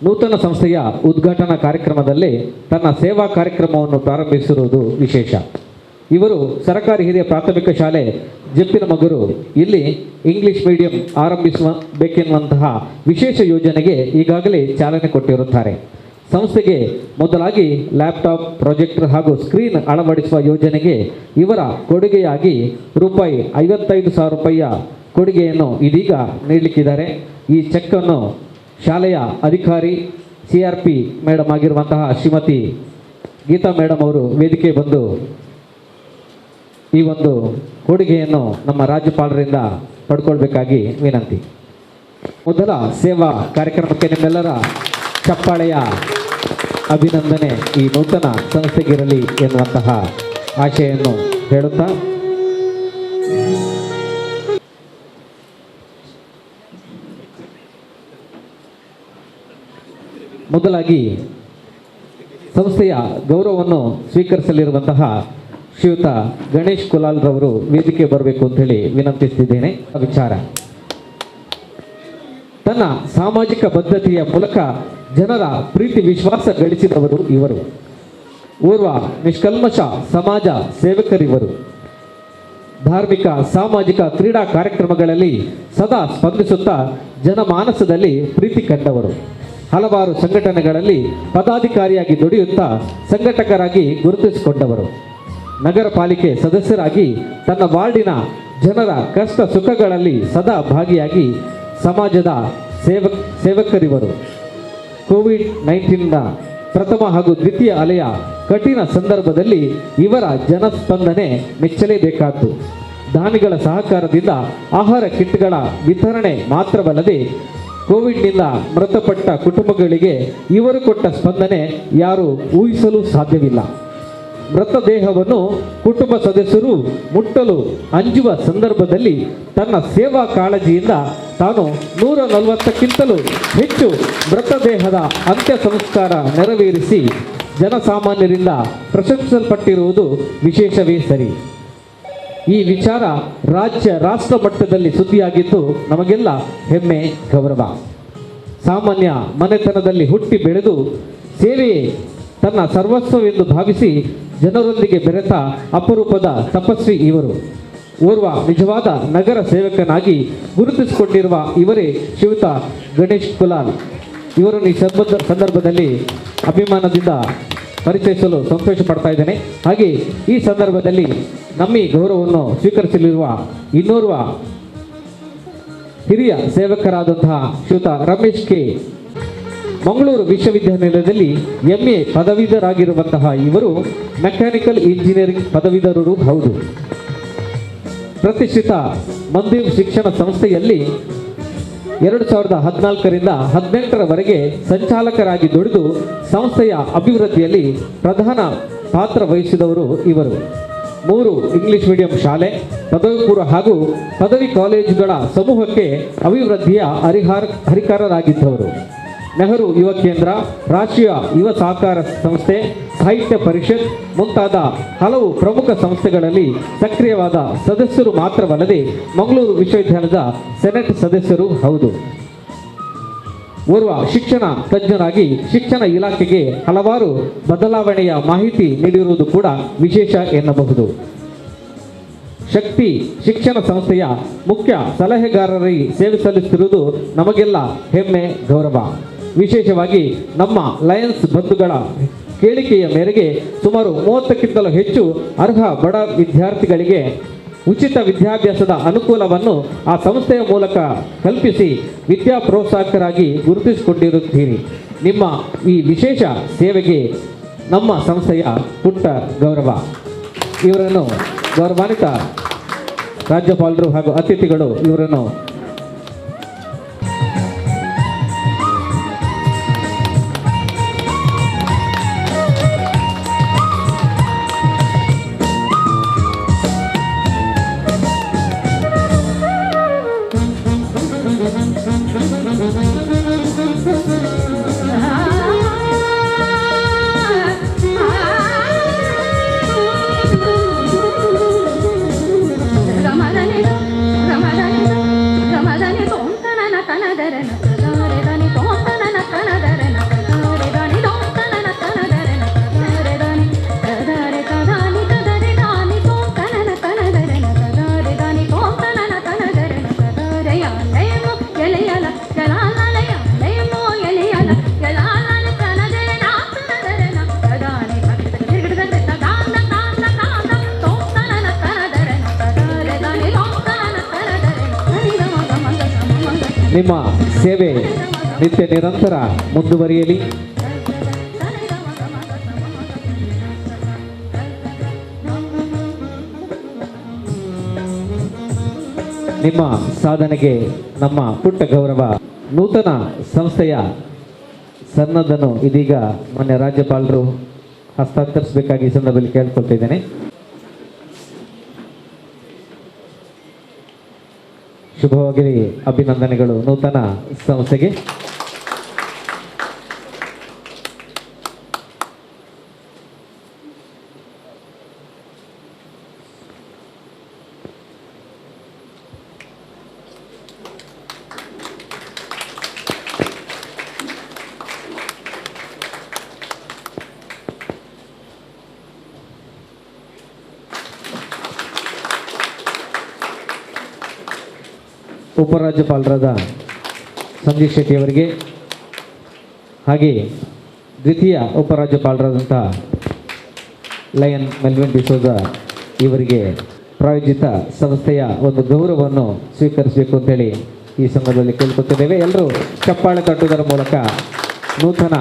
ನೂತನ ಸಂಸ್ಥೆಯ ಉದ್ಘಾಟನಾ ಕಾರ್ಯಕ್ರಮದಲ್ಲಿ ತನ್ನ ಸೇವಾ ಕಾರ್ಯಕ್ರಮವನ್ನು ಪ್ರಾರಂಭಿಸಿರುವುದು ವಿಶೇಷ. ಇವರು ಸರಕಾರಿ ಹಿರಿಯ ಪ್ರಾಥಮಿಕ ಶಾಲೆ ಜಪ್ಪಿನಮೊಗರು ಇಲ್ಲಿ ಇಂಗ್ಲಿಷ್ ಮೀಡಿಯಂ ಆರಂಭಿಸಬೇಕೆನ್ನುವಂತಹ ವಿಶೇಷ ಯೋಜನೆಗೆ ಈಗಾಗಲೇ ಚಾಲನೆ ಕೊಟ್ಟಿರುತ್ತಾರೆ. ಸಂಸ್ಥೆಗೆ ಮೊದಲಾಗಿ ಲ್ಯಾಪ್ಟಾಪ್, ಪ್ರೊಜೆಕ್ಟರ್ ಹಾಗೂ ಸ್ಕ್ರೀನ್ ಅಳವಡಿಸುವ ಯೋಜನೆಗೆ ಇವರ ಕೊಡುಗೆಯಾಗಿ ರೂಪಾಯಿ 55,000 ರೂಪಾಯಿಯ ಕೊಡುಗೆಯನ್ನು ಇದೀಗ ನೀಡಲಿಕ್ಕಿದ್ದಾರೆ. ಈ ಚೆಕ್ಕನ್ನು ಶಾಲೆಯ ಅಧಿಕಾರಿ CRP madam ಆಗಿರುವಂತಹ ಶ್ರೀಮತಿ ಗೀತಾ ಮೇಡಮ್ ಅವರು ವೇದಿಕೆ ಬಂದು ಈ ಒಂದು ಕೊಡುಗೆಯನ್ನು ನಮ್ಮ ರಾಜ್ಯಪಾಲರಿಂದ ಪಡ್ಕೊಳ್ಬೇಕಾಗಿ ವಿನಂತಿ. ಮೊದಲ ಸೇವಾ ಕಾರ್ಯಕ್ರಮಕ್ಕೆ ನಿಮ್ಮೆಲ್ಲರ ಚಪ್ಪಾಳೆಯ ಅಭಿನಂದನೆ ಈ ನೂತನ ಸಂಸ್ಥೆಗಿರಲಿ ಎನ್ನುವಂತಹ ಆಶೆಯನ್ನು ಹೇಳುತ್ತಾ, ಮೊದಲಾಗಿ ಸಂಸ್ಥೆಯ ಗೌರವವನ್ನು ಸ್ವೀಕರಿಸಲಿರುವಂತಹ ಶ್ರೀಯುತ ಗಣೇಶ್ ಕುಲಾಲ್ ರವರು ವೇದಿಕೆ ಬರಬೇಕು ಅಂತ ಹೇಳಿ ವಿನಂತಿಸುತ್ತಿದ್ದೇನೆ. ವಿಚಾರ ತನ್ನ ಸಾಮಾಜಿಕ ಬದ್ಧತೆಯ ಮೂಲಕ ಜನರ ಪ್ರೀತಿ ವಿಶ್ವಾಸ ಗಳಿಸಿದವರು ಇವರು. ಓರ್ವ ನಿಷ್ಕಲ್ಮಶ ಸಮಾಜ ಸೇವಕರಿವರು. ಧಾರ್ಮಿಕ, ಸಾಮಾಜಿಕ, ಕ್ರೀಡಾ ಕಾರ್ಯಕ್ರಮಗಳಲ್ಲಿ ಸದಾ ಸ್ಪಂದಿಸುತ್ತಾ ಜನಮಾನಸದಲ್ಲಿ ಪ್ರೀತಿ ಕಂಡವರು. ಹಲವಾರು ಸಂಘಟನೆಗಳಲ್ಲಿ ಪದಾಧಿಕಾರಿಯಾಗಿ ದುಡಿಯುತ್ತಾ ಸಂಘಟಕರಾಗಿ ಗುರುತಿಸಿಕೊಂಡವರು. ನಗರ ಪಾಲಿಕೆ ಸದಸ್ಯರಾಗಿ ತನ್ನ ವಾರ್ಡಿನ ಜನರ ಕಷ್ಟ ಸುಖಗಳಲ್ಲಿ ಸದಾ ಭಾಗಿಯಾಗಿ ಸಮಾಜದ ಸೇವಕರಿವರು. ಕೋವಿಡ್-19ನ ಪ್ರಥಮ ಹಾಗೂ ದ್ವಿತೀಯ ಅಲೆಯ ಕಠಿಣ ಸಂದರ್ಭದಲ್ಲಿ ಇವರ ಜನಸ್ಪಂದನೆ ಮೆಚ್ಚಲೇಬೇಕಾದ್ದು. ದಾನಿಗಳ ಸಹಕಾರದಿಂದ ಆಹಾರ ಕಿಟ್ಗಳ ವಿತರಣೆ ಮಾತ್ರವಲ್ಲದೆ ಕೋವಿಡ್ನಿಂದ ಮೃತಪಟ್ಟ ಕುಟುಂಬಗಳಿಗೆ ಇವರು ಕೊಟ್ಟ ಸ್ಪಂದನೆ ಯಾರೂ ಊಹಿಸಲು ಸಾಧ್ಯವಿಲ್ಲ. ಮೃತದೇಹವನ್ನು ಕುಟುಂಬ ಸದಸ್ಯರು ಮುಟ್ಟಲು ಅಂಜುವ ಸಂದರ್ಭದಲ್ಲಿ ತನ್ನ ಸೇವಾ ಕಾಳಜಿಯಿಂದ ತಾನು 140ಕ್ಕಿಂತಲೂ ಹೆಚ್ಚು ಮೃತದೇಹದ ಅಂತ್ಯ ಸಂಸ್ಕಾರ ನೆರವೇರಿಸಿ ಜನಸಾಮಾನ್ಯರಿಂದ ಪ್ರಶಂಸಿಸಲ್ಪಟ್ಟಿರುವುದು ವಿಶೇಷವೇ ಸರಿ. ಈ ವಿಚಾರ ರಾಜ್ಯ ರಾಷ್ಟ್ರ ಮಟ್ಟದಲ್ಲಿ ಸುದ್ದಿಯಾಗಿದ್ದು ನಮಗೆಲ್ಲ ಹೆಮ್ಮೆ, ಗೌರವ. ಸಾಮಾನ್ಯ ಮನೆತನದಲ್ಲಿ ಹುಟ್ಟಿ ಬೆಳೆದು ಸೇವೆಯೇ ತನ್ನ ಸರ್ವಸ್ವವೆಂದು ಭಾವಿಸಿ ಜನರೊಂದಿಗೆ ಬೆರೆತ ಅಪರೂಪದ ತಪಸ್ವಿ ಇವರು. ಓರ್ವ ನಿಜವಾದ ನಗರ ಸೇವಕನಾಗಿ ಗುರುತಿಸಿಕೊಂಡಿರುವ ಇವರೇ ಶ್ರೀಯುತ ಗಣೇಶ್ ಕುಲಾಲ್. ಇವರನ್ನು ಈ ಸಂದರ್ಭದಲ್ಲಿ ಅಭಿಮಾನದಿಂದ ಪರಿಚಯಿಸಲು ಸಂತೋಷ ಪಡ್ತಾ ಇದ್ದೇನೆ. ಹಾಗೆ ಈ ಸಂದರ್ಭದಲ್ಲಿ ನಮ್ಮ ಈ ಗೌರವವನ್ನು ಸ್ವೀಕರಿಸಲಿರುವ ಇನ್ನೋರ್ವ ಹಿರಿಯ ಸೇವಕರಾದಂತಹ ಶ್ರೀಯುತ ರಮೇಶ್ ಕೆ. ಮಂಗಳೂರು ವಿಶ್ವವಿದ್ಯಾನಿಲಯದಲ್ಲಿ MA ಪದವೀಧರಾಗಿರುವಂತಹ ಇವರು ಮೆಕ್ಯಾನಿಕಲ್ ಇಂಜಿನಿಯರಿಂಗ್ ಪದವೀಧರರು ಹೌದು. ಪ್ರತಿಷ್ಠಿತ ಮಂದೇವ್ ಶಿಕ್ಷಣ ಸಂಸ್ಥೆಯಲ್ಲಿ 2014ರಿಂದ 18ರವರೆಗೆ ಸಂಚಾಲಕರಾಗಿ ದುಡಿದು ಸಂಸ್ಥೆಯ ಅಭಿವೃದ್ಧಿಯಲ್ಲಿ ಪ್ರಧಾನ ಪಾತ್ರ ವಹಿಸಿದವರು ಇವರು. 3 ಇಂಗ್ಲಿಷ್ ಮೀಡಿಯಂ ಶಾಲೆ, ಪದವಿ ಪೂರ್ವ ಹಾಗೂ ಪದವಿ ಕಾಲೇಜುಗಳ ಸಮೂಹಕ್ಕೆ ಅಭಿವೃದ್ಧಿಯ ಹರಿಕಾರರಾಗಿದ್ದವರು. ನೆಹರು ಯುವ ಕೇಂದ್ರ, ರಾಷ್ಟ್ರೀಯ ಯುವ ಸಹಕಾರ ಸಂಸ್ಥೆ, ಸಾಹಿತ್ಯ ಪರಿಷತ್ ಮುಂತಾದ ಹಲವು ಪ್ರಮುಖ ಸಂಸ್ಥೆಗಳಲ್ಲಿ ಸಕ್ರಿಯವಾದ ಸದಸ್ಯರು ಮಾತ್ರವಲ್ಲದೆ ಮಂಗಳೂರು ವಿಶ್ವವಿದ್ಯಾಲಯದ ಸೆನೆಟ್ ಸದಸ್ಯರು ಹೌದು. ಓರ್ವ ಶಿಕ್ಷಣ ತಜ್ಞರಾಗಿ ಶಿಕ್ಷಣ ಇಲಾಖೆಗೆ ಹಲವಾರು ಬದಲಾವಣೆಯ ಮಾಹಿತಿ ನೀಡಿರುವುದು ಕೂಡ ವಿಶೇಷ ಎನ್ನಬಹುದು. ಶಕ್ತಿ ಶಿಕ್ಷಣ ಸಂಸ್ಥೆಯ ಮುಖ್ಯ ಸಲಹೆಗಾರರಾಗಿ ಸೇವೆ ಸಲ್ಲಿಸುತ್ತಿರುವುದು ನಮಗೆಲ್ಲ ಹೆಮ್ಮೆ, ಗೌರವ. ವಿಶೇಷವಾಗಿ ನಮ್ಮ ಲಯನ್ಸ್ ಬಂಧುಗಳ ಕೇಳಿಕೆಯ ಮೇರೆಗೆ ಸುಮಾರು 30ಕ್ಕಿಂತಲೂ ಹೆಚ್ಚು ಅರ್ಹ ಬಡ ವಿದ್ಯಾರ್ಥಿಗಳಿಗೆ ಉಚಿತ ವಿದ್ಯಾಭ್ಯಾಸದ ಅನುಕೂಲವನ್ನು ಆ ಸಂಸ್ಥೆಯ ಮೂಲಕ ಕಲ್ಪಿಸಿ ವಿದ್ಯಾ ಪ್ರೋತ್ಸಾಹಕರಾಗಿ ಗುರುತಿಸಿಕೊಂಡಿರುತ್ತೀರಿ. ನಿಮ್ಮ ಈ ವಿಶೇಷ ಸೇವೆಗೆ ನಮ್ಮ ಸಂಸ್ಥೆಯ ಪುಟ್ಟ ಗೌರವ. ಇವರನ್ನು ಗೌರವಾನ್ವಿತ ರಾಜ್ಯಪಾಲರು ಹಾಗೂ ಅತಿಥಿಗಳು ಇವರನ್ನು ನಿಮ್ಮ ಸೇವೆ ನಿತ್ಯ ನಿರಂತರ ಮುಂದುವರಿಯಲಿ. ನಿಮ್ಮ ಸಾಧನೆಗೆ ನಮ್ಮ ಪುಟ್ಟ ಗೌರವ. ನೂತನ ಸಂಸ್ಥೆಯ ಸನ್ನದ್ದನ್ನು ಇದೀಗ ಮಾನ್ಯ ರಾಜ್ಯಪಾಲರು ಹಸ್ತಾಂತರಿಸಬೇಕಾಗಿ ಈ ಸಂದರ್ಭದಲ್ಲಿ ಕೇಳಿಕೊಳ್ತಾ ಇದ್ದೇನೆ. ಶುಭವಾಗಲಿ, ಅಭಿನಂದನೆಗಳು ನೂತನ ಸಂಸ್ಥೆಗೆ. ಉಪರಾಜ್ಯಪಾಲರಾದ ಸಂಜೀವ್ ಶೆಟ್ಟಿಯವರಿಗೆ ಹಾಗೆ ದ್ವಿತೀಯ ಉಪರಾಜ್ಯಪಾಲರಾದಂಥ ಲಯನ್ ಮೆಲ್ವಿನ್ ಡಿಸೋಜ ಇವರಿಗೆ ಪ್ರಾಯೋಜಿತ ಸಂಸ್ಥೆಯ ಒಂದು ಗೌರವವನ್ನು ಸ್ವೀಕರಿಸಬೇಕು ಅಂತೇಳಿ ಈ ಸಂದರ್ಭದಲ್ಲಿ ಕೇಳಿಕೊತಿದ್ದೇವೆ. ಎಲ್ಲರೂ ಚಪ್ಪಾಳೆ ತಟ್ಟುವುದರ ಮೂಲಕ ನೂತನ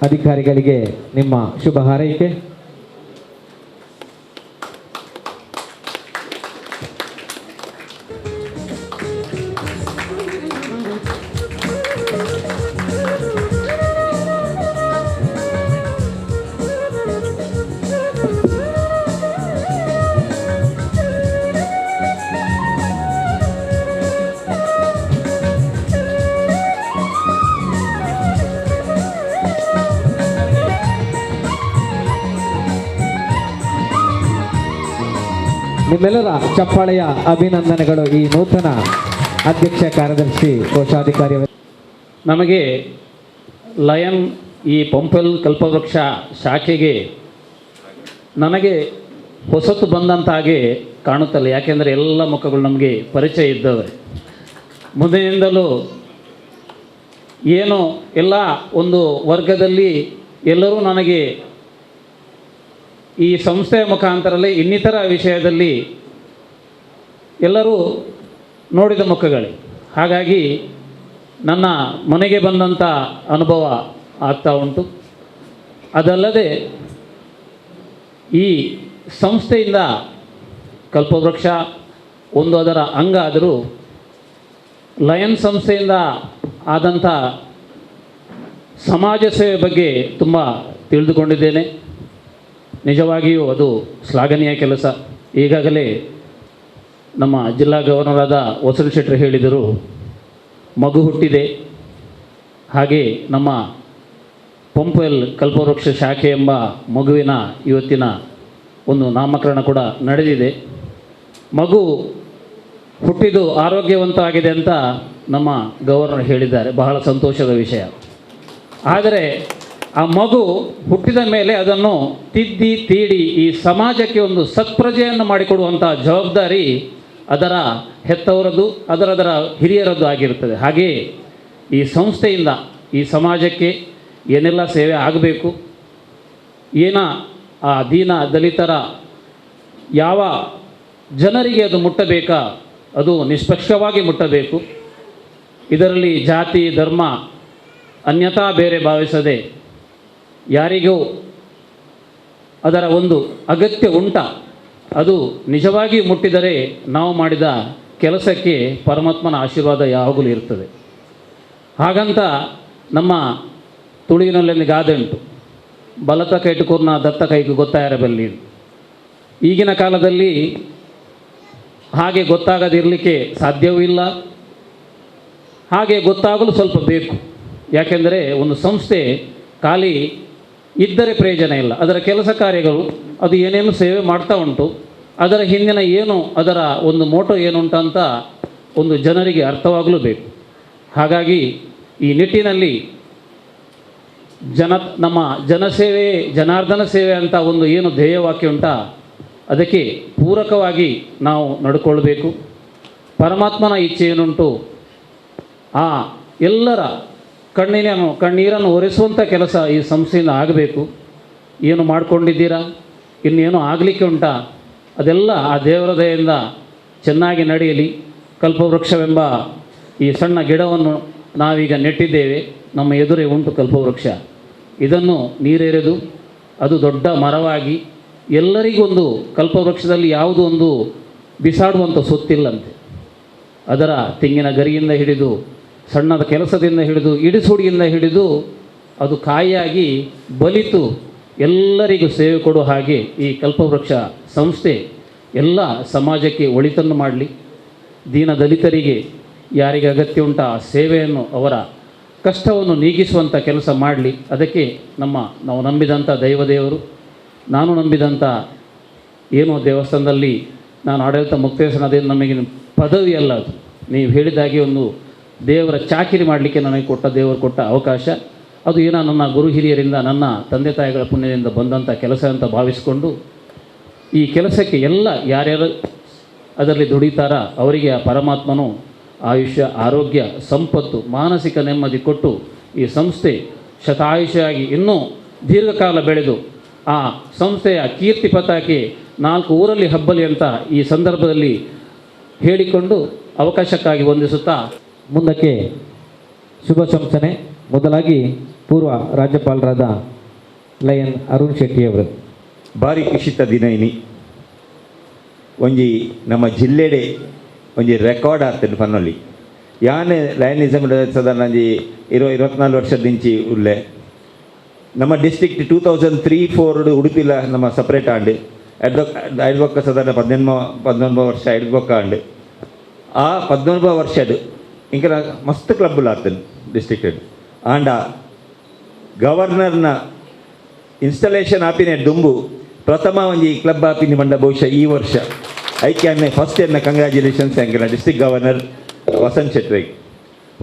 ಅಧಿಕಾರಿಗಳಿಗೆ ನಿಮ್ಮ ಶುಭ ಹಾರೈಕೆ. ನಿಮ್ಮೆಲ್ಲರ ಚಪ್ಪಾಳೆಯ ಅಭಿನಂದನೆಗಳು ಈ ನೂತನ ಅಧ್ಯಕ್ಷ, ಕಾರ್ಯದರ್ಶಿ, ಕೋಶಾಧಿಕಾರಿ. ನಮಗೆ ಲಯನ್ ಈ ಪಂಪೆಲ್ ಕಲ್ಪವೃಕ್ಷ ಶಾಖೆಗೆ ನನಗೆ ಹೊಸತು ಬಂದಂತ ಹಾಗೆ ಕಾಣುತ್ತಲ್ಲ, ಯಾಕೆಂದರೆ ಎಲ್ಲ ಮುಖಗಳು ನಮಗೆ ಪರಿಚಯ ಇದ್ದವೆ. ಮುಂದಿನಿಂದಲೂ ಏನು ಎಲ್ಲ ಒಂದು ವರ್ಗದಲ್ಲಿ ಎಲ್ಲರೂ ನನಗೆ ಈ ಸಂಸ್ಥೆಯ ಮುಖಾಂತರಲ್ಲೇ ಇನ್ನಿತರ ವಿಷಯದಲ್ಲಿ ಎಲ್ಲರೂ ನೋಡಿದ ಮುಖಗಳೇ. ಹಾಗಾಗಿ ನನ್ನ ಮನೆಗೆ ಬಂದಂಥ ಅನುಭವ ಆಗ್ತಾ ಉಂಟು. ಅದಲ್ಲದೆ ಈ ಸಂಸ್ಥೆಯಿಂದ ಕಲ್ಪವೃಕ್ಷ ಒಂದು ಅದರ ಅಂಗ ಆದರೂ ಲಯನ್ ಸಂಸ್ಥೆಯಿಂದ ಆದಂಥ ಸಮಾಜ ಸೇವೆ ಬಗ್ಗೆ ತುಂಬ ತಿಳಿದುಕೊಂಡಿದ್ದೇನೆ. ನಿಜವಾಗಿಯೂ ಅದು ಶ್ಲಾಘನೀಯ ಕೆಲಸ. ಈಗಾಗಲೇ ನಮ್ಮ ಜಿಲ್ಲಾ ಗವರ್ನರಾದ ವಸಂತ ಶೆಟ್ಟರು ಹೇಳಿದರು, ಮಗು ಹುಟ್ಟಿದೆ, ಹಾಗೆ ನಮ್ಮ ಪಂಪ್ವೆಲ್ ಕಲ್ಪವೃಕ್ಷ ಶಾಖೆ ಎಂಬ ಮಗುವಿನ ಇವತ್ತಿನ ಒಂದು ನಾಮಕರಣ ಕೂಡ ನಡೆದಿದೆ. ಮಗು ಹುಟ್ಟಿದ್ದು ಆರೋಗ್ಯವಂತವಾಗಿದೆ ಅಂತ ನಮ್ಮ ಗವರ್ನರ್ ಹೇಳಿದ್ದಾರೆ, ಬಹಳ ಸಂತೋಷದ ವಿಷಯ. ಆದರೆ ಆ ಮಗು ಹುಟ್ಟಿದ ಮೇಲೆ ಅದನ್ನು ತಿದ್ದಿ ತೀಡಿ ಈ ಸಮಾಜಕ್ಕೆ ಒಂದು ಸತ್ಪ್ರಜೆಯನ್ನು ಮಾಡಿಕೊಡುವಂಥ ಜವಾಬ್ದಾರಿ ಅದರ ಹೆತ್ತವರದ್ದು, ಅದರ ಹಿರಿಯರದ್ದು ಆಗಿರುತ್ತದೆ. ಹಾಗೆಯೇ ಈ ಸಂಸ್ಥೆಯಿಂದ ಈ ಸಮಾಜಕ್ಕೆ ಏನೆಲ್ಲ ಸೇವೆ ಆಗಬೇಕು, ಏನ ಆ ದೀನ ದಲಿತರ ಯಾವ ಜನರಿಗೆ ಅದು ಮುಟ್ಟಬೇಕಾ, ಅದು ನಿಷ್ಪಕ್ಷವಾಗಿ ಮುಟ್ಟಬೇಕು. ಇದರಲ್ಲಿ ಜಾತಿ ಧರ್ಮ ಅನ್ಯಥಾ ಬೇರೆ ಭಾವಿಸದೆ ಯಾರಿಗೂ ಅದರ ಒಂದು ಅಗತ್ಯ ಉಂಟ, ಅದು ನಿಜವಾಗಿ ಮುಟ್ಟಿದರೆ ನಾವು ಮಾಡಿದ ಕೆಲಸಕ್ಕೆ ಪರಮಾತ್ಮನ ಆಶೀರ್ವಾದ ಯಾವಾಗಲೂ ಇರ್ತದೆ. ಹಾಗಂತ ನಮ್ಮ ತುಳುವಿನಲ್ಲಿ ಗಾದೆ ಉಂಟು, ಬಲತ ಕೈಟುಕೂರ್ನ ದತ್ತ ಕೈಗೆ ಗೊತ್ತಾಯರಬಲ್ಲಿ. ಈಗಿನ ಕಾಲದಲ್ಲಿ ಹಾಗೆ ಗೊತ್ತಾಗದಿರಲಿಕ್ಕೆ ಸಾಧ್ಯವೂ ಇಲ್ಲ, ಹಾಗೆ ಗೊತ್ತಾಗಲು ಸ್ವಲ್ಪ ಬೇಕು. ಯಾಕೆಂದರೆ ಒಂದು ಸಂಸ್ಥೆ ಖಾಲಿ ಇದ್ದರೆ ಪ್ರಯೋಜನ ಇಲ್ಲ, ಅದರ ಕೆಲಸ ಕಾರ್ಯಗಳು ಅದು ಏನೇನು ಸೇವೆ ಮಾಡ್ತಾ ಉಂಟು, ಅದರ ಹಿಂದಿನ ಏನು ಅದರ ಒಂದು ಮೋಟೋ ಏನುಂಟಂತ ಒಂದು ಜನರಿಗೆ ಅರ್ಥವಾಗಲೂ ಬೇಕು. ಹಾಗಾಗಿ ಈ ನಿಟ್ಟಿನಲ್ಲಿ ನಮ್ಮ ಜನಸೇವೆ ಜನಾರ್ದನ ಸೇವೆ ಅಂತ ಒಂದು ಏನು ಧ್ಯೇಯವಾಕ್ಯ ಉಂಟಾ, ಅದಕ್ಕೆ ಪೂರಕವಾಗಿ ನಾವು ನಡ್ಕೊಳ್ಬೇಕು. ಪರಮಾತ್ಮನ ಇಚ್ಛೆ ಏನುಂಟು ಆ ಎಲ್ಲರ ಕಣ್ಣೀರನ್ನು ಒರೆಸುವಂಥ ಕೆಲಸ ಈ ಸಂಸ್ಥೆಯಿಂದ ಆಗಬೇಕು. ಏನು ಮಾಡಿಕೊಂಡಿದ್ದೀರಾ, ಇನ್ನೇನು ಆಗಲಿಕ್ಕೆ ಉಂಟಾ, ಅದೆಲ್ಲ ಆ ದೇವರ ದಯೆಯಿಂದ ಚೆನ್ನಾಗಿ ನಡೆಯಲಿ. ಕಲ್ಪವೃಕ್ಷವೆಂಬ ಈ ಸಣ್ಣ ಗಿಡವನ್ನು ನಾವೀಗ ನೆಟ್ಟಿದ್ದೇವೆ, ನಮ್ಮ ಎದುರೇ ಉಂಟು ಕಲ್ಪವೃಕ್ಷ. ಇದನ್ನು ನೀರೆರೆದು ಅದು ದೊಡ್ಡ ಮರವಾಗಿ ಎಲ್ಲರಿಗೊಂದು ಕಲ್ಪವೃಕ್ಷದಲ್ಲಿ ಯಾವುದೋ ಒಂದು ಬಿಸಾಡುವಂಥ ಸೊತ್ತಿಲ್ಲಂತೆ. ಅದರ ತೆಂಗಿನ ಗರಿಯಿಂದ ಹಿಡಿದು ಸಣ್ಣದ ಕೆಲಸದಿಂದ ಹಿಡಿದು ಇಡಿಸುಡಿಯಿಂದ ಹಿಡಿದು ಅದು ಕಾಯಿಯಾಗಿ ಬಲಿತು ಎಲ್ಲರಿಗೂ ಸೇವೆ ಕೊಡುವ ಹಾಗೆ ಈ ಕಲ್ಪವೃಕ್ಷ ಸಂಸ್ಥೆ ಎಲ್ಲ ಸಮಾಜಕ್ಕೆ ಒಳಿತನ್ನು ಮಾಡಲಿ. ದೀನ ದಲಿತರಿಗೆ ಯಾರಿಗೆ ಅಗತ್ಯ ಉಂಟ ಆ ಸೇವೆಯನ್ನು, ಅವರ ಕಷ್ಟವನ್ನು ನೀಗಿಸುವಂಥ ಕೆಲಸ ಮಾಡಲಿ. ಅದಕ್ಕೆ ನಾವು ನಂಬಿದಂಥ ದೈವದೇವರು, ನಾನು ನಂಬಿದಂಥ ಏನೋ ದೇವಸ್ಥಾನದಲ್ಲಿ ನಾನು ಆಡಳಿತ ಮುಕ್ತೇಶನದೇನು ನಮಗೆ ಪದವಿ ಅಲ್ಲ, ಅದು ನೀವು ಹೇಳಿದಾಗೆ ಒಂದು ದೇವರ ಚಾಕಿರಿ ಮಾಡಲಿಕ್ಕೆ ನನಗೆ ಕೊಟ್ಟ ದೇವರು ಕೊಟ್ಟ ಅವಕಾಶ ಅದು. ಏನೋ ನನ್ನ ಗುರು ಹಿರಿಯರಿಂದ, ನನ್ನ ತಂದೆ ತಾಯಿಗಳ ಪುಣ್ಯದಿಂದ ಬಂದಂಥ ಕೆಲಸ ಅಂತ ಭಾವಿಸಿಕೊಂಡು ಈ ಕೆಲಸಕ್ಕೆ ಎಲ್ಲ ಯಾರ್ಯಾರು ಅದರಲ್ಲಿ ದುಡಿತಾರ ಅವರಿಗೆ ಆ ಪರಮಾತ್ಮನು ಆಯುಷ್ಯ, ಆರೋಗ್ಯ, ಸಂಪತ್ತು, ಮಾನಸಿಕ ನೆಮ್ಮದಿ ಕೊಟ್ಟು ಈ ಸಂಸ್ಥೆ ಶತಾಯುಷಿಯಾಗಿ ಇನ್ನೂ ದೀರ್ಘಕಾಲ ಬೆಳೆದು ಆ ಸಂಸ್ಥೆಯ ಕೀರ್ತಿ ಪತಾಕೆ 4 ಊರಲ್ಲಿ ಹಬ್ಬಲಿ ಅಂತ ಈ ಸಂದರ್ಭದಲ್ಲಿ ಹೇಳಿಕೊಂಡು ಅವಕಾಶಕ್ಕಾಗಿ ವಂದಿಸುತ್ತಾ ಮುಂದಕ್ಕೆ ಶುಭ ಶಂಸನೆ. ಮೊದಲಾಗಿ ಪೂರ್ವ ರಾಜ್ಯಪಾಲರಾದ ಲಯನ್ ಅರುಣ್ ಶೆಟ್ಟಿಯವರು. ಭಾರಿ ಖುಷಿತ ದಿನ ಇನಿ. ಒಂಜಿ ನಮ್ಮ ಜಿಲ್ಲೆಡೆ ಒಂಜಿ ರೆಕಾರ್ಡ್ ಆಗ್ತದೆ ಪನ್ನೊಲಿ. ಯಾನ್ ಲಯನಿಸಮ್ ಸಾಧಾರಣ ಒಂಜಿ 24 ವರ್ಷದಿಂಚಿ ಉಲ್ಲೆ. ನಮ್ಮ ಡಿಸ್ಟ್ರಿಕ್ಟ್ 2003-4 ಉಡುಪಿಲ ನಮ್ಮ ಸಪ್ರೇಟ್ ಆಂಡ್ ಎಡ್ಬೊಕ್ಕ ಸಾಧಾರಣ 18 ವರ್ಷ ಎಡ್ಬೊಕ್ಕ ಆಂಡ್. ಆ 19 ವರ್ಷದ ಇಂಕಲ ಮಸ್ತ್ ಕ್ಲಬ್ಲು ಆತನ್ ಡಿಸ್ಟ್ರಿಕ್ಟ್ ಆಂಡ ಗವರ್ನರ್ನ ಇನ್ಸ್ಟಾಲೇಷನ್ ಆಪಿನ ದುಂಬು ಪ್ರಥಮ ಒಂಜಿ ಕ್ಲಬ್ ಆಪಿನಿ ಮಂಡ ಬಹುಶಃ ಈ ವರ್ಷ ಐಕ್ಯಾನ್ನೆ ಫಸ್ಟ್ ಎನ್ನ ಕಂಗ್ರ್ಯಾಚುಲೇಷನ್ಸ್ ಎಂಕಲ ಡಿಸ್ಟ್ರಿಕ್ಟ್ ಗವರ್ನರ್ ವಸಂತ್ ಶೆಟ್ರಿಗೆ.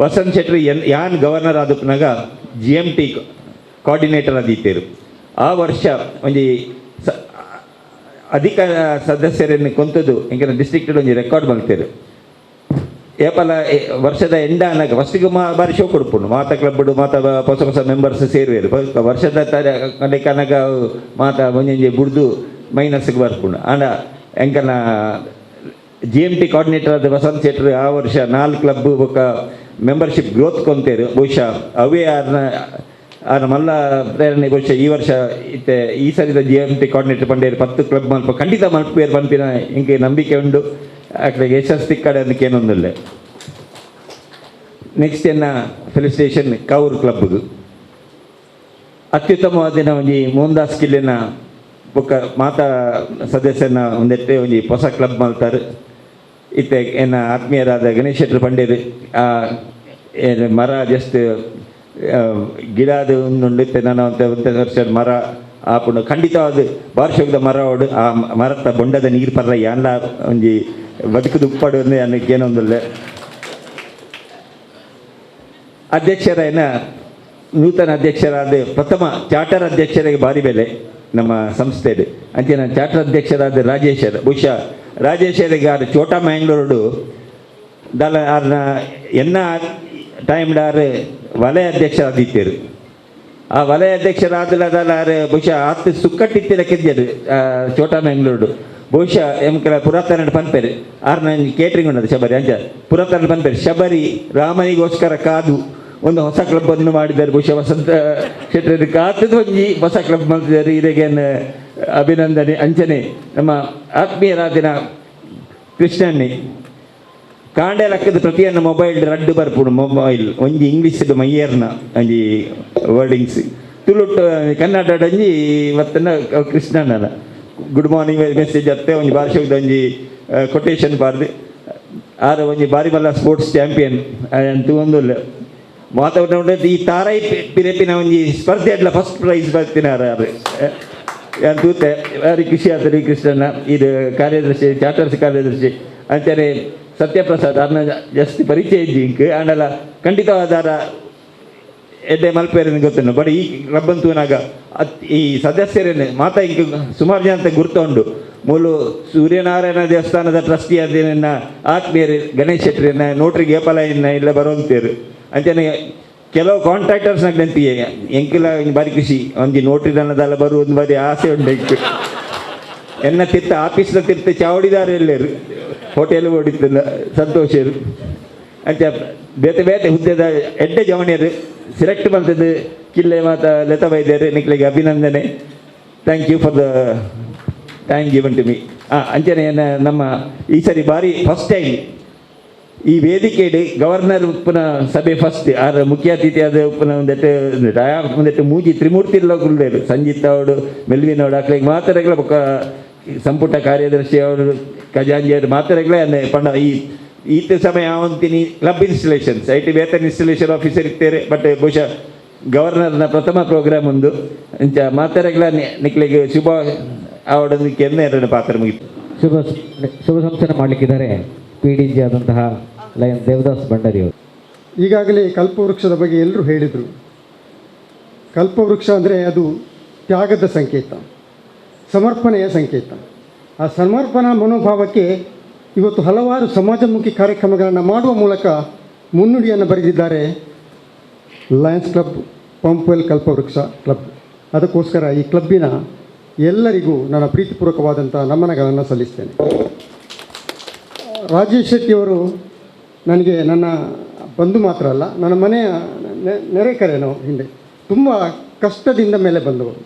ವಸಂತ್ ಶೆಟ್ರಿ ಯಾನ್ ಗವರ್ನರ್ ಆದಪ್ಪನಾಗ GMT coordinator ಆದಿತ್ತೇರು. ಆ ವರ್ಷ ಒಂಜಿ ಅಧಿಕ ಸದಸ್ಯರನ್ನು ಕೊಂತದ್ದು ಎಂಕಲ ಡಿಸ್ಟ್ರಿಕ್ಟ್ ಒಂಜಿ ರೆಕಾರ್ಡ್ ಮಲ್ತೇರು. ಏಪಲ ವರ್ಷದ ಎಂಡ ಅನ್ನಾಗ ಫಸ್ಟಿಗೆ ಬಾರಿ ಶೋ ಕೊಡ್ಪುಂಡು ಮಾತ ಕ್ಲಬ್ಡು ಮಾತ ಹೊಸ ಹೊಸ ಮೆಂಬರ್ಸ್ ಸೇರುವೇರು. ವರ್ಷದ ಕನಕ ಮಾತ ಒಂಜೊಂಜಿ ಬುಡ್ದು ಮೈನಸ್ಗೆ ಬರ್ಪುಂಡು. ಆಂಡ ಎಂಕನ GMT coordinator ಆದ ವಸಂತ್ ಶೆಟ್ರು ಆ ವರ್ಷ 4 ಕ್ಲಬ್ ಬೊಕ್ಕ ಮೆಂಬರ್ಶಿಪ್ ಗ್ರೋತ್ ಕೊಂತೇರು. ಬಹುಶಃ ಅವೇ ಆರ್ನ ಆನ ಮಲ್ಲ ಪ್ರೇರಣೆ ಬಹುಶಃ ಈ ವರ್ಷ ಇತ್ತೆ ಈ ಸರಿದ GMT coordinator ಪಂಡೇರು 10 club ಮಲ್ಪ ಖಂಡಿತ ಮಲ್ಪೇರು ಪನ್ಪಿನ ಇಂಕೆ ನಂಬಿಕೆ ಉಂಡು. ಅಕ್ಲೆಗ್ ಯಶಸ್ಸು ತಿಕ್ಕಡೆ ಅಂದಕ್ಕೇನೊಂದುಲ್ಲೆ. ನೆಕ್ಸ್ಟ್ ಎನ್ನ ಫೆಲಿಸಿಟೇಷನ್ ಕಾವೂರು ಕ್ಲಬ್ಗೆ. ಅತ್ಯುತ್ತಮವಾದಿನ ಒಂಜಿ ಮೋಹನ್ದಾಸ್ ಕಿಲ್ಲೆನ ಬೊಕ್ಕ ಮಾತಾ ಸದಸ್ಯನ ಒಂದೆಟ್ಟೆ ಒಂಜಿ ಹೊಸ ಕ್ಲಬ್ ಮಲ್ತಾರೆ. ಇತ್ತೆ ಎನ್ನ ಆತ್ಮೀಯರಾದ ಗಣೇಶ್ ಶೆಟ್ಟರು ಪಂಡೇರು ಮರ ಜಸ್ಟ್ ಗಿಡದ ಉಂಡು ಇತ್ತೆ ನಾನು ಅಂತ ವರ್ಷ ಮರ ಆಪುಂಡು ಖಂಡಿತವಾದ ಬಾರ್ಷೋಗದ ಮರ ಓಡು ಆ ಮರತ್ತ ಬೊಂಡದ ನೀರು ಪರ್ರ ಯಾನ್ಲ ಒಂಜಿ ಬದುಕುದು ಉಪ್ಪಾಡು ಅನ್ನಕ್ಕೆ. ಅಧ್ಯಕ್ಷರೇನ ನೂತನ ಅಧ್ಯಕ್ಷರಾದ ಪ್ರಥಮ ಚಾರ್ಟರ್ ಅಧ್ಯಕ್ಷರಿಗೆ ಭಾರಿ ಬೆಲೆ ನಮ್ಮ ಸಂಸ್ಥೆದು. ಅಂಚೆನ ಚಾರ್ಟರ್ ಅಧ್ಯಕ್ಷರಾದ ರಾಜೇಶರ್, ಬಹುಶಃ ರಾಜೇಶರಿಗೆ ಆರು ಚೋಟಾ ಮ್ಯಾಂಗ್ಳೂರುಡು ದಲ ಆರ್ನ ಎನ್ನ ಟೈಮ್ ಆರು ವಲಯ ಅಧ್ಯಕ್ಷರಾದಿತ್ತೇರು. ಆ ವಲಯ ಅಧ್ಯಕ್ಷರಾದಲ ಆರು ಬಹುಶಃ ಆತ್ ಸುಕ್ಕಟ್ಟಿತ್ತಿರ ಕೆದ್ಯರು ಚೋಟಾ ಮ್ಯಾಂಗ್ಳೂರುಡು. ಬಹುಶಃ ಎಮ್ ಕೆಲ ಪುರಾತನ ಪನ್ಪೇರು ಆರ್ನ ಕೇಟ್ರಿಂಗ್ ಉಂಡದು ಶಬರಿ ಅಂಚ ಪುರಾತನ ಪನ್ಪೇರು ಶಬರಿ ರಾಮನಿಗೋಸ್ಕರ ಕಾದು ಒಂದು ಹೊಸ ಕ್ಲಬ್ ಅನ್ನು ಮಾಡಿದ್ದಾರೆ. ಬಹುಶಃ ವಸಂತ ಶೆಟ್ಟರು ಕಾತದ ಒಂಜಿ ಹೊಸ ಕ್ಲಬ್ ಮಾಡ್ತಿದ್ದಾರೆ. ಇದಕ್ಕೆ ಅಭಿನಂದನೆ. ಅಂಚನೆ ನಮ್ಮ ಆತ್ಮೀಯರಾದಿನ ಕೃಷ್ಣಣ್ಣಿ ಕಾಂಡೆ ಲಕ್ಕದ ಪ್ರತಿಯನ್ನ ಮೊಬೈಲ್ ರಡ್ಡು ಬರ್ಪುಡು ಮೊಬೈಲ್ ಒಂಜಿ ಇಂಗ್ಲೀಷ್ ಮೈಯರ್ನ ಒಂಜಿ ವರ್ಡಿಂಗ್ಸ್ ತುಳುಟ್ ಕನ್ನಡ ಒಂಜಿ ಮತ್ತನ್ನ ಕೃಷ್ಣಣ್ಣನ good morning message ಅತ್ತೆ ಒಂಜಿ ಭಾಷೆದ ಒಂಜಿ ಕೊಟೇಶನ್ ಬಾರ್ದು ಆರ ಒಂಜಿ ಬಾರಿ ಮಲ್ಲ ಸ್ಪೋರ್ಟ್ಸ್ ಚಾಂಪಿಯನ್ ಅಂತ ಒಂದು ವಾತಾವರಣ ಈ ತಾರೈ ಪಿರೆಪಿನ ಒಂಜಿ ಸ್ಪರ್ಧೆ ಅಡ್ಲ ಫಸ್ಟ್ ಪ್ರೈಸ್ ಬರ್ತಿನಾರ ತೂತೆ ಭಾರಿ ಖುಷಿ ಆಗ್ತದೆ ಕೃಷ್ಣನ. ಇದು ಕಾರ್ಯದರ್ಶಿ ಚಾರ್ಟರ್ಸ್ ಕಾರ್ಯದರ್ಶಿ ಅಂತಾನೆ ಸತ್ಯಪ್ರಸಾದ್ ಅರ್ನ ಜಾಸ್ತಿ ಪರಿಚಯ ಇದ್ದಿ ಇಂಕ್ ಆಂಡಲ ಖಂಡಿತವಾದಾರ ಎಡ್ಡೆ ಮಲ್ಪೇರನ್ನು ಗೊತ್ತುಂಡು. ಬಟ್ ಈ ಕ್ಲಬ್ ಅಂತೂನಾಗ ಈ ಸದಸ್ಯರನ್ನು ಮಾತಾ ಇಂಕ್ ಸುಮಾರು ಜನ ಅಂತ ಗುರ್ತ ಉಂಡು. ಮೂಲು ಸೂರ್ಯನಾರಾಯಣ ದೇವಸ್ಥಾನದ ಟ್ರಸ್ಟಿ ಆದ ಆತ್ಮೀಯರು ಗಣೇಶ್ ಶೆಟ್ಟರನ್ನ ನೋಟ್ರಿಗೆ ಏಪಲನ್ನ ಇಲ್ಲ ಬರುವಂತೇರು. ಅಂಚನೆ ಕೆಲವು ಕಾಂಟ್ರಾಕ್ಟರ್ಸ್ ನಂತಿಯೇ ಎಂಕಿಲ ಬಾರಿ ಖುಷಿ ಒಂಜಿ ನೋಟ್ರಿ ನನ್ನದಲ್ಲ ಬರುವ ಒಂದು ಬಾರಿ ಆಸೆ ಉಂಟು. ಎನ್ನ ತಿರ್ತ ಆಫೀಸ್ನ ತಿರ್ತ ಚಾವಡಿದಾರ ಎಲ್ಲೇರು ಹೋಟೆಲ್ ಓಡಿತ್ತು ಸಂತೋಷರು ಅಂಚ ಬೇತೆ ಬೇತೆ ಹುದ್ದೆದ ಎಡ್ಡೆ ಜವಣಿಯರು ಸೆಲೆಕ್ಟ್ ಬಂತದ್ದು ಕಿಲ್ಲೆ ಮಾತ ಲತಾ ಬೈದೇರು ನಿಕ್ಲಿಗೆ ಅಭಿನಂದನೆ. Thank you for the time given to me. ಅಂಚನೆ ನಮ್ಮ ಈ ಸರಿ ಬಾರಿ ಫಸ್ಟ್ ಟೈಮ್ ಈ ವೇದಿಕೆಯಲ್ಲಿ ಗವರ್ನರ್ ಉಪ್ಪುನ ಸಭೆ ಫಸ್ಟ್ ಆರ್ ಮುಖ್ಯ ಅತಿಥಿಯಾದ ಉಪ್ಪುನ ಒಂದೆಟ್ಟು ಒಂದೆಟ್ಟು ಮೂಜಿ ತ್ರಿಮೂರ್ತಿ ಕುಲ್ದೇರು ಸಂಜಿತ್ ಅವರು ಮೆಲ್ವಿನ್ ಅವರು ಅಕ್ಲೆಗ್ ಮಾತಾಡಗ್ಲ ಬೊಕ್ಕ ಸಂಪುಟ ಕಾರ್ಯದರ್ಶಿ ಅವರು ಖಜಾಂಜಿಯವರು ಮಾತಾಡಗ್ಲೇ ಪಂಡ ಈ ಈತ ಸಮಯ ಅವಂತೀನಿ club installations IT ವೇತನ ಇನ್ಸ್ಟಲೇಷನ್ ಆಫೀಸರ್ ಇತ್ತೇರೆ. ಬಟ್ ಬಹುಶಃ ಗವರ್ನರ್ನ ಪ್ರಥಮ ಪ್ರೋಗ್ರಾಮ್ ಒಂದು ಇಂಚ ಮಾತಾಡಗ್ಲ ನಿಕ್ಲಿಗೆ ಶುಭ ಅವಡೊಂದು ಕೆನ್ನೆ ಎರಡು ಪಾತ್ರ ಮುಗಿತು. ಶುಭ ಶುಭ ಸಂಸ್ಥೆ ಮಾಡಲಿಕ್ಕಿದ್ದಾರೆ PDG ಆದಂತಹ ಲಯನ್ ದೇವದಾಸ್ ಭಂಡಾರಿ ಅವರು. ಈಗಾಗಲೇ ಕಲ್ಪವೃಕ್ಷದ ಬಗ್ಗೆ ಎಲ್ಲರೂ ಹೇಳಿದರು. ಕಲ್ಪವೃಕ್ಷ ಅಂದರೆ ಅದು ತ್ಯಾಗದ ಸಂಕೇತ, ಸಮರ್ಪಣೆಯ ಸಂಕೇತ. ಆ ಸಮರ್ಪಣಾ ಮನೋಭಾವಕ್ಕೆ ಇವತ್ತು ಹಲವಾರು ಸಮಾಜಮುಖಿ ಕಾರ್ಯಕ್ರಮಗಳನ್ನು ಮಾಡುವ ಮೂಲಕ ಮುನ್ನುಡಿಯನ್ನು ಬರೆದಿದ್ದಾರೆ Lions club Pumpwell Kalpavriksha club. ಅದಕ್ಕೋಸ್ಕರ ಈ ಕ್ಲಬ್ಬಿನ ಎಲ್ಲರಿಗೂ ನನ್ನ ಪ್ರೀತಿಪೂರ್ವಕವಾದಂಥ ನಮನಗಳನ್ನು ಸಲ್ಲಿಸ್ತೇನೆ. Rajesh ಶೆಟ್ಟಿಯವರು ನನಗೆ ನನ್ನ ಬಂಧು ಮಾತ್ರ ಅಲ್ಲ, ನನ್ನ ಮನೆಯ ನೆರೆಕರೆ. ನಾವು ಹಿಂದೆ ತುಂಬ ಕಷ್ಟದಿಂದ ಮೇಲೆ ಬಂದವರು,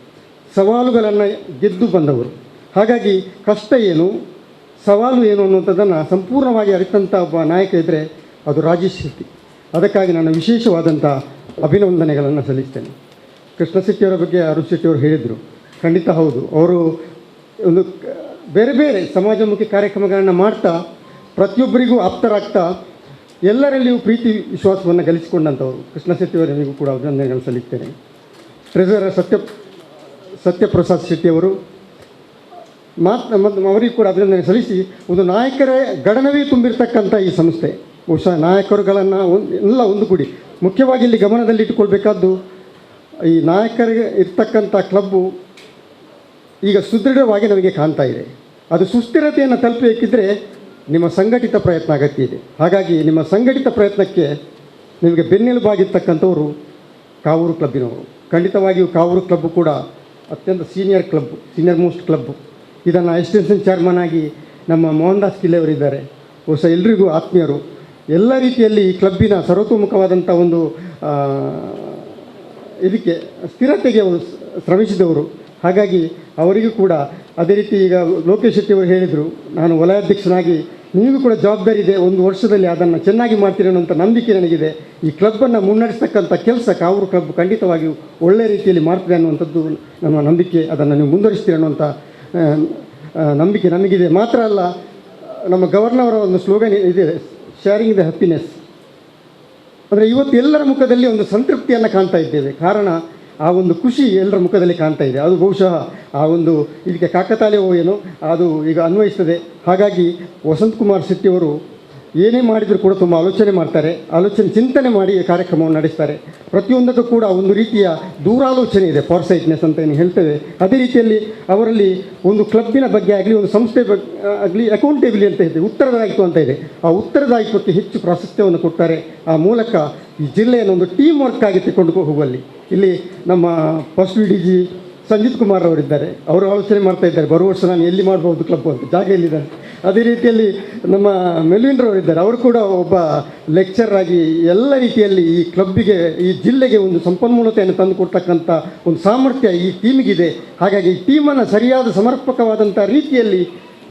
ಸವಾಲುಗಳನ್ನು ಗೆದ್ದು ಬಂದವರು. ಹಾಗಾಗಿ ಕಷ್ಟ ಏನು, ಸವಾಲು ಏನು ಅನ್ನುವಂಥದ್ದನ್ನು ಸಂಪೂರ್ಣವಾಗಿ ಅರಿತಂಥ ಒಬ್ಬ ನಾಯಕ ಇದ್ದರೆ ಅದು ರಾಜೇಶ್ ಶೆಟ್ಟಿ. ಅದಕ್ಕಾಗಿ ನಾನು ವಿಶೇಷವಾದಂಥ ಅಭಿನಂದನೆಗಳನ್ನು ಸಲ್ಲಿಸ್ತೇನೆ. ಕೃಷ್ಣ ಶೆಟ್ಟಿಯವರ ಬಗ್ಗೆ ಅರುಣ್ ಶೆಟ್ಟಿಯವರು ಹೇಳಿದರು, ಖಂಡಿತ ಹೌದು. ಅವರು ಒಂದು ಬೇರೆ ಬೇರೆ ಸಮಾಜಮುಖಿ ಕಾರ್ಯಕ್ರಮಗಳನ್ನು ಮಾಡ್ತಾ ಪ್ರತಿಯೊಬ್ಬರಿಗೂ ಆಪ್ತರಾಗ್ತಾ ಎಲ್ಲರಲ್ಲಿಯೂ ಪ್ರೀತಿ ವಿಶ್ವಾಸವನ್ನು ಗಳಿಸಿಕೊಂಡಂಥವರು ಕೃಷ್ಣ ಶೆಟ್ಟಿಯವರಿಗೂ ಕೂಡ ಅಭಿನಂದನೆಗಳನ್ನು ಸಲ್ಲಿಸ್ತೇನೆ. ಟ್ರೆಸರರ್ ಸತ್ಯಪ್ರಸಾದ್ ಶೆಟ್ಟಿಯವರು ಮತ್ತು ಅವರಿಗೂ ಕೂಡ ಅಭಿನಂದನೆ ಸಲ್ಲಿಸಿ, ಒಂದು ನಾಯಕರ ಗಣನವೇ ತುಂಬಿರ್ತಕ್ಕಂಥ ಈ ಸಂಸ್ಥೆ ಬಹುಶಃ ನಾಯಕರುಗಳನ್ನು ಎಲ್ಲ ಒಂದುಗೂಡಿ, ಮುಖ್ಯವಾಗಿ ಇಲ್ಲಿ ಗಮನದಲ್ಲಿಟ್ಟುಕೊಳ್ಬೇಕಾದ್ದು ಈ ನಾಯಕರಿಗೆ ಇರ್ತಕ್ಕಂಥ ಕ್ಲಬ್ಬು ಈಗ ಸುದೃಢವಾಗಿ ನಮಗೆ ಕಾಣ್ತಾ ಇದೆ. ಅದು ಸುಸ್ಥಿರತೆಯನ್ನು ತಲುಪಬೇಕಿದ್ದರೆ ನಿಮ್ಮ ಸಂಘಟಿತ ಪ್ರಯತ್ನ ಅಗತ್ಯ ಇದೆ. ಹಾಗಾಗಿ ನಿಮ್ಮ ಸಂಘಟಿತ ಪ್ರಯತ್ನಕ್ಕೆ ನಿಮಗೆ ಬೆನ್ನೆಲುಬಾಗಿರ್ತಕ್ಕಂಥವರು ಕಾವೂರು ಕ್ಲಬ್ಬಿನವರು. ಖಂಡಿತವಾಗಿಯೂ ಕಾವೂರು ಕ್ಲಬ್ಬು ಕೂಡ ಅತ್ಯಂತ senior club, senior most club. ಇದನ್ನು ಎಕ್ಸ್ಟೆನ್ಷನ್ ಚೇರ್ಮನ್ ಆಗಿ ನಮ್ಮ ಮೋಹನ್ ದಾಸ್ ಕಿಲ್ಲೆಯವರಿದ್ದಾರೆ. ಬಹುಶಃ ಎಲ್ರಿಗೂ ಆತ್ಮೀಯರು. ಎಲ್ಲ ರೀತಿಯಲ್ಲಿ ಈ ಕ್ಲಬ್ಬಿನ ಸರ್ವತೋಮುಖವಾದಂಥ ಒಂದು ಇದಕ್ಕೆ ಸ್ಥಿರತೆಗೆ ಅವರು ಶ್ರಮಿಸಿದವರು. ಹಾಗಾಗಿ ಅವರಿಗೂ ಕೂಡ ಅದೇ ರೀತಿ ಈಗ ಲೋಕೇಶ್ ಶೆಟ್ಟಿಯವರು ಹೇಳಿದರು, ನಾನು ವಲಯಾಧ್ಯಕ್ಷನಾಗಿ ನಿಮಗೂ ಕೂಡ ಜವಾಬ್ದಾರಿ ಇದೆ, ಒಂದು ವರ್ಷದಲ್ಲಿ ಅದನ್ನು ಚೆನ್ನಾಗಿ ಮಾಡ್ತೀರಿ ಅನ್ನೋಂಥ ನಂಬಿಕೆ ನನಗಿದೆ. ಈ ಕ್ಲಬ್ಬನ್ನು ಮುನ್ನಡೆಸ್ತಕ್ಕಂಥ ಕೆಲಸ ಕಾವೂರು ಕ್ಲಬ್ ಖಂಡಿತವಾಗಿಯೂ ಒಳ್ಳೆಯ ರೀತಿಯಲ್ಲಿ ಮಾಡ್ತದೆ ಅನ್ನುವಂಥದ್ದು ನಮ್ಮ ನಂಬಿಕೆ. ಅದನ್ನು ನೀವು ಮುಂದುವರಿಸ್ತೀರಿ ಅನ್ನುವಂಥ ನಂಬಿಕೆ ನಮಗಿದೆ. ಮಾತ್ರ ಅಲ್ಲ, ನಮ್ಮ ಗವರ್ನವರ ಒಂದು ಸ್ಲೋಗನ್ ಇದೆ, sharing the happiness. ಅಂದರೆ ಇವತ್ತು ಎಲ್ಲರ ಮುಖದಲ್ಲಿ ಒಂದು ಸಂತೃಪ್ತಿಯನ್ನು ಕಾಣ್ತಾ ಇದ್ದೇವೆ. ಕಾರಣ ಆ ಒಂದು ಖುಷಿ ಎಲ್ಲರ ಮುಖದಲ್ಲಿ ಕಾಣ್ತಾ ಇದೆ. ಅದು ಬಹುಶಃ ಆ ಒಂದು ಇದಕ್ಕೆ ಕಾಕತಾಳೀಯವೋ ಏನೋ ಅದು ಈಗ ಅನ್ವಯಿಸ್ತದೆ. ಹಾಗಾಗಿ ವಸಂತ್ ಕುಮಾರ್ ಶೆಟ್ಟಿಯವರು ಏನೇ ಮಾಡಿದರೂ ಕೂಡ ತುಂಬ ಆಲೋಚನೆ ಮಾಡ್ತಾರೆ, ಆಲೋಚನೆ ಚಿಂತನೆ ಮಾಡಿ ಕಾರ್ಯಕ್ರಮವನ್ನು ನಡೆಸ್ತಾರೆ. ಪ್ರತಿಯೊಂದಕ್ಕೂ ಕೂಡ ಒಂದು ರೀತಿಯ ದೂರಾಲೋಚನೆ ಇದೆ, ಫಾರ್ಸೈಟ್ನೆಸ್ ಅಂತ ಏನು ಹೇಳ್ತೇವೆ. ಅದೇ ರೀತಿಯಲ್ಲಿ ಅವರಲ್ಲಿ ಒಂದು ಕ್ಲಬ್ಬಿನ ಬಗ್ಗೆ ಆಗಲಿ, ಒಂದು ಸಂಸ್ಥೆ ಬಗ್ಗೆ ಆಗಲಿ ಅಕೌಂಟೇಬಿಲಿ ಅಂತ ಇದೆ, ಉತ್ತರದಾಯಿತ್ವ ಅಂತ ಇದೆ. ಆ ಉತ್ತರದಾಯಿತ್ವಕ್ಕೆ ಹೆಚ್ಚು ಪ್ರಾಶಸ್ತ್ಯವನ್ನು ಕೊಡ್ತಾರೆ. ಆ ಮೂಲಕ ಈ ಜಿಲ್ಲೆಯನ್ನು ಒಂದು ಟೀಮ್ ವರ್ಕ್ ಆಗಿ ತೆಗೆದುಕೊಂಡು ಹೋಗುವಲ್ಲಿ ಇಲ್ಲಿ ನಮ್ಮ first V D G Sanjeet Kumar ಅವರಿದ್ದಾರೆ. ಅವರು ಆಲೋಚನೆ ಮಾಡ್ತಾ ಇದ್ದಾರೆ, ಬರುವ ವರ್ಷ ನಾನು ಎಲ್ಲಿ ಮಾಡ್ಬೋದು ಕ್ಲಬ್ ಅಂತ, ಜಾಗ ಎಲ್ಲಿದ್ದಾರೆ. ಅದೇ ರೀತಿಯಲ್ಲಿ ನಮ್ಮ ಮೆಲ್ವಿನ್ರವರಿದ್ದಾರೆ, ಅವರು ಕೂಡ ಒಬ್ಬ ಲೆಕ್ಚರ್ ಆಗಿ ಎಲ್ಲ ರೀತಿಯಲ್ಲಿ ಈ ಕ್ಲಬ್ಬಿಗೆ, ಈ ಜಿಲ್ಲೆಗೆ ಒಂದು ಸಂಪನ್ಮೂಲತೆಯನ್ನು ತಂದು ಕೊಡ್ತಕ್ಕಂಥ ಒಂದು ಸಾಮರ್ಥ್ಯ ಈ ಟೀಮಿಗಿದೆ. ಹಾಗಾಗಿ ಈ ಟೀಮನ್ನು ಸರಿಯಾದ ಸಮರ್ಪಕವಾದಂಥ ರೀತಿಯಲ್ಲಿ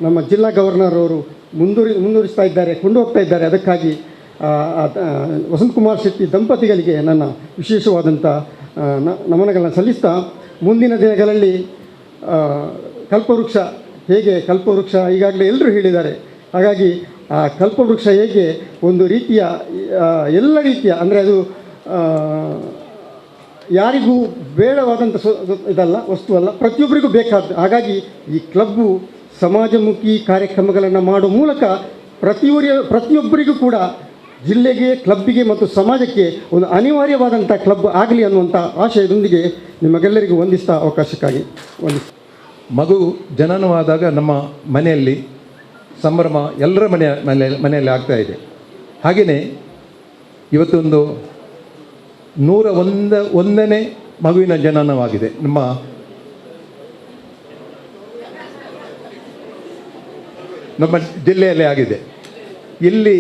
ನಮ್ಮ ಜಿಲ್ಲಾ ಗವರ್ನರ್ ಅವರು ಮುಂದುವರಿಸ್ತಾ ಇದ್ದಾರೆ, ಕೊಂಡು ಹೋಗ್ತಾ ಇದ್ದಾರೆ. ಅದಕ್ಕಾಗಿ ವಸಂತ್ ಕುಮಾರ್ ಶೆಟ್ಟಿ ದಂಪತಿಗಳಿಗೆ ನನ್ನ ವಿಶೇಷವಾದಂಥ ನಮನಗಳನ್ನು ಸಲ್ಲಿಸ್ತಾ, ಮುಂದಿನ ದಿನಗಳಲ್ಲಿ ಕಲ್ಪವೃಕ್ಷ ಹೇಗೆ, ಕಲ್ಪವೃಕ್ಷ ಈಗಾಗಲೇ ಎಲ್ಲರೂ ಹೇಳಿದ್ದಾರೆ. ಹಾಗಾಗಿ ಆ ಕಲ್ಪವೃಕ್ಷ ಹೇಗೆ ಒಂದು ರೀತಿಯ ಎಲ್ಲ ರೀತಿಯ ಅಂದರೆ ಅದು ಯಾರಿಗೂ ಬೇಡವಾದಂಥ ಇದಲ್ಲ, ವಸ್ತುವಲ್ಲ, ಪ್ರತಿಯೊಬ್ಬರಿಗೂ ಬೇಕಾದ. ಹಾಗಾಗಿ ಈ ಕ್ಲಬ್ಬು ಸಮಾಜಮುಖಿ ಕಾರ್ಯಕ್ರಮಗಳನ್ನು ಮಾಡುವ ಮೂಲಕ ಪ್ರತಿಯೊಬ್ಬರಿಗೂ ಕೂಡ ಜಿಲ್ಲೆಗೆ, ಕ್ಲಬ್ಬಿಗೆ ಮತ್ತು ಸಮಾಜಕ್ಕೆ ಒಂದು ಅನಿವಾರ್ಯವಾದಂಥ ಕ್ಲಬ್ ಆಗಲಿ ಅನ್ನುವಂಥ ಆಶಯದೊಂದಿಗೆ ನಿಮಗೆಲ್ಲರಿಗೂ ವಂದಿಸ್ತಾ ಅವಕಾಶಕ್ಕಾಗಿ ವಂದಿಸ್ತಾ. ಮಗು ಜನನವಾದಾಗ ನಮ್ಮ ಮನೆಯಲ್ಲಿ ಸಂಭ್ರಮ ಎಲ್ಲರ ಮನೆಯಲ್ಲಿ ಆಗ್ತಾ ಇದೆ. ಹಾಗೆಯೇ ಇವತ್ತೊಂದು 101ನೇ ಮಗುವಿನ ಜನನವಾಗಿದೆ. ನಮ್ಮ ನಮ್ಮ ಜಿಲ್ಲೆಯಲ್ಲೇ ಆಗಿದೆ. ಇಲ್ಲಿ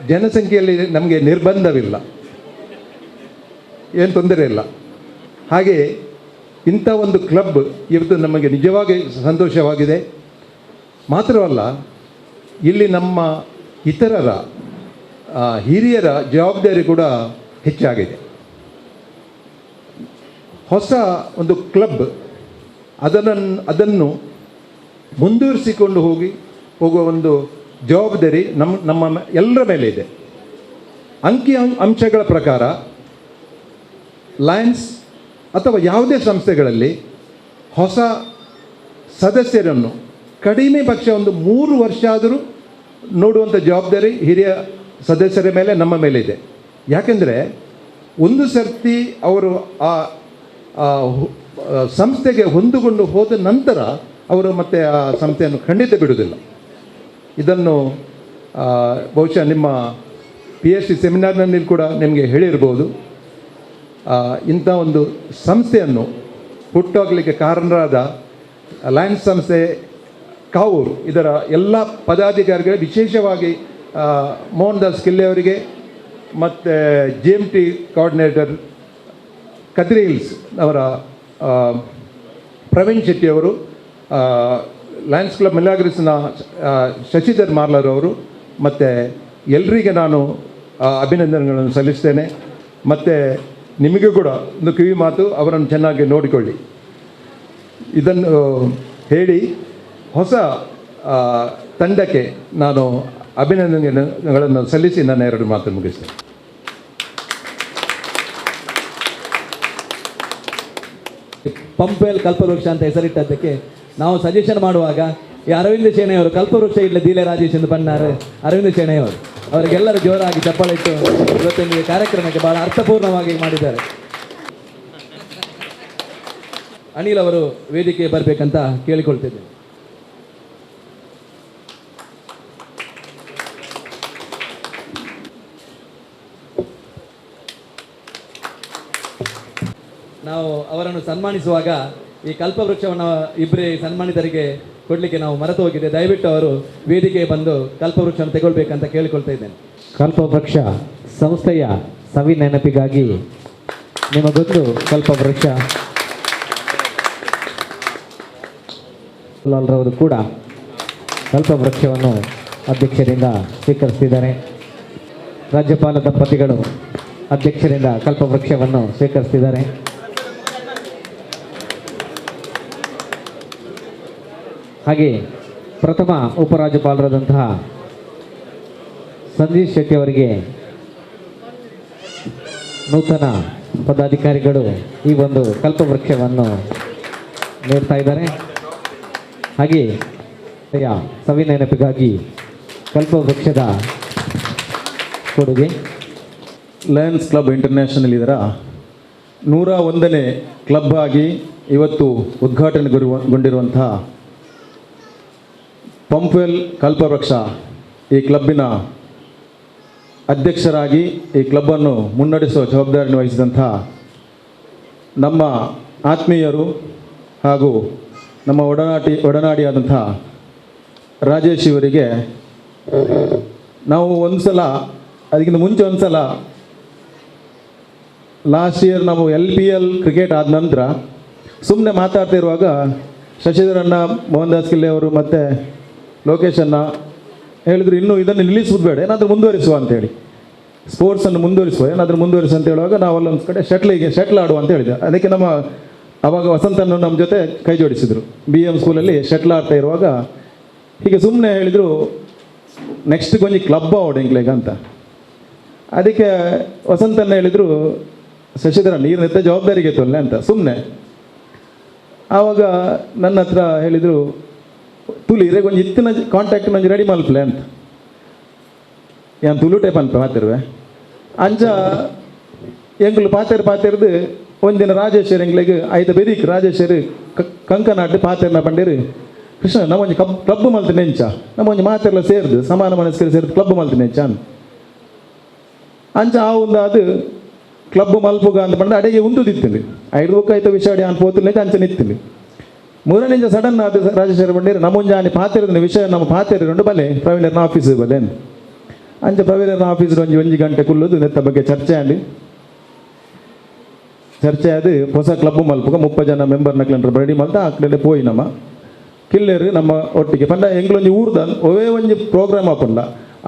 ಜನಸಂಖ್ಯೆಯಲ್ಲಿ ನಮಗೆ ನಿರ್ಬಂಧವಿಲ್ಲ, ಏನು ತೊಂದರೆ ಇಲ್ಲ. ಹಾಗೆಯೇ ಇಂಥ ಒಂದು ಕ್ಲಬ್ ಇವತ್ತು ನಮಗೆ ನಿಜವಾಗಿ ಸಂತೋಷವಾಗಿದೆ. ಮಾತ್ರವಲ್ಲ, ಇಲ್ಲಿ ನಮ್ಮ ಇತರರ ಹಿರಿಯರ ಜವಾಬ್ದಾರಿ ಕೂಡ ಹೆಚ್ಚಾಗಿದೆ. ಹೊಸ ಒಂದು ಕ್ಲಬ್ ಅದನ್ನು ಮುಂದುವರಿಸಿಕೊಂಡು ಹೋಗುವ ಒಂದು ಜವಾಬ್ದಾರಿ ನಮ್ಮ ಎಲ್ಲರ ಮೇಲೆ ಇದೆ. ಅಂಕಿ ಅಂಶಗಳ ಪ್ರಕಾರ ಲಯನ್ಸ್ ಅಥವಾ ಯಾವುದೇ ಸಂಸ್ಥೆಗಳಲ್ಲಿ ಹೊಸ ಸದಸ್ಯರನ್ನು ಕಡಿಮೆ ಪಕ್ಷ ಒಂದು 3 ವರ್ಷ ಆದರೂ ನೋಡುವಂಥ ಜವಾಬ್ದಾರಿ ಹಿರಿಯ ಸದಸ್ಯರ ಮೇಲೆ, ನಮ್ಮ ಮೇಲೆ ಇದೆ. ಯಾಕೆಂದರೆ ಒಂದು ಸರ್ತಿ ಅವರು ಆ ಸಂಸ್ಥೆಗೆ ಹೊಂದಿಕೊಂಡು ಹೋದ ನಂತರ ಅವರು ಮತ್ತೆ ಆ ಸಂಸ್ಥೆಯನ್ನು ಖಂಡಿತ ಬಿಡುವುದಿಲ್ಲ. ಇದನ್ನು ಬಹುಶಃ ನಿಮ್ಮ PhD ಸೆಮಿನಾರ್ನಲ್ಲಿ ಕೂಡ ನಿಮಗೆ ಹೇಳಿರ್ಬೋದು. ಇಂಥ ಒಂದು ಸಂಸ್ಥೆಯನ್ನು ಹುಟ್ಟಾಗಲಿಕ್ಕೆ ಕಾರಣರಾದ ಲಯನ್ಸ್ ಸಂಸ್ಥೆ Kavoor ಇದರ ಎಲ್ಲ ಪದಾಧಿಕಾರಿಗಳು, ವಿಶೇಷವಾಗಿ ಮೋಹನ್ ದಾಸ್ ಕಿಲ್ಲೆ ಅವರಿಗೆ ಮತ್ತು G M T coordinator Kadri hills ಅವರ ಪ್ರವೀಣ್ ಶೆಟ್ಟಿಯವರು, ಲಯನ್ಸ್ ಕ್ಲಬ್ ಮಿಲಾಗ್ರಿಸ್ನ ಶಶಿಧರ್ ಮಾರ್ಲರ್ ಅವರು ಮತ್ತು ಎಲ್ಲರಿಗೆ ನಾನು ಅಭಿನಂದನೆಗಳನ್ನು ಸಲ್ಲಿಸ್ತೇನೆ. ಮತ್ತು ನಿಮಗೂ ಕೂಡ ಒಂದು ಕಿವಿ ಮಾತು, ಅವರನ್ನು ಚೆನ್ನಾಗಿ ನೋಡಿಕೊಳ್ಳಿ. ಇದನ್ನು ಹೇಳಿ ಹೊಸ ತಂಡಕ್ಕೆ ನಾನು ಅಭಿನಂದನೆಗಳನ್ನು ಸಲ್ಲಿಸಿ ನನ್ನ ಎರಡು ಮಾತು ಮುಗಿಸ್ತೇನೆ. ಪಂಪೆಲ್ ಕಲ್ಪವೃಕ್ಷ ಅಂತ ಹೆಸರಿಟ್ಟದ್ದಕ್ಕೆ ನಾವು ಸಜೆಷನ್ ಮಾಡುವಾಗ ಈ ಅರವಿಂದ ಶೆಣೆಯವರು ಕಲ್ಪವೃಕ್ಷ ಇಡ್ಲ ದೀಲೆ ರಾಜೇಶ್ ಎಂದು ಬಣ್ಣಾರೆ ಅರವಿಂದ ಶೆಣೆಯವರು, ಅವರಿಗೆಲ್ಲರೂ ಜೋರಾಗಿ ಚಪ್ಪಾಳೆ ಇಟ್ಟು ಇವತ್ತಿನ ಕಾರ್ಯಕ್ರಮಕ್ಕೆ ಬಹಳ ಅರ್ಥಪೂರ್ಣವಾಗಿ ಮಾಡಿದ್ದಾರೆ. ಅನಿಲ್ ಅವರು ವೇದಿಕೆ ಬರಬೇಕಂತ ಕೇಳಿಕೊಳ್ತಿದ್ದೇನೆ. ನಾವು ಅವರನ್ನು ಸನ್ಮಾನಿಸುವಾಗ ಈ ಕಲ್ಪವೃಕ್ಷವನ್ನು ಇಬ್ಬರೇ ಸನ್ಮಾನಿತರಿಗೆ ಕೊಡಲಿಕ್ಕೆ ನಾವು ಮರೆತು ಹೋಗಿದೆ. ದಯವಿಟ್ಟು ಅವರು ವೇದಿಕೆಗೆ ಬಂದು ಕಲ್ಪವೃಕ್ಷವನ್ನು ತಗೊಳ್ಬೇಕಂತ ಕೇಳಿಕೊಳ್ತಾ ಇದ್ದೇನೆ. ಕಲ್ಪವೃಕ್ಷ ಸಂಸ್ಥೆಯ ಸವಿ ನೆನಪಿಗಾಗಿ ನಿಮಗೊಂದು ಕಲ್ಪವೃಕ್ಷ. ಲಾಲ್ರವರು ಕೂಡ ಕಲ್ಪವೃಕ್ಷವನ್ನು ಅಧ್ಯಕ್ಷರಿಂದ ಸ್ವೀಕರಿಸಿದ್ದಾರೆ. ರಾಜ್ಯಪಾಲ ದಂಪತಿಗಳು ಅಧ್ಯಕ್ಷರಿಂದ ಕಲ್ಪವೃಕ್ಷವನ್ನು ಸ್ವೀಕರಿಸಿದ್ದಾರೆ. ಹಾಗೆ ಪ್ರಥಮ ಉಪರಾಜ್ಯಪಾಲರಾದಂತಹ ಸಂದೀಪ್ ಶೆಟ್ಟಿ ಅವರಿಗೆ ನೂತನ ಪದಾಧಿಕಾರಿಗಳು ಈ ಒಂದು ಕಲ್ಪವೃಕ್ಷವನ್ನು ನೀಡ್ತಾ ಇದ್ದಾರೆ. ಹಾಗೆ ಸವಿ ನೆನಪಿಗಾಗಿ ಕಲ್ಪವೃಕ್ಷದ ಕೊಡುಗೆ. Lions club international ಇದರ 101ನೇ ಕ್ಲಬ್ ಆಗಿ ಇವತ್ತು ಉದ್ಘಾಟನೆಗೊಂಡಿರುವಂತಹ ಪಂಪ್ವೆಲ್ ಕಲ್ಪವೃಕ್ಷ ಈ ಕ್ಲಬ್ಬಿನ ಅಧ್ಯಕ್ಷರಾಗಿ ಈ ಕ್ಲಬ್ಬನ್ನು ಮುನ್ನಡೆಸುವ ಜವಾಬ್ದಾರಿಯನ್ನು ವಹಿಸಿದಂಥ ನಮ್ಮ ಆತ್ಮೀಯರು ಹಾಗೂ ನಮ್ಮ ಒಡನಾಡಿಯಾದಂಥ ರಾಜೇಶ್ ಇವರಿಗೆ ನಾವು ಒಂದು ಸಲ, ಅದಕ್ಕಿಂತ ಮುಂಚೆ ಒಂದು ಸಲ ಲಾಸ್ಟ್ ಇಯರ್ ನಾವು LPL cricket ಆದ ನಂತರ ಸುಮ್ಮನೆ ಮಾತಾಡ್ತಾ ಇರುವಾಗ ಶಶಿಧರಣ್ಣ, ಮೋಹನ್ ದಾಸ್ ಕಿಲ್ಲೆ ಅವರು ಮತ್ತು ಲೋಕೇಶನ್ನ ಹೇಳಿದರು, ಇನ್ನೂ ಇದನ್ನು ನಿಲ್ಲಿಸುವುದು ಬೇಡ, ಏನಾದರೂ ಮುಂದುವರಿಸುವ ಅಂತೇಳಿ, ಸ್ಪೋರ್ಟ್ಸನ್ನು ಮುಂದುವರಿಸುವ, ಏನಾದರೂ ಮುಂದುವರಿಸುವ ಅಂತ ಹೇಳುವಾಗ ನಾವು ಅಲ್ಲೊಂದು ಕಡೆ ಶಟ್ಲ್ ಆಡುವ ಅಂತ ಹೇಳಿದೆ. ಅದಕ್ಕೆ ನಮ್ಮ ಆವಾಗ ವಸಂತನ್ನು ನಮ್ಮ ಜೊತೆ ಕೈ ಜೋಡಿಸಿದರು. BM ಸ್ಕೂಲಲ್ಲಿ ಶಟ್ಲ್ ಆಡ್ತಾ ಇರುವಾಗ ಹೀಗೆ ಸುಮ್ಮನೆ ಹೇಳಿದರು, ನೆಕ್ಸ್ಟ್ ಕೊಂಚ ಕ್ಲಬ್ ಆವಡು ಎಂಕ್ಲೆಗ್ ಅಂತ. ಅದಕ್ಕೆ ವಸಂತನ್ನ ಹೇಳಿದರು, ಶಶಿಧರ ನೀರು ನೆತ್ತ ಜವಾಬ್ದಾರಿಗೆ ತೊಲ್ಲೆ ಅಂತ ಸುಮ್ಮನೆ. ಆವಾಗ ನನ್ನ ಹತ್ರ ಹೇಳಿದರು, ತುಲಿ ಇರೆ ಕೊಂಚ ಇತ್ತಿನ ಕಾಂಟ್ಯಾಕ್ಟ್ ನಂಜು ರೆಡಿ ಮಲ್ಪ್ಲೆ ಅಂತ. ಏನು ತುಳು ಟೈಪ್ ಅನ್ಪ ಮಾತಿರುವೆ ಅಂಚ ಎಂಗ್ಲು ಪಾತೆರ್ ಪಾತೆರ್ದು ಒಂದಿನ ರಾಜೇಶ್ವರಿ ಎಂಗ್ಲಿಗೆ ಐತ ಬೆದಿಕ್ ರಾಜೇಶ್ವರಿ ಕಂಕನಾಟ್ ಪಾತೆರ್ನ ಪಂಡೇರು, ಕೃಷ್ಣ ನಮ್ಮೊಂಜಿ ಕ್ಲಬ್ ಮಲ್ತು ನೆಂಚ, ನಮ್ಮೊಂಜಿ ಮಾತೆರ್ಲ ಸೇರ್ದು ಸಮಾನ ಮನಸ್ಕರು ಸೇರ್ದು ಕ್ಲಬ್ ಮಲ್ತು ನೆಂಚ ಅನ್ ಅಂಚ ಆ ಒಂದು ಅದು ಕ್ಲಬ್ ಮಲ್ಪುಗ ಅಂತ ಪಂಡ ಅಡೆಗೆ ಉಂದುದಿತ್ತಿಂದು ಐದು ಬೊಕ್ಕ ಐತ ವಿಷಾಡಿ ಅನ್ ಪೋತು ನೆಂಚ ಅಂಚ ನಿತ್ತಿಂದು. ಮೂರನೇ ಸಡನ್ ಅದು ರಾಜೇಶ್ವರಿ ಬಂಡೇರು ನಮ್ಮೊಂಜಾನಿ ಪಾತೆರದ ವಿಷಯ ನಮ್ಮ ಪಾತೆರುಂಡು ಬಲೆ ಪ್ರವೀಣರ್ನ ಆಫೀಸ್ ಬಲೆ ಅಂಚ ಪ್ರವೀಣರ್ನ ಆಫೀಸ್ ಒಂಜಿ ಒಂಜಿ ಗಂಟೆ ಕುಲ್ಲುದು ನೆತ್ತ ಬಗ್ಗೆ ಚರ್ಚೆ ಆಂಡಿ ಚರ್ಚೆ ಅದು ಹೊಸ ಕ್ಲಬ್ ಮಲ್ಪುಗ 30 ಜನ ಮೆಂಬರ್ ನಕ್ಲಂಡ್ರ ರೆಡಿ ಮಲ್ತ ಆ ಕಡೆ ಪೋಯಿ ನಮ್ಮ ಕಿಲ್ಲೇರು ನಮ್ಮ ಒಟ್ಟಿಗೆ ಪಂಡ ಎಂಗ್ಲೊಂಜಿ ಊರ್ದ ಒವೇ ಒಂಜಿ ಪ್ರೋಗ್ರಾಮ್ ಹಾಕೊಂಡ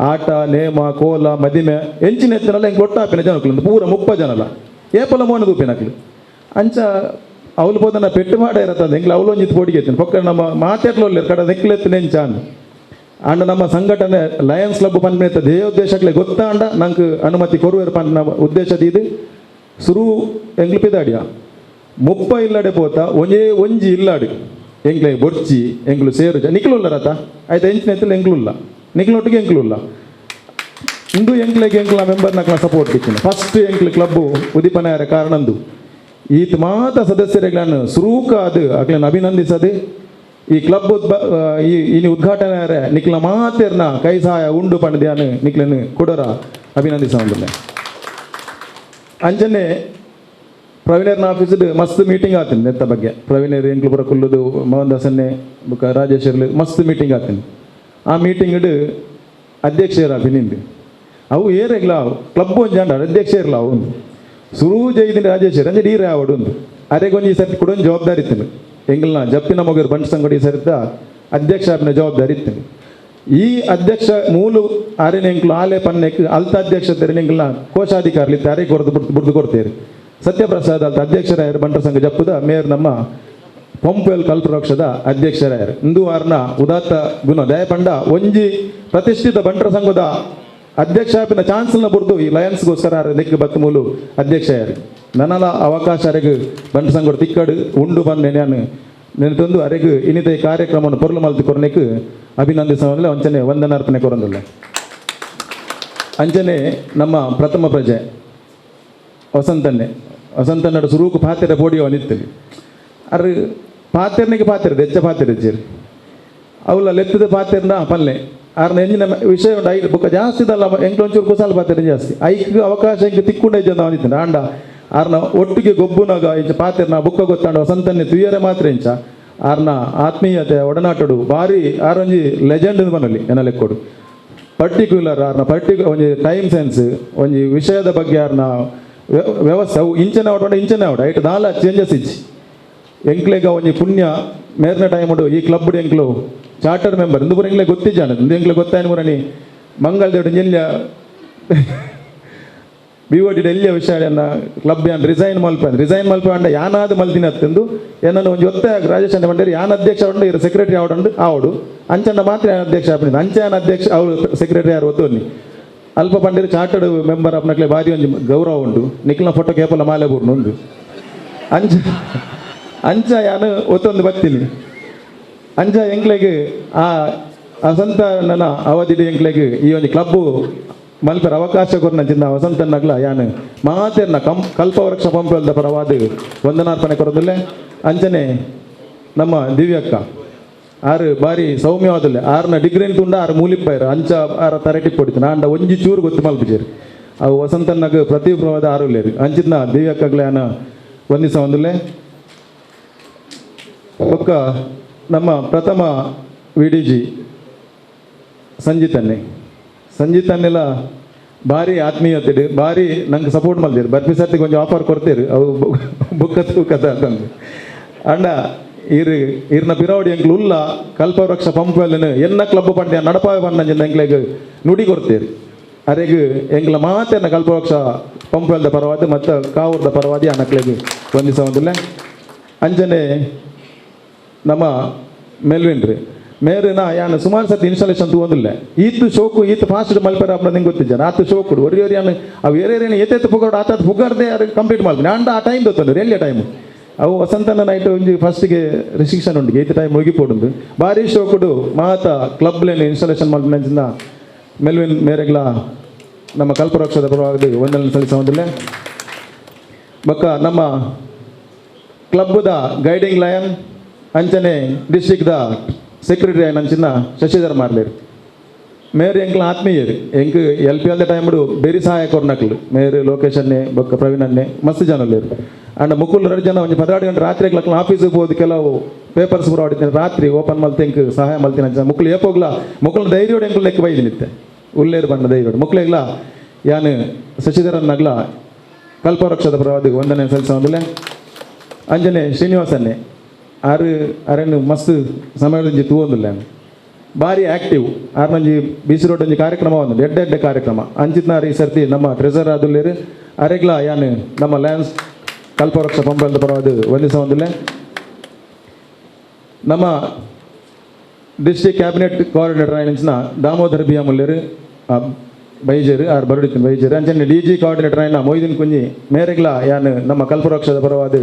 ಆಟ ನೇಮ ಕೋಲ ಮದಿಮೆ ಎಂಚಿನ ಎತ್ತನಲ್ಲ ಎಂಕ್ ಒಟ್ಟಾಪಿನ ಜನಕ್ಲು ಪೂರ 30 ಜನಲ್ಲ ಏಪಲ ಮೋನ ದೂಪಿನಕ್ಲು ಅಂಚ ಅವಳು ಪೋದನ ಪೆಟ್ಟು ಮಾಡ ಇರತ್ತಂದು ಎಂಕ್ಲ ಅವಳು ಒಂಜಿತ್ತು ಪೋಡಿಗೆ ಎತ್ತಿನ ಪೊಕ್ಕ ನಮ್ಮ ಮಾತಾಡ್ಲೊಲ್ಲೇರು ಕಡ ನೆಕ್ಲೆತ್ತು ನೆಂಚ ಅಂದ್ ಅಂಡ ನಮ್ಮ ಸಂಘಟನೆ ಲಯನ್ಸ್ ಕ್ಲಬ್ ಪನ್ಮೇತ ಧ್ಯೇಯೋದ್ದೇಶಕ್ಲೆ ಗೊತ್ತಾಂಡ ನಂಗೆ ಅನುಮತಿ ಕೊರುವೆರ್ ಪನ್ನ ಉದ್ದೇಶದ ಇದು ಸುರು ಎಂಗ್ಲು ಪಿದಾಡಿಯ 30 ಇಲ್ಲಡೆ ಪೋತ ಒಂಜೇ ಒಂಜಿ ಇಲ್ಲಾಡು ಎಂಗ್ಲೆ ಬೊರ್ಚಿ ಎಂಗ್ಲು ಸೇರು ನಿಕ್ಲುಲ್ಲ ರಥ ಆಯ್ತು ಎಂಚಿನ ಎತ್ತಲು ಎಂಗ್ಲುಲ್ಲ ನಿಕ್ಲೊಟ್ಟಿಗೆ ಎಂಕ್ಲುಲ್ಲ ಇಂದು ಎಂಕ್ಲೆಗೆ ಎಂಕ್ಲ ಮೆಂಬರ್ನ ಸಪೋರ್ಟ್ ಇತ್ತಿನ ಫಸ್ಟ್ ಎಂಕ್ಲು ಕ್ಲಬ್ಬು ಉದಿಪನಾಯರ ಕಾರಣಂದು ಈತ ಮಾತ ಸದಸ್ಯರುಗಳನ್ನು ಸುರೂಕ ಅದು ಅಕ್ಲನ್ನು ಅಭಿನಂದಿಸದೆ ಈ ಕ್ಲಬ್ ಈ ಉದ್ಘಾಟನೆ ನಿಕ್ಲ ಮಾತೇರ್ನ ಕೈ ಸಹಾಯ ಉಂಡು ಪಂಡ್ಯಾನು ನಿಕ್ಲನ್ನು ಕೊಡೋರ ಅಭಿನಂದಿಸ. ಅಂಚನೆ ಪ್ರವೀಣರ್ನ ಆಫೀಸ್ಡ್ ಮಸ್ತ್ ಮೀಟಿಂಗ್ ಆತೀನಿ ನೆತ್ತ ಬಗ್ಗೆ. ಪ್ರವೀಣರ್ ಎಂಕ್ಲು ಪೂರ ಕುಲ್ಲುದು, ಮೋಹನ್ ದಾಸನ್ನೇ ಬೊಕ್ಕ ರಾಜೇಶ್ವರ್ಲು ಮಸ್ತ್ ಮೀಟಿಂಗ್ ಆತೀನಿ. ಆ ಮೀಟಿಂಗ್ಡ್ ಅಧ್ಯಕ್ಷರ ನಿಂದು ಅವು ಏರೆಗ್ಲ ಕ್ಲಬ್ ಒಂಜಿ ಅಂಡ ಅಧ್ಯಕ್ಷರ್ಲ ಅವು ಉಂದು ಸುರು ಜೈದಿನ ರಾಜೇಶ್ವರ ಅಂಚೆ ನೀರು ಆವಡು ಉಂದು ಅರೆಗೊಂಜಿ ಈ ಸರ್ತಿ ಕೂಡ ಒಂಜಿ ಜವಾಬ್ದಾರಿ ಇತ್ತು. ಎಂಗ್ಲನ ಜಪ್ಪಿನ ಮೊಗರು ಬಂಟ್ ಸಂಗಡಿ ಈ ಸರ್ತ ಅಧ್ಯಕ್ಷ ಆಪಿನ ಜವಾಬ್ದಾರಿ ಇತ್ತು. ಈ ಅಧ್ಯಕ್ಷ ಮೂಲು ಅರೆನ ಎಂಕ್ಲು ಆಲೆ ಪನ್ನೆಕ್ ಅಲ್ತ ಅಧ್ಯಕ್ಷ ತೆರೆನೆಂಕ್ಲ ಕೋಶಾಧಿಕಾರಿ ಇತ್ತು, ಅರೆ ಕೊರ್ದು ಬುಡ್ದು ಕೊಡ್ತೇವೆ. ಸತ್ಯಪ್ರಸಾದ್ ಅಲ್ತ ಅಧ್ಯಕ್ಷರಾಯರು ಬಂಟರ ಸಂಘ ಜಪ್ಪುದ ಮೇಯರ್ ನಮ್ಮ ಪಂಪೆಲ್ ಕಲ್ಪವೃಕ್ಷದ ಅಧ್ಯಕ್ಷರಾಯರು. ಇಂದು ಆರ್ನ ಉದಾತ್ತ ಗುಣ ದಯಪಂಡ ಒಂಜಿ ಪ್ರತಿಷ್ಠಿತ ಬಂಟರ ಸಂಘದ ಅಧ್ಯಕ್ಷ ಚಾನ್ಸ್ನ ಬುರ್ದು ಈ ಲಯನ್ಸ್ಗೋಸ್ಕರ ದಿಕ್ಕು ಬತ್ತು ಮೂಲು ಅಧ್ಯಕ್ಷ ನನಲ ಅವಕಾಶ ಅರೆಗ್ ಬಂಟರ ಸಂಘ ತಿಕ್ಕಡು ಉಂಡು ಬಂದೆ ನಾನು ನೆನತೊಂದು ಅರೆಗ್ ಇನ್ನಿತ ಈ ಕಾರ್ಯಕ್ರಮವನ್ನು ಪೊರ್ಲು ಮಲ್ತು ಕೊರ್ನೆಕ್ ಅಭಿನಂದಿಸೋದಿಲ್ಲ, ಅಂಚನೆ ವಂದನಾರ್ಪಣೆ ಕೊರೊಂದಿಲ್ಲ. ಅಂಚನೆ ನಮ್ಮ ಪ್ರಥಮ ಪ್ರಜೆ ವಸಂತನ್ನೇ ವಸಂತನ್ನಡು ಸುರೂಕು ಪಾತ್ರೆ ಪೋಡಿಯೋ ನಿತ್ತಲಿ ಅರ್ ಪಾತೆರ್ನಿಗೆ ಪಾತೆರ್ ದೆಚ್ಚ ಪಾತೆರ್ ಇಜ್ಜೇರಿ ಅವಲ ಲೆತ್ತದ ಪಾತೆರ್ನ ಪಲ್ಲೆ ಆರ್ನ ಎಂಜಿನ ವಿಷಯ ಉಂಟು. I ಬೊಕ್ಕ ಜಾಸ್ತಿ ದಲ್ಲ ಎಂಕ್ಲು ಒಂಚೂರು ಕುಸಾಲ ಪಾತೆರ್ ಜಾಸ್ತಿ ಐಕ್ ಅವಕಾಶ ಎಂಕ್ ತಿಕ್ಕೊಂಡ ಇಜ್ಜಂದ ಅವನಿತ್ತು. ಆಂಡ ಆರ್ನ ಒಟ್ಟಿಗೆ ಗೊಬ್ಬುನಾಗ ಇಂಚ ಪಾತೆರ್ನ ಬುಕ್ಕ ಗೊತ್ತಾಂಡ ವಸಂತನ್ನೇ ತುಯ್ಯರೆ ಮಾತ್ರ ಇಂಚ ಆರ್ನ ಆತ್ಮೀಯತೆ ಒಡನಾಟಡು ಭಾರಿ ಆರೊಂಜಿ ಲೆಜೆಂಡ್ ಮನಲಿ ಎನ್ನ ಲೆಕ್ಕೊಡು. ಪರ್ಟಿಕ್ಯುಲರ್ ಆರ್ನ ಪರ್ಟಿಕ್ಯು ಒಂಜಿ ಟೈಮ್ ಸೆನ್ಸ್ ಒಂಜಿ ವಿಷಯದ ಬಗ್ಗೆ ಆರ್ನ ವ್ಯವಸ್ಥೆ ಅವು ಇಂಚನೆ ಆವಡ ಇಂಚನೆ ಆವಡ ಐಟ್ ದಾಲ ಚೇಂಜಸ್ ಇಜ್ಜಿ. ಎಂಕ್ಲೆಗ ಒಂಜಿ ಪುಣ್ಯ ಮೇರ್ನ ಟೈಮ್ ಉಂಡು ಈ ಕ್ಲಬ್ ಎಂಕ್ಲು ಚಾರ್ಟರ್ ಮೆಂಬರ್ ಇಂದು ಪೂರ ಎಂಕ್ಲೆ ಗೊತ್ತಿಜ್ಜಾನ ಇಂದು ಎಂಕ್ಲೆ ಗೊತ್ತಾಯ್ನ ಪೂರ ನೀ ಮಂಗಳ ದೇವ್ಡು ಎಲ್ಲಿಯ B O T ಎಲ್ಲಿಯ ವಿಷಯ ಕ್ಲಬ್ ಯಾನ್ ರಿಸೈನ್ ಮಲ್ಪ ರಿಸೈನ್ ಮಲ್ಪ ಅಂಡ ಯಾನಾದ ಮಲ್ದಿನ ಅತ್ತಂದು ಏನನ್ನ ಒಂಜಿ ಒತ್ತಾಯ ರಾಜೇಶ್ ಅಣ್ಣ ಬಂಡೇರಿ ಯಾನ್ ಅಧ್ಯಕ್ಷ ಉಂಡು ಇರ ಸೆಕ್ರೆಟರಿ ಆವಡಂಡು ಆವಡು ಅಂಚಂಡ ಮಾತ್ರ ಯಾನ್ ಅಧ್ಯಕ್ಷ ಆಪಿನ ಅಂಚ ಯಾನ್ ಅಧ್ಯಕ್ಷ ಅವಳು ಸೆಕ್ರೆಟರಿ ಯಾರು ಒತ್ತೋನಿ ಅಲ್ಪ ಪಂಡೇರಿ ಚಾರ್ಟರ್ಡ್ ಮೆಂಬರ್ ಅಪ್ನಕ್ಲೆ ಬಾರಿ ಒಂಜಿ ಗೌರವ ಉಂಟು. ನಿಕ್ಲ ಫೋಟೋ ಕೇಪಲ ಮಾಲೆ ಬೂರ್ನು ಉಂದು ಅಂಚ ಅಂಚ ಯಾನು ಒತ್ತೊಂದು ಬತ್ತೀನಿ ಅಂಚ ಎಂಕ್ಲೆಗ್ ಆ ವಸಂತ ನನ್ನ ಅವಧಿಡ್ ಎಂಕ್ಲೆಗ್ ಈ ಒಂಜಿ ಕ್ಲಬ್ಬು ಮಲ್ಪೆರ ಅವಕಾಶ ಕೊರ್ನ ಚಿನ್ನ ವಸಂತನಗ್ಲ ಯಾನು ಮಾತೆರ್ನ ಕಲ್ಪವೃಕ್ಷ ಪಂಪೆಲ್ದ ಪರವಾದ ವಂದನಾರ್ಪಣೆ ಕೊರದಿಲ್ಲ. ಅಂಚನೆ ನಮ್ಮ ದಿವ್ಯಕ್ಕ ಆರು ಬಾರಿ ಸೌಮ್ಯವಾದಲ್ಲ ಆರ್ನ ಡಿಗ್ರಿನ್ ತುಂಡ ಆರು ಮೂಲಿಪ್ಪೈರು ಅಂಚ ಆರ ತರಟಿ ಪೊಡಿತು ನಾಂಡ ಒಂಜಿ ಚೂರು ಗೊತ್ತು ಮಲ್ಪಿಜೇರು ಅವು ವಸಂತನಗ್ ಪ್ರತಿಪ್ರವಾದ ಆರು ಅಂಚಿನ ದಿವ್ಯಕ್ಕಗ್ಲೆ ಯಾನ ವಂದಿಸ ಒಂದುಲ್ಲೆ. ಬೊಕ್ಕ ನಮ್ಮ ಪ್ರಥಮ V D G ಸಂಜಿತನ್ನೆ ಸಂಜಿತನ್ನೆಲ್ಲ ಭಾರಿ ಆತ್ಮೀಯತೆ ಭಾರಿ ನಂಗೆ ಸಪೋರ್ಟ್ ಮಲ್ದಿರು ಬರ್ಪಿ ಸರ್ತಿಗೆ ಒಂಜಿ ಆಫರ್ ಕೊಡ್ತೀರಿ ಅವು ಬುಕ್ಕ ತೂಕದ ಅಂತಂದು ಅಣ್ಣ ಇರು ಇರ್ನ ಪಿರವಡಿ ಎಂಕ್ಲು ಉಲ್ಲ ಕಲ್ಪವೃಕ್ಷ ಪಂಪೆಲ್ಲನು ಎನ್ನ ಕ್ಲಬ್ ಪಂಡ್ಯ ನಡಪಾಯ ಪಂಡ ಎಂಕ್ಲೆಗ್ ನುಡಿ ಕೊಡ್ತೀರಿ ಅರೆಗ್ ಎಂಕ್ಲ ಮಾತೆನ್ನ ಕಲ್ಪವೃಕ್ಷ ಪಂಪೆಲ್ದ ಪರವಾದ ಮತ್ತು ಕಾವೂರ್ದ ಪರವಾದಿ ಅನಕ್ಲೆಗ್ ವಂದಿಸ ಒಂದಿಲ್ಲ. ಅಂಚನೆ ನಮ್ಮ ಮೆಲ್ವಿನ್ ರೀ ಮೇರಿನ ಯಾನ್ ಸುಮಾರು ಸರ್ತಿ ಇನ್ಸ್ಟಾಲೇಷನ್ ತೂವೊಂದಿಲ್ಲ ಈತ್ ಶೋಕು ಈತ್ ಫಾಸ್ಟ್ ಮಲ್ಪೆರ ಅಪ್ಪ ನಿಂಗೆ ಗೊತ್ತಿಜ್ಜಾನ ಆತು ಶೋಕುಡು ಒರಿ ಒರಿ ಯಾನ್ ಅವು ಏರೇನು ಏತೇತು ಪುಗಾಡು ಆತ ಪುಗಾರ್ದೆ ಅದು ಕಂಪ್ಲೀಟ್ ಮಲ್ಪನೆ ಅಂಡ ಆ ಟೈಮ್ ಗೊತ್ತುಂಡು ಎಲ್ಲಿಯ ಟೈಮ್ ಅವು ವಸಂತನ ನೈಟ್ ಒಂಜಿ ಫಸ್ಟಿಗೆ ರಿಸ್ಟ್ರಿಕ್ಷನ್ ಉಂಟು ಏತ್ ಟೈಮ್ ಮುಗಿಪೋಡುಂಡು ಭಾರಿ ಶೋಕುಡು ಮಾತ ಕ್ಲಬ್ಲೇನು ಇನ್ಸ್ಟಾಲೇಷನ್ ಮಲ್ಪನೆ ಮೆಲ್ವಿನ್ ಮೇರೆಗ್ಲ ನಮ್ಮ ಕಲ್ಪವೃಕ್ಷದ ಪರವಾಗಿ ವಂದನೆ ಸಲ್ಲಿಸ. ಬೊಕ್ಕ ನಮ್ಮ ಕ್ಲಬ್ದ ಗೈಡಿಂಗ್ ಲಯನ್ ಅಂಚನೆ ಡಿಸ್ಟ್ರಿಕ್ಟ್ದ ಸೆಕ್ರೆಟರಿ అయిన ಚಿನ್ನ ಶಶಿಧರ್ ಮಾರ್ಲೇರು ಮೇರು ಎಂಕ್ಲ ಆತ್ಮೀಯರು ಎಂಕ್ ಎಲ್ ಪಿ ಎಲ್ದ ಟೈಮ್ಡು ಬೇರಿ ಸಹಾಯ ಕೊರ್ನಕ್ಲು ಮೇರು ಲೋಕೇಶ್ ಅನ್ನೆ ಬೊಕ್ಕ ಪ್ರವೀಣ್ ಅನ್ನೆ ಮಸ್ತ್ ಜನ ಉಲ್ಲೇರು. ಅಂಡ್ ಮುಕುಲ್ ಎರಡು ಜನ ಒಂಜಿ 12 ಗಂಟೆ ರಾತ್ರಿ ಲಕ್ಲ ಆಫೀಸಿಗೆ ಹೋದ್ ಕೆಲವು ಪೇಪರ್ಸ್ ಪೂರ ಹೊಡಿತೀನಿ ರಾತ್ರಿ ಓಪನ್ ಮಲ್ತೆ ಎಂಕ್ ಸಹಾಯ ಮಲ್ತಿನ ಅಂಚ ಮುಕುಲು ಏಪೋಗ್ಲ ಮುಕುಲ್ ಧೈರ್ಯೋಡು ಎಂಕ್ಲು ಲೆಕ್ಕ ಬೈದಿನಿತ್ತೆ ಉಲ್ಲೇರು ಬಣ್ಣ ಧೈರ್ಯೋಡು ಮುಕ್ಲೆಗ್ಲ ಯಾನು ಶಶಿಧರನ್ನಗ್ಲ ಕಲ್ಪವೃಕ್ಷದ ಪರವಾಗಿ ವಂದನೆ ಸಲ್ಲಿಸ. ಅಂಜನೆ ಶ್ರೀನಿವಾಸನ್ನೇ ಆರು ಅರೆನು ಮಸ್ತ್ ಸಮಯದೊಂಜಿ ತೂವೊಂದುಲ್ಲ ಭಾರಿ ಆ್ಯಕ್ಟಿವ್ ಆರ್ನೊಂಜಿ ಬಿಸಿ ರೋಡ್ ಒಂಜಿ ಕಾರ್ಯಕ್ರಮ ಒಂದು ಎಡ್ಡೆ ಎಡ್ಡೆ ಕಾರ್ಯಕ್ರಮ ಅಂಚಿತ್ನಾರು ಈ ಸರ್ತಿ ನಮ್ಮ ಟ್ರೆಸರ್ ಆದುಲ್ಲೇರು ಅರೆಗ್ಲ ಯಾನು ನಮ್ಮ ಲಯನ್ಸ್ ಕಲ್ಪವೃಕ್ಷ ಪಂಪೆಲ್ದ ಪರವಾದ ವಂದಿಸ ಒಂದಿಲ್ಲ. ನಮ್ಮ district cabinet coordinator ಆಯಿನ ದಾಮೋದರ್ ಬಿ ಅಮುಲ್ಲೇರು ಬೈಜೇರು ಆರ್ ಬರುಡಿತಿನ ಬೈಜೇರು ಅಂಚನೆ D G coordinator ಆಯಿನ ಮೊಯ್ದಿನ್ ಕುಂಜಿ ಮೇರೆಗ್ಲ ಯಾನು ನಮ್ಮ ಕಲ್ಪವೃಕ್ಷದ ಪರವಾದ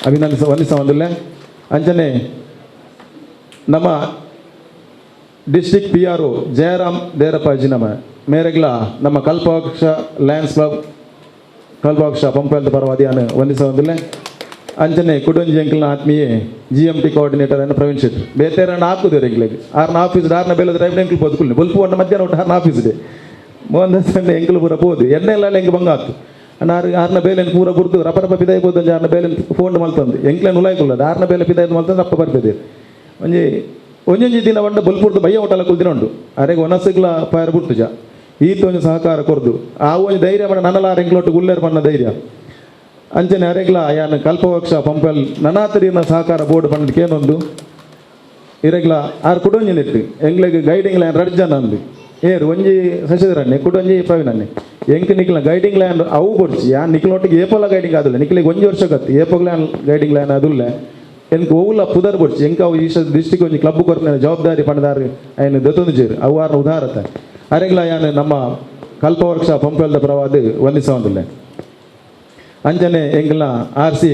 ಅಭಿನಂದಿಸ ವಂದಿಸ ಒಂದಿಲ್ಲ. ಅಂಚನೆ ನಮ್ಮ district P R O Jayaram ದೇರಪ್ಪಾಜಿ ನಮ್ಮ ಮೇರೆಗ್ಲ ನಮ್ಮ ಕಲ್ಪವೃಕ್ಷ ಲಯನ್ಸ್ ಕ್ಲಬ್ ಕಲ್ಪವೃಕ್ಷ ಪಂಪೆಲ್ದ ಪರವಾದಿ ಯಾನು ವಂದಿಸ ಒಂದಿಲ್ಲ. ಅಂಚನೆ ಕುಡೊಂಜಿ ಎಂಕ್ಲ್ನ ಆತ್ಮೀಯ G M T coordinator ಅನ್ನು ಪ್ರವೀಣ್ ಶೆಟ್ಟಿ ಬೇತೇರಣ್ಣ ಹಾಕುದೇರು ಎಂಕ್ಲೆಗ್ ಆರ್ನ ಆಫೀಸ್ ಆರ್ನ ಬೆಲ್ಲದ ಟೈಮ್ ಎಂಕ್ಲು ಬದುಕುಲ್ನಿ ಬೊಲ್ಪು ಅಣ್ಣ ಮಧ್ಯಾಹ್ನ ಒಟ್ಟು ಆರ್ನ ಆಫೀಸ್ ಇದೆ ಮೋಹನ್ ದಾಸ್ ಎಂಕ್ಲು ಪೂರ ಪೋದು ಎಣ್ಣೆ ಎಲ್ಲ ಎಂಕ್ ಬಂಗ ಆತು ಆರು ಆರ್ನ ಬೇಲೆನ್ ಪೂರ ಬುರ್ದು ರಪ ರಪ ಪಿದಾಯಿ ಪೋದು ಆರ್ನ ಬೇಲೆನ್ ಫೋನ್ ಮಲ್ತಂದು ಎಂಕ್ಲೆನ್ ಉಲಾಯ್ಕುಲ್ಲದ ಆರ್ನ ಬೇಲೆ ಪಿದಾಯಿ ಮಲ್ತಂದು ಅಪ್ಪ ಬರ್ಪೇದೆ. ಒಂಜಿ ಒಂಜೊಂಜಿ ದಿನ ಬಂಡ ಬೊಲ್ಪುರ್ದು ಬಯ್ಯ ಹೋಟೆಲ್ ಕುಲ್ದಿನ ಉಂಡು ಅರೆಗೆ ಒನಸುಗ್ಲ ಪಾಯರ್ ಬುಡ್ತುಜ ಈತ ಒಂಜಿ ಸಹಕಾರ ಕೊರ್ದು ಆ ಒಂಜಿ ಧೈರ್ಯ ಪಂಡ ನನಲ ಆರ್ ಎಂಕ್ಲೊಟ್ಟು ಗುಲ್ಲೇರ್ ಪನ್ನ ಧೈರ್ಯ ಅಂಚನೆ ಅರೆಗ್ಲ ಯಾನ್ ಕಲ್ಪವೃಕ್ಷ ಪಂಪಲ್ ನನಾತರಿನ ಸಹಕಾರ ಬೋರ್ಡ್ ಪಂಡಕ್ಕೆ ಏನೊಂದು ಇರೆಗ್ಲ ಆರ್ ಕುಡೊಂಜಿ ನೆಟ್ಟು ಎಂಗ್ಲೆಗ್ ಗೈಡಿಂಗ್ ಲೈನ್ ರಡ್ಡ್ ಜನ ಅಂದು ಏರು ಒಂಜಿ ಶಶಿಧರಣ್ಣೆ ಕುಡೊಂಜಿ ಪ್ರವೀಣ್ ಎಂಕ್ ನಿಕ್ಲ ಗೈಡಿಂಗ್ ಲೈನ್ ಅವು ಬೊಡ್ಚಿ ಯಾನ್ ನಿಕ್ಲೊಟ್ಟಿಗೆ ಏಪಲ ಗೈಡಿಂಗ್ ಆದುಲ್ಲ ನಿಕ್ಲಿಗೆ ಒಂಜಿ ವರ್ಷ ಗತ್ತು ಏಪಗ್ಲ ಗೈಡಿಂಗ್ ಲೈನ್ ಅದುಲ್ಲ ಎಂಕ್ ಒವುಲ ಪುದರ್ ಬೊಡ್ಚಿ ಎಂಕ್ ಅವು ಈ ಡಿಸ್ಟಿಕ್ ಒಂಜಿ ಕ್ಲಬ್ ಕೊರ್ಪಿನ ಜವಾಬ್ದಾರಿ ಪಂಡದಾರು ಐನ್ ದತ್ತೊಂದು ಜೇರು ಅವು ಆರ್ನ ಉದಾಹರತ ಅರೆಗ್ಲ ಯಾನ್ ನಮ್ಮ ಕಲ್ಪವೃಕ್ಷ ಪಂಪೆಲ್ದ ಪರವಾದ್ ವಂದಿಸವಂದಿಲ್ಲ. ಅಂಚನೆ ಎಂಗ್ಲ ಆರ್ ಸಿ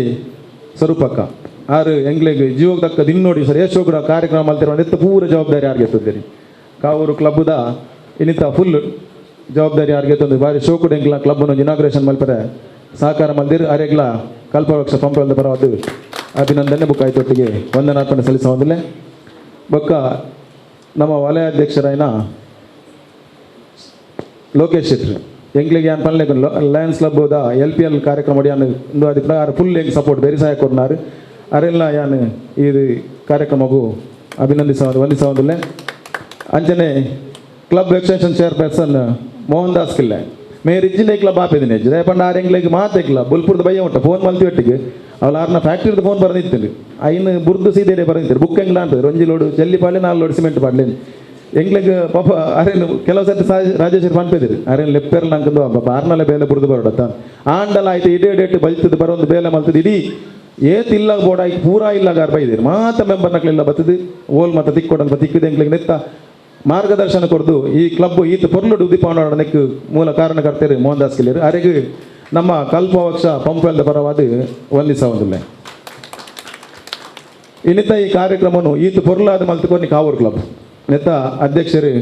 ಸ್ವರೂಪಕ್ಕ ಆರು ಎಂಗ್ಲೆಗ್ ಜೀವಕ್ಕೆ ತಕ್ಕ ದಿನ ನೋಡಿ ಸರ್ ಯಶೋಗ್ರ ಕಾರ್ಯಕ್ರಮ ಮಲ್ತಿರೋ ಎತ್ತ ಪೂರ ಜವಾಬ್ದಾರಿ ಯಾರಿಗೆ ಎತ್ತುತ್ತೀರಿ ಕಾವೂರು ಕ್ಲಬ್ದ ಇನ್ನಿತ ಫುಲ್ ಜವಾಬ್ದಾರಿ ಯಾರಿಗೆ ಎತ್ತೊಂದು ಬಾರಿ ಶೋಕುಡು ಎಂಗ್ಲ ಕ್ಲಬ್ ಇನಾಗ್ರೇಷನ್ ಮಲ್ಪರೆ ಸಹಕಾರ ಮಲ್ದಿರು ಅರೆಗ್ಲ ಕಲ್ಪವೃಕ್ಷ ಪಂಪೆಲ್ದ ಪರವಾದ್ ಅಭಿನಂದನೆ ಬುಕ್ ಆಯ್ತೊಟ್ಟಿಗೆ ವಂದನಾರ್ಪಣೆ ಸಲ್ಲಿಸವಂದಿಲ್ಲ. ಬೊಕ್ಕ ನಮ್ಮ ವಲಯಾಧ್ಯಕ್ಷರಾಯನ ಲೋಕೇಶ್ ಶೆಟ್ಟಿ ಎಂಕ್ಲೆಗ್ ಯಾನ್ ಪನ್ಲೆ ಲಯನ್ಸ್ ಕ್ಲಬ್ದ ಎಲ್ ಪಿ ಎಲ್ ಕಾರ್ಯಕ್ರಮ ಯಾನ್ ಇಂದು ಅದಕ್ಕೆ ಆರು ಫುಲ್ ಎಂಕ್ ಸಪೋರ್ಟ್ ಬೇರೆ ಸಹಾಯ ಕೊರ್ನಾರು ಅರೆಲ್ಲ ಯಾನ್ ಈ ಕಾರ್ಯಕ್ರಮಗೂ ಅಭಿನಂದಿಸ ವಂದಿಸವಂದಿಲ್ಲ. ಅಂಚನೆ club extension chairperson Mohan Das ಕಿಲ್ಲೆ ಮೇರ್ ಇಜ್ಜಿಂದ ಕ್ಲಬ್ ಆಪಿದ್ದೀನಿ ದಯಪಂಡ ಆರು ಎಂಕ್ಲೆಗ್ ಮಾತೆಕ್ಲ ಬೊಲ್ಪುರ್ದ ಬಯ್ಯ ಉಂಟ ಫೋನ್ ಮಲ್ತಿ ಒಟ್ಟಿಗೆ ಅವಳು ಆರ್ನ ಫ್ಯಾಕ್ಟ್ರಿದ ಫೋನ್ ಬರೆದಿತ್ತು ಐನು ಬುರ್ದು ಸೀದೆಡೆ ಬರೆದಿತ್ತು ಬುಕ್ ಎಂಗ್ಲ ಅಂತ ಒಂಜಿ ಲೋಡು ಜಲ್ಲಿ ಪಾಡ್ಲೆ 4 ಲೋಡು ಸಿಮೆಂಟ್ ಪಾಡ್ಲೆ ಎಂಗ್ಲೆಗ್ ಪಾಪ ಅರೇನು ಕೆಲವು ಸರ್ತಿ ರಾಜೇಶ್ವರಿ ಪನ್ಪೆದಿರು ಅರೇನು ಲೆಪ್ಪೆರ್ಲ ಅಂಕಂದು ಪಾಪ ಆರ್ನಲೆ ಬೇಲೆ ಬುರ್ದು ಬರೋಡತ್ತ ಆಂಡಲ ಆಯ್ತು ಇಡೇ ಡೇಟ್ ಬಲ್ತದ ಬರೋದು ಬೇಲೆ ಮಲ್ತದ ಇಡೀ ಏತ್ ಇಲ್ಲ ಬೋರ್ಡ್ ಆಯ್ತು ಪೂರಾ ಇಲ್ಲ ಗಾರ್ ಬೈದಿರು ಮಾತ ಮೆಂಬರ್ ನಕ್ಲೆಲ್ಲ ಬತ್ತದು ಓಲ್ ಮತ್ತ ತಿಕ್ಕೊಡಲ್ಪ ತಿಕ್ಕಿದೆ ಎಂಗ್ಲೆಗ್ ನೆತ್ತ ಮಾರ್ಗದರ್ಶನ ಕೊರ್ದು ಈ ಕ್ಲಬ್ ಈತ ಪೊರ್ಲುಡು ಉದಿಪಾವಣ ನೆಕ್ ಮೂಲ ಕಾರಣಕರ್ತರು ಮೋಹನ್ ದಾಸ್ ಕಿಲೇರು ಅರೆಗ್ ನಮ್ಮ ಕಲ್ಪವೃಕ್ಷ ಪಂಪೆಲ್ದ ಪರವಾದ ವಂದಿಸವಂದಿಲ್ಲ. ಇನ್ನಿತ ಈ ಕಾರ್ಯಕ್ರಮವನ್ನು ಈತ ಪೊರ್ಲಾದ ಮಲ್ತುకొని ಕಾವೂರು ಕ್ಲಬ್ ನೆತ್ತ ಅಧ್ಯಕ್ಷರು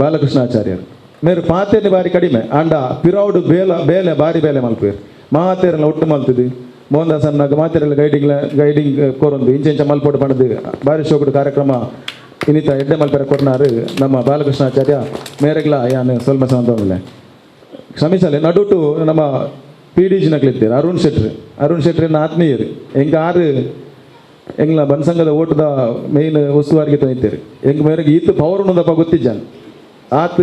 ಬಾಲಕೃಷ್ಣಾಚಾರ್ಯರು ಮೇರು ಪಾತೇನೆ ಬಾರಿ ಕಡಿಮೆ ಆಂಡ ಪಿರೌಡು ಬೇಲ ಬೇಲೆ ಬಾರಿ ಬೇಲೆ ಮಲ್ಪೇರು ಮಾತೇರೆಲ್ಲ ಒಟ್ಟು ಮಲ್ತದು ಮೋಹನ್ ದಾಸ್ ಅನ್ನಾಗ ಮಾತೇರೆಲ್ಲ ಗೈಡಿಂಗ್ ಗೈಡಿಂಗ್ ಕೋರೊಂದು ಇಂಚ ಇಂಚ ಮಲ್ಪೋಡು ಪಂಡದು ಬಾರಿ ಶೋಕುಡು ಕಾರ್ಯಕ್ರಮ ಇನ್ನಿತ ಎಡ್ಡೆ ಮಲ್ಪೆರ ಕೊರ್ನಾರು ನಮ್ಮ ಬಾಲಕೃಷ್ಣಾಚಾರ್ಯ ಮೇರೆಗ್ಲ ಯಾನ್ ಸ್ವಲ್ಪ ಸಂತೋಷ ಕ್ಷಮಿಸಲೆ ನಡುಟು ನಮ್ಮ ಪಿ ಡಿ ಜಿನಕ್ಲಿತ್ತೀರು ಅರುಣ್ ಶೆಟ್ರು ಅರುಣ್ ಶೆಟ್ರಿನ ಆತ್ಮೀಯರು ಎಂಕ ಆರು ಎಂಗ್ಲ ಬನ್ಸಂಗದ ಓಟದ ಮೇಯ್ನ್ ಉಸ್ತುವಾರಿಗೆ ತಂದಿತ್ತೀರಿ ಎಂಕ್ ಮೇರೆಗೆ ಈತ ಪವರ್ ಉನ್ನದಪ್ಪ ಗೊತ್ತಿಜ್ಜಾನ್ ಆತ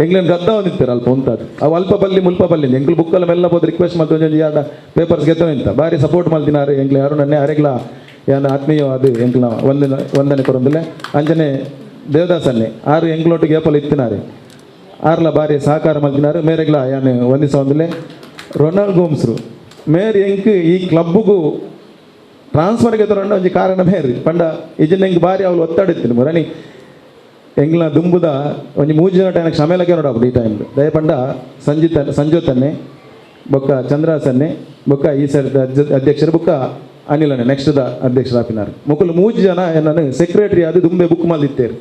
ಎಂಗ್ಲೇನ್ ಗದ್ದ ಒಂದಿತ್ತಾರೆ ಅಲ್ಪ ಉಂತಾದ ಅವು ಅಲ್ಪ ಬಲ್ಲಿ ಮುಲ್ಪ ಬಲ್ಲಿ ಎಂಕ್ಲು ಬುಕ್ಕಲ್ಲ ಮೆಲ್ಲ ಹೋದ್ ರಿಕ್ವೆಸ್ಟ್ ಮಲ್ತು ಒಂಜೊಂಜಿ ಯಾದ ಪೇಪರ್ಸ್ ಗೆತ್ತ ನಿಂತ ಬಾರಿ ಸಪೋರ್ಟ್ ಮಲ್ತಿನಾರು ಎಂಕ್ಲೆ ಅರುಣನ್ನೇ ಅರೆಗ್ಲ ಯಾನ ಆತ್ಮೀಯ ಅದು ಎಂಕ್ಲ ವಂದನೆ ವಂದನೆ ಕೊರೊಂದಿಲ್ಲ. ಅಂಚನೆ ದೇವದಾಸನ್ನೇ ಆರು ಎಂಕ್ಲೊಟ್ಟಿಗೆ ಏಪಲ್ ಇತ್ತಿನಾರೆ ಆರ್ಲ ಬಾರಿ ಸಹಕಾರ ಮಲ್ತಿನಾರು ಮೇರೆಗ್ಲ ಯಾನ್ ವಂದಿಸವಂದಿಲ್ಲ. ರೊನಾಲ್ಡ್ ಗೋಮ್ಸ್ರು ಮೇರ್ ಎಂಕ್ ಈ ಕ್ಲಬ್ಗೂ ಟ್ರಾನ್ಸ್ಫರ್ಗೆ ತಗೊಂಡ ಒಂಜಿ ಕಾರಣ ಮೇರಿ ಪಂಡ ಇಜಿನ ಎಂಕ್ ಬಾರಿ ಅವಳು ಒತ್ತಡ ಇತ್ತಿನ ಮುರಣಿ ಎಂಗ್ಲ ದುಂಬುದ ಒಂಜಿ ಮೂಜಿ ಜನ ಟೈಮ್ ಕ್ಷಮೆಲಕ್ಕೆ ನೋಡಾಪುಂಡು ಈ ಟೈಮ್ ದಯಪಂಡ ಸಂಜಿತ ಸಂಜೋತನ್ನೆ ಬೊಕ್ಕ ಚಂದ್ರಾಸನ್ನೆ ಬೊಕ್ಕ ಈ ಸರಿದ ಅಧ್ಯಕ್ಷರು ಬೊಕ್ಕ ಅನಿಲನೆ ನೆಕ್ಸ್ಟ್ the ಅಧ್ಯಕ್ಷರು ಆಪಿನಾರು ಮೊಕಲು ಮೂಜಿ ಜನ ನಾನು ಸೆಕ್ರೆಟರಿ ಅದು ದುಂಬೆ ಬುಕ್ ಮಲ್ದಿತ್ತೇರು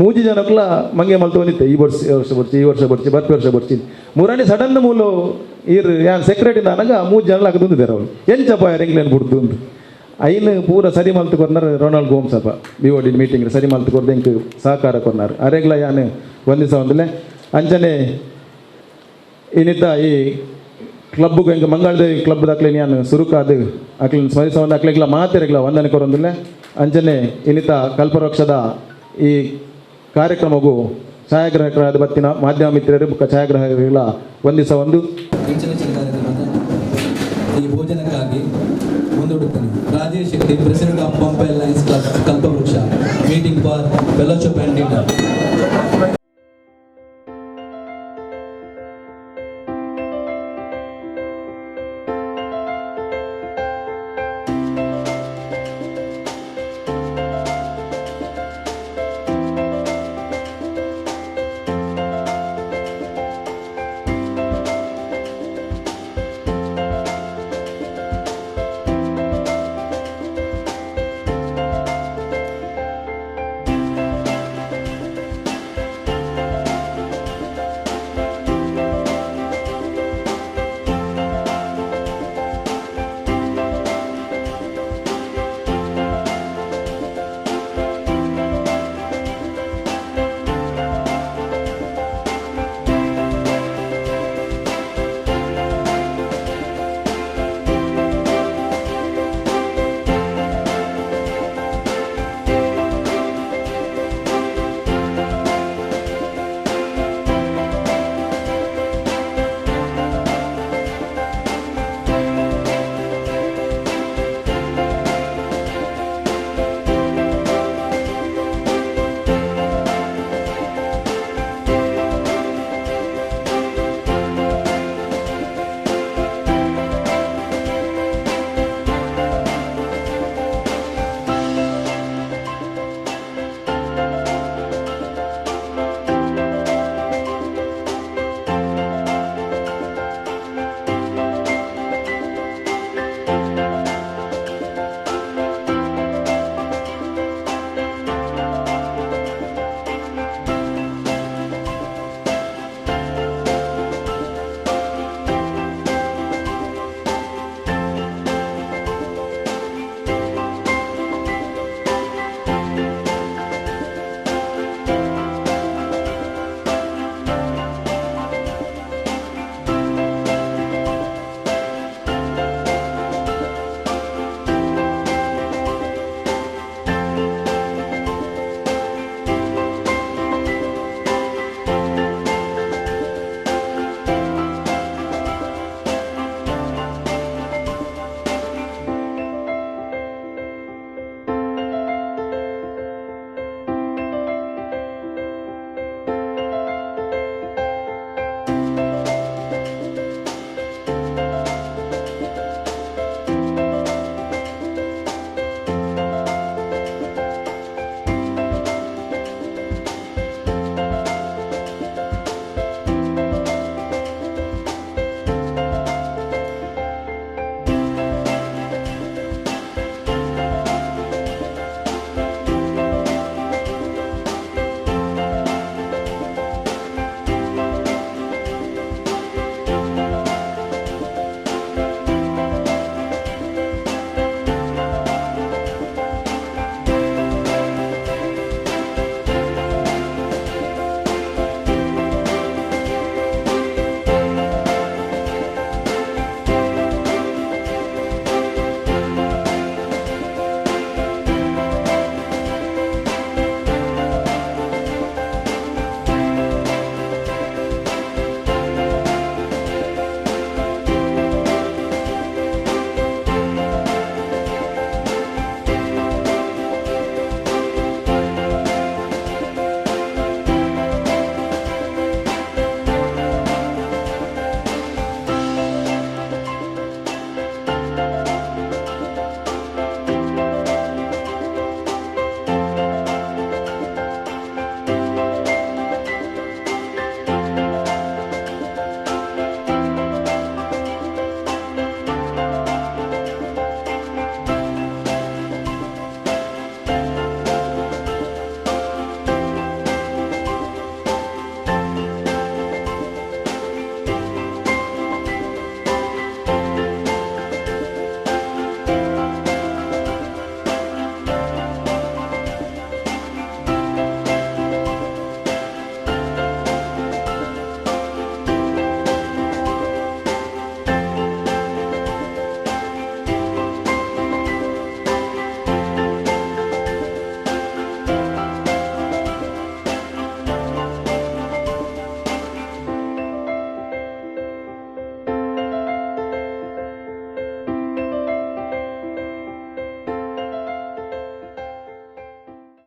ಮೂಜಿ ಜನಕ್ಲ ಮಂಗೆ ಮಲ್ತು ಬಂದಿತ್ತೆ ಈ ವರ್ಷ ವರ್ಷ ಬರ್ಚಿ ಈ ವರ್ಷ ಬರ್ಚಿ ಬರ್ಪಿ ವರ್ಷ ಬರ್ಚಿ ಮುರಣಿ ಸಡನ್ ಮೂಲು ಈರ್ ಯಾನ್ ಸೆಕ್ರೆಟರಿ ನಾನಾಗ ಮೂಜಿ ಜನ ದುಂದಿದ್ದಾರೆ ಅವಳು ಎಂಚಪ್ಪ ಯಾರು ಎಂಗ್ಲೇನು ಬುಡ್ದು ಅಂದು ಐನು ಪೂರ ಸರಿ ಮಲ್ತು ಕೊರ್ನಾರು ರೊನಾಲ್ಡ್ ಗೋಮ್ಸ್ ಅಪ್ಪ ಬಿ ಒ ಡಿ ಮೀಟಿಂಗ್ ಸರಿ ಮಲ್ತು ಕೊರ್ದು ಎಂಕ್ ಸಹಕಾರ ಕೊರ್ನಾರು ಅರೆಗ್ಲ ಯಾನ್ ವಂದಿಸ ಒಂದಿಲ್ಲ. ಅಂಚನೆ ಇನ್ನಿತ ಈ ಕ್ಲಬ್ಗೆ ಎಂಕ್ ಮಂಗಳದೇವಿ ಕ್ಲಬ್ ದಾಕ್ಲೇನು ಯಾನ್ ಸುರುಕಾದು ಅಕ್ಲಿನ ಸ್ಮರಿಸ ಒಂದು ಅಕ್ಲೆಗ್ಲ ಮಾತೆರೆಗ್ಲ ವಂದನೆ ಕೊರೊಂದಿಲ್ಲ. ಅಂಚನೆ ಇನ್ನಿತ ಕಲ್ಪವೃಕ್ಷದ ಈ ಕಾರ್ಯಕ್ರಮಗೂ ಛಾಯಾಗ್ರಾಹಕರಾದ ಬತ್ತಿನ ಮಾಧ್ಯಮ ಮಿತ್ರರು ಬುಕ್ಕ ಛಾಯಾಗ್ರಾಹಕರಿಗೆಲ್ಲ ವಂದಿಸ ಒಂದು ಈ ಭೋಜನಕ್ಕಾಗಿ ಮುಂದೂಡುತ್ತೇನೆ. Rajesh Shetty, president of Pampa Lions Club Kalpavriksha, meeting for fellowship and dinner.